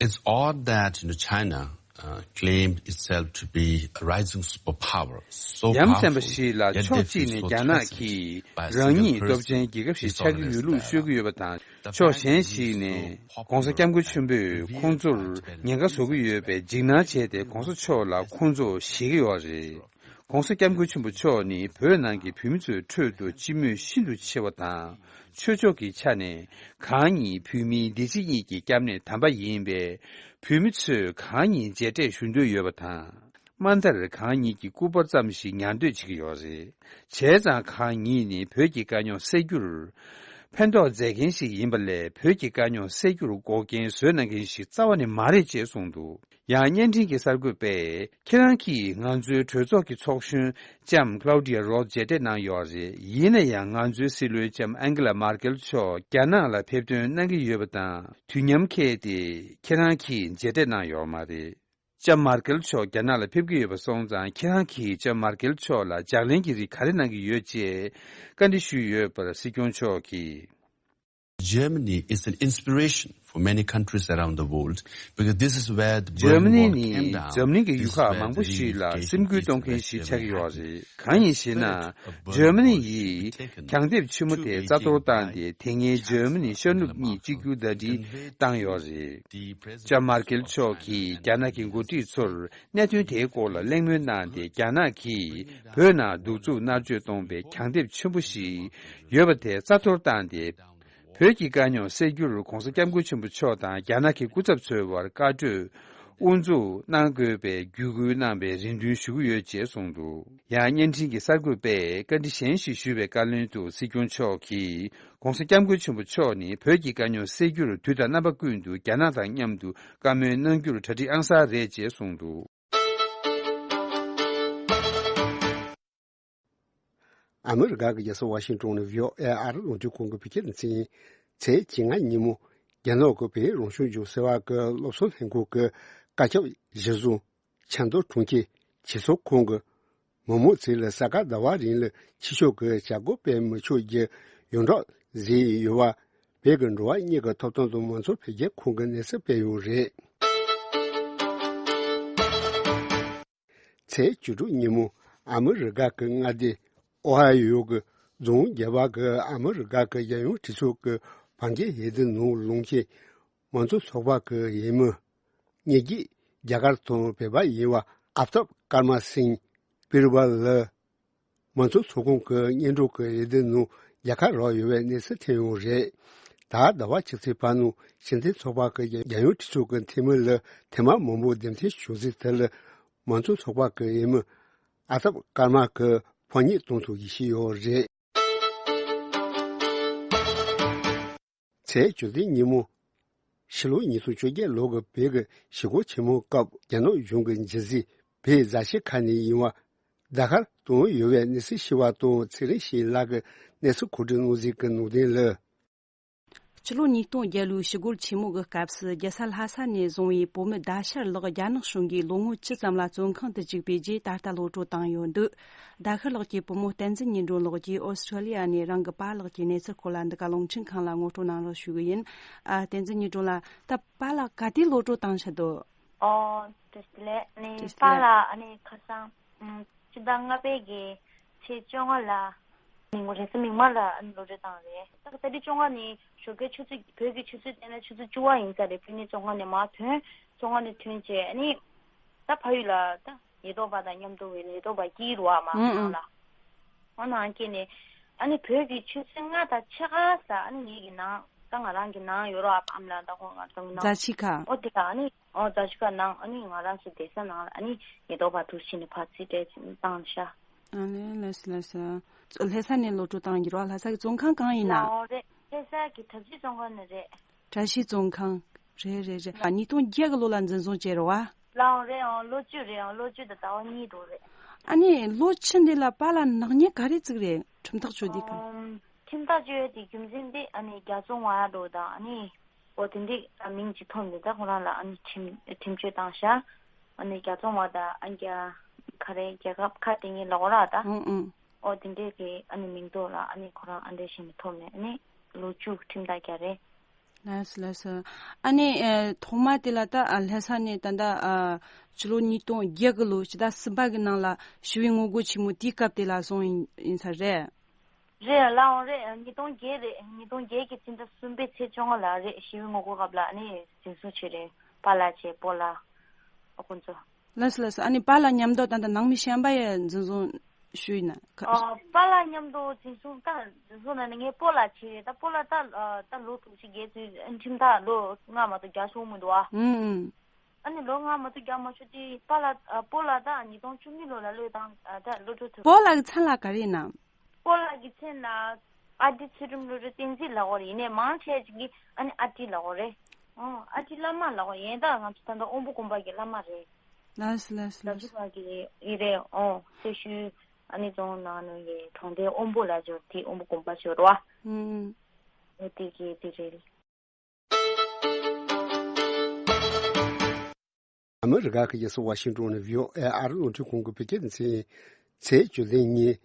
It's odd that, you know, China, uh, claimed itself to be a rising superpower. So ཡ་མཚན་པ་powerful, ཞིག་ལ་ཕྱོགས་གཅིག་ནས་རྒྱ་ནག་གིས་རང་ཉིད་སྟོབས་ཆེན་རྒྱལ་ཁབ་ཞིག་ཆགས་ཀྱི་ཡོད་ལུགས་ཤོད་ཀྱི་ཡོད་པ་དང་། ཕྱོགས་གཞན་ཞིག་ནས་༧གོང་ས་༧སྐྱབས་མགོན་ཆེན་པོས་ཁོང་ཚོར་ཉེན་ཁ་བཟོ་གི་ཡོད་པའི་འཇིགས་སྣང་བྱས་ཏེ་༧གོང་ས་མཆོག་ལ་ཁོང་ཚོ་ཞེད་ཀྱི་ཡོད་རེད། ༸གོང་ས་༸སྐྱབས་མགོན་ཆེན་པོ་མཆོག་ནི་བོད་ནང་གི་བོད་མི་ཚོའི་ཁྲོད་དུ་སྤྱི་མོས་ཤིན་ཏུ་ཆེ་བ་དང་། ཆོས་ཕྱོགས་ཀྱི་ཆ་ནས་གང་ཉིད་བོད་མིའི་བདེ་སྐྱིད་གཉིས་ཀྱི་སྐྱབས་གནས་དམ་པ་ཡིན་པས། བོད་མི་ཚོས་གང་ཉིད་མཇལ་འཕྲད་ཞུ་འདོད་ཡོད་པ་དང་། མ་མཐར་གང་ཉིད་ཀྱི་སྐུ་པར་ཙམ་ཞིག་ཉར་འདོད་བྱེད་ཀྱི་ཡོད་རེད། བྱས་ཙང་གང་ཉིད་ནི་བོད་ཀྱི་དཀའ་རྙོག་སེལ་རྒྱུར། ཕན་ཐོགས་མཛད་མཁན་ཞིག་ཡིན་པ་ལས། བོད་ཀྱི་དཀའ་རྙོག་སེལ་རྒྱུར་འགོག་རྐྱེན་བཟོས་གནང་མཁན་ཞིག་རྩ་བ་ནས་མ་རེད་ཅེས་གསུངས་འདུག་ཡང་བརྙན་འཕྲིན་གྱི་གསར་འགོད་པས། ཁྱེད་རང་གིས་ང་ཚོའི་གྲོས་ཚོགས་ཀྱི་ཚོགས་གཞོན་ལྕམ་Claudia Roth་མཇལ་འཕྲད་གནང་ཡོད་རེད། ཡིན་ན་ཡང་ང་ཚོའི་སྲིད་བློན་ལྕམ་ཨན་ཀེ་ལ་མར་ཀེལ་མཆོག་རྒྱ་ནག་ལ་ཕེབས་ཐོན་གནང་གི་ཡོད་པ་དང་། དུས་མཉམ་འཁེལ་ཏེ་ཁྱེད་རང་གིས་མཇལ་འཕྲད་གནང་ཡོད་མ་རེད། ལྕམ་མར་ཀེལ་མཆོག་རྒྱ་ནག་ལ་ཕེབས་ཀྱི་ཡོད་པ་སོང་ཙང་། ཁྱེད་རང་གིས་ལྕམ་མར་ཀེལ་མཆོག་ལ་ལྗགས་ལན་གྱི་རིགས་ག་རེ་གནང་གི་ཡོད་ཅེས་བཀའ་འདྲི་ཞུས་ཡོད་པར། སྲིད་སྐྱོང་མཆོག་གིས། Germany is an inspiration for many countries around the world, because this is where the Berlin Wall came down. འཇར་མ་ནི་ནི་འཛམ་གླིང་གི་ཡུལ་ཁག་མང་པོ་ཞིག་ལ་སེམས་འགུལ་གཏོང་མཁན་ཞིག་ཆགས་ཀྱི་ཡོད་རེད། གང་ཡིན་ཞེ་ན། འཇར་མ་ནི་ཡིས་གྱང་ལྡེབས་ཆེན་མོ་དེ་རྩ་གཏོར་བཏང་སྟེ། དེ་སྔའི་འཇར་མ་ནི་ཤར་ནུབ་གཉིས་གཅིག་གྱུར་ཟླ་སྒྲིལ་བཏང་ཡོད་རེད། ལྕམ་མར་ཀེལ་མཆོག་གིས་རྒྱ་ནག་གི་འགོ་ཁྲིད་ཚོར་གནད་དོན་དེའི་སྐོར་ལ་གླེང་མོལ་གནང་སྟེ། རྒྱ་ནག་གིས་བོད་ནང་གདུག་རྩུབ་མནར་གཅོད་གཏོང་པའི་གྱང་ལྡེབས་ཆེན་པོ་ཞིག་ཡོད་པ་དེ་རྩ་གཏོར་བཏང་སྟེ། བོད་ཀྱི་དཀའ་རྙོག་སེལ་རྒྱུར་༸གོང་ས་༸སྐྱབས་མགོན་ཆེན་པོ་མཆོག་དང་རྒྱ་ནག་གི་སྐུ་ཚབ་ཚོའི་བར་བཀའ་གྲོས་དབུ་འཛུགས་གནང་དགོས་པའི་བརྒྱུད་སྐུལ་གནང་བའི་རེ་འདུན་ཞུ་གི་ཡོད་ཅེས་གསུངས་འདུག་ཡང་བརྙན་འཕྲིན་གྱི་གསར་འགོད་པས་བཀའ་འདྲི་གཞན་ཞིག་ཞུས་པའི་བཀའ་ལན་དུ། སྲིད་སྐྱོང་མཆོག་གིས་༸གོང་ས་༸སྐྱབས་མགོན་ཆེན་པོ་མཆོག་ནི་བོད་ཀྱི་དཀའ་རྙོག་སེལ་རྒྱུར་དུས་དང་རྣམ་པ་ཀུན་ཏུ་རྒྱ་ནག་དང་མཉམ་དུ་བཀའ་མོལ་གནང་རྒྱུར་གྲ་སྒྲིག་ཨང་གསར་རེད་ཅེས་གསུངས་འདུག་ཨ་མི་རི་ཀ་གི་རྒྱལ་ས་ཝ་ཤིང་ཏོན་ནས་བྷི་ཨོ་ཨེ་ཨར་རླུང་འཕྲིན་ཁང་གི་བོད་སྐད་སྡེ་ཚན། ཚེས་བཅོ་ལྔ་ཉིན་མོ། རྒྱ་ནག་གི་བོད་རང་སྐྱོང་ལྗོངས་སེ་བ་གི་སློབ་གསོ་ལྷན་ཁང་གི་བཀའ་ཁྱབ་གཞིར་བཟུང་། ཆབ་མདོ་གྲོང་ཁྱེར་སྤྱི་ཚོགས་ཁང་གི་མི་མང་ཚོ་ལ་ས་ག་ཟླ་བ་རིང་ལ་ཕྱི་ཕྱོགས་ཀྱི་བྱ་སྒོ་སྤེལ་མི་ཆོག་རྒྱུ་ཡོངས་གྲགས་བཟོས་ཡོད་པ། བོད་ཀྱི་འགྲོ་བ་མིའི་ཐོབ་ཐང་དང་མང་གཙོ་འཕེལ་རྒྱས་ཁང་གིས་གནས་ཚུལ་སྤེལ་ཡོད་རེད། ཚེས་བཅུ་དྲུག་ཉིན་མོ། ཨ་མི་རི་ཀ་གི་མངའ་སྡེ་ཨོ་ཧ་ཡོ་གི་རྫོང་བརྒྱད་པ་གི་ཨ་མི་རི་ཀ་གི་རྒྱལ་ཡོངས་གྲོས་ཚོགས་ཀྱི་བར་བརྒལ་འོས་བསྡུ་ནང་ལངས་མཁན་མང་གཙོ་ཚོགས་པ་གི་འོས་མི་ཉེར་བརྒྱད། རྒྱ་གར་དང་བོད་པ་ཡིན་པ་ཨབ་ཏབ་ཀར་མ་སིང་པིར་བལ་ལ། མང་གཙོ་ཚོགས་ཁང་གི་སྙན་སྒྲོན་གྱི་འོས་བསྡུ་ནང་རྒྱལ་ཁ་རག་ཡོད་པའི་གནས་ཚུལ་ཐོན་ཡོད་རེད། ད་ཟླ་བ་ཕྱི་ཚེས་པ་ནང་སྤྱི་མཐུན་ཚོགས་པ་གི་རྒྱལ་ཡོངས་གྲོས་ཚོགས་ཀྱི་འཐུས་མི་ལ་ཐེངས་མ་མང་པོ་འདེམས་ཐོན་བྱུང་ཚུལ་དེ་ལ། མང་གཙོ་ཚོགས་པ་གི་འོས་མི་ཨ་ཏབ་ཀར་མ་གིས་ཕངས་སྙད་གཏོང་ཐུབ་ཀྱི་ཞིག་ཡོད་རེད། ཚེས་བཅུ་བདུན་ཉིན་མོ། ཕྱི་ལོ་ཉིས་སྟོང་བཅོ་བརྒྱད་ལོ་གི་བོད་ཀྱི་ཞི་རྒོལ་ཆེན་མོའི་སྐབས། རྒྱ་ནག་གཞུང་གི་འཇིགས་སྲིད་བོད་རྒྱ་ཆེ་ཁག་ནས་ཡིན་པ། བརྡ་དཀར་བཏང་ཡོད་པའི་གནས་ཚུལ་ཞུ་བ་དང་། ཚེ་རིང་ཞིང་ལགས་ཀྱིས་གནས་ཚུལ་མཁོ་སྤྲོད་གནང་གཟིགས་ཀྱི་ནང་དོན་ལ། སྤྱི་ལོ་ཉིས་སྟོང་བརྒྱད་ལོའི་ཞི་རྒོལ་ཆེན་མོ་གི་སྐབས་སུ། རྒྱལ་ས་ལྷ་ས་ནས་བཟུང་བའི་བོད་མི་ཟླ་ཤར་ལགས་རྒྱ་ནག་གཞུང་གིས་ལོ་ངོ་བཅུ་ཙམ་ལ་བཙོན་ཁང་དུ་བཅུག་པའི་རྗེས་ད་ལྟ་གློད་བཀྲོལ་བཏང་ཡོད་འདུག་ཟླ་ཤར་ལགས་ཀྱི་བུ་མོ་བསྟན་འཛིན་ཉི་སྒྲོན་ལགས་ཀྱིས་ཨོ་སི་ཁྲུ་ལི་ཡ་ནས་རང་གི་པཱ་ལགས་ཀྱི་གནས་ཚུལ་སྐོར་ལ་འདི་ག་རླུང་འཕྲིན་ཁང་ལ་ངོ་སྤྲོད་གནང་རོགས་ཞུ་གི་ཡིན། ཨ། བསྟན་འཛིན་ཉི་སྒྲོན་ལགས། ད་པཱ་ལགས་ག་དུས་གློད་བཀྲོལ་བཏང་ཆགས་འདུག་ཨོ། བཀྲ་ཤིས་བདེ་ལེགས། ནི་བཀྲ་ཤིས་བདེ་པཱ་ལགས། ལགས་ཨ་ནི་ཁ་སང་། ཨུམ། ཕྱི་ཟླ་ལྔ་པའི་གི་ཚེས་བཅོ་ལྔ་ལ། མིག་དམར་རེས་གཟའ་མིག་དམར་ལ་ཨ་ནི་གློད་བཀྲོལ་བཏང་རེད། ད་ད་རེས་བཅོ་ལྔ་ནི་ཞོགས་ཀའི་ཆུ་ཚོད། བོད་ཀྱི་ཆུ་ཚོད་བལྟས་ན་ཆུ་ཚོད་བཅུ་པ་ཡིན་ས་རེད། ཕུ་ནུ་བཙོན་ཁང་ནས་མར་ཐོན། བཙོན་ཁང་ནས་ཐོན་བྱས་ཨ་ནི། ད་ཕ་ཡུལ་ལ་ད་ཉེན་རྟོག་པ་དང་མཉམ་དུ་ཉེན་རྟོག་པ་དཀྱིལ་རུ་བ་མ་ཨུ་ཨུ། ནང་ལ། ཨོ་ནང་སྐྱེས་ནས། ཨ་ནི་བོད་ཀྱི་ཆུ་ཚོད་ལྔ་དང་ཕྱེད་ཀ་ཙམ། ཨ་ནི་ངེད་ཀྱི་ནང་། ད་ང་རང་གི་ནང་ཡོད་རོགས། ཨ་ཕ་ཨ་མ་ལགས་དང་ཁོང་ང་ཚོ་ནང་། རྫ་ཆུ་ཁ། ཨོ་དེ་ལ་ཨ་ནི། ཨོ་རྫ་ཆུ་ཁ་ནང་། ཨ་ནི་ང་རང་ཚོ་བསྡད་ས་ནང་ལ་ཨ་ནི་ཉེན་རྟོག་པ་འདུག་ཕྱིན་ནས་ཕར་རྩིས་སྤྲད་བཏང་ཤག་ཨ་ལེ་ལགས་སོ་ལགས་སོ། ལྷ་ས་ནས་གློད་བཀྲོལ་བཏང་གི་རོགས། ལྷ་ས་གི་བཙོན་ཁང་གང་ཡིན་ན། ཨོ་རེད། ལྷ་ས་གི་གྲྭ་བཞི་བཙོན་ཁང་ནས་རེད། བཀྲ་ཤིས་བཙོན་ཁང་། རེད་རེད་རེད། ཉིས་སྟོང་བརྒྱད་གི་ལོ་ལ་འཛིན་བཟུང་བྱས་རེད་བ། ལའང་རེད། ཨང་། ལོ་བཅུ་རེད། ཨང་། ལོ་བཅུ་དང་ཟླ་བ་གཉིས་དོ་རེད། ཨ་ནི་ལོ་བཅུ་འདི་ལ་པཱ་ལགས་ནག་ཉེས་ག་རེ་བཙུགས་རེད། ཁྲིམས་ཐག་གཅོད་དུས་སྐབས། ཨང་། ཁྲིམས་ཐག་གཅོད་ཡས་དེ་རྒྱུ་མཚན་དེ་ཨ་ནི་རྒྱ་བཙོང་བ་འགྲོ་དང་། ཨ་ནི་འོ་དེ་འདྲའི་མིང་ཅིག་ཐོབ་ནས་ད་ཁོ་རང་ལ་ཨ་ནི་ཁྲིམས་ཁྲིམས་གཅོད་བཏང་ཤག་ཨ་ནི་རྒྱ་བཙོང་བ་དང་། ཨ་ནི་རྒྱ་ག་རེ། རྒྱལ་ཁབ་ཁ་དེ་ངའི་ལོག་ར་ད། ཨང་ཨང་། འོ་དེ་འདྲའི་གི་ཨ་ནི་མིང་ཐོག་ལ་ཨ་ནི་ཁོ་རང་ཨ་འདྲ་བྱས་ནས་ཐོབ་ནས། ཨ་ནི་ལོ་བཅུ་ཁྲིམས་ཐག་བཅད་རེད། ལགས་སོ་ལགས་སོ། ཨ་ནི་ཨེ། ཐོག་མ་དེ་ལ་ད་ཨ་ལྷ་ས་ནས་ད་ལྟ་ཨ་ཕྱི་ལོ་ཉིས་སྟོང་བརྒྱད་གི་ལོ་ཕྱི་ཟླ་གསུམ་པ་གི་ནང་ལ་ཞི་བའི་ངོ་རྒོལ་ཆེན་མོ་དེའི་སྐབས་དེ་ལ་སོང་ཡིན་ཡིན་ས་རེད། རེད་ལགས། འོང་རེད། ཉིས་སྟོང་བརྒྱད་རེད། ཉིས་སྟོང་བརྒྱད་ཀྱི་ཕྱི་ཟླ་གསུམ་པའི་ཚེས་བཅོ་ལྔ་ལ་རེད། ཞི་བའི་ངོ་རྒོལ་སྐབས་ལ་ཨ་ནི་འཛིན་བཟུང་བྱས་རེད། པཱ་ལགས་བྱས་སྤོ་ལགས་ཨ་ཁོང་ཚོ། ལགས་སོ་ལགས་སོ། ཨ་ནི་པཱ་ལགས་མཉམ་དུ་ད་ལྟ་ནང་མི་གཞན་པ་ཡང་འཛིན་བཟུང་ཞུས་ཡིན་ན། ཨ། པཱ་ལགས་མཉམ་དུ་འཛིན་བཟུང་ད་འཛིན་བཟུང་ན་ནི་ངའི་སྤོ་ལགས་བྱས་རེད། ད་སྤོ་ལགས་ད་ཨ་ད་ལོ་དྲུག་ཅུ་བརྒལ་ཚུལ་ཨ་ཁྲིམས་ཐག་ལོ་ལྔ་མ་གཏོགས་རྒྱག་ཆོག་མི་འདུག་ཨ། ཨུམ་ཨུམ། ཨ་ནི་ལོ་ལྔ་མ་གཏོགས་རྒྱག་མ་ཆོག་དེ་པཱ་ལགས་ཨ་སྤོ་ལགས་ད་ཉིས་སྟོང་བཅུ་གཉིས་ལོ་ལ་བློས་བཏང་ཨ་ད་གློད་བཀྲོལ་ཐོབ། སྤོ་ལགས་ཀྱི་མཚན་ལ་ག་རེ་ཡིན་ནམ། སྤོ་ལགས་ཀྱི་མཚན་ལ་ཨ་ཏི་ཚུལ་ཁྲིམས་བློ་གྲོས་བསྟན་འཛིན་ལབ་ཀྱི་རེད། ཡིན་ནའི་མང་ཆེ་ཅིག་གིས་ཨ་ནི་ཨ་ཏི་ལབ་ཀྱི་རེད། ཨོ་ཨ་ཏི་བླ་མ་ལབ་ཀྱི་ཡིན། ད་ང་ཚོ་ད་ལྟ་དབོན་པོ་དགོན་པ་གི་བླ་མ་རེད། ལགས་སོ་ལགས་སོ་ལགས་ལགས་སོ། སོ་བ་གི་ཡི་རེད། ཨོ་སེར་ཤུལ་ཨ་ནི་རྫོང་ནང་ནས་ཡི་གྲོང་སྡེ་དབོན་པོ་ལ་འབྱོར་དེ་དབོན་པོ་དགོན་པ་འབྱོར་བ། ཨུམ་ཨུམ། ཨོ་དེ་གི་དེ་རེད། ཨ་མི་རི་ཀ་གི་རྒྱལ་ས་ཝ་ཤིང་ཏོན་ནས་བྷི་ཨོ་ཨེ་ཨ་རི་རླུང་འཕྲིན་ཁང་གི་བོད་སྐད་སྡེ་ཚན་ཚེས་བཅུ་བདུན་ཉིན།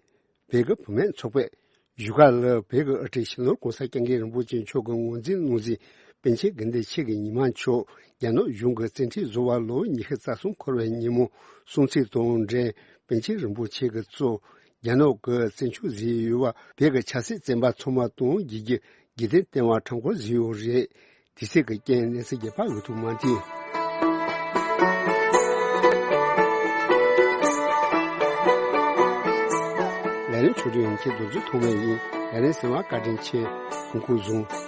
བོད་ཀྱི་བུད་མེད་ཚོགས་པས་བཞུགས་སྒར་ལ་བོད་ཀྱི་དབུ་ཁྲིད་སྤྱི་ནོར་༸གོང་ས་༸སྐྱབས་མགོན་རིན་པོ་ཆེ་མཆོག་གི་ངོས་འཛིན་བློ་འཛིན་པཎ་ཆེན་དགེ་འདུན་ཆོས་ཀྱི་ཉི་མ་མཆོག་རྒྱ་ནག་གཞུང་གིས་བཙན་ཁྲིད་བཟོ་བར་ལོ་ཉི་ཤུ་རྩ་གསུམ་འཁོར་བའི་ཉིན་མོ་སྲུང་བརྩི་དང་འབྲེལ། པཎ་ཆེན་རིན་པོ་ཆེ་གི་གཙོ་རྒྱ་ནག་གི་བཙན་བྱོལ་ཟིན་ཡོད་པ་བོད་ཀྱི་ཆབ་སྲིད་བཙོན་པ་ཚང་མ་དང་དགེ་རྒན་དགེ་ལྡན་ལྟེ་བ་ཁྲོམ་སྐོར་ཟིན་ཡོད་རེད། དེ་སྲིད་ཀྱི་རྐྱེན་གནས་ཚུལ་རྒྱས་པ་འོད་ཐུག་མ་འཐེན། ལས་རིམ་ཆོག་འདུག་ཡང་ཁྱེད་རྡོ་རྗེ་ཐོགས་མེད་ཡིན། ལས་རིམ་གསན་པར་བཀའ་དྲིན་ཆེ། ཁོང་ཁོང་བཟུང་།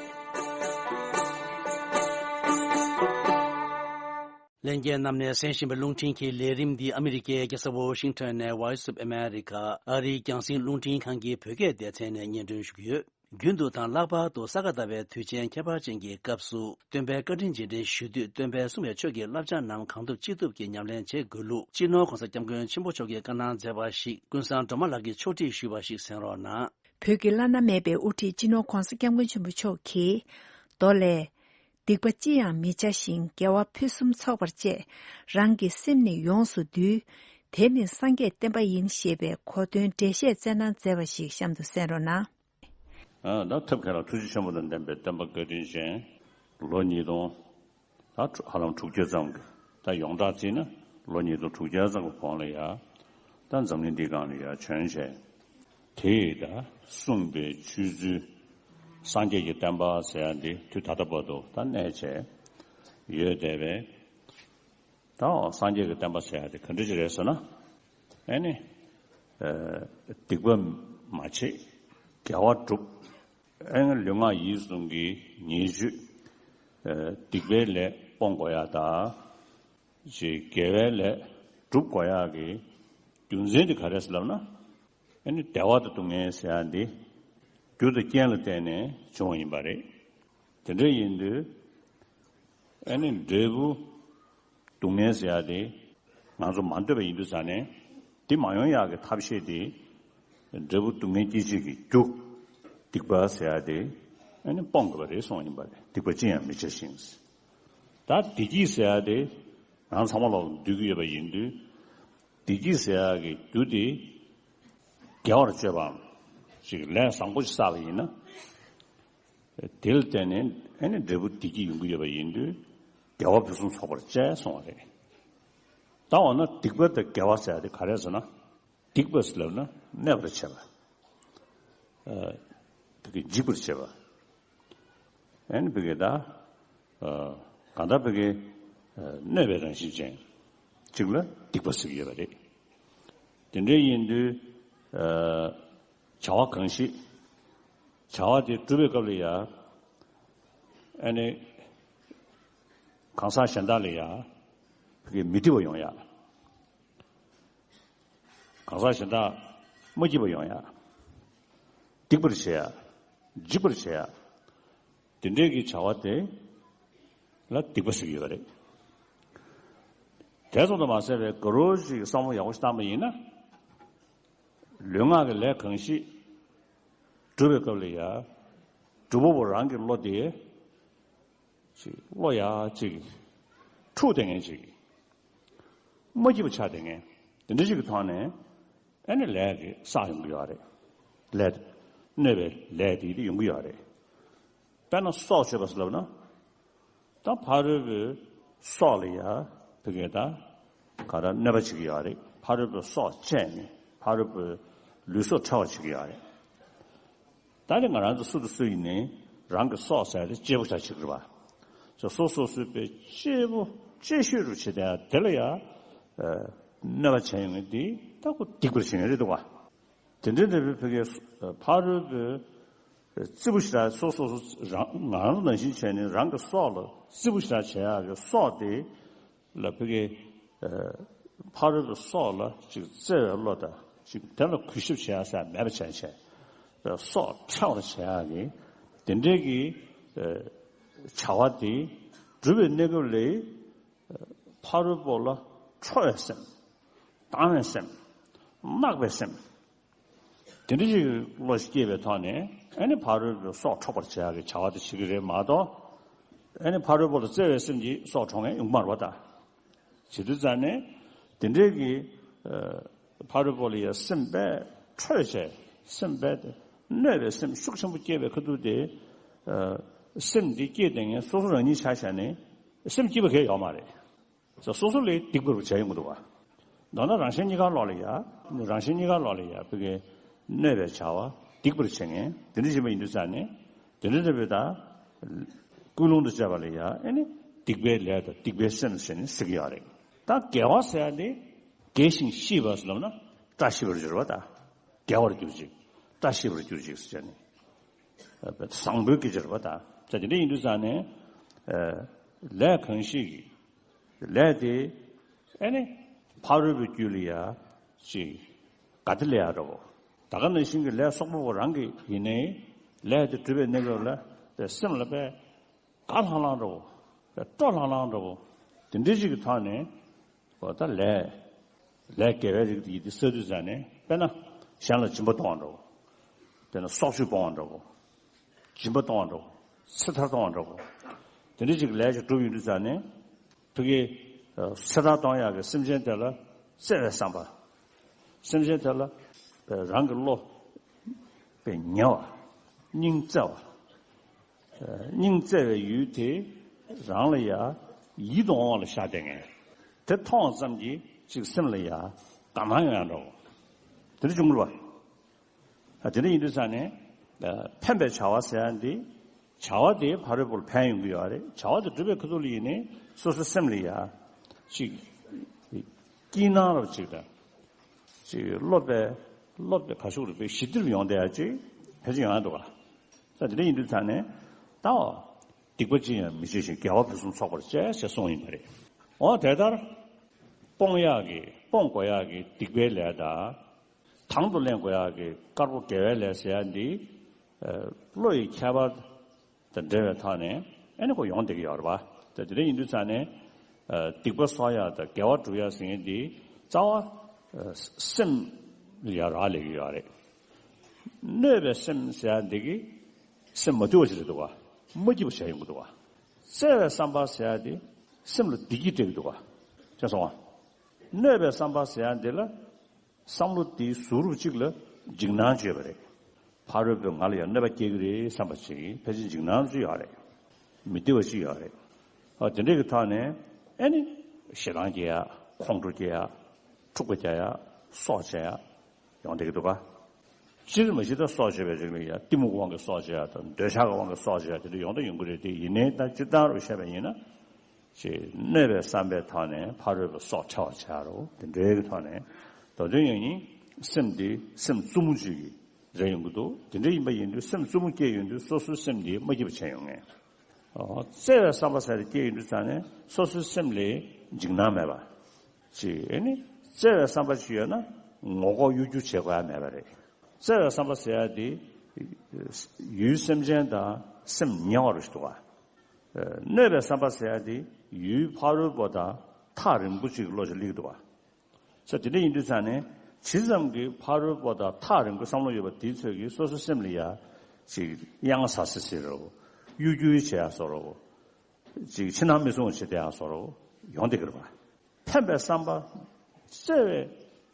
ལྷན་རྒྱས་རྣམས་ནས་གསན་བཞིན་པའི་རླུང་འཕྲིན་གྱི་ལས་རིམ་འདི་ཨ་མི་རི་ཀའི་རྒྱལ་ས་ཝོ་ཤིང་ཊོན་ནས་Voice of America ཨ་རིའི་རྒྱང་སྲིང་རླུང་འཕྲིན་ཁང་གི་བོད་སྐད་སྡེ་ཚན་ནས་སྙན་སྒྲོན་ཞུ་གི་ཡོད། རྒྱུན་དུ་དང་ལྷག་པར་དུ་ས་ག་ཟླ་བའི་དུས་ཆེན་ཁྱད་པར་ཅན་གྱི་སྐབས་སུ་སྟོན་པའི་བཀའ་དྲིན་རྗེས་དྲན་ཞུ་དུས་སྟོན་པས་གསུངས་པའི་ཆོས་ཀྱི་བསླབ་བྱ་རྣམས་གང་ཐུབ་ཅི་ཐུབ་ཀྱིས་ཉམས་ལེན་བྱེད་དགོས་ལུགས་སྤྱི་ནོར་༸གོང་ས་༸སྐྱབས་མགོན་ཆེན་པོ་མཆོག་གིས་བཀའ་གནང་མཛད་པ་ཞིག་ཀུན་བཟང་སྒྲོལ་མ་ལགས་ཀྱིས་ཕྱོགས་སྒྲིག་ཞུས་པ་ཞིག་གསན་རོགས་གནང་། བོད་ཀྱི་བླ་ན་མེད་པའི་དབུ་ཁྲིད་སྤྱི་ནོར་༸གོང་ས་༸སྐྱབས་མགོན་ཆེན་པོ་མཆོག་གིས། མདོ་ལས། སྡིག་པ་ཅི་ཡང་མི་བྱ་ཞིང་། དགེ་བ་ཕུན་སུམ་ཚོགས་པར་སྤྱད། རང་གི་སེམས་ནི་ཡོངས་སུ་འདུལ། དེ་ནི་སངས་རྒྱས་བསྟན་པ་ཡིན། ཞེས་པའི་གོ་དོན་འགྲེལ་བཤད་སྩལ་གནང་མཛད་པ་ཞིག་གཤམ་དུ་གསན་རོགས་གནང་། ཨ། ད་ཐབས་མཁས་ལ་ཐུགས་རྗེ་ཆེན་པོ་དང་ལྡན་པའི་བསྟན་པ་བཀའ་དྲིན་ཅན། ལོ་ཉིས་སྟོང་། ད་ཧ་ལམ་དྲུག་བརྒྱ་ཙམ་གྱི། ད་ཡོངས་གྲགས་བརྩིས་ན་ལོ་ཉིས་སྟོང་དྲུག་བརྒྱ་ཙམ་གྱི་གོང་ལ་ཡ། ད་འཛམ་གླིང་འདིའི་སྒང་ལ་ཡ་བྱོན་བྱས། དེ་ཡིས་ད་གསུངས་པའི་ཆོས་ཚུལ། སངས་རྒྱས་ཀྱི་བསྟན་པ་ཟེར་ཡ་འདི་དུས་ད་ལྟ་བར་དུ་ད་གནས་བྱས་ཡོད་བསྡད་པས། ད་སངས་རྒྱས་ཀྱི་བསྟན་པ་ཟེར་ཡ་དེ་ག་འདྲ་ཅིག་རེད་ཟེར་ན། ཨེ་ནི། ཨ། སྡིག་པ་མ་བྱེད། དགེ་བ་སྒྲུབ། ཨེ་ནི་ལུས་ངག་ཡིད་གསུམ་གྱི་ཉེས་སྤྱོད། ཨ། སྡིག་པའི་ལས་སྤོང་དགོས་ཡ་དང་། ཅིག་དགེ་བའི་ལས་སྒྲུབ་དགོས་ཡག་གི་རྒྱུ་མཚན་དེ་ག་རེ་ཟེར་ལབ་ན། ཨ་ནི་བདེ་བ་དང་སྡུག་བསྔལ་ཟེར་ཡག་འདི་རྒྱུ་དང་རྐྱེན་ལ་བརྟེན་ནས་བྱུང་བ་ཡིན་པ་རེད། དེ་འདྲ་ཡིན་དུས་ཨ་ནི་འབྲས་བུ་སྡུག་བསྔལ་ཟེར་ཡག་དེ་ང་ཚོ་མ་འདོད་པ་ཡིན་དུས་ཙང་ནས་འདི་མ་ཡོང་ཡག་གི་ཐབས་ཤེས་དེ། འབྲས་བུ་སྡུག་བསྔལ་སྐྱེད་བྱེད་ཀྱི་རྒྱུ། སྡིག་པ་ཟེར་ཡག་དེ་ཨ་ནི་སྤོང་དགོས་པ་རེད་གསུངས་པ་ཡིན་པ་རེད། སྡིག་པ་ཅི་ཡང་མི་བྱ་ཞིང་། ད་བདེ་སྐྱིད་ཟེར་ཡག་དེ་ང་ཚང་མ་ལོག་འདོད་ཀྱི་ཡོད་པ་ཡིན་དུས། བདེ་སྐྱིད་ཟེར་ཡག་གི་རྒྱུ་དེ་དགེ་བར་སྤྱོད་པའམ་ཅིག་ལས་བཟང་པོ་ཞིག་བསགས་པ་ཡིན་ན། དེ་ལ་བརྟེན་ནས་ཨ་ནི་འབྲས་བུ་བདེ་སྐྱིད་ཡོང་གི་ཡོད་པ་ཡིན་དུས། དགེ་བ་ཕུན་སུམ་ཚོགས་པར་སྤྱད་གསུངས་པ་རེད། ད་འོ་ན་སྡིག་པ་དང་དགེ་བ་ཟེར་ཡག་དེ་ག་རེ་ཟེར་ན། སྡིག་པ་ཟེར་ལབ་ན་གནོད་པར་བྱེད་པ། ཨ། བི་གི་འཇིགས་པར་བྱེད་པ། ཨ་ནི་བི་གི་ད། ཨ། གང་ལྟར་བི་གི། ཨ། གནོད་པའི་རང་བཞིན་ཅན། གཅིག་ལ་སྡིག་པ་ཟེར་གྱི་ཡོད་པ་རེད། དེ་འདྲ་ཡིན་དུས། ཨ། བྱ་བ་གང་ཞིག་བྱ་བ་དེ་སྒྲུབ་པའི་སྐབས་ལ་ཡ། ཨ་ནི། གང་ཟག་གཞན་དག་ལ་ཡ། བི་གི་མི་སྡིག་པ་ཡོང་ཡ། གང་ཟག་གཞན་དག་མ་སྐྱིད་པ་ཡོང་ཡ། སྡིག་པར་བྱེད་ཡ། འཇིགས་པར་བྱེད་ཡ། དེ་འདྲའི་གི་བྱ་བ་དེ་ལ་སྡིག་པ་ཟེར་གྱི་ཡོད་པ་རེད། དེ་ཙམ་དུ་མ་ཟད་པའི་དགའ་རོགས་ཤིག་བསམ་བློ་ཡག་པོ་ཞིག་བཏང་པ་ཡིན་ན། ལུས་ངག་གི་ལས་གང་ཞིག་སྒྲུབ་པའི་སྐབས་ལ་ཡ། སྒྲུབ་པ་པོ་རང་གི་བློ་དེ། ཅིག་བློ་ཡ་ཅིག་འཁྲུག་བསྡད་མཁན་ཅིག་མ་སྐྱིད་པ་ཆགས་བསྡད་མཁན་དེ་འདྲ་ཞིག་གི་ཐོག་ནས་ཨ་ནི་ལས་ཀྱི་བསགས་ཡོང་གི་ཡོད་རེད། ལས་གནོད་པའི་ལས་དེ་དེ་ཡོང་གི་ཡོད་རེད། དཔེར་ན་སྲོག་གཅོད་པ་ཟེར་ལབ་ན། ད་ཕ་རོལ་པོའི་སྲོག་ལ་ཡ་བི་གི་ད་ག་རེ་གནོད་པ་བྱེད་ཀྱི་ཡོད་རེད། ཕ་རོལ་པོའི་སྲོག་བཅད་ནས་ཕ་རོལ་པོའི་ལུས་སྲོག་འཕྲོག་པ་བྱེད་ཀྱི་ཡོད་རེད། ད་ནི་ང་རང་ཚོ་སུ་དང་སུ་ཡིན་ནའི་རང་གི་སྲོག་ཟེར་དེ་གཅེས་པོ་ཆགས་བྱེད་ཀྱི་རེད་པ། སོ་སོ་སོ་སོའི་དཔེ་གཅེས་པོ་གཅེས་ཤོས་རུ་བྱེད་དེ་དེ་ལ་ཡ་ གནོད་པ་བྱས་ཡོང་མཁན་དེ་ད་ཁོ་སྡིག་པར་བྱེད་མཁན་རེད་འདུག་བ། དེ་འདྲའི་འདྲ་བའི་ཕ་གིའི་ཕ་རོལ་པོའི་རྩེ་པོ་ཞེ་དྲག་སོ་སོ་སོ་རང་ང་རང་ནང་བཞིན་བྱས་ནས་རང་གི་སྲོག་ལ་རྩེ་པོ་ཞེ་དྲག་བྱེད་ཡག་གི་སྲོག་དེ་ལ་ཕ་གིའི་ཕ་རོལ་པོའི་སྲོག་ལ་ཅིག་བརྩེ་བའི་བློ་དང་ཅིག་དེ་ལ་གུས་ཞབས་བྱེད་ཡག་ཟེར་མེད་པ་བྱས་བྱས་སྲོག་ཕྲ་བར་བྱེད་ཡག་གི་དེ་འདྲའི་གི་བྱ་བ་དེ་སྒྲུབ་པའི་གནས་སྐབས་ལས། ཕ་རོལ་པོ་ལ་ཁྲོ་བའི་སེམས། སྡང་བའི་སེམས། བརྣག་པའི་སེམས། དེ་འདྲ་ཞིག་བློ་ཞིག་སྐྱེས་པའི་ཐོག་ནས་ཨ་ནི་ཕ་རོལ་པོའི་སྲོག་འཕྲོག་པར་བྱ་ཡག་གི་བྱ་བ་དེ་བྱེད་ཀྱི་རེད་མ་གཏོགས། ཨ་ནི་ཕ་རོལ་པོ་ལ་བརྩེ་བའི་སེམས་ཀྱིས་སྲོག་འཕྲོག་མཁན་ཡོང་གི་མ་རེད་པ་ད། བྱེད་དུས་ཙང་ནས་དེ་འདྲའི་གི་ཕ་རོལ་པོ་ལ་ཡ་སེམས་དཔེ་ཁྲོས་བྱས། སེམས་དཔེ་གནོད་པའི་སེམས་ཤུགས་ཆེན་པོ་སྐྱེས་པའི་ཁ་ཐུག་དེ། སེམས་འདི་སྐྱེས་བསྡད་མཁན་སོ་སོ་རང་ཉིད་ཆ་བཞག་ནས་སེམས་སྐྱིད་པ་གང་ཡང་ཡོད་མ་རེད། སོ་སོ་ལ་སྡིག་པར་བྱས་ཡོང་གི་འདུག་བ། མདོར་ན་རང་གཞན་གཉིས་ཀ་ལོག་ལ་ཡ། རང་གཞན་གཉིས་ཀ་ལོག་ལ་ཡ་ཕ་གིའི་གནོད་པའི་བྱ་བ་སྡིག་པར་བྱེད་མཁན་དེ་འདྲ་ཞིག་ཡིན་པ་ཡིན་དུས་ཙང་ནས་དེ་འདྲ་འདྲ་བའི་ད། ཀུན་སློང་དུ་བྱས་པ་ལ་ཡ་ཨེ་ནི་སྡིག་པའི་ལས་དང་སྡིག་པའི་སེམས་ཟེར་ནས་ཟེར་གྱི་ཡོད་རེད། ད་དགེ་བ་ཟེར་ཡ་དེ་དགེ་ཞིང་ཤིས་པ་ཟེར་ལབ་ན་བཀྲ་ཤིས་པར་འགྱུར་བ་དང་། དགེ་བར་གྱུར་ཅིག་བཀྲ་ཤིས་པར་གྱུར་ཅིག་ཟེར་ནས་བཟང་པོའི་སྐད་ཆ་རེད་པ་ད། ད་དེ་འདྲ་ཡིན་དུས་ཙང་ནས་ལས་གང་ཞིག་གི་ལས་དེ་ཨེ་ནི་ཕ་རོལ་པོའི་རྒྱུད་ལ་ཡ་ཅིག་ག་དེ་ལས་ཡ་འདྲ་བོ། ད་ག་ནང་བཞིན་གྱི་ལས་བསོག་པ་པོ་རང་གི་ཡིན་ནའི་ལས་དེ་སྒྲུབ་པའི་གནས་སྐབས་ལ་དེ་སེམས་ལ་དཔེ་དགའ་ལྷང་ལྷང་འདྲ་བོ། དཔེ་སྤྲོ་ལྷང་ལྷང་འདྲ་བོ། དེ་འདྲའི་ཞིག་གི་ཐོག་ནས་འོ་ད་ལས་ལས་དགེ་བའི་རིགས་དེ་ཡིན་དེ་བསགས་དུས་ཙང་ནས་དཔེར་ན་གཞན་ལ་སྦྱིན་པ་གཏོང་བ་འདྲ་བོ། དཔེར་ན་སྲོག་གཅོད་སྤོང་བ་འདྲ་བོ། སྦྱིན་པ་གཏོང་བ་འདྲ་བོ། ཚེ་ཐར་གཏོང་བ་འདྲ་བོ། དེ་འདྲ་ཅིག་ལས་ཅིག་སྒྲུབ་ཡོང་དུས་ཙང་ནས་ཕ་གིའི་ཚེ་ཐར་གཏོང་ཡག་གི་སེམས་ཅན་དེ་ལ་བརྩེ་བའི་བསམ་པ། སེམས་ཅན་དེ་ལ་རང་གི་བློ་དཔེ་ཉེ་བ། སྙིང་བརྩེ་བ། སྙིང་བརྩེ་བའི་ཡུལ་དེ་རང་ལ་ཡ་ཡིད་དུ་འོང་བ་ལ་བཞག་བསྡད་མཁན། དེ་མཐོང་བ་ཙམ་གྱིས་ཅིག་སེམས་ལ་ཡ་དགའ་སྣང་ཡོང་ཡ་འདྲ་བོ། དེ་འདྲ་བྱུང་དགོས་པ། ཨ་དེ་འདྲ་ཡིན་དུས་ཙང་ནས་ཕན་པའི་བྱ་བ་ཟེར་ཡ་འདི་བྱ་བ་དེ་ཕ་རོལ་པོར་ཕན་ཡོང་གི་ཡོད་རེད། བྱ་བ་དེ་སྒྲུབ་པའི་ཁ་ཐུག་ལ་ཡིན་ནའི་སོ་སོའི་སེམས་ལ་ཡ་ཅིག་སྐྱིད་སྣང་རབ་ཅིག་དང་། ཅིག་བློ་དཔེ་བློ་དཔེ་ག་ཤུག་རུ་དཔེ་ཞི་བདེ་རུ་ཡོང་བསྡད་ཡ་ཅིག་ཕལ་ཆེར་ཡོང་ཡ་འདུག་ག་ད་དེ་འདྲ་ཡིན་དུས་ཙང་ནས་ད་སྡིག་པ་ཅི་ཡང་མི་བྱེད་ཅིང་དགེ་བ་ཕུན་སུམ་ཚོགས་པར་སྤྱད་ཅེས་གསུངས་ཡིན་པ་རེད། འོ་དེ་ལྟར་སྤོང་ཡག་གི་སྤོང་དགོས་ཡག་གི་སྡིག་པའི་ལས་དང་། དང་དུ་ལེན་དགོས་ཡག་གི་དཀར་པོ་དགེ་བའི་ལས་ཟེར་ཡ་འདི། བློ་ཡི་ཁྱད་པར་དང་འབྲེལ་བའི་ཐོག་ནས་ཨེ་ནི་ཁོ་ཡོང་བསྡད་ཀྱི་ཡོད་རེད་པ། ད་དེ་འདྲ་ཡིན་དུས་ཙང་ནས། སྡིག་པ་གསོག་ཡག་དང་དགེ་བ་སྒྲུབ་ཡག་ཟེར་མཁན་འདི་རྩ་བ་སེམས་ལ་ཡ་རག་ལས་ཀྱི་ཡོད་རེད། གནོད་པའི་སེམས་ཟེར་ཡག་འདི་གི་སེམས་མ་དུལ་བ་ཞིག་རེད་འདུག་ག་མ་སྐྱིད་པ་བྱས་ཡོང་གི་འདུག་ག་བརྩེ་བའི་བསམ་པ་ཟེར་ཡག་འདི་སེམས་ལ་བདེ་སྐྱིད་སྤྲད་ཀྱི་འདུག་ག་ཅེས་གསུངས་པ། གནོད་པའི་བསམ་པ་ཟེར་ཡག་འདི་ལ། བསམ་བློ་དེའི་ཟུར་རུབ་གཅིག་ལ་འཇིགས་སྣང་བྱེད་པ་རེད། ཕ་རོལ་པོས་ང་ལ་ཡང་གནོད་པ་སྐྱེལ་གྱི་རེད་བསམ་པ་ཅིག་ཕལ་ཆེར་འཇིགས་སྣང་ཅིག་ཡོད་རེད། མི་བདེ་བ་ཅིག་ཡོད་རེད། ཨ་དེ་འདྲའི་གི་ཐོག་ནས་ཨེ་ནི་ཞེ་སྡང་སྐྱེ་ཡ། ཁོང་ཁྲོ་སྐྱེ་ཡ། འཁྲུག་པ་རྒྱག་ཡ། སྲོག་བཅད་ཡ། ཡོང་བསྡད་ཀྱི་འདུག་ག་སྤྱིར་མ་གཞི་ད་སྲོག་བཅད་པའི་རིགས་ལ་ཡ་གཏི་མུག་དབང་གིས་སྲོག་བཅད་ཡ་དང་འདོད་ཆགས་ཀྱི་དབང་གིས་སྲོག་བཅད་ཡ་དེ་འདྲ་ཡོང་དང་ཡོང་གི་རེད་དེ། ཡིན་ནའི་ད་སྤྱིར་བཏང་རུ་བཤད་པ་ཡིན་ན། ཅེས་གནོད་པའི་བསམ་པའི་ཐོག་ནས་ཕ་རོལ་པོའི་སྲོག་ཕྲལ་བར་བྱ་རོ། དེ་འདྲའི་གི་ཐོག་ནས་མདོ་དོན་ཡང་ཡིན་སེམས་འདི་སེམས་རྩུབ་མོ་ཅིག་གི་རེ་ཡོང་གི་འདུག་དེ་འདྲ་ཡིན་པ་ཡིན་དུས་སེམས་རྩུབ་མོ་སྐྱེས་ཡོང་དུས་སོ་སོའི་སེམས་འདི་མ་སྐྱིད་པ་བྱས་ཡོང་ངེས། ཨོ། བརྩེ་བའི་བསམ་པ་ཟེར་སྐྱེས་ཡོང་དུས་ཙང་ནས་སོ་སོའི་སེམས་ལ་འཇིགས་སྣང་མེད་པ། ཅེས་ཨེ་ནི་བརྩེ་བའི་བསམ་པ་ཅིག་ཡོད་ན་ངོ་ལྐོག་གཡོ་སྒྱུ་བྱེད་དགོས་ཡ་མེད་པ་རེད། བརྩེ་བའི་བསམ་པ་ཟེར་ཡ་དེ་ཡུལ་སེམས་ཅན་དང་སེམས་ཉེ་བ་རུ་ཞིག་འདུག་ག་གནོད་པའི་བསམ་པ་ཟེར་ཡ་དེ་ཡུལ་ཕ་རོལ་པོ་དང་ཐག་རིང་པོ་ཅིག་གི་བློ་ཞིག་སླེབས་འདུག་བ། ས་དེ་འདྲ་ཡིན་དུས་ཙང་ནས་ཇི་ཙམ་གྱིས་ཕ་རོལ་པོ་དང་ཐག་རིང་པོའི་བསམ་བློ་ཡོད་པ་དེའི་ཚོད་ཀྱིས་སོ་སོའི་སེམས་ལ་ཡ་ཅིག་གཡང་ཟ་སི་སི་རོ། གཡོ་སྒྱུ་བྱེད་ཡ་བཟོ་རོ། ཅིག་ཕྱི་ནང་མི་སྲུང་བ་བྱེད་བསྡད་ཡ་བཟོ་རོ། ཡོང་བསྡད་ཀྱི་རེད་བ། ཕན་པའི་བསམ་པ། བརྩེ་བའི་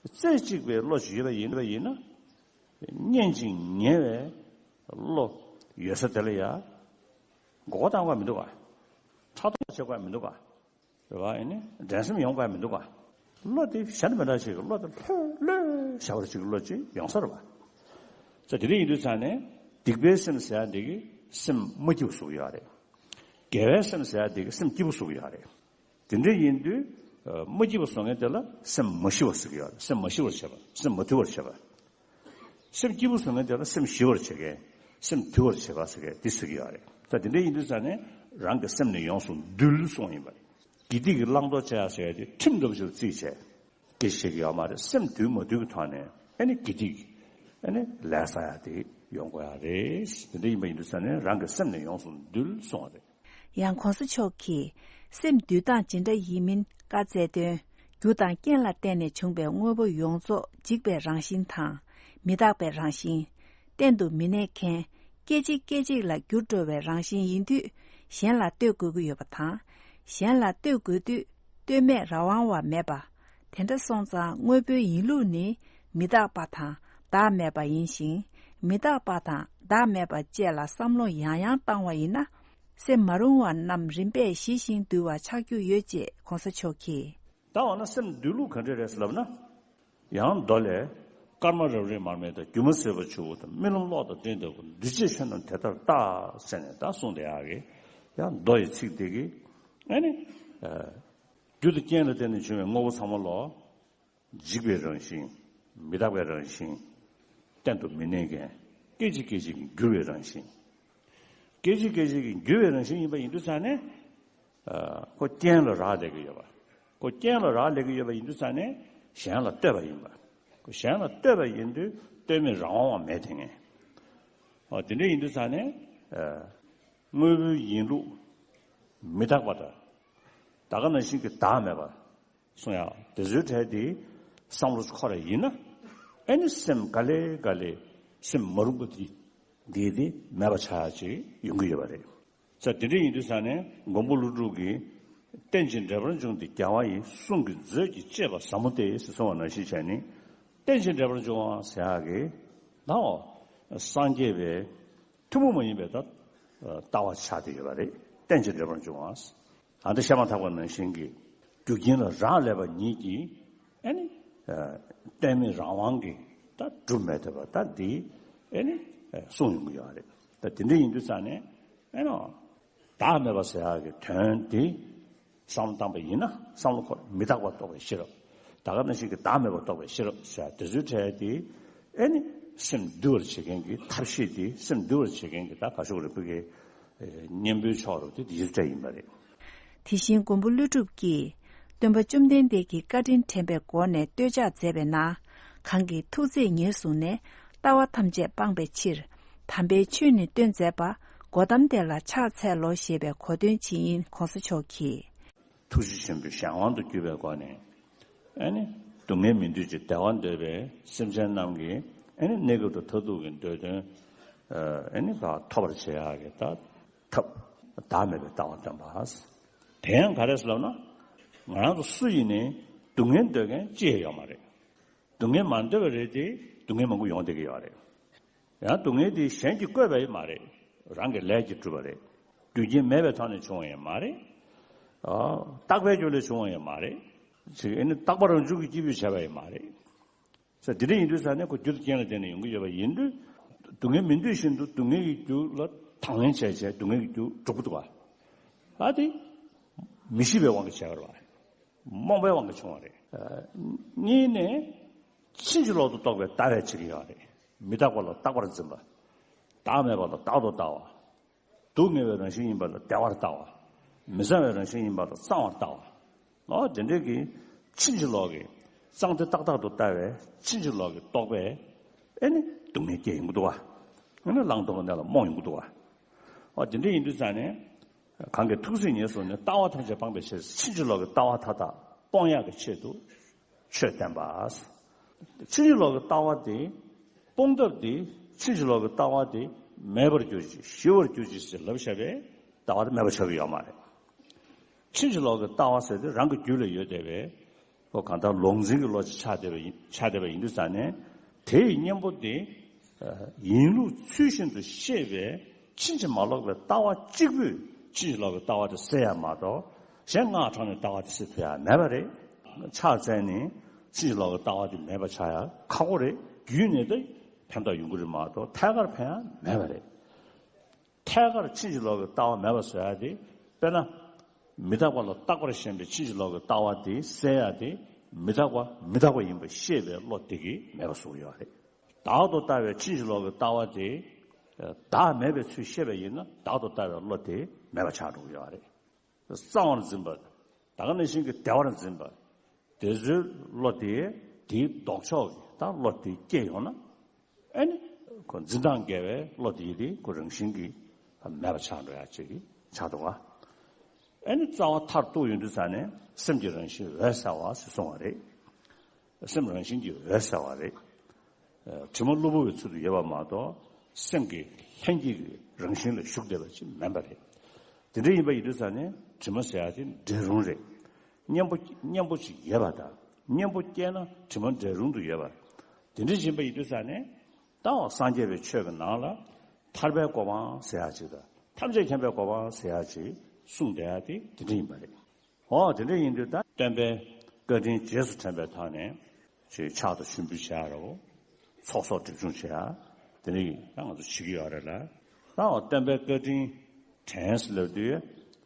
རྩེ་གཅིག་པའི་བློ་ཞིག་ཡོད་པ་ཡིན་པ་ཡིན་ན། སྙན་ཅིང་ཉེ་བའི་བློ་ཡོད་ས་དེ་ལ་ཡ་མགོ་སྐོར་བཏང་དགོས་མི་འདུག་ག་ཕྲག་དོག་བྱེད་དགོས་མི་འདུག་ག་རེད་བ། ཨེ་ནི་འགྲན་སེམས་ཡོང་དགོས་མི་འདུག་ག་བློ་དེ་གཞན་དང་མི་འདྲ་ཞིག་གི་བློ་དེ་ལྷོད་ལྷོད་བྱ་བར་ཅིག་བློ་ཅིག་ཡོང་ས་རེད་བ། ས་དེ་འདྲ་ཡིན་དུས་ཙང་ནས་སྡིག་པའི་སེམས་ཟེར་ཡ་འདི་གི་སེམས་མ་སྐྱིད་པོ་བཟོ་གི་ཡོད་རེད། དགེ་བའི་སེམས་ཟེར་ཡ་འདི་གི་སེམས་སྐྱིད་པོ་བཟོ་གི་ཡོད་རེད། དེ་འདྲ་ཡིན་དུས་ མ་སྐྱིད་པ་བཟོ་མཁན་དེ་ལ་སེམས་མ་ཞི་བ་ཟེར་གྱི་ཡོད་རེད། སེམས་མ་ཞི་བར་བྱེད་པ། སེམས་མ་དུལ་བར་བྱེད་པ། སེམས་སྐྱིད་པོ་བཟོ་མཁན་དེ་ལ་སེམས་ཞི་བར་བྱེད་མཁན། སེམས་དུལ་བར་བྱེད་པ་ཟེར་མཁན་དེ་ཟེར་གྱི་ཡོད་རེད། ད་དེ་འདྲ་ཡིན་དུས་ཙང་ནས་རང་གི་སེམས་ནི་ཡོངས་སུ་འདུལ་གསུངས་ཡིན་པ་རེད། དགེ་སྡིག་གི་བླང་དོར་བྱེད་ཡ་ཟེར་ཡ་དེ་ཁྲིམས་འདྲ་པོ་ཞིག་ལ་བརྩིས་བྱས། སྐད་ཆ་བཤད་ཀྱི་ཡོད་མ་རེད། སེམས་དུལ་མ་དུལ་གྱི་ཐོག་ནས་ཨ་ནི་དགེ་སྡིག་ཨ་ནི་ལས་བསགས་ཡ་དེ་ཡོང་དགོས་ཡ་རེད། དེ་འདྲ་ཡིན་པ་ཡིན་དུས་ཙང་ནས་རང་གི་སེམས་ནི་ཡོངས་སུ་འདུལ་གསུངས་པ་རེད། ཡང་གོང་ས་མཆོག་གིས་སེམས་འདུལ་སྟངས་ཇི་འདྲ་ཡིན་མིན་བཀའ་སྩལ་དོན། རྒྱུ་དང་རྐྱེན་ལ་བརྟེན་ནས་བྱུང་བའི་དངོས་པོ་ཡོངས་རྫོགས་འཇིག་པའི་རང་བཞིན་དང་། མི་རྟག་པའི་རང་བཞིན། གཏན་དུ་མི་གནས་མཁན། སྐད་ཅིག་སྐད་ཅིག་ལ་འགྱུར་འགྲོ་བའི་རང་བཞིན་ཡིན་དུས། གཞན་ལ་ལྟོས་དགོས་ཀྱི་ཡོད་པ་དང་། གཞན་ལ་ལྟོས་དགོས་དུས་ལྟོས་མེད་རང་དབང་བ་མེད་པ། དེ་འདྲ་སོང་ཙང་དངོས་པོའི་ཡིན་ལུགས་ནི་མི་རྟག་པ་དང་བདག་མེད་པ་ཡིན་ཞིང་། མི་རྟག་པ་དང་བདག་མེད་པ་བཅས་ལ་བསམ་བློ་ཡང་ཡང་བཏང་བ་ཡིན་ན། སེམས་མ་རུངས་པ་རྣམས་རིམ་པས་ཞི་ཞིང་དུལ་བ་ཆགས་རྒྱུ་ཡོད་ཅེས་གོང་ས་མཆོག་གིས། ད་འོ་ན་སེམས་འདུལ་ལུགས་ག་འདྲ་རེད་ལབ་ན། ཡང་མདོ་ལས། སྐར་མ་རབ་རིབ་མར་མེ་དང་། སྒྱུ་མ་ཟིལ་པ་ཆུ་བོ་དང་། རྨི་ལམ་གློག་དང་སྤྲིན་ལྟ་བུ། འདུས་བྱས་ཆོས་རྣམས་དེ་ལྟར་བལྟ། ཟེར་ནས་ད་གསུངས་བསྡད་ཡག་གི། ཡང་མདོ་ཡི་ཚིག་དེ་གིས། ཨ་ནི། རྒྱུ་དང་རྐྱེན་ལ་བརྟེན་ནས་བྱུང་བའི་དངོས་པོ་ཚང་མ་ལོ། འཇིག་པའི་རང་བཞིན། མི་རྟག་པའི་རང་བཞིན། གཏན་དུ་མི་གནས་མཁན། སྐད་ཅིག་སྐད་ཅིག་གིས་འགྱུར་བའི་རང་བཞིན། སྐད་ཅིག་སྐད་ཅིག་གིས་འགྱུར་བའི་རང་བཞིན་ཡིན་པ་ཡིན་དུས་ཙང་ནས། ཁོ་རྐྱེན་ལ་རག་ལས་ཀྱི་ཡོད་པ། ཁོ་རྐྱེན་ལ་རག་ལས་ཀྱི་ཡོད་པ་ཡིན་དུས་ཙང་ནས་གཞན་ལ་ལྟོས་པ་ཡིན་པ། ཁོ་གཞན་ལ་ལྟོས་པ་ཡིན་དུས་ལྟོས་མེད་རང་དབང་བ་མེད་དེ་ངས། ཨོ་དེ་འདྲ་ཡིན་དུས་ཙང་ནས། དངོས་པོའི་ཡིན་ལུགས་མི་རྟག་པ་དང་། ད་ག་ནང་བཞིན་གྱི་བདག་མེད་པ། གསུང་ཡག་དེ་ཚོའི་གྲས་དེ་བསམ་བློ་འཁོར་བ་ཡིན་ན། ཨེ་ནི་སེམས་ག་ལེ་ག་ལེ་སེམས་མ་རུངས་པ་དེ་དེ་དེ་མེད་པ་ཆགས་ཡག་ཅིག་ཡོང་གི་ཡོད་པ་རེད། ས་དེ་འདྲ་ཡིན་དུས་ཙང་ནས་མགོན་པོ་ཀླུ་སྒྲུབ་ཀྱིས། རྟེན་ཅིང་འབྲེལ་པར་འབྱུང་སྟེ་རྒྱལ་བ་ཡི། གསུང་གི་མཛོད་ཀྱིས་གཅེས་པ་ཟབ་མོ་སྟེ། ཟེར་གསུངས་པ་ནང་བཞིན་བྱས་ནས། རྟེན་ཅིང་འབྲེལ་པར་འབྱུང་བ་ཟེར་ཡག་གི། ད་འོ། སངས་རྒྱས་པའི་ཐུན་མོང་མ་ཡིན་པའི་ད་ལྟ་བ་ཆགས་བསྡད་ཡོད་པ་རེད། རྟེན་ཅིང་འབྲེལ་པར་འབྱུང་བ། ད་ལྟ་བཤད་མ་ཐག་པ་ནང་བཞིན་གྱི་རྒྱུ་རྐྱེན་ལ་རག་ལས་པ་ཉིད་ཀྱིས་ཨ་ནི་ལྟོས་མེད་རང་དབང་གིས་ད་གྲུབ་མེད་ཐུབ་པ་ད་འདི་ཨ་ནི་གསུངས་ཡོང་གི་ཡོད་རེད། ད་དེ་འདྲ་ཡིན་དུས་ཙང་ནས་ཨ་ནི་བདག་མེད་པ་ཟེར་ཡག་གི་དོན་དེ་བསམ་བློ་བཏང་པ་ཡིན་ན། བསམ་བློ་འཁོར་མི་རྟག་པ་རྟོགས་པའི་ཤེས་རབ། ད་ག་ནང་བཞིན་གྱི་བདག་མེད་པ་རྟོགས་པའི་ཤེས་རབ་ཟེར་ཡག་དེ་ཚོའི་གྲས་དེ་ཨ་ནི་སེམས་འདུལ་བར་བྱེད་མཁན་གྱི་ཐབས་ཤེས་དེ། སེམས་འདུལ་བར་བྱེད་མཁན་གྱི་ད་ག་ཤོག་རིག་པའི་གི་གཉེན་པོའི་ཕྱོགས་རུ་དེ་དེ་ཡིར་སྤྲད་ཡིན་པ་རེད། དེ་བཞིན་མགོན་པོ་ཀླུ་སྒྲུབ་ཀྱིས་སྟོན་པ་བཅོམ་ལྡན་འདས་ཀྱི་བཀའ་དྲིན་དྲན་པའི་སྒོ་ནས་བསྟོད་ཕྱག་མཛད་པའི་ནང་། གང་གིས་ཐུགས་བརྩེས་ཉེར་བཟུང་ནས་ལྟ་བ་ཐམས་ཅད་སྤང་པའི་ཕྱིར། དམ་པའི་ཆོས་ནི་སྟོན་མཛད་པ། གོ་ཏམ་དེ་ལ་ཕྱག་འཚལ་ལོ། ཞེས་པའི་གོ་དོན་ཇི་ཡིན་གོང་ས་མཆོག་གིས། ཐུགས་རྗེ་ཆེན་པོའི་གཞན་དབང་དུ་གྱུར་པའི་སྒོ་ནས། ཨ་ནི་སྡུག་བསྔལ་མི་འདོད་ཅིང་བདེ་བ་འདོད་པའི་སེམས་ཅན་རྣམས་ཀྱི་ཨ་ནི་གནས་སྐབས་དང་མཐར་ཐུག་གི་འདོད་དོན་ཨ་ནི་ཐོབ་པར་བྱེད་ཡག་གི་ད་ཐབས་བདག་མེད་པའི་ལྟ་བ་སྟོན་པ། དེ་ཡང་ག་རེ་ཟེར་ལབ་ན། ང་རང་ཚོ་སུ་ཡིན་ནའི་སྡུག་བསྔལ་འདོད་མཁན་ཅི་ཡང་ཡོད་མ་རེད། སྡུག་བསྔལ་མ་འདོད་པ་རེད་དེ་སྡུག་བསྔལ་མང་པོ་ཡོང་བསྡད་ཀྱི་ཡོད་རེད། ཡང་སྡུག་བསྔལ་དེ་གཞན་གྱིས་བཀོད་པ་ཡང་མ་རེད། རང་གི་ལས་ཀྱིས་གྲུབ་པ་རེད། རྒྱུ་རྐྱེན་མེད་པའི་ཐོག་ནས་བྱུང་བ་ཡང་མ་རེད། ཨ། རྟག་པའི་རྒྱུ་ལས་བྱུང་བ་ཡང་མ་རེད། ཅིག་ཨ་ནི་རྟག་པ་རང་བྱུང་གི་སྐྱེས་བུས་བྱས་པ་ཡང་མ་རེད། ས་དེ་འདྲ་ཡིན་དུས་ས་ནས་ཁོ་རྒྱུ་དང་རྐྱེན་ལ་བརྟེན་ནས་ཡོང་གི་ཡོད་པ་ཡིན་དུས། སྡུག་བསྔལ་མི་འདོད་བཞིན་དུ་སྡུག་བསྔལ་གྱི་རྒྱུ་ལ་དང་ལེན་བྱས་བྱས་སྡུག་བསྔལ་གྱི་རྒྱུ་སྒྲུབ་ཀྱི་འདུག་བ། ཨ་དེ་མི་ཤེས་པའི་དབང་གིས་བྱས་པ་རེད་བ། རྨོངས་པའི་དབང་གིས་བྱུང་བ་རེད། གཉིས་ནས། ཕྱིན་ཅི་ལོག་ཏུ་རྟོག་པའི་ལྟ་བས་བྱེད་ཀྱི་ཡོད་རེད། མི་རྟག་པ་ལ་རྟག་པར་འཛིན་པ། བདག་མེད་པ་ལ་བདག་ཏུ་ལྟ་བ། སྡུག་བསྔལ་བའི་རང་བཞིན་ཡིན་པ་ལ་བདེ་བར་ལྟ་བ། མི་གཙང་བའི་རང་བཞིན་ཡིན་པ་ལ་གཙང་བར་ལྟ་བ། ཨོ་དེ་འདྲའི་གི་ཕྱིན་ཅི་ལོག་གི་གཙང་བདེ་ཏག་ཏག་ཏུ་ལྟ་བའི་ཕྱིན་ཅི་ལོག་གི་རྟོག་པས་ཨེ་ནི་སྡུག་བསྔལ་སྐྱེ་ཡོང་གི་འདུག་བ། ཨེ་ནི་བླང་དོར་གྱི་གནས་ལ་རྨོངས་ཡོང་གི་འདུག་བ། ཨོ་དེ་འདྲ་ཡིན་དུས་ཙང་ནས། གང་གིས་ཐུགས་བརྩེས་ཉེར་བཟུང་ནས། ལྟ་བ་ཐམས་ཅད་སྤང་པའི་ཕྱིར། ཕྱིན་ཅི་ལོག་གི་ལྟ་བ་མཐའ་དག་སྤོང་ཡག་གི་ཆེད་དུ་ཆོས་བསྟན་པ། ཕྱིན་ཅི་ལོག་གི་ལྟ་བ་དེ་སྤོང་ཐབས་དེ། ཕྱིན་ཅི་ལོག་གི་ལྟ་བ་དེ་མེད་པར་གྱུར་ཅིག་ཞི་བར་གྱུར་ཅིག་ཟེར་ལབ་བཞག་པས་ལྟ་བ་དེ་མེད་པ་ཆགས་ཀྱི་ཡོད་མ་རེད། ཕྱིན་ཅི་ལོག་གི་ལྟ་བ་ཟེར་དེ་རང་གི་རྒྱུད་ལ་ཡོད་བསྡད་པས། ཁོ་གང་ལྟར་ལོག་འཛིན་གྱི་བློ་ཅིག་ཆགས་བསྡད་པ་ཡིན། ཆགས་བསྡད་པ་ཡིན་དུས་ཙང་ནས། དེ་ཡི་གཉེན་པོ་དེ་ཡིན་ལུགས་ཚུལ་བཞིན་དུ་ཤེས་པའི་ཕྱིན་ཅི་མ་ལོག་པའི་ལྟ་བ་གཅིག་པུས་ཕྱིན་ཅི་ལོག་གི་ལྟ་བ་དེ་སེལ་ཡ་མ་གཏོགས། གཞན་སྔགས་ཕྲེང་ནས་ལྟ་བ་དེ་སེལ་ཐུབ་ཡ་མེད་པ་རེད། ཕྱག་འཚལ་ནས་ཕྱིན་ཅི་ལོག་གི་ལྟ་བ་དེ་མེད་པ་ཆགས་ཡ་ཁག་པོ་རེད། རྒྱུད་ནས་དེ་ཕན་ཐོགས་ཡོང་གི་རེད་མ་གཏོགས་ཐད་ཀར་ཕན་ཡ་མེད་པ་རེད། ཐད་ཀར་ཕྱིན་ཅི་ལོག་གི་ལྟ་བ་མེད་པ་བཟོ་ཡ་དེ། དཔེར་ན། མི་རྟག་པ་ལ་རྟག་པར་ཞེན་པའི་ཕྱིན་ཅི་ལོག་གི་ལྟ་བ་དེ་སེལ་ཡ་དེ། མི་རྟག་པ་མི་རྟག་པ་ཡིན་པ་ཤེས་པའི་བློ་དེ་གིས་མེད་པ་བཟོ་གི་ཡོད་རེད། བདག་ཏུ་ལྟ་བའི་ཕྱིན་ཅི་ལོག་གི་ལྟ་བ་དེ། བདག་མེད་པའི་ཚུལ་ཤེས་པ་ཡིན་ན། བདག་ཏུ་ལྟ་བའི་བློ་དེ་མེད་པ་ཆགས་འགྲོ་གི་ཡོད་རེད། གཙང་བར་འཛིན་པ། ད་ག་ནང་བཞིན་གྱི་བདེ་བར་འཛིན་པ། དེ་ཚོའི་བློ་དེ་དེའི་ལྡོག་ཕྱོགས་ཀྱི་ད་བློ་དེ་སྐྱེས་ཡོང་ན། ཨེ་ནི་ཁོ་འཛིན་སྟངས་འགལ་བའི་བློ་དེ་དེ་ཁོ་རང་བཞིན་གྱིས་མེད་པ་ཆགས་འགྲོ་ཡ་ཅིག་ཆགས་འདུག་བ། ཨེ་ནི་རྩ་བ་མཐར་གཏུགས་ཡོང་དུས་ཙ་ནས་སེམས་ཀྱི་རང་བཞིན་འོད་གསལ་བ་ཞེས་གསུངས་པ་རེད། སེམས་རང་བཞིན་གྱིས་འོད་གསལ་བ་རེད། ཨ། དྲི་མ་གློ་བུར་བའི་ཚུལ་དུ་ཡོད་པ་མ་གཏོགས། སེམས་ཀྱི་ལྷན་སྐྱེས་ཀྱི་རང་བཞིན་ལ་ཞུགས་བསྡད་པ་ཅིག་མིན་པ་རེད། དེ་འདྲ་ཡིན་པ་ཡིན་དུས་ཙ་ནས་དྲི་མ་ཟེར་ཡ་དེ་འདྲེ་རུང་རེད། གཉེན་པོ་གཉེན་པོ་ཅིག་ཡོད་པ་དང་། གཉེན་པོ་སྐྱེས་ན་དྲི་མ་འདྲེ་རུང་དུ་ཡོད་པ། དེ་འདྲ་ཡིན་པ་ཡིན་དུས་ཙ་ནས། ད་འོ་སངས་རྒྱས་པའི་ཆོས་ཀྱི་ནང་ལ་ཐར་པའི་གོ་འཕང་ཟེར་ཡ་ཅིག་དང་། ཐམས་ཅད་མཁྱེན་པའི་གོ་འཕང་ཟེར་ཡ་ཅིག་གསུངས་བསྡད་ཡ་དེ་དེ་འདྲ་ཡིན་པ་རེད། འོ་དེ་འདྲ་ཡིན་དུས་ད་སྟོན་པའི་བཀའ་དྲིན་རྗེས་སུ་དྲན་པའི་ཐོག་ནས་ཅིག་ཕྱག་ཏུ་ཞུ་འབུལ་བྱེད་ཡ་རོ། ཚོགས་གསོག་སྒྲིབ་སྦྱོང་བྱེད་ཡ། དེ་འདྲ་ཡིན་ད་ང་ཚོ་བྱེད་ཀྱི་ཡོད་རེད་ལ། ད་འོ་སྟོན་པའི་བཀའ་དྲིན་དྲན་ཟེར་ལབ་དུས།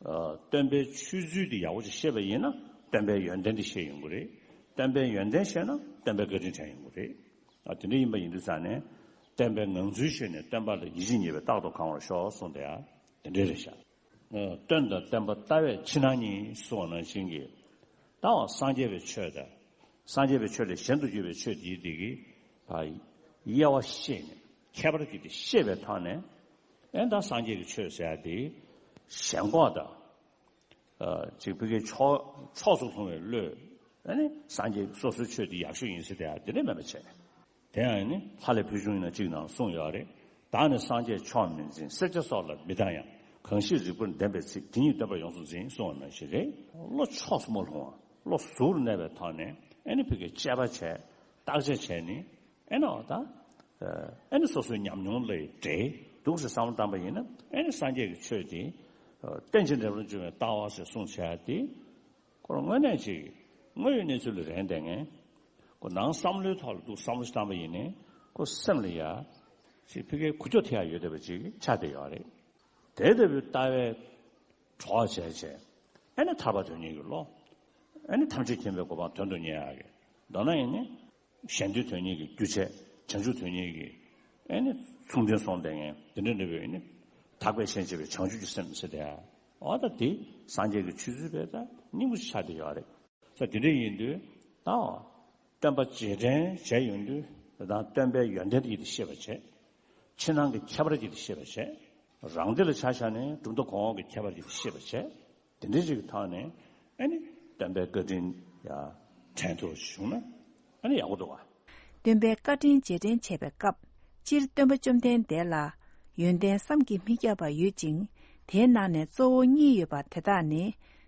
ཨ། སྟོན་པའི་ཆོས་ཚུལ་དེ་ཡག་པོ་ཅིག་ཤེས་པ་ཡིན་ན་སྟོན་པའི་ཡོན་ཏན་དེ་ཤེས་ཡོང་གི་རེད། སྟོན་པའི་ཡོན་ཏན་ཤེས་ན་སྟོན་པའི་བཀའ་དྲིན་དྲན་ཡོང་གི་རེད། ཨ། དེ་འདྲ་ཡིན་པ་ཡིན་དུས་ཙ་ནས། བསྟན་པའི་ངང་ཚུལ་ཤེས་ནས། བསྟན་པ་ལ་ཡིད་ཆེས་ཉེས་པས་རྟག་ཏུ་གང་བར་ཤོག་གསུངས་ཏེ། ཡ་དེ་འདྲ་རེད་ཤག། ཨ། སྟོན་དང་བསྟན་པ་ལྟ་བས་ཕྱི་ནང་གཉིས་གསུངས་པ་ནང་བཞིན་གྱི། ད་འོ་སངས་རྒྱས་པའི་ཆོས་དང་། སངས་རྒྱས་པའི་ཆོས་ལས་གཞན་དུ་གྱུར་པའི་ཆོས་དེའི་དེ་གི་དབྱེ་བ་ཤེས་ནས། ཁྱད་པར་གྱི་དེ་ཤེས་པའི་ཐོག་ནས། ཨེ། ད་སངས་རྒྱས་ཀྱི་ཆོས་ཟེར་ཡ་དེ་ཞེན་ཁོག་དང་། ཨ། ཅིག་ཕ་གིའི་ཕྱོགས་ཕྱོགས་སུ་ལྷུང་བའི་བློས། ཨ་ནི་སངས་རྒྱས་སོ་སོའི་ཆོས་འདི་ཡག་ཤོས་ཡིན་ཟེར་དེ་ཡང་དེ་འདྲ་མེད་པ་བྱས། དེ་ཡང་ནི་ལྷ་ལས་ཕུལ་བྱུང་ཡིན་ན་གཅིག་ནང་གསུངས་ཡོད་རེད། བདག་ནི་སངས་རྒྱས་ཕྱོགས་མི་འཛིན། སྲེག་བྱ་སྲོག་ལ་མི་སྡང་ཡང་། གང་ཞིག་རིག་པར་ལྡན་པའི་ཚིག། དེ་ཉིད་སྟོན་པར་ཡོངས་སུ་འཛིན་གསུངས་པ་ནང་བཞིན་རེད། བློ་ཕྱོགས་སུ་མ་ལྷུང་བ། བློ་གཟུར་གནས་པའི་ཐོག་ནས། ཨ་ནི་ཕ་གིའི་དཔྱད་པ་བྱས། བརྟག་དཔྱད་བྱས་ནི། ཨེ་ནོ་ད། ཨེ་ནི་སོ་སོའི་ཉམས་མྱོང་ལས་འབྲས་འདུག་ཟེར་བསམ་བློ་བཏང་པ་ཡིན་ན། ཨེ་ནི་སངས་རྒྱས་ཀྱི་ཆོས་དེ། རྟེན་ཅིང་འབྲེལ་བར་འབྱུང་བའི་ལྟ་བ་ཟེར་གསུངས་བྱས་ཏེ། ཁོ་རང་དངོས་གནས་ཅིག་དངོས་ཡོད་གནས་ཚུལ་ལ་རན་བསྡད་མཁན། ཁོ་ནང་བསམ་བློའི་ཐོག་ལ་འདུག་བསམ་བློ་ཞིག་བཏང་པ་ཡིན་ནའི། ཁོ་སེམས་ལ་ཡ་ཅིག་ཕ་གིའི་འགུལ་སྐྱོད་ཐེབས་ཡ་ཡོད་བསྡད་པ་ཅིག་ཆགས་བསྡད་ཡོད་རེད། དེ་ལྟ་བུའི་ལྟ་བའི་གྲོགས་བྱས་བྱས། ཨེ་ནི་ཐར་པ་དོན་གཉེར་གྱི་བློ། ཨེ་ནི་ཐམས་ཅད་མཁྱེན་པའི་གོ་འཕང་དོན་དུ་གཉེར་ཡག་གི། མདོར་ན་ཡིན་ནི། གཞན་དོན་དོན་གཉེར་གྱི་རྒྱུ་བྱས། བྱང་ཆུབ་དོན་གཉེར་གྱི། ཨེ་ནི་མཚུངས་ལྡན་སོང་བསྡད་མཁན་དེ་འདྲ་འདྲ་བའི་ནི། དག་པས་གཞན་གཅེས་པའི་བྱང་ཆུབ་ཀྱི་སེམས་ཟེར་ཏེ། འོ་ད་དེ་སངས་རྒྱས་ཀྱི་ཆོས་ཚུལ་བས་ད་སྙིང་པོ་ཆགས་བསྡད་ཡོད་རེད། ད་དེ་འདྲ་ཡིན་དུས་ད། སྟོན་པ་རྗེས་དྲན་བྱས་ཡོང་དུས། ད་སྟོན་པའི་ཡོན་ཏན་དེ་ཡིད་དུ་ཤེས་པ་བྱས། ཕྱི་ནང་གི་ཁྱད་པར་ཡིད་དུ་ཤེས་པ་བྱས། རང་སྡེ་ལ་ཆ་བཞག་ནས་གྲུབ་མཐའ་གོང་འོག་གི་ཁྱད་པར་ཡིད་དུ་ཤེས་པ་བྱས། དེ་འདྲའི་ཞིག་གི་ཐོག་ནས། ཨ་ནི་སྟོན་པའི་བཀའ་དྲིན་ཡ་དྲན་ཐུབ་བྱུང་ན། ཨ་ནི་ཡག་པོ་འདུག་ག། སྟོན་པའི་བཀའ་དྲིན་རྗེས་དྲན་བྱེད་པའི་སྐབས། སྤྱིར་སྟོན་པ་བཅོམ་ལྡན་འདས་ལ་ཡོན་ཏན་བསམ་གྱིས་མི་ཁྱབ་པ་ཡོད་ཅིང་། དེའི་ནང་ནས་གཙོ་བོ་གཉིས་ཡོད་པ་དེ་དག་ནི།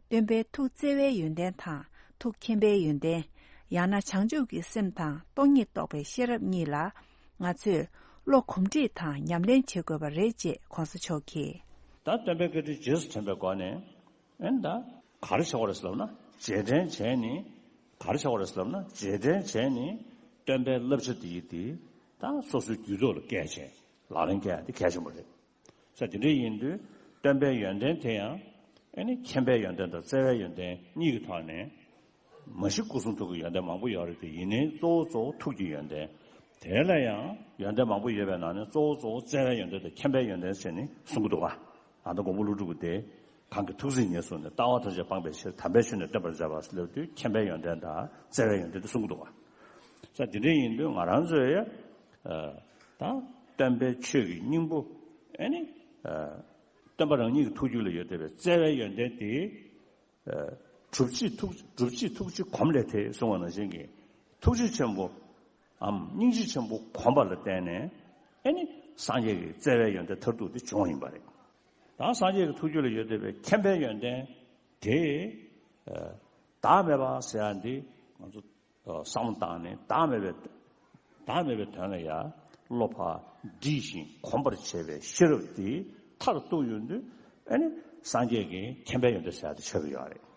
སྟོན་པའི་ཐུགས་བརྩེ་བའི་ཡོན་ཏན་དང་། ཐུགས་མཁྱེན་པའི་ཡོན་ཏན། ཡང་ན་བྱང་ཆུབ་ཀྱི་སེམས་དང་སྟོང་ཉིད་རྟོགས་པའི་ཤེས་རབ་གཉིས་ལ། ང་ཚོས་བློ་གོམས་འདྲིས་དང་ཉམས་ལེན་བྱེད་དགོས་པ་རེད་ཅེས་གོང་ས་མཆོག་གིས། ད་སྟོན་པའི་བཀའ་དྲིན་རྗེས་སུ་དྲན་པའི་སྒོ་ནས། ཨེ་ད་ག་རེ་བྱ་བ་རེད་ཟེར་ལབ་ན། རྗེས་དྲན་བྱས་ནི། ག་རེ་བྱ་བ་རེད་ཟེར་ལབ་ན། རྗེས་དྲན་བྱས་ནི། སྟོན་པའི་བསླབ་བྱ་འདི་ཡིས་འདི་ད་སོ་སོའི་རྒྱུད་ཐོག་ལ་བཀལ་བྱས། ལག་ལེན་བཀལ་ཡ་འདི་གལ་ཆེན་པོ་རེད། ས་དེ་འདྲ་ཡིན་དུས་སྟོན་པའི་ཡོན་ཏན་དེ་ཡང་། ཨེ་ནི་མཁྱེན་པའི་ཡོན་ཏན་དང་བརྩེ་བའི་ཡོན་ཏན་གཉིས་ཀྱི་ཐོག་ནས། མ་གཞི་སྐུ་གསུང་ཐུགས་ཀྱི་ཡོན་ཏན་མང་པོ་ཡོད་རེད་དེ། ཡིན་ནའི་གཙོ་བོ་གཙོ་བོ་ཐུགས་ཀྱི་ཡོན་ཏན། དེ་ལ་ཡང་ཡོན་ཏན་མང་པོ་ཡོད་པའི་ནང་ནས་གཙོ་བོ་གཙོ་བོ་བརྩེ་བའི་ཡོན་ཏན་དང་མཁྱེན་པའི་ཡོན་ཏན་ཟེར་ནས་གསུང་གི་འདུག་ག། ཨ། ད་མགོན་པོ་ཀླུ་སྒྲུབ་ཀྱིས་དེ། གང་གིས་ཐུགས་བརྩེ་ཉེར་བཟུང་ནས། ལྟ་བ་ཐམས་ཅད་སྤངས་པའི་ཕྱིར། དམ་པའི་ཆོས་ནི་སྟོན་པར་མཛད་པ་ལབ་དུས། མཁྱེན་པའི་ཡོན་ཏན་དང་བརྩེ་བའི་ཡོན་ཏན་དེ་གསུང་གི་འདུག་ག། ས་དེ་འདྲ་ཡིན་དུས་ང་རང་ཚོས། ཨ། ད་སྟོན་པའི་ཆོས་ཀྱི་སྙིང་པོ། ཨེ་ནི། ཨ། སྟོན་པ་རང་ཉིད་ཀྱི་ཐུགས་རྒྱུད་ལ་ཡོད་བསྡད་པའི་བརྩེ་བའི་ཡོན་ཏན་དེ། ཨ། སྒྲུབ་བྱེད་ཐུགས། སྒྲུབ་བྱེད་ཐུགས་རྗེ་གོམས་ལས་ཐེག་གསུངས་པ་ནང་བཞིན་གྱི། ཐུགས་རྗེ་ཆེན་པོའམ་སྙིང་རྗེ་ཆེན་པོ་གོམས་པ་ལ་བརྟེན་ནས། ཨེ་ནི་སངས་རྒྱས་ཀྱི་བརྩེ་བའི་ཡོན་ཏན་མཐར་ཐུག་དེ་བྱུང་བ་ཡིན་པ་རེད། ད་སངས་རྒྱས་ཀྱི་ཐུགས་རྒྱུད་ལ་ཡོད་བསྡད་པའི་མཁྱེན་པའི་ཡོན་ཏན་དེ། ཨ། བདག་མེད་པ་ཟེར་ཡ་འདི་ང་ཚོ། ཨ། བསམ་བློ་བཏང་ནས། བདག་མེད་པའི། བདག་མེད་པའི་དོན་ལ་ཡ་བློ་ཕར་འདྲིས་ཤིང་གོམས་པར་བྱེད་པའི་ཤེས་རབ་དེ་མཐར་གཏུགས་ཡོང་དུས། ཨེ་ནི་སངས་རྒྱས་ཀྱི་མཁྱེན་པའི་ཡོན་ཏན་ཟེར་ཡ་དེ་ཆགས་ཀྱི་ཡོད་རེད།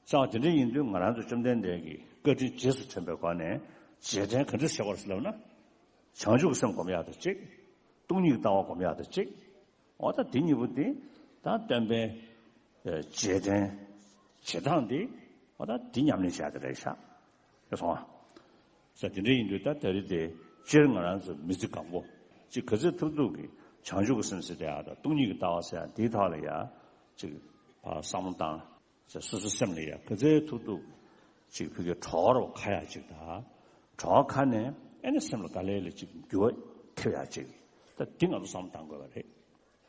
ས་དེ་འདྲ་ཡིན་དུས་ང་རང་ཚོ་བཅོམ་ལྡན་འདས་ཀྱི་བཀའ་དྲིན་རྗེས་སུ་དྲན་པའི་སྒོ་ནས་རྗེས་དྲན་ག་འདྲ་བྱེད་དགོས་རེད་ཟེར་ལབ་ན། བྱང་ཆུབ་ཀྱི་སེམས་སྒོམ་ཡག་དང་གཅིག། སྟོང་ཉིད་ཀྱི་ལྟ་བ་སྒོམ་ཡག་དང་གཅིག། འོ་ད་དེ་གཉིས་པོ་དེ་ད་སྟོན་པའི། ཨ། རྗེས་དྲན་ བྱེད་སྟངས་འདི་འོ་ད་འདི་ཉམས་ལེན་བྱ་གི་རེད་ཤག་ཡོད་སོང་ཨ། ས་དེ་འདྲ་ཡིན་དུས་ད་ད་རེས་དེ་སྤྱིར་ང་རང་ཚོ་མི་ཚེ་གང་པོ་ཅིག་ག་ཚོད་ཐུབ་ཐུབ་ཀྱིས་བྱང་ཆུབ་ཀྱི་སེམས་ཟེར་དེ་ཡ་ད་སྟོང་ཉིད་ཀྱི་ལྟ་བ་ཟེར་ཡ་འདིའི་ཐོག་ལ་ཡ་ཅིག་ཕར་བསམ་བློ་བཏང་། ཟེར་སོ་སོའི་སེམས་ལ་ཡ་ག་ཚོད་ཐུབ་ཐུབ་ཅིག་ཕ་གིའི་གྲོགས་རོགས་ཁ་ཡ་ཅིག་དང་། གྲོགས་ཁ་ནས་ཨེ་ནི་སེམས་ལ་དཀའ་ལས་ལ་ཅིག་འགྱུར་བ་ཐེབས་ཡ་ཅིག་ད་འདི་ང་ཚོ་བསམ་བློ་བཏང་དགོས་པ་རེད།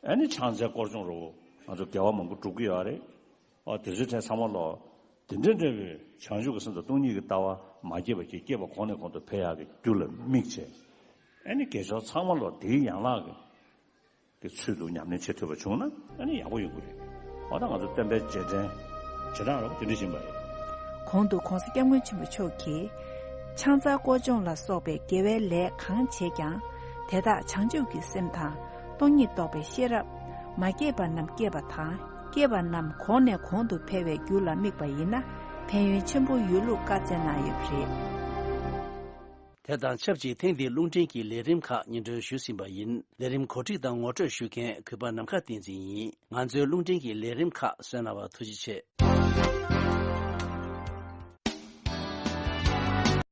ཨེ་ནི་ཕྱག་འཚལ་སྐོར་སྦྱོང་རོགས་ང་ཚོ་དགེ་བ་མང་པོ་སྒྲུབ་ཀྱི་ཡོད་རེད། ཨོ་དེ་ཚོའི་གྲས་ཚང་མ་ལོ། དེ་འདྲ་འདྲ་བའི་བྱང་ཆུབ་ཀྱི་སེམས་དང་སྟོང་ཉིད་ཀྱི་ལྟ་བ་མ་སྐྱེས་པ་ཅིག་སྐྱེས་པ་གོང་ནས་གོང་དུ་འཕེལ་ཡག་གི་རྒྱུ་ལ་དམིགས་བྱས། ཨེ་ནི་དགེ་སྦྱོར་ཚང་མ་ལོ་དེའི་ཡན་ལག་གི་གི་ཚུལ་དུ་ཉམས་ལེན་བྱེད་ཐུབ་པ་བྱུང་ན་ཨ་ནི་ཡག་པོ་ཡོང་གི་རེད། འོ་ད་ང་ཚོ་བསྟན་པའི་རྗེས་དྲན་བྱེད་སྟངས་རོགས་དེ་འདྲ་ཡིན་པ་རེད། གོང་དུ་༧གོང་ས་༧སྐྱབས་མགོན་ཆེན་པོ་མཆོག་གིས་ཕྱག་འཚལ་སྐོར་སྦྱོང་ལ་སོགས་པའི་དགེ་བའི་ལས་གང་བྱེད་ཀྱང་དེ་དག་བྱང་ཆུབ་ཀྱི་སེམས་དང་སྟོང་ཉིད་རྟོགས་པའི་ཤེས་རབ། མ་སྐྱེས་པ་རྣམས་སྐྱེས་པ་དང་སྐྱེས་པ་རྣམས་གོང་ནས་གོང་དུ་འཕེལ་བའི་རྒྱུ་ལ་དམིགས་པ་ཡིན་ན་ཕན་ཡོན་ཆེན་པོ་ཡོད་ལུགས་བཀའ་སྩལ་གནང་ཡོད་པ་རེད། དེ་དང་ཆབས་ཅིག་ཐེངས་འདིའི་རླུང་འཕྲིན་གྱི་ལས་རིམ་ཁག་སྙན་སྒྲོན་ཞུས་ཟིན་པ་ཡིན། ལས་རིམ་གོ་སྒྲིག་དང་ངོ་སྤྲོད་ཞུ་མཁན་གུས་པ་ནམ་མཁའ་བསྟན་འཛིན་ཡིན། ང་ཚོའི་རླུང་འཕྲིན་གྱི་ལས་རིམ་ཁག་གསན་གནང་བར་ཐུགས་རྗེ་ཆེ།